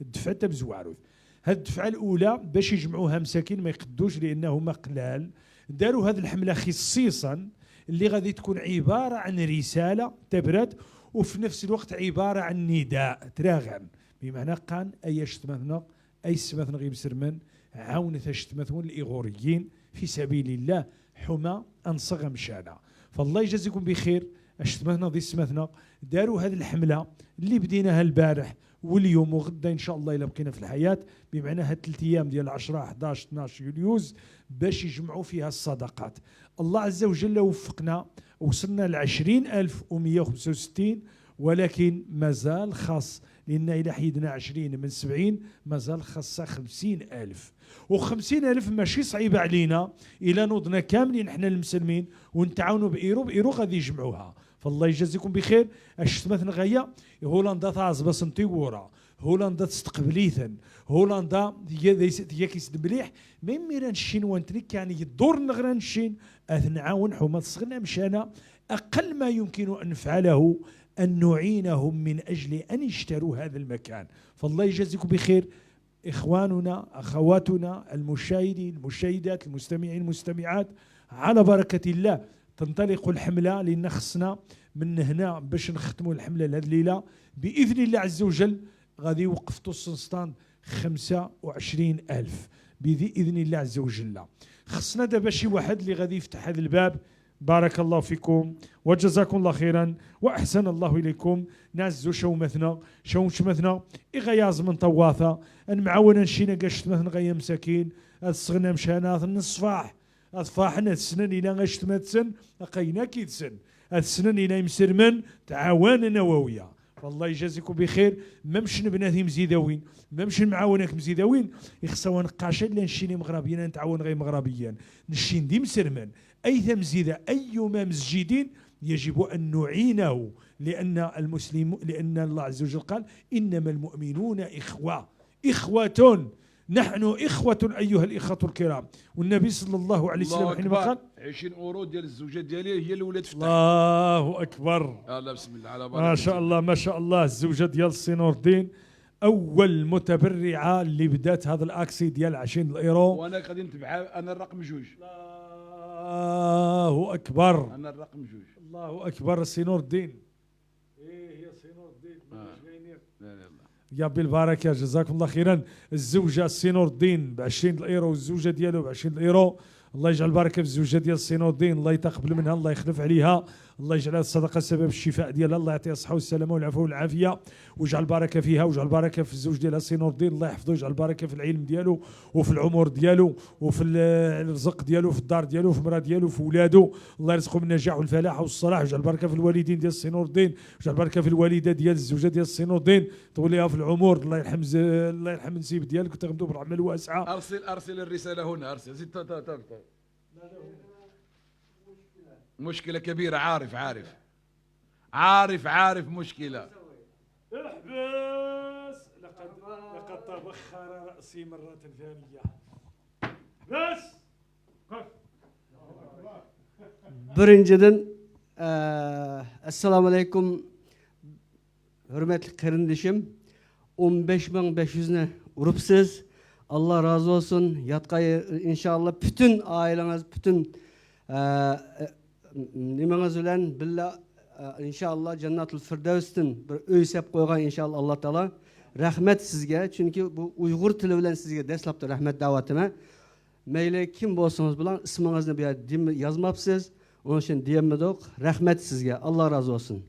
الدفعة تاع بزواروث. هذه الدفعة الأولى باش يجمعوها مساكين ما يقدوش لأنهما قلال. داروا هذه الحملة خصيصا اللي غادي تكون عبارة عن رسالة تبرد، وفي نفس الوقت عبارة عن نداء تراغن، بمعنى قان أي شتمثنا أي سمثنا غيب سرمن عاونة شتمثون الإيغوريين في سبيل الله حما أنصغ مشانا. فالله يجازيكم بخير. اشتمثنا ضي سمثنا داروا هذه الحملة اللي بديناها البارح واليوم وغدا إن شاء الله إلا بقينا في الحياة، بمعنى هاد 3 أيام ديال 10 11 12 يوليوز باش يجمعوا فيها الصدقات. الله عز وجل وفقنا وصلنا ل 20165، ولكن مازال خاص، لأن إلى حيدنا 20 من 70 مازال خاصة 50,000، و50,000 ماشي صعيبة علينا إلا نوضنا كاملين حنا المسلمين ونتعاونوا بإيرو بإيرو غادي يجمعوها. فالله يجازيكم بخير. اشتمثن غاية هولندا تعزب سنتيورا، هولندا تستقبليثن، هولندا هي كيسد مليح. ميم ميران الشين وانتريك يعني يدور نغران الشين اثنعاون حومة صغنا مشانا. أقل ما يمكن أن نفعله أن نعينهم من أجل أن يشتروا هذا المكان. فالله يجازيكم بخير إخواننا أخواتنا المشاهدين المشاهدات المستمعين المستمعات، على بركة الله تنطلق الحملة، لأن خصنا من هنا باش نختموا الحملة لهذه الليلة بإذن الله عز وجل. غادي يوقف توسنستان 25,000 بإذن الله عز وجل. خصنا دابا شي واحد اللي غادي يفتح هذا الباب بارك الله فيكم وجزاكم الله خيرا واحسن الله اليكم. نعزو شومتنا شومتنا إغياز من طواثة ان معاونا نشينا قشت مثلا غيا مساكين الصغنا مشانا الصفاح اصفاحنا السنن الى غشت متسن قينا كيتسن السنن الى مسرمن تعاون نووية. فالله يجازيكم بخير. ما مش نبناتي مزيداوين، ما مش نعاونك مزيداوين، يخصو نقاش لا نشيني مغربيا نتعاون غير مغربيا نشين دي مسرمن اي ثمزيده ايما مسجدين يجب ان نعينه، لان المسلم لان الله عز وجل قال انما المؤمنون اخوه، اخوه نحن اخوه ايها الاخوة الكرام. والنبي صلى الله عليه وسلم حينما قال 20 اورو ديال الزوجة ديالي هي اللي ولات فتح. الله اكبر، الله بسم الله على بركة. ما شاء الله ما شاء الله. الزوجة ديال السي نور الدين اول متبرعه اللي بدات هذا الاكسي ديال 20 الايرو، وانا غادي نتبعها. انا الرقم 2. الله اكبر، انا الرقم 2. الله اكبر السي نور الدين. ايه يا سي نور الدين لا لا لا يا بالبركة، جزاكم الله خيرا. الزوجة السي نور الدين ب 20 الايرو والزوجة ديالو ب 20 الايرو. الله يجعل البركة في الزوجة ديال السي نور الدين، الله يتقبل منها، الله يخلف عليها، الله يجعل الصدقة سبب الشفاء ديالها، الله يعطيها الصحة والسلامة والعفو والعافية، ويجعل البركة فيها ويجعل البركة في الزوج ديالها السي نور الدين، الله يحفظه ويجعل البركة في العلم ديالو وفي العمر ديالو وفي الرزق ديالو وفي الدار ديالو وفي المراة ديالو وفي ولادو. الله يرزقهم النجاح والفلاح والصلاح، ويجعل البركة في الوالدين ديال السي نور الدين، ويجعل البركة في الوالدة ديال الزوجة ديال السي نور الدين، طوليها في العمر. الله يرحم الله يرحم النسيب ديالك وتغمدوا بالرحمة الواسعة. ارسل الرسالة هنا، ارسل زيد. مشكلة كبيرة، عارف عارف عارف عارف مشكلة. احبس، لقد تبخر رأسي مرة ثانية. احبس، قف. Birinciden Esselamu Aleyküm hürmetli kardeşim. 15.500'üne urupsuz. Allah razı olsun. Yatkayı inşallah bütün aileniz, bütün nimeniz bilen billah inşallah Cennetul Firdevs'tin bir öy sep koygan inşallah Allah Teala. Rahmet sizge. Çünkü bu Uygur tili bilen sizge deslapta rahmet davetime. Meyle kim bolsanız bilen isminizni bir yazmapsız. Onun için diyemedik. Rahmet sizge. Allah razı olsun.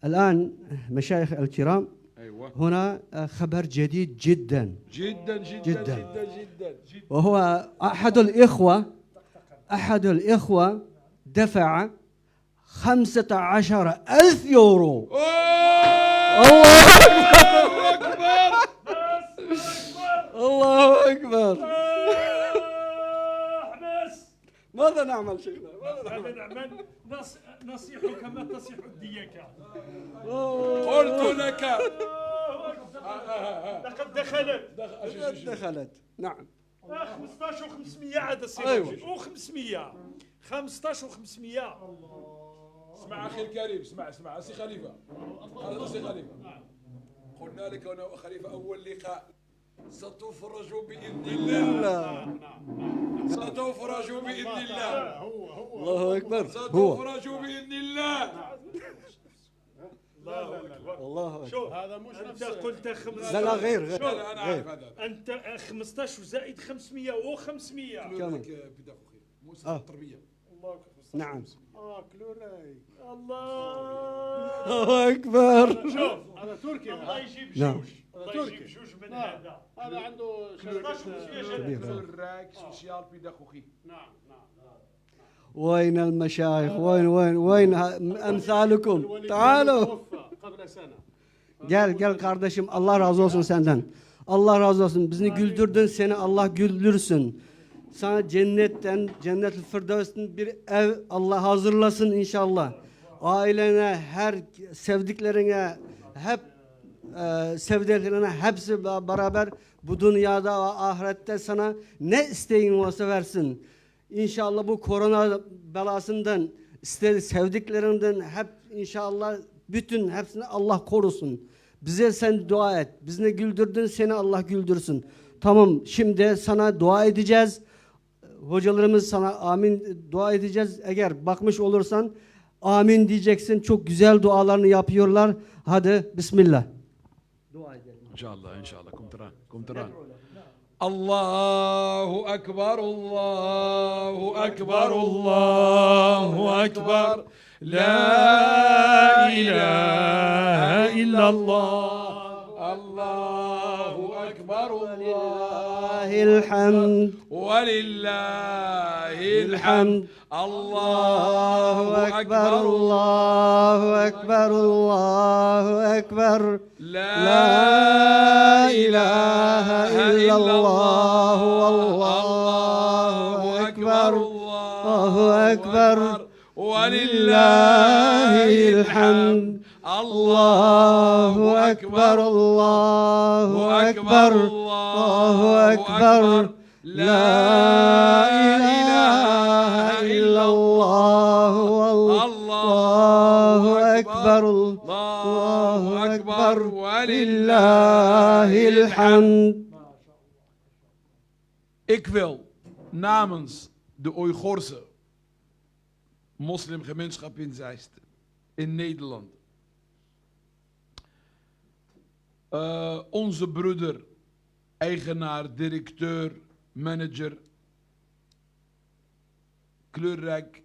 الآن مشايخ الكرام، أيوة. هنا خبر جديد جدا جدا جدا جدا جدا جدا، وهو أحد الإخوة دفع 15,000 يورو. الله أكبر، الله أكبر. ماذا نعمل شيخنا؟ ماذا نعمل؟ نصيح كما تصيح الديكة. قلت لك لقد دخلت. دخلت، نعم. 15 و500 عاد السي. أيوة. و500، 15 و500. اسمع اخي الكريم، اسمع اسمع سي خليفة، سي خليفة، قلنا لك انا وخليفة اول لقاء ستفرج باذن الله، ستفرج باذن الله، الله اكبر، هو ستفرج باذن الله. الله اكبر. الله اكبر. شوف هذا مش انت نفس قلت 15. لا لا، غير غير. لا انا عارف هذا. انت 15 زائد 500 و500. كمان. بيداغوجي مؤسسة التربية. الله اكبر. نعم. كلوراي. الله الله اكبر. شوف هذا تركي. الله يجيب نعم. جوج، الله يجيب جوج من هذا. هذا عنده 15 و500. كبير. Kleurrijk sociaal pedagogie. نعم نعم. وين المشايخ؟ وين وين وين امثالكم؟ الوليد تعالوا. توفى قبل سنة. Gel gel kardeşim, Allah razı olsun senden. Allah razı olsun. Bizi güldürdün, seni Allah güldürsün. Sana cennetten, cennet-i firdevs'ten bir ev Allah hazırlasın inşallah. Ailene, her sevdiklerine, hep sevdiklerine hepsi beraber bu dünyada ve ahirette sana ne isteğin varsa versin. İnşallah bu korona belasından, sevdiklerinden hep inşallah bütün hepsini Allah korusun. Bize sen dua et. Bizi ne güldürdün, seni Allah güldürsün. Tamam, şimdi sana dua edeceğiz. Hocalarımız sana amin dua edeceğiz. Eğer bakmış olursan amin diyeceksin. Çok güzel dualarını yapıyorlar. Hadi bismillah. Dua edelim. ان شاء الله ان شاء الله. Komt eraan, komt eraan. الله أكبر الله أكبر الله أكبر لا إله إلا الله الله أكبر ولله الحمد ولله الحمد الله أكبر الله أكبر الله أكبر لا لا إله إلا الله والله أكبر الله أكبر ولله الحمد الله أكبر الله أكبر الله أكبر لا إله إلا الله والله أكبر الله أكبر ولله الحمد. Ik wil namens de Oeigoerse moslimgemeenschap in Zeist, in Nederland, onze broeder, eigenaar, directeur, manager, kleurrijk,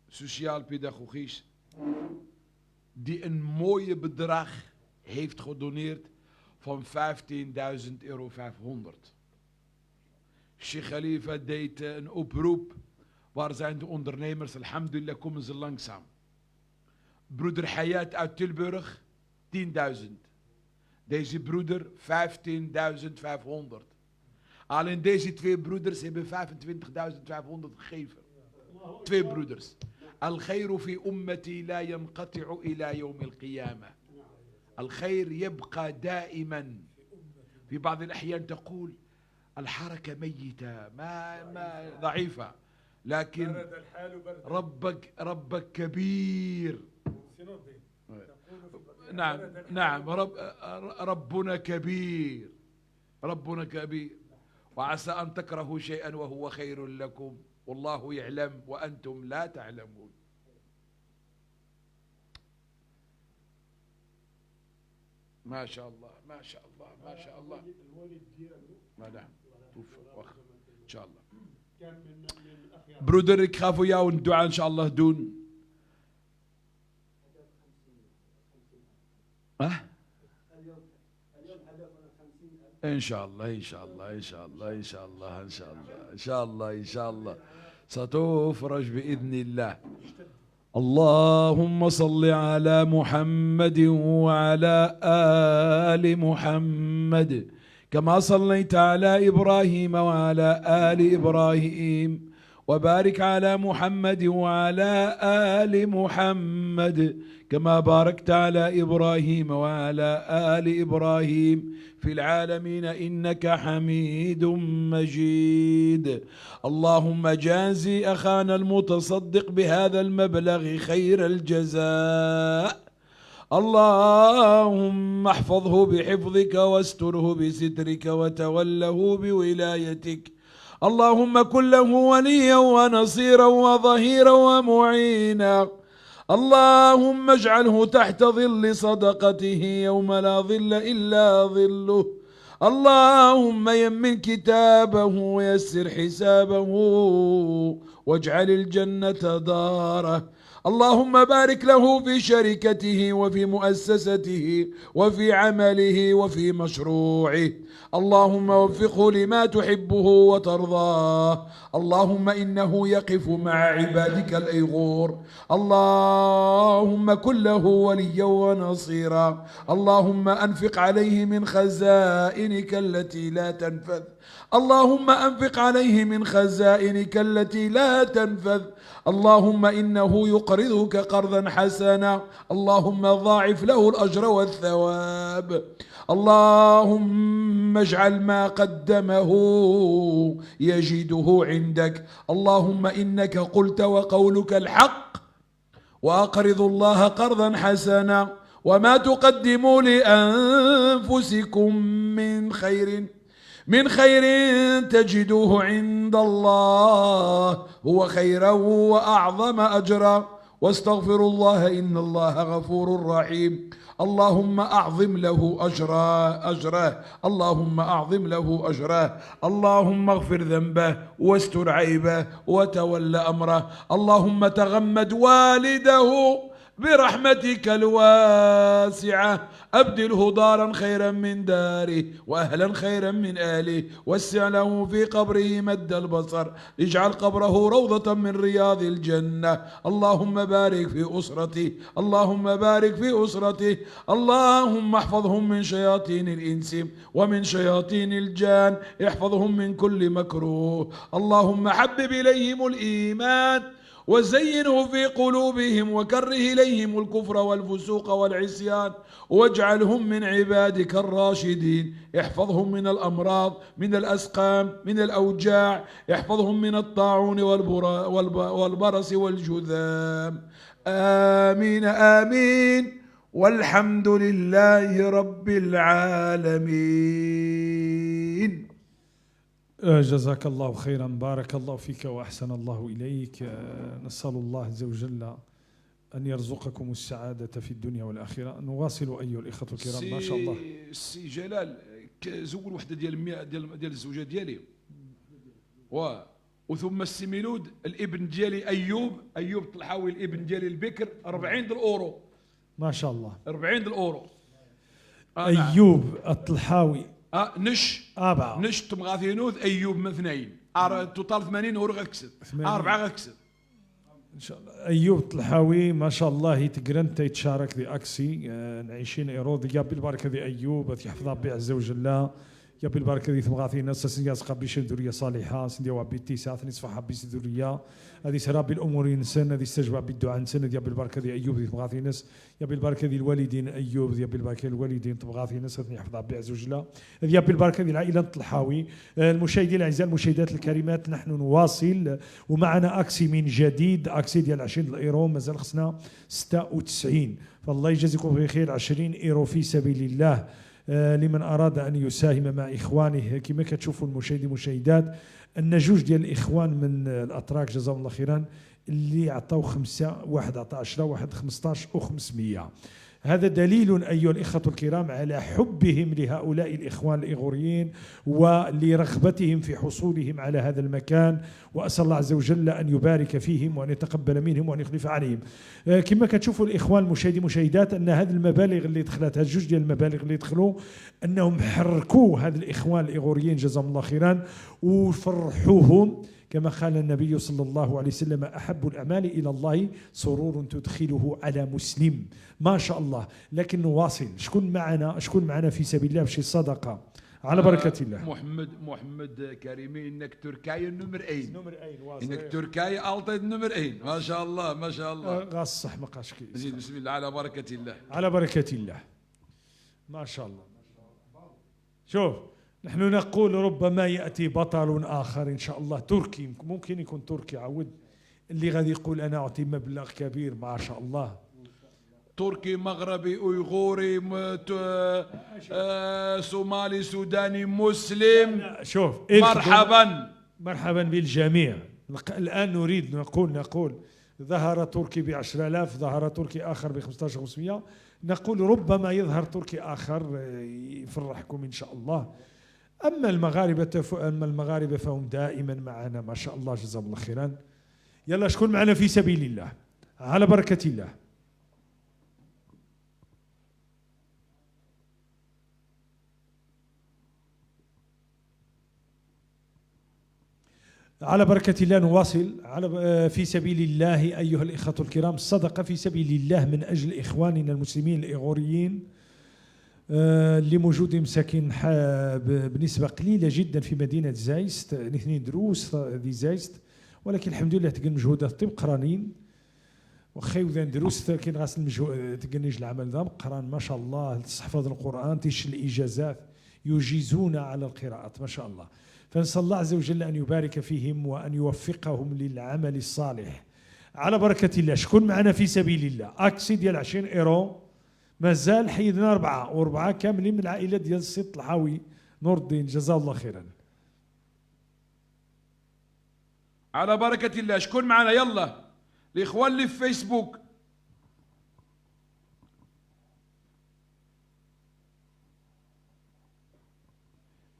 sociaal-pedagogisch, die een mooie bedrag heeft gedoneerd van €15.500. Sheikh Khalifa deed een oproep. Waar zijn de ondernemers? Alhamdulillah komen ze langzaam. Broeder Hayat uit Tilburg, 10.000. Deze broeder, 15.500. Alleen deze twee broeders hebben 25.500 gegeven. Twee broeders. الخير في أمتي لا ينقطع إلى يوم القيامة. الخير يبقى دائما. في بعض الأحيان تقول الحركة ميتة، ما ضعيفة، لكن ربك كبير. نعم نعم، ربنا كبير، ربنا كبير. وعسى أن تكرهوا شيئا وهو خير لكم والله يعلم وأنتم لا تعلمون. ما شاء الله ما شاء الله ما شاء الله. ما نعم إن شاء الله. Broeder, ik ga voor jou een dua inshallah doen. Huh? إن شاء الله إن شاء الله إن شاء الله إن شاء الله إن شاء الله إن شاء الله إن شاء الله ستفرج بإذن الله. اللهم صل على محمد وعلى آل محمد كما صليت على إبراهيم وعلى آل إبراهيم، وبارك على محمد وعلى آل محمد كما باركت على إبراهيم وعلى آل إبراهيم في العالمين إنك حميد مجيد. اللهم جازي أخانا المتصدق بهذا المبلغ خير الجزاء. اللهم احفظه بحفظك واستره بسترك وتوله بولايتك. اللهم كن له وليا ونصيرا وظهيرا ومعينا. اللهم اجعله تحت ظل صدقته يوم لا ظل إلا ظله. اللهم يمن كتابه ويسر حسابه واجعل الجنة داره. اللهم بارك له في شركته وفي مؤسسته وفي عمله وفي مشروعه. اللهم وفقه لما تحبه وترضاه. اللهم إنه يقف مع عبادك الأيغور. اللهم كن له وليا ونصيرا. اللهم أنفق عليه من خزائنك التي لا تنفذ. اللهم أنفق عليه من خزائنك التي لا تنفذ. اللهم إنه يقرضك قرضا حسنا. اللهم ضاعف له الأجر والثواب. اللهم اجعل ما قدمه يجده عندك. اللهم إنك قلت وقولك الحق، وأقرض الله قرضا حسنا وما تقدموا لأنفسكم من خير تجدوه عند الله هو خيرا وأعظم أجرا. واستغفروا الله إن الله غفور رحيم. اللهم أعظم له أجره، اللهم أعظم له أجره، اللهم اغفر ذنبه واستر عيبه وتول أمره، اللهم تغمد والده برحمتك الواسعة، أبدله دارا خيرا من داره وأهلا خيرا من أهله، وسع له في قبره مد البصر، اجعل قبره روضة من رياض الجنة. اللهم بارك في أسرته، اللهم بارك في أسرته، اللهم احفظهم من شياطين الإنس ومن شياطين الجان، احفظهم من كل مكروه. اللهم حبب إليهم الإيمان وزينه في قلوبهم، وكره إليهم الكفر والفسوق والعصيان، واجعلهم من عبادك الراشدين. احفظهم من الأمراض، من الأسقام، من الأوجاع، احفظهم من الطاعون والبرص والجذام. آمين آمين، والحمد لله رب العالمين. جزاك الله خيرا، بارك الله فيك وأحسن الله إليك. نسأل الله عز وجل أن يرزقكم السعادة في الدنيا والآخرة. نواصل أيها الإخوة الكرام. ما شاء الله. سي جلال زول وحدة ديال 100 ديال الزوجة ديالي، وثم السي ميلود الابن ديالي أيوب طلحاوي الابن ديالي البكر 40 الأورو. ما شاء الله، 40 الأورو. أيوب الطلحاوي نش أربعة نش تمغاثينوذ أيوب من اثنين total 80 أورو غتكسب، 4 غتكسب إن شاء الله. أيوب طلحاوي ما شاء الله يتقرن تيتشارك ذي أكسي 20 إيرو ذي بالبركة ذي أيوب يحفظها ربي عز وجل، يا بالبركة ذي تمغاثينا سنياز قبيش ذرية صالحة سندي وابي تيسعة ثني صفحة بيس ذرية هذه سرى بالأمور إنسان هذه استجواب بالدعاء إنسان يا بالبركة ذي أيوب ذي تمغاثينس، يا بالبركة ذي الوالدين أيوب، يا بالبركة الوالدين تمغاثينس ثني يحفظ ربي عز وجل، يا بالبركة ذي العائلة الطلحاوي. المشاهدين الأعزاء المشاهدات الكريمات، نحن نواصل ومعنا أكسي من جديد، أكسي ديال 20 الإيرو، مازال خصنا 96. فالله يجازيكم بخير، 20 إيرو في سبيل الله لمن أراد أن يساهم مع إخوانه. كما كتشوفوا المشاهدين المشاهدات أن جوج ديال الإخوان من الأتراك جزاهم الله خيرا اللي عطاو 5، واحد عطى 10، واحد 15 و500. هذا دليل أيها الإخوة الكرام على حبهم لهؤلاء الإخوان الإيغوريين ولرغبتهم في حصولهم على هذا المكان، وأسأل الله عز وجل أن يبارك فيهم وأن يتقبل منهم وأن يخلف عليهم. كما كتشوفوا الإخوان المشاهدين المشاهدات أن هذه المبالغ اللي دخلت، هذه جوج ديال المبالغ اللي دخلوا، أنهم حركوا هذه الإخوان الإيغوريين جزاهم الله خيرا وفرحوهم. كما قال النبي صلى الله عليه وسلم: أحب الأعمال إلى الله سرور تدخله على مسلم. ما شاء الله. لكن نواصل. شكون معنا؟ شكون معنا في سبيل الله بشي صدقة على بركة الله؟ محمد كريمي، إنك تركيا nummer 1، nummer 1، إنك تركيا altijd nummer 1. ما شاء الله ما شاء الله. غاص صح ما قاش كي. زيد بسم الله على بركة الله، على بركة الله. ما شاء الله. شوف، نحن نقول ربما يأتي بطل آخر إن شاء الله، تركي، ممكن يكون تركي عود اللي غادي يقول أنا أعطي مبلغ كبير. ما شاء الله. تركي، مغربي، أويغوري، صومالي، سوداني، مسلم. شوف، مرحبا مرحبا بالجميع. الآن نريد نقول ظهر تركي ب10,000، ظهر تركي آخر ب15,500. نقول ربما يظهر تركي آخر يفرحكم إن شاء الله. أما المغاربة فهم دائما معنا ما شاء الله، جزاهم الله خيرا. يلا شكون معنا في سبيل الله على بركة الله؟ على بركة الله نواصل على في سبيل الله أيها الإخوة الكرام. الصدقة في سبيل الله من أجل إخواننا المسلمين الإيغوريين اللي موجودين مساكين بنسبة قليلة جدا في مدينة زايست، اثنين دروس دي زايست، ولكن الحمد لله تقن مجهودات طيب قرانين وخي وذان دروس كاين غاس المجهود تقنيج العمل ذا قران ما شاء الله، تحفظ القرآن، تيش الإجازات، يجيزون على القراءات ما شاء الله. فنسأل الله عز وجل أن يبارك فيهم وأن يوفقهم للعمل الصالح على بركة الله. شكون معنا في سبيل الله؟ أكسي ديال 20 إيرو، مازال حيدنا 4 و4 كاملين من العائلة ديال السي الطلحاوي نور الدين، جزاه الله خيرا. على بركة الله. شكون معنا؟ يلا الإخوان اللي في فيسبوك.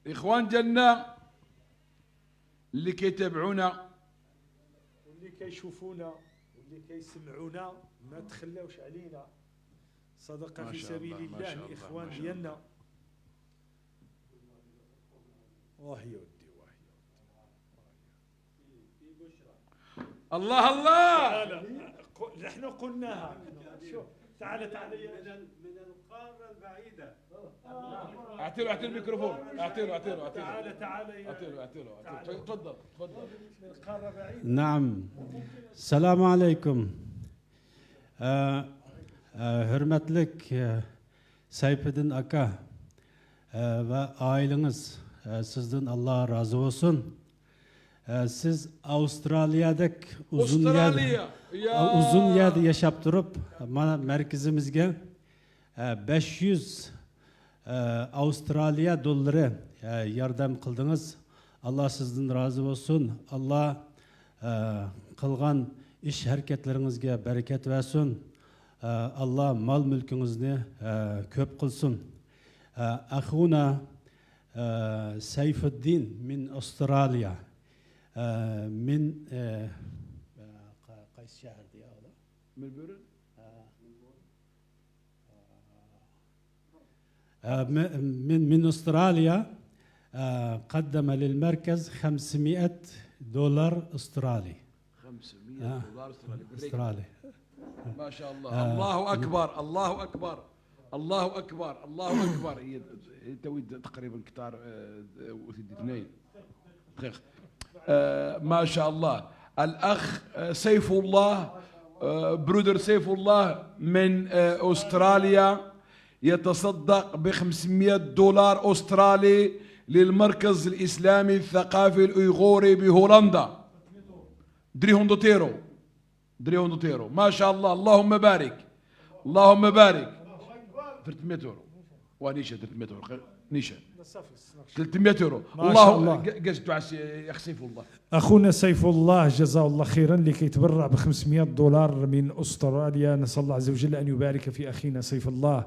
الاخوان ديالنا اللي كيتابعونا واللي كيشوفونا واللي كيسمعونا، ما تخلاوش علينا، صدقه في سبيل الله الاخوان ديالنا. واه يا ودي واه يا ودي. الله الله، نحن قلناها. شوف تعال تعال من القارة البعيدة. اعطي له الميكروفون، اعطي له تعال تعال، اعطي له تفضل تفضل. من القارة البعيدة. نعم، السلام عليكم. Hürmetlik Seyfettin Aka ve aileniz, sizden Allah razı olsun. Siz Avustralya'daki uzun yerde yaşap durup merkezimizge 500 Avustralya doları yardım kıldınız. Allah sizden razı olsun. Allah kılgan iş hareketlerinizge bereket versin. Allah mal mülkünüzü köp kılsın. Akhuna Seyfettin min Avustralya. من قيس شهر دي أولا ملبورن، من أستراليا، قدم للمركز 500 دولار أسترالي. 500 دولار أسترالي. ما شاء الله. الله أكبر الله أكبر الله أكبر الله أكبر. هي تقريبا كتار اثنين دقيقة. ما شاء الله. الأخ سيف الله، برودر سيف الله من أستراليا، يتصدق ب 500 دولار أسترالي للمركز الإسلامي الثقافي الأيغوري بهولندا. 300 يورو، 300 يورو. ما شاء الله، اللهم بارك اللهم بارك. 300 يورو ونيشة، 300 يورو نيشة، 300 يورو. الله يا اخ سيف الله. اخونا سيف الله جزاه الله خيرا اللي كيتبرع ب 500 دولار من استراليا. نسال الله عز وجل ان يبارك في اخينا سيف الله.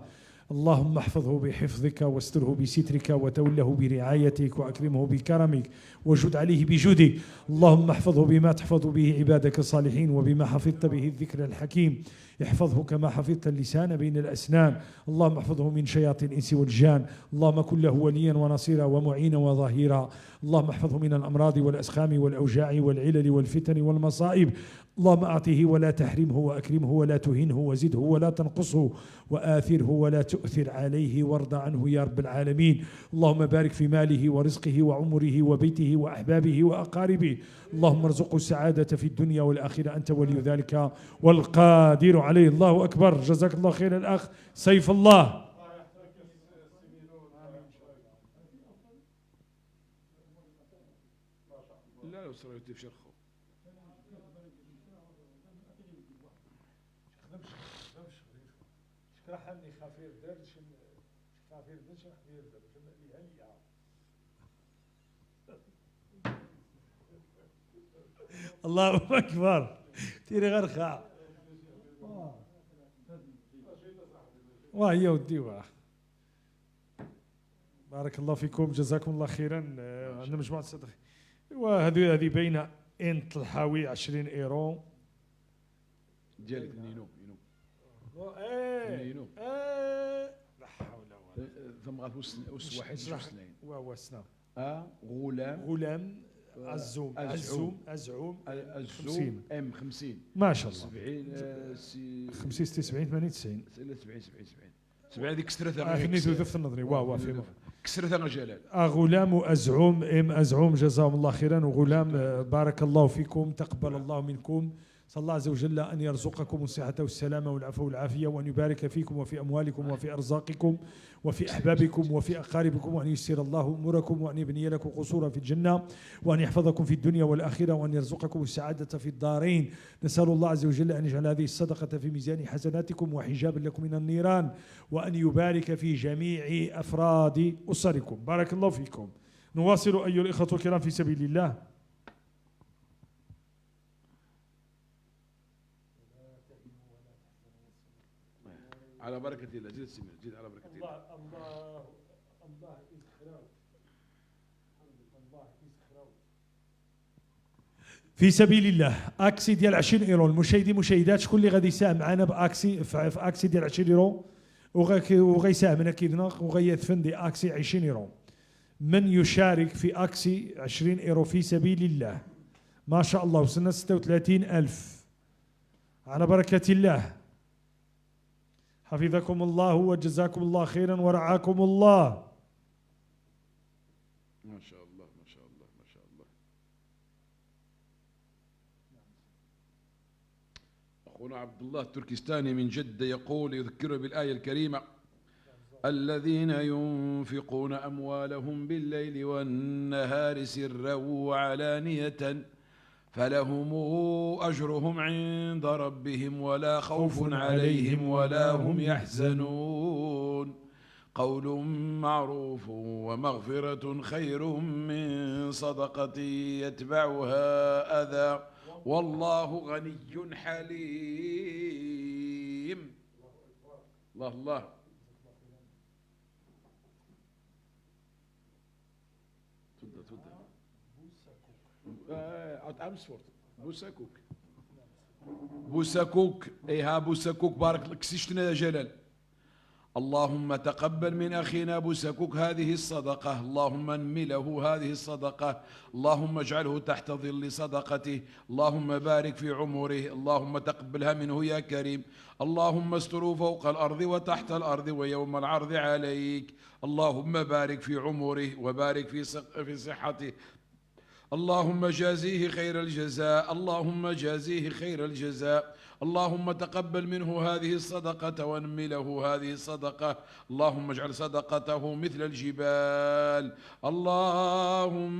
اللهم احفظه بحفظك واستره بسترك وتوله برعايتك واكرمه بكرمك وجد عليه بجودك. اللهم احفظه بما تحفظ به عبادك الصالحين وبما حفظت به الذكر الحكيم. احفظه كما حفظت اللسان بين الأسنان. اللهم احفظه من شياطين الإنس والجان. اللهم كن له وليا ونصيرا ومعينا وظهيرا. اللهم احفظه من الأمراض والأسقام والأوجاع والعلل والفتن والمصائب. اللهم أعطه ولا تحرمه وأكرمه ولا تهنه وزده ولا تنقصه وآثره ولا تؤثر عليه وارض عنه يا رب العالمين. اللهم بارك في ماله ورزقه وعمره وبيته وأحبابه وأقاربه. اللهم ارزقه السعادة في الدنيا والآخرة، أنت ولي ذلك والقادر عليه. الله أكبر. جزاك الله خير الأخ سيف الله. لا يوصل الله أكبر. تيري غرخة وهي ودي واه. بارك الله فيكم، جزاكم الله خيرا. عندنا مجموعة الصدق وهذه هذه باينة. انت الحاوي 20 ايرو ديالك نينو نينو ايه ايه لا حول ولا ثم غاس واحد اثنين وسنا غلام عزوم عزوم عزوم عزوم ام 50 ما شاء الله 70 50 60 70 80 90 70 70 70 70 هذيك كسرتها فنيتو في النظري واه في كسرتها جلال. غلام أزعوم ام أزعوم جزاهم الله خيرا. وغلام بارك الله فيكم، تقبل الله منكم. صلى الله عز وجل أن يرزقكم الصحة والسلامة والعفو والعافية، وأن يبارك فيكم وفي أموالكم وفي أرزاقكم وفي أحبابكم وفي أقاربكم، وأن ييسر الله أموركم، وأن يبني لكم قصورا في الجنة، وأن يحفظكم في الدنيا والآخرة، وأن يرزقكم السعادة في الدارين. نسأل الله عز وجل أن يجعل هذه الصدقة في ميزان حسناتكم وحجابا لكم من النيران، وأن يبارك في جميع أفراد أسركم. بارك الله فيكم. نواصل أيها الإخوة الكرام في سبيل الله. على بركة الله. زيد السمير، زيد على بركة الله. الله الله الله. في سبيل الله، actie ديال 20 ايرو. المشاهدين المشاهدات، شكون اللي غادي يساهم معنا ب actie في actie ديال 20 ايرو وغيساهمنا كيفنا وغيدفن دي actie 20 ايرو؟ من يشارك في actie 20 ايرو في سبيل الله؟ ما شاء الله، وصلنا 36 ألف. على بركة الله، حفظكم الله وجزاكم الله خيرا ورعاكم الله. ما شاء الله، ما شاء الله، ما شاء الله. أخونا عبد الله التركستاني من جدة يقول، يذكر بالآية الكريمة: الذين ينفقون أموالهم بالليل والنهار سرا وعلانية فلهم أجرهم عند ربهم ولا خوف عليهم ولا هم يحزنون. قول معروف ومغفرة خير من صدقة يتبعها أذى والله غني حليم. الله الله. تفضل تفضل. Uit Amersfoort. بوساكوك، بوساكوك، ايها بوساكوك، بارك لك سيشتنا يا جلال. اللهم تقبل من أخينا بوساكوك هذه الصدقة، اللهم انمي له هذه الصدقة، اللهم اجعله تحت ظل صدقته، اللهم بارك في عمره، اللهم تقبلها منه يا كريم، اللهم استره فوق الأرض وتحت الأرض ويوم العرض عليك، اللهم بارك في عمره وبارك في صحته، اللهم جازيه خير الجزاء، اللهم جازيه خير الجزاء، اللهم تقبل منه هذه الصدقة وانمي له هذه الصدقة، اللهم اجعل صدقته مثل الجبال، اللهم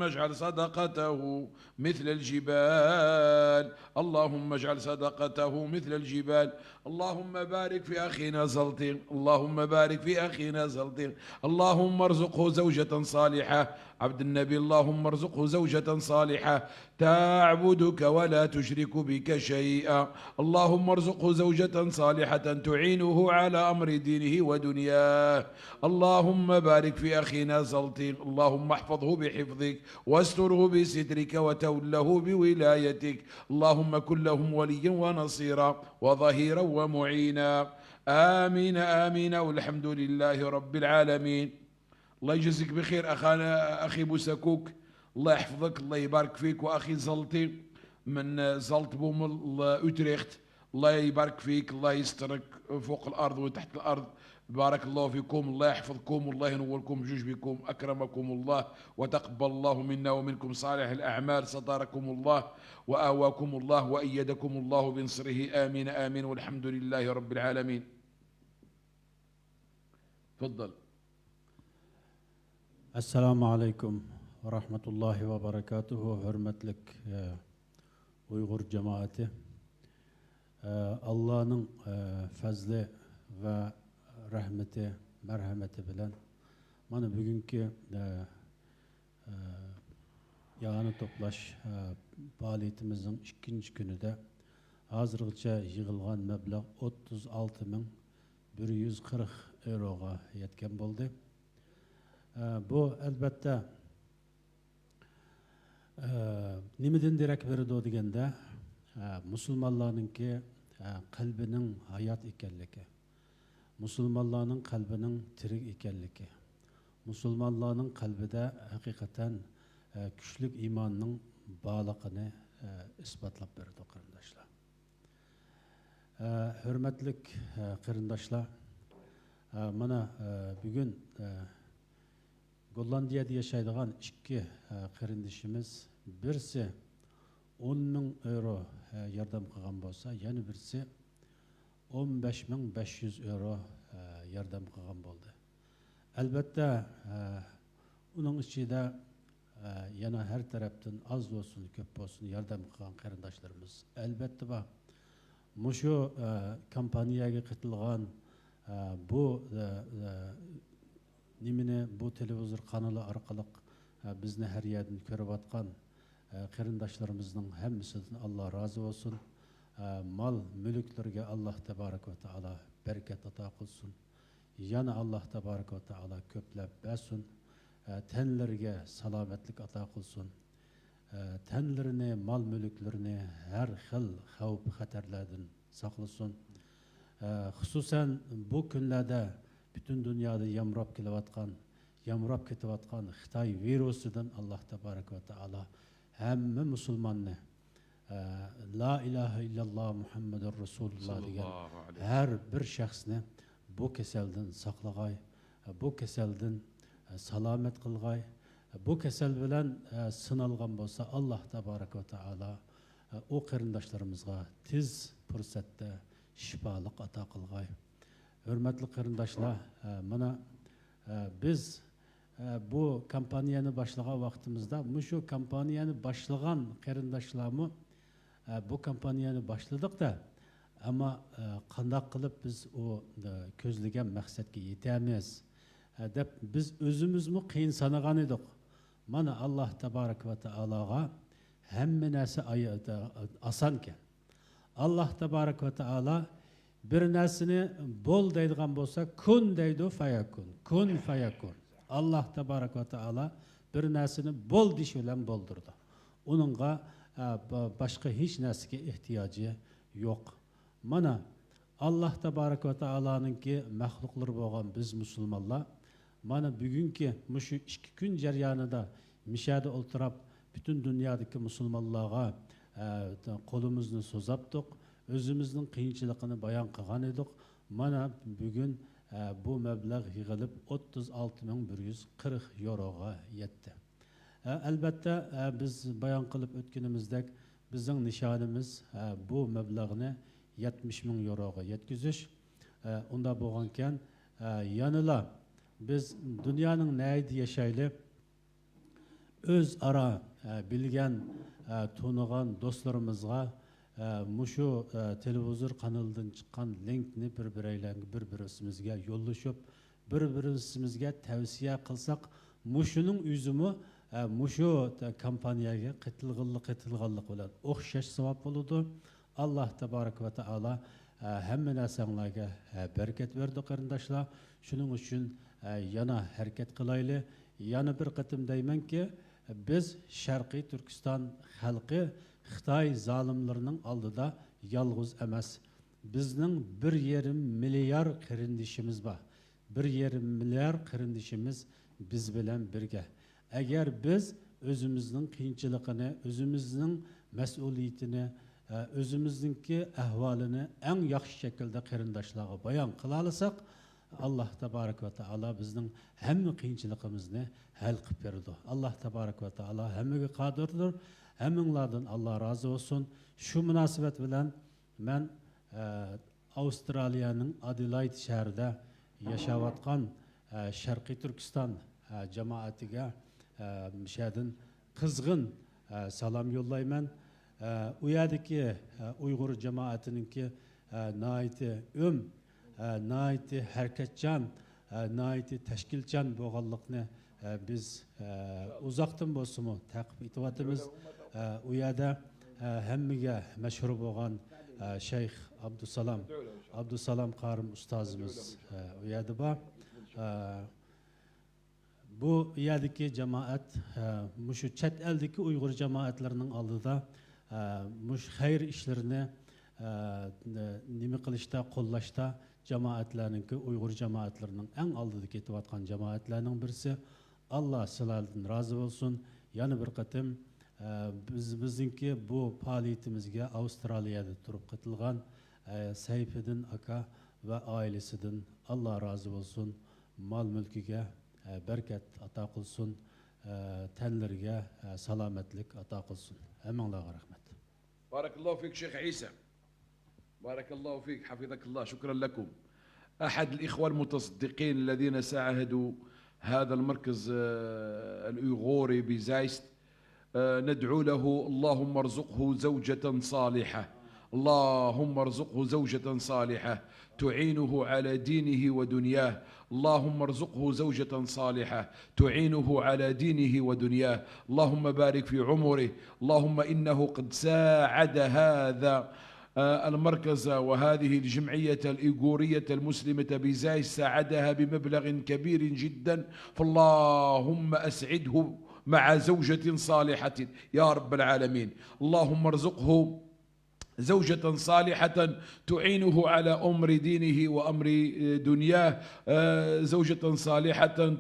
اجعل صدقته مثل الجبال، اللهم اجعل صدقته مثل الجبال، اللهم بارك في أخينا زلطي، اللهم بارك في أخينا زلطي، اللهم ارزقه زوجة صالحة، عبد النبي اللهم ارزقه زوجة صالحة تعبدك ولا تشرك بك شيئا، اللهم ارزقه زوجة صالحة تعينه على أمر دينه ودنياه، اللهم بارك في أخينا زلطي، اللهم احفظه بحفظك واستره بسترك وتوله بولايتك، اللهم كن لهم وليا ونصيرا وظهيرا ومعينا، آمين آمين والحمد لله رب العالمين. الله يجزيك بخير أخانا أخي بوساكوك، الله يحفظك، الله يبارك فيك. وأخي زلطي من زلطبوم أوتريخت، الله يبارك فيك، الله يسترك فوق الأرض وتحت الأرض، بارك الله فيكم، الله يحفظكم والله ينوركم بجوج بكم، أكرمكم الله وتقبل الله منا ومنكم صالح الأعمال، ستركم الله وآواكم الله وأيدكم الله بنصره، آمين آمين والحمد لله رب العالمين. تفضل. السلام عليكم ورحمة الله وبركاته. Hürmetlik Uygur cemaati, Allah'ın fazlı ve rahmeti, merhameti bilen mana bugünkü yağını toplaş faaliyetimizin ikinci günü de hazırlıkça yığılgan meblağ 36.140 euroga yetken boldu. Bu elbette nimeden direk verdi degende musulmonlarninki qalbining hayot ekanligi, musulmonlarning qalbining tirik ekanligi, musulmonlarning qalbida haqiqatan kuchlik iymonning borligini isbotlab berdi qarindoshlar. Hurmatli qarindoshlar, mana bugun Gollandiyada yaşaydigan ikki qarindishimiz, birisi 10.000 euro yardım qilgan bo'lsa, yana birisi 15.500 euro yardım qilgan bo'ldi. Albatta, uning ichida yana har tarafdan az bo'lsin, ko'p bo'lsin yardım qilgan qarindoshlarimiz albatta bor. Mushu kompaniyaga qo'shilgan bu nimani bu televizor kanali orqali bizni har yerdan ko'rayotgan qarindoshlarimizning hammasidan Alloh rozi bo'lsin. Mal mulklarga Alloh tabaraka va taolo barakat ato qilsin. Yana Alloh tabaraka va taolo ko'plab bersin. تەنلىرىگە سالامەتلىك ئاتا قىلسۇن. تەنلىرىنى، مال مۈلۈكلىرىنى ھەر خىل خەۋپ خەتەرلەردىن ساقلىسۇن. خۇسۇسەن بۇ كۈنلەردە پۈتۈن دۇنيادا يامراپ كېلىۋاتقان، يامراپ كېتىۋاتقان خىتاي ۋىرۇسىدىن ئاللا تەبارەك ۋە تائالا ھەممە مۇسۇلماننى، لا إله إلا الله مۇھەممەدۇر رەسۇلۇللا دېگەن ھەر بىر شەخسنى بۇ كېسەلدىن ساقلىغاي، بۇ كېسەلدىن سالامەت قىلغاي. بۇ كېسەل بىلەن سىنالغان بولسا ئاللا تەبارەك ۋە تائالا ئۇ قېرىنداشلىرىمىزغا تېز پۇرسەتتە شىپالىق ئاتا قىلغاي. ھۆرمەتلىك قېرىنداشلار، مانا بىز بۇ كامپانىيەنى باشلىغان ۋاقتىمىزدا مۇشۇ كامپانىيەنى باشلىغان قېرىنداشلارمۇ بۇ كامپانىيەنى باشلىدۇق دا، ئەمما قانداق قىلىپ بىز ئۇ كۆزلىگەن مەقسەتكە يېتەمىز دەپ بىز ئۆزىمىزمۇ قىيىن سانىغان ئىدۇق. مانا ئاللا تەبارەك ۋە تائالاغا ھەممە نەرسە ئاسانكەن. ئاللا تەبارەك ۋە تائالا بىر نەرسىنى بول دەيدىغان بولسا كۇن دەيدۇ، فەيەكۇن، كۇن فەيەكۇن. ئاللا تەبارەك ۋە تائالا بىر نەرسىنى بول دېيىش بىلەن بولدۇرىدۇ. ئۇنىڭغا باشقا ھېچ نەرسىگە ئېھتىياجى يوق. مانا ئاللا تەبارەك ۋە تائالانىڭكى مەخلۇقلىرى بولغان بىز مۇسۇلمانلار مانا بۈگۈنكى مۇشۇ 2 كۈن جەريانىدا مىشەدە ئولتۇراپ پۈتۈن دۇنيادىكى مۇسۇلمانلارغا قولىمىزنى سوزاپتۇق، ئۆزىمىزنىڭ قىيىنچىلىقىنى بايان قىلغان ئىدۇق. مانا بۈگۈن بۇ مەبلەغ يىغىلىپ 36 140 يوروغا يەتتى. ئەلۋەتتە بىز بايان قىلىپ ئۆتكىنىمىزدەك بىزنىڭ نىشانىمىز بۇ مەبلەغنى 70 مىڭ يوروغا يەتكۈزۈش. ئۇندا بولغانكەن يەنىلا بىز دۇنيانىڭ نەيدە ياشايلى ئۆزئارا بىلگەن تونۇغان دوستلىرىمىزغا مۇشۇ تېلېۋىزور قانىلىدىن چىققان لىنكنى بىر بىرەيلەنگە بىر بىرىمىزگە يوللىشىپ بىر بىرىمىزگە تەۋسىيە قىلساق مۇشۇنىڭ ئۆزىمۇ مۇشۇ كامپانىيەگە قېتىلغانلىق بىلەن ئوخشاش ساۋاب بولىدۇ. ئاللا تەبارەك ۋە تائالا ھەممە نەرسەڭلەرگە بەرىكەت بەردى قېرىنداشلار. شۇنىڭ ئۈچۈن يەنە ھەرىكەت قىلايلى. يەنە بىر قېتىم دەيمەنكى، بىز شەرقىي تۈركىستان خەلقى خىتاي زالىملىرىنىڭ ئالدىدا يالغۇز ئەمەس. بىزنىڭ 1,5 مىليارد قېرىندىشىمىز بار. 1,5 مىليارد قېرىندىشىمىز بىز بىلەن بىرگە. ئەگەر بىز ئۆزىمىزنىڭ قىيىنچىلىقىنى، ئۆزىمىزنىڭ مەسئۇلىيىتىنى، ئۆزىمىزنىڭكى ئەھۋالىنى ئەڭ ياخشى شەكىلدە قېرىنداشلارغا بايان قىلالىساق، ئاللا تەبارەك ۋە تائالا بىزنىڭ ھەممە قىيىنچىلىقىمىزنى ھەل قىلىپ بېرىدۇ. ئاللا تەبارەك ۋە تائالا ھەممىگە قادىردۇر. ھەممىڭلاردىن ئاللا رازى بولسۇن. شۇ مۇناسىۋەت بىلەن مەن ئاۋسترالىيەنىڭ ئادېلايد شەھىرىدە ياشاۋاتقان شەرقىي تۈركىستان جامائىتىگە مىشەدىن قىزغىن سالام يوللايمەن. ئۇ يەردىكى ئۇيغۇر جامائىتىنىڭكى ناھايىتى ئۆم، ناھايىتى ھەرىكەتچان، ناھايىتى تەشكىلچان بولغانلىقىنى بىز ئۇزاقتىن بولسىمۇ تەقىب ئېتىۋاتىمىز. ئۇ يەردە ھەممىگە مەشھۇر بولغان شەيخ ئابدۇسالام، ئابدۇسالام قارىم ئۇستازىمىز ئۇ يەردە بار. بۇ يەردىكى جامائەت مۇشۇ چەت ئەلدىكى ئۇيغۇر جامائەتلىرىنىڭ ئالدىدا مۇشۇ خەير ئىشلىرىنى نېمە قىلىشتا، قوللاشتا جامائەتلەرنىڭكى، ئۇيغۇر جامائەتلىرىنىڭ ئەڭ ئالدىدا كېتىۋاتقان جامائەتلەرنىڭ بىرسى. ئاللا سىلەردىن رازى بولسۇن. يەنە بىر قېتىم بىزنىڭكى بۇ پائالىيىتىمىزگە ئاۋسترالىيەدە تۇرۇپ قېتىلغان سەيپىدىن ئاكا ۋە ئائىلىسىدىن ئاللا رازى بولسۇن. مال مۈلكىگە بەرىكەت ئاتا قىلسۇن، تەنلىرىگە سالامەتلىك ئاتا قىلسۇن. ھەممىڭلارغا رەھمەت. بارك الله فيك شيخ عيسى، بارك الله فيك، حفظك الله، شكرا لكم. أحد الإخوة المتصدقين الذين ساعدوا هذا المركز الأيغوري بزايست، ندعو له: اللهم ارزقه زوجة صالحة، اللهم ارزقه زوجة صالحة تعينه على دينه ودنياه، اللهم ارزقه زوجة صالحة تعينه على دينه ودنياه، اللهم بارك في عمره، اللهم إنه قد ساعد هذا المركز وهذه الجمعية الإيغورية المسلمة بزايست ساعدها بمبلغ كبير جدا، فاللهم أسعده مع زوجة صالحة يا رب العالمين. اللهم ارزقه زوجة صالحة تعينه على أمر دينه وأمر دنياه، زوجة صالحة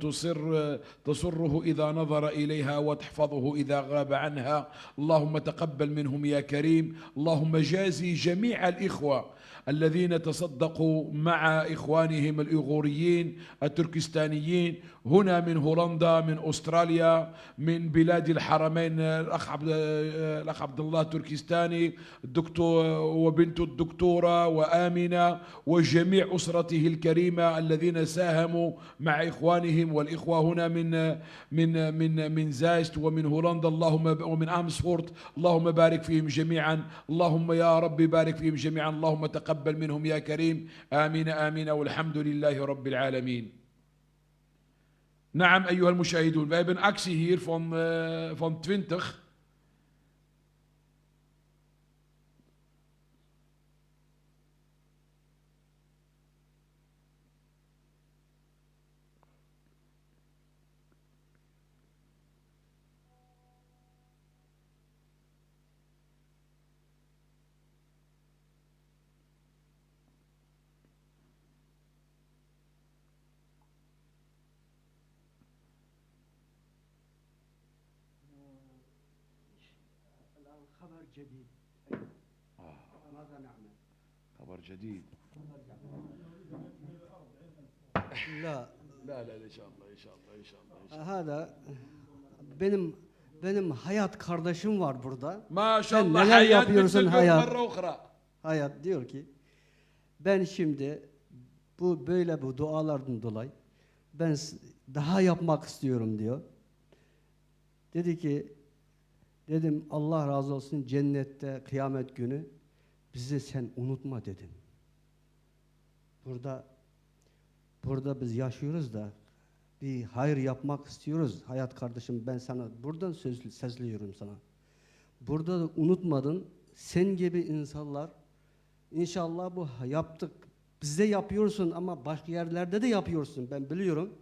تسره إذا نظر إليها وتحفظه إذا غاب عنها. اللهم تقبل منهم يا كريم. اللهم جازي جميع الإخوة الذين تصدقوا مع إخوانهم الإيغوريين التركستانيين هنا من هولندا، من أستراليا، من بلاد الحرمين، الأخ عبد الله التركستاني، الدكتور وبنت الدكتورة وآمنة وجميع أسرته الكريمة الذين ساهموا مع إخوانهم، والإخوة هنا من من من من زايست ومن هولندا، اللهم ومن أمسفورت، اللهم بارك فيهم جميعا. اللهم يا رب بارك فيهم جميعا. اللهم تقبل منهم يا كريم. آمين آمين، والحمد لله رب العالمين. نعم أيها المشاهدون, wij hebben een actie hier van 20. خبر جديد. ماذا نعمل؟ خبر جديد. لا لا لا، إن شاء الله إن شاء الله إن شاء الله إن شاء الله. هذا benim hayat kardeşim var burada. Maşallah, Sen neler hayat yapıyorsun bütün hayat? مرة أخرى. Hayat diyor ki ben şimdi bu böyle bu dualardan dolayı ben daha yapmak istiyorum diyor. Dedi ki, dedim Allah razı olsun, cennette kıyamet günü bizi sen unutma dedim. Burada biz yaşıyoruz da bir hayır yapmak istiyoruz. Hayat kardeşim, ben sana buradan sözlüyorum sana. Burada da unutmadın. Sen gibi insanlar inşallah bu yaptık. Bize yapıyorsun ama başka yerlerde de yapıyorsun. Ben biliyorum.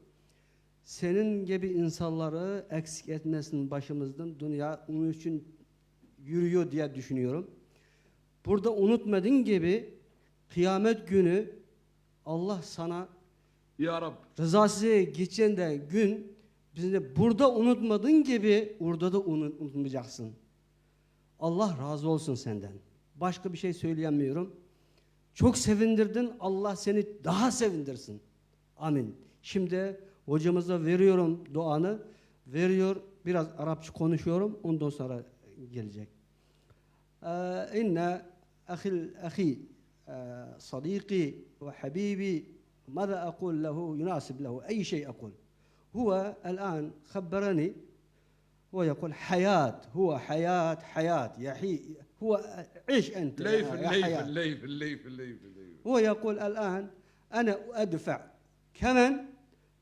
Senin gibi insanları eksik etmesin başımızdan. Dünya onun için yürüyor diye düşünüyorum. Burada unutmadığın gibi kıyamet günü Allah sana Ya Rab rızası geçen de gün bizi de burada unutmadığın gibi orada da unutmayacaksın. Allah razı olsun senden. Başka bir şey söyleyemiyorum. Çok sevindirdin. Allah seni daha sevindirsin. Amin. Şimdi hocamıza veriyorum duanı. Veriyor. Biraz Arapça konuşuyorum. Ondan sonra gelecek. İnne ahi, sadiki ve habibi, ماذا أقول له يناسب له أي شيء أقول. هو الآن خبرني، هو يقول حياة، هو حياة، حياة يحيي، هو عيش أنت ليف، يا ليف، حياة. ليف، ليف، ليف، ليف. هو يقول الآن أنا أدفع كمن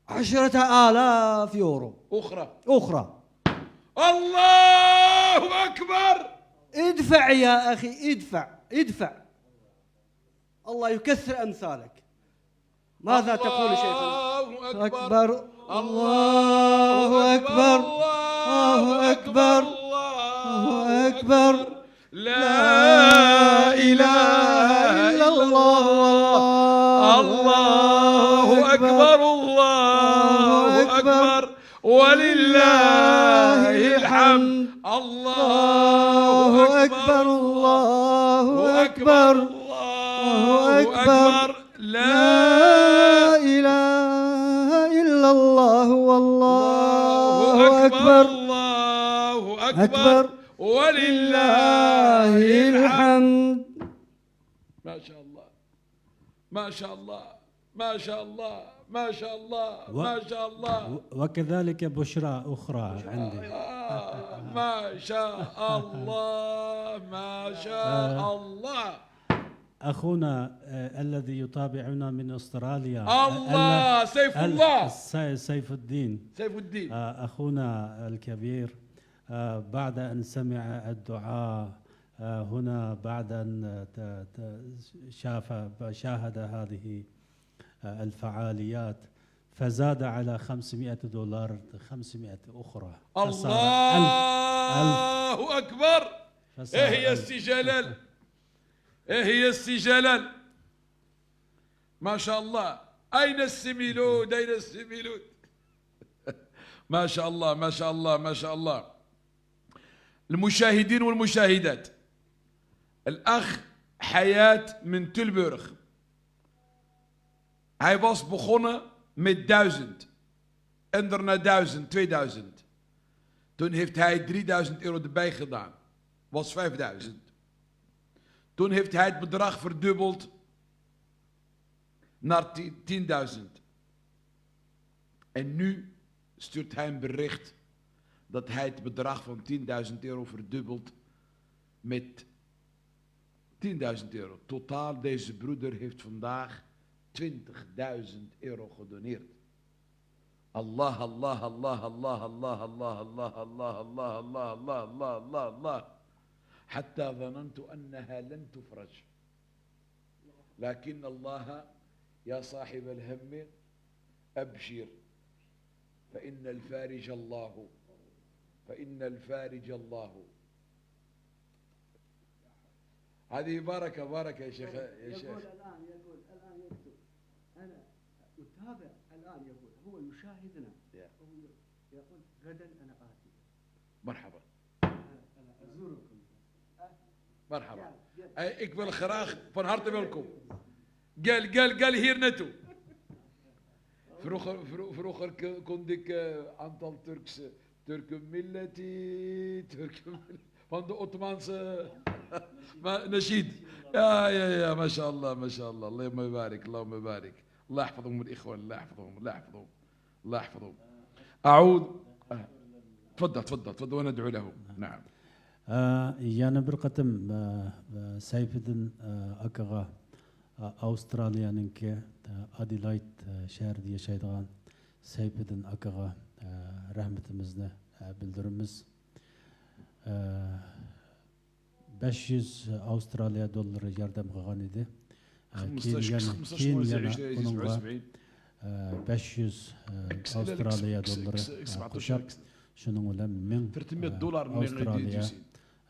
10,000 يورو أخرى. أخرى. الله أكبر. ادفع يا أخي، ادفع، ادفع. الله يكثر أمثالك. ماذا تقول شيخنا؟ الله أكبر. أكبر. الله أكبر. الله أكبر. الله أكبر. لا إله إلا الله. الله أكبر. الله أكبر. ولله الحمد. الله أكبر. الله أكبر. الله أكبر. لا إله إلا الله والله أكبر. الله أكبر. أكبر. ولله الحمد. ما شاء الله، ما شاء الله، ما شاء الله، ما شاء الله، ما شاء الله. وكذلك بشرى أخرى عندي. ما شاء الله، ما شاء الله. أخونا الذي يتابعنا من أستراليا، الله، سيف الله. سيف الدين. سيف الدين. أخونا الكبير، بعد أن سمع الدعاء هنا بعد أن شاف شاهد هذه الفعاليات، فزاد على $500 500 أخرى. الله أكبر. إيه هي السي جلال، إيه هي السي جلال، ما شاء الله. أين السي ميلود، أين السي ميلود؟ ما شاء الله ما شاء الله ما شاء الله. المشاهدين والمشاهدات، الأخ حياة من Tilburg. Hij was begonnen met 1000 en daarna 1000, 2000. Toen heeft hij 3000 euro erbij gedaan. Was 5000. Toen heeft hij het bedrag verdubbeld naar 10.000. En nu stuurt hij een bericht dat hij het bedrag van 10.000 euro verdubbelt met 10.000 euro. Totaal, deze broeder heeft vandaag 20.000 euro gedoneerd. الله الله الله الله الله الله الله الله الله الله الله الله الله الله، حتى ظننت أنها لن تفرج، لكن الله يا صاحب الهم أبشر، فإن الفارج الله، فإن الفارج الله. هذه بركة، بركة يا شيخ، يا شيخ. يقول الآن، يقول الآن يكتب، أنا أتابع الآن، يقول هو يشاهدنا، هو يقول غدا أنا آتي. مرحبا. أنا أزوركم. مرحبا. Ik wil graag van harte welkom. قال قال قال hier naartoe. Vroeger kon ik aantal Turkse, Turken milleti, Turken van de Ottomaanse نشيد. يا يا يا ما شاء الله ما شاء الله، اللهم بارك اللهم بارك. الله يحفظهم الإخوان، الله يحفظهم الله يحفظهم الله يحفظهم. أعوذ، تفضل تفضل تفضل وندعو لهم. نعم. Yana bir qatim Sayfiddin akaga Avstraliyaningki Adelaide shahrida yashaydigan Sayfiddin akaga rahmatimizni bildiramiz. 500 Avstraliya dollari yordam qilgan edi. Keyin yana uningga 500 Avstraliya dollari qo'shib, shuning bilan 1000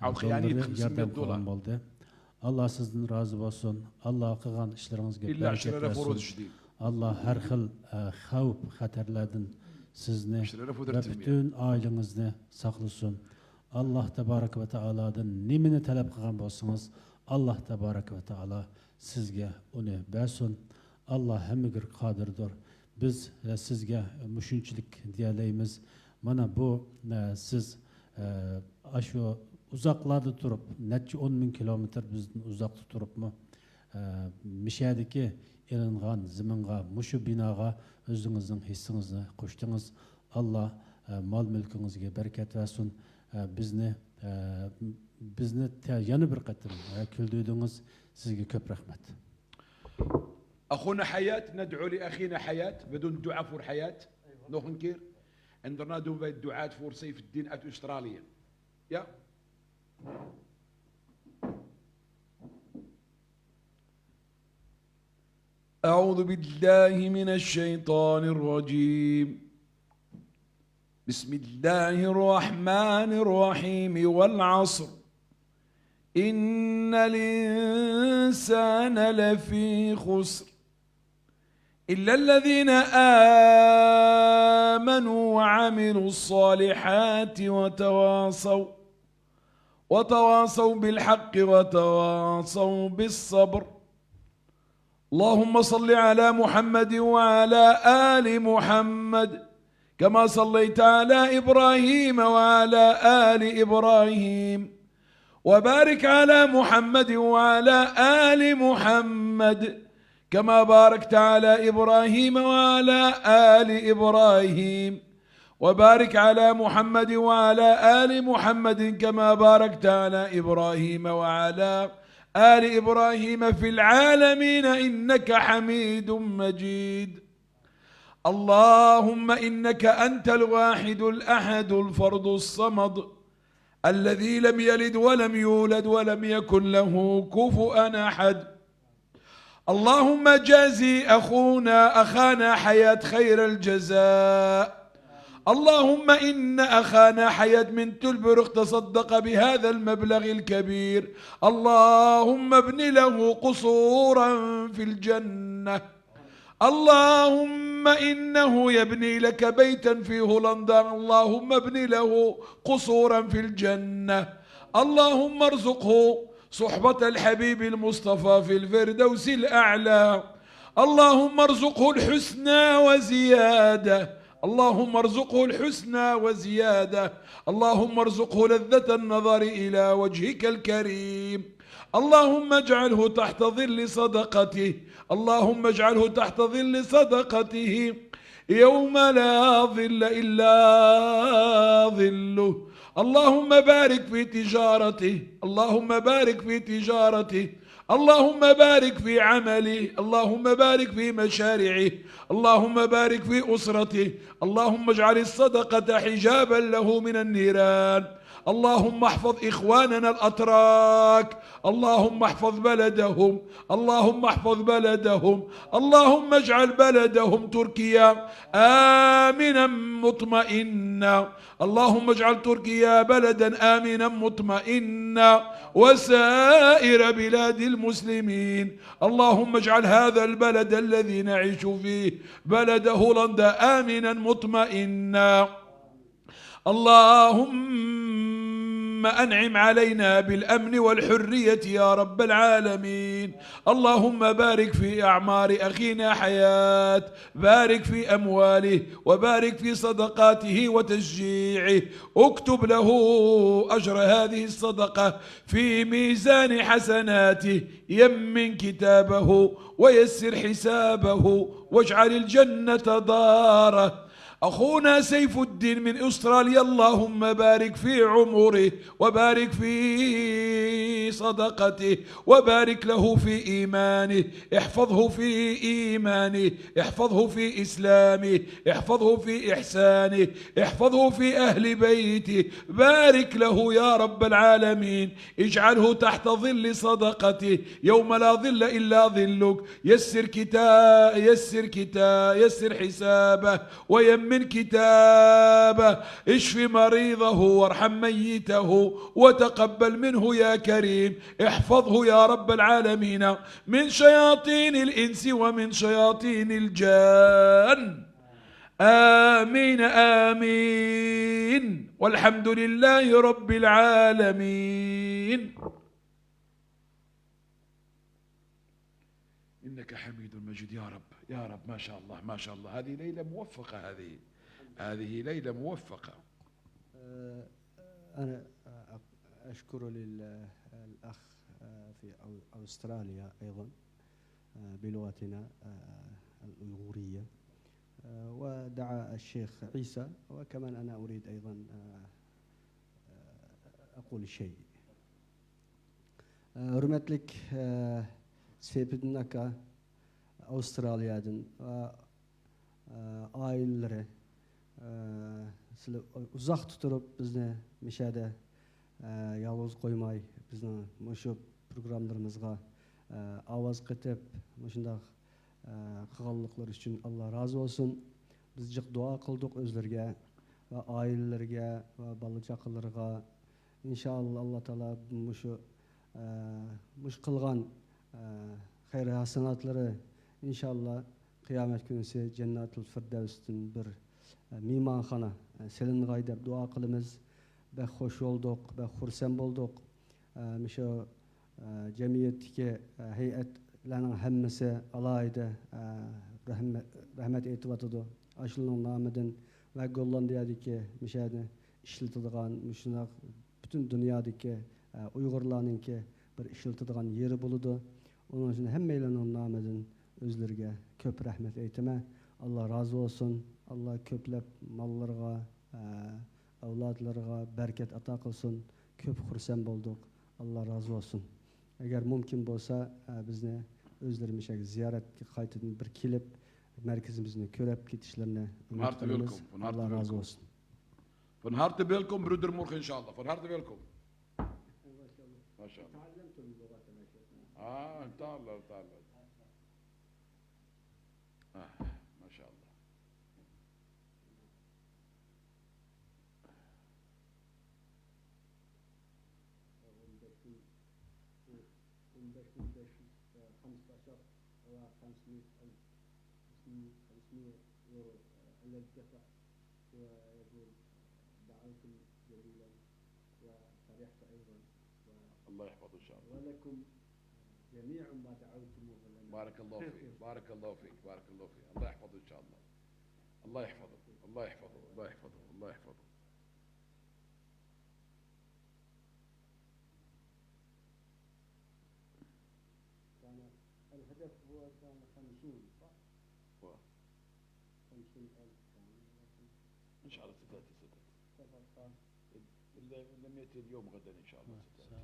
Avstraliya dollari yordam qilgan bo'ldi. Alloh sizdan rozi bo'lsin. Alloh qilgan ishlaringizga barakat bersin. Alloh har xil xavf xatarlardan sizni va butun oilangizni saqlasin. Alloh tabaraka va taolodan nimani talab qilgan bo'lsangiz, Alloh tabaraka va taolo sizga uni bersin. Alloh hammaga qodirdir. Biz sizga mushunchilik deyalaymiz. Mana bu siz shu uzoqlarda turib, necha 10 ming kilometr bizdan uzoqda turibmi, mishadiki ilingan ziminga, mushu binoga o'zingizning hissingizni qo'shdingiz. Alloh mol mulkingizga barakat bersin. Bizni yana bir qatim kuldirdingiz. Sizga ko'p rahmat. أخونا حياة، ندعو لأخينا حياة بدون دعاء voor حياة nog een keer en daarna doen wij الدعاء voor سيف الدين uit Australië. Ja. أعوذ بالله من الشيطان الرجيم. بسم الله الرحمن الرحيم. والعصر إن الإنسان لفي خسر إلا الذين آمنوا وعملوا الصالحات وتواصوا بالحق وتواصوا بالصبر. اللهم صل على محمد وعلى آل محمد كما صليت على إبراهيم وعلى آل إبراهيم، وبارك على محمد وعلى آل محمد كما باركت على إبراهيم وعلى آل إبراهيم، وبارك على محمد وعلى آل محمد كما باركت على إبراهيم وعلى آل إبراهيم في العالمين إنك حميد مجيد. اللهم إنك أنت الواحد الأحد الفرد الصمد الذي لم يلد ولم يولد ولم يكن له كفوا أحد. اللهم جازي أخانا حياة خير الجزاء. اللهم إن أخانا حياة من تلبرغ تصدق بهذا المبلغ الكبير، اللهم ابن له قصورا في الجنة. اللهم إنه يبني لك بيتا في هولندا، اللهم ابن له قصورا في الجنة. اللهم ارزقه صحبة الحبيب المصطفى في الفردوس الأعلى. اللهم ارزقه الحسنى وزيادة، اللهم ارزقه الحسنى وزيادة. اللهم ارزقه لذة النظر إلى وجهك الكريم. اللهم اجعله تحت ظل صدقته، اللهم اجعله تحت ظل صدقته يوم لا ظل إلا ظله. اللهم بارك في تجارته، اللهم بارك في تجارته، اللهم بارك في عمله، اللهم بارك في مشاريعه، اللهم بارك في أسرته. اللهم اجعل الصدقة حجابا له من النيران. اللهم احفظ إخواننا الأتراك، اللهم احفظ بلدهم، اللهم احفظ بلدهم، اللهم اجعل بلدهم تركيا آمنا مطمئنا. اللهم اجعل تركيا بلدا آمنا مطمئنا وسائر بلاد المسلمين. اللهم اجعل هذا البلد الذي نعيش فيه بلد هولندا آمنا مطمئنا. اللهم أنعم علينا بالأمن والحرية يا رب العالمين. اللهم بارك في أعمار أخينا حياة، بارك في أمواله وبارك في صدقاته وتشجيعه. اكتب له أجر هذه الصدقة في ميزان حسناته، يمن كتابه ويسر حسابه واجعل الجنة داره. أخونا سيف الدين من أستراليا، اللهم بارك في عمره وبارك في صدقته وبارك له في إيمانه. احفظه في إيمانه، احفظه في إسلامه، احفظه في إحسانه، احفظه في أهل بيته. بارك له يا رب العالمين. اجعله تحت ظل صدقته يوم لا ظل إلا ظلك. يسر كتاب يسر كتاب يسر حسابه ويمن من كتابه. اشف مريضه وارحم ميته وتقبل منه يا كريم. احفظه يا رب العالمين من شياطين الإنس ومن شياطين الجان. آمين آمين، والحمد لله رب العالمين. إنك حميد مجيد يا رب يا رب. ما شاء الله ما شاء الله، هذه ليلة موفقة، هذه ليلة موفقة. أنا أشكر للأخ في أستراليا أيضا بلغتنا الأويغورية، ودعا الشيخ عيسى، وكمان أنا أريد أيضا أقول شيء. Hürmetlik Seyfettin aka Avustralya'dan aileleri uzak tuturup bizni meşede yalnız koymay, bizni şu programlarımızga avaz qetip, şundaq qılğanlıqlar üçün Allah razı olsun. Biz cıq dua qıldıq özlerge ve ailelerge ve bala çaqalarga. İnşallah Allah Teala muş qılğan xeyr hasanatları inşallah kıyamet günüsü Cennetul Firdevs'ün bir mimanxana selinğay deb dua qılımız. Bek hoş olduk, bek xursand bolduq. Şu cemiyetdeki heyetlerinin hemmisi alayda rahmet aytyapatidi. Aşılının namıdan ve Gollandiyadaki müşahede işletilgan, müşahede bütün dünyadaki Uygurlarınki bir işletilgan yeri buludu. Onun için hemmeylerinin namıdan özlerge köp rahmet aytime. Allah razı olsun. Allah köplep mallarga, evlatlarga bereket ata qilsin. Köp xursand bolduk. Allah razı olsun. Eğer mümkün bolsa bizni özlerimize ziyaretke qaytadan bir kelip merkezimizni ko'rib ketishlerini umid qilamiz. Allah razı olsun. Van harte welkom, broeder, morgen إن شاء الله. Van harte welkom. ما شاء الله. تعلمت اللغة يا شيخ. تعال تعال. ما شاء الله. و 500 ألف 500 يورو الذي دفع، ويقول دعوتم جميلا وفرحت أيضا. الله يحفظه إن شاء الله. ولكم جميع ما دعوتموه لنا. بارك الله فيك، بارك الله فيك، بارك الله فيك. الله يحفظه إن شاء الله. الله يحفظه، الله يحفظه، الله يحفظه، الله يحفظه. كان الهدف هو كان 50 صح؟ 50,000 كان. إن شاء الله ستأتي. لم يأتي اليوم غدا إن شاء الله ستأتي.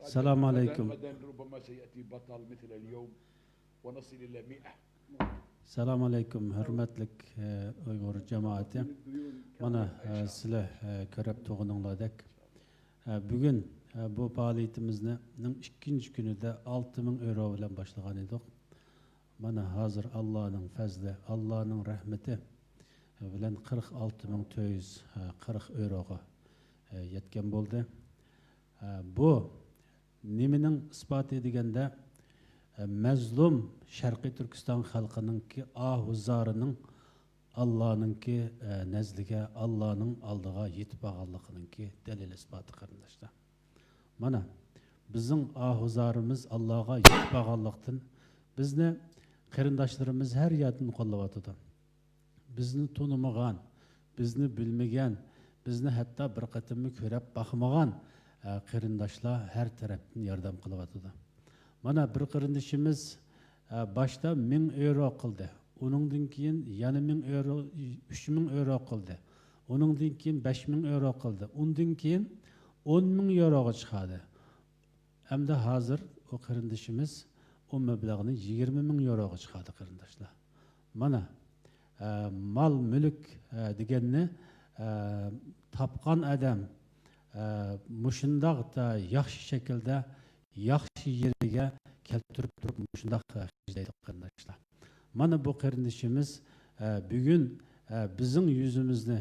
السلام عليكم. غدا ربما سيأتي بطل مثل اليوم ونصل إلى 100. السلام عليكم. Hurmatli Uyg'ur jamoati, mana sizlar ko'rib turganinglardek bugun bu faoliyatimizning ikkinchi kunida 6000 euro bilan boshlagan edik. Mana hozir Allohning fazli, Allohning rahmati bilan 46440 euroga yetgan bo'ldi. Bu nimaning isboti deganda, mazlum Sharqiy Turkiston xalqininki ahuzarining Allohninki nazliga, Allohning oldiga yetib borganligininki dalil isboti qarindoshlar. Mana bizning ahuzarimiz Allohga yetib borganlikdan bizni qarindoshlarimiz har yerdan qo'llayotdi. Bizni tunimagan, bizni bilmagan, bizni hatto bir qatimni ko'rib boqmagan qarindoshlar har tarafdan yordam qilyotdi. Mana bir qarindishimiz boshda 1000 euro qildi. Uningdan keyin yana 1000 euro, 3000 euro qildi. Uningdan keyin 5000 euro qildi. Undan keyin 10000 euroga chiqadi. Hamda hozir o qarindishimiz o mablag'ni 20000 euroga chiqadi qarindoshlar. Mana mal mulk deganni topgan odam mushundoq yaxshi shaklda yaxshi yeriga keltirib turib mushundoq deydi qarindoshlar. Mana bu qarindishimiz bugun bizning yuzimizni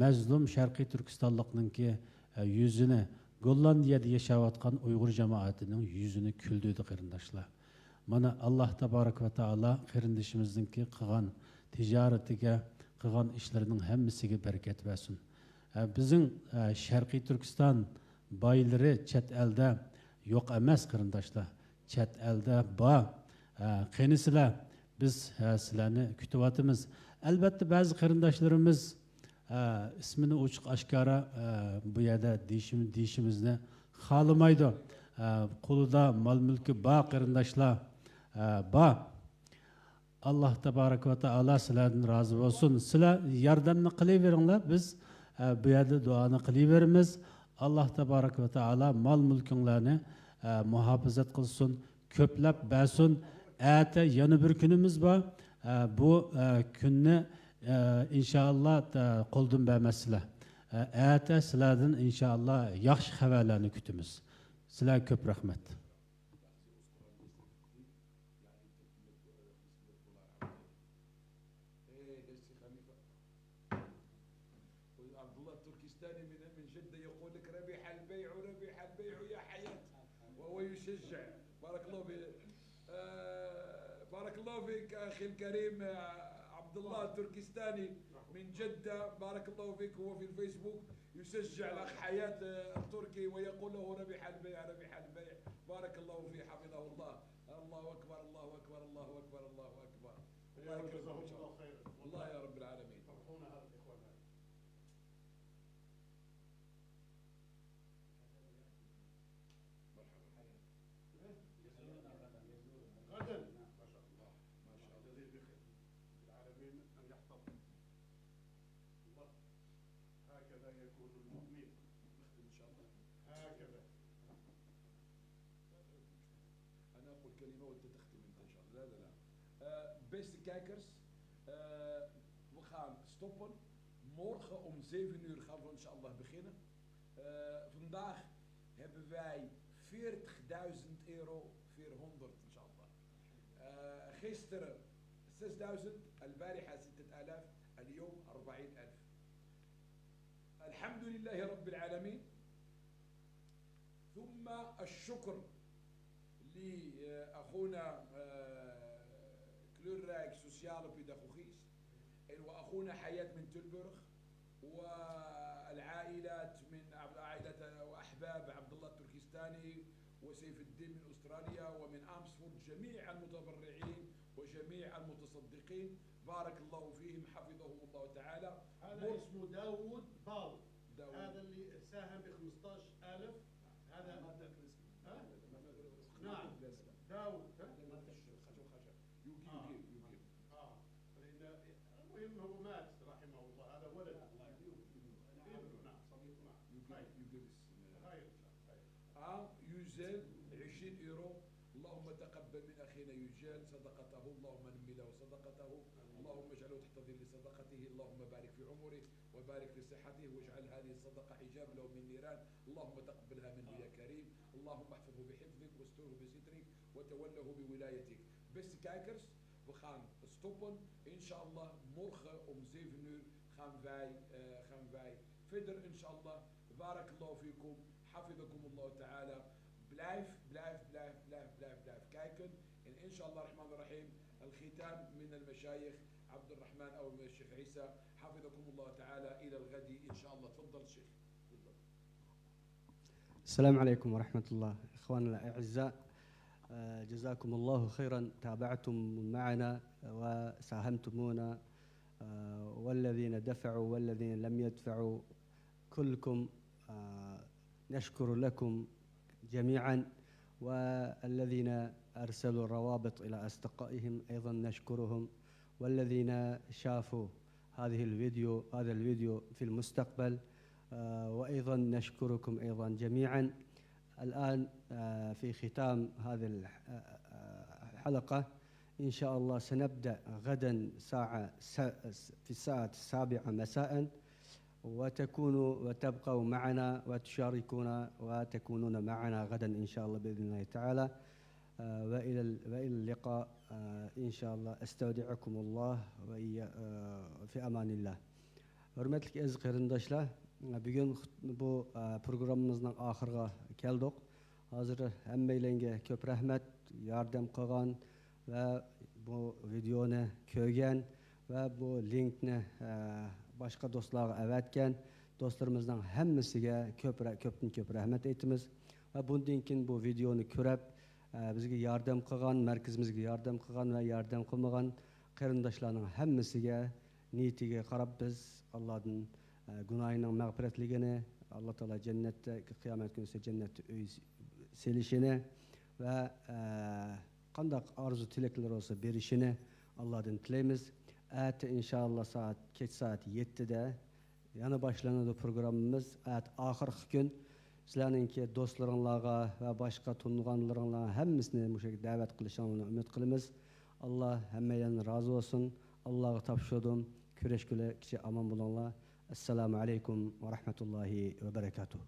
mazlum Sharqiy Turkistonlikninki yuzini Gollandiyada yashayotgan Uyg'ur jamoatining yuzini kuldirdi qarindoshlar. Mana Alloh taborak va taolo qarindishimizningki qilgan tijoratiga, qilgan ishlarining hammasiga barakat bersin. Bizning Sharqiy Turkiston boylari chet elda yo'q emas qarindoshlar. Chet elda bor. Qinisizlar, biz sizlarni kutyapmiz. Albatta ba'zi qarindoshlarimiz ismini ochiq oshkora bu yerda deyishimizni xohlamaydi. Qo'lida mol mulki bor qarindoshlar bor. Alloh taborak va taolo sizlardan rozi bo'lsin. Sizlar yordamni qilaveringlar, biz bu yerda duoni qilaveramiz. Alloh taborak va taolo mol mulkinglarni muhofazat qilsin, ko'plab bersin. Ata yana bir kunimiz bor. Bu kunni inshaalloh qo'ldan bermasizlar. Ata sizlardan inshaalloh yaxshi xabarlarni kutamiz. Sizlarga ko'p rahmat. عبد الله التركستاني من جدة يقول لك ربح البيع ربح البيع يا حياة، وهو يشجع. بارك الله فيك، بارك الله فيك أخي الكريم عبد الله التركستاني من جدة، بارك الله فيك. هو في الفيسبوك يشجع الأخ حياة التركي ويقول له ربح البيع ربح البيع. بارك الله فيه، حفظه الله. الله أكبر الله أكبر الله أكبر الله أكبر. الله يكرمكم إن شاء الله. الله يا رب العالمين. غدا ما شاء الله، ما شاء الله، جزيل بخير العالمين أن يحفظ الله. هكذا يكون المؤمن إن شاء الله. هكذا. أنا أقول كلمة وأنت تختم أنت إن شاء الله. لا لا لا. Beste kijkers, we gaan stoppen. Morgen om 7 uur gaan we inshallah beginnen. Vandaag hebben wij 40.000 euro 400 inshallah. Gisteren 6.000, البارحة 6.000, اليوم 40.000. الحمد لله رب العالمين. ثم الشكر لأخونا Kleurrijk Sociale Pedagogisch وأخونا حياة من Tilburg والعائلات من عائلة وأحباب عبد الله التركستاني وسيف الدين من أستراليا ومن Amersfoort، جميع المتبرعين وجميع المتصدقين، بارك الله فيهم، حفظهم الله تعالى. هذا اسمه داوود باو. داوود. هذا اللي ساهم ب 15,000. هذا ما ذاكر اسمه. ها؟ نعم، داوود، ها؟ يوجي يوجي. لأن المهم هو مات رحمه الله، هذا ولد ابنه. نعم، صديق. نعم. يوجي يوجي. خير إن شاء الله، خير. يوزل 20 يورو. اللهم تقبل من اخينا يوجال صدقته، اللهم نمي له صدقته، اللهم اجعله تحت ظل صدقته، اللهم بارك في عمره وبارك في صحته، واجعل هذه الصدقه حجاب له من النيران، اللهم تقبلها منه يا كريم، اللهم احفظه بحفظك واستره بسترك وتوله بولايتك. Beste kijkers, we gaan stoppen. Inshallah, morgen om 7 uur gaan wij verder, inshallah. بارك الله فيكم، حفظكم الله تعالى. Blijf, blijf, blijf, blijf, blijf, blijf kijken. En inshallah الرحمن الرحيم، الختام من المشايخ عبد الرحمن أو من الشيخ عيسى، حفظكم الله تعالى، إلى الغد إن شاء الله. تفضل الشيخ، تفضل. السلام عليكم ورحمة الله. إخواننا الأعزاء، جزاكم الله خيرا، تابعتم معنا وساهمتمونا، والذين دفعوا والذين لم يدفعوا، كلكم نشكر لكم جميعا، والذين أرسلوا الروابط إلى أصدقائهم أيضا نشكرهم، والذين شافوا هذا الفيديو في المستقبل، وأيضا نشكركم أيضا جميعا. الآن في ختام هذه الحلقة إن شاء الله سنبدأ غدا في الساعة 7 مساء، وتكونوا وتبقوا معنا وتشاركونا وتكونون معنا غدا إن شاء الله بإذن الله تعالى. وإلى اللقاء إن شاء الله. أستودعكم الله في أمان الله. Hörmətli əziz qarindoshlar, bugun bu programımızның axırına keldik. Hozir hammalarga ko'p rahmat, yordam qilgan va bu videoni ko'rgan va bu linkni boshqa do'stlarga avatgan do'stlarimizning hammasiga ko'pdan ko'p rahmat aytamiz. Va bundan keyin bu videoni ko'rib, bizga yordam qilgan, markazimizga yordam qilgan va yordam qilmagan qarindoshlarning hammasiga niyatiga qarab biz Allohdan gunohining mag'firatligini, Alloh taolo jannatda qiyomat kunida jannatda uy selishini va qandaq orzu tilaklar bo'lsa berishini Allohdan tilaymiz. Ata inshaalloh kech soat 7da yana boshlanadi programmamiz. At oxirgi kun sizlarninki do'stlaringlarga va boshqa tuniganlaringlarga hammasini mushu yerga da'vat qilishinglarni umid qilamiz. Alloh hammanglardan rozi bo'lsin. Allohga topshirdim. Ko'rishguncha omon bo'linglar. Assalomu alaykum va rahmatullohi va barakatuh.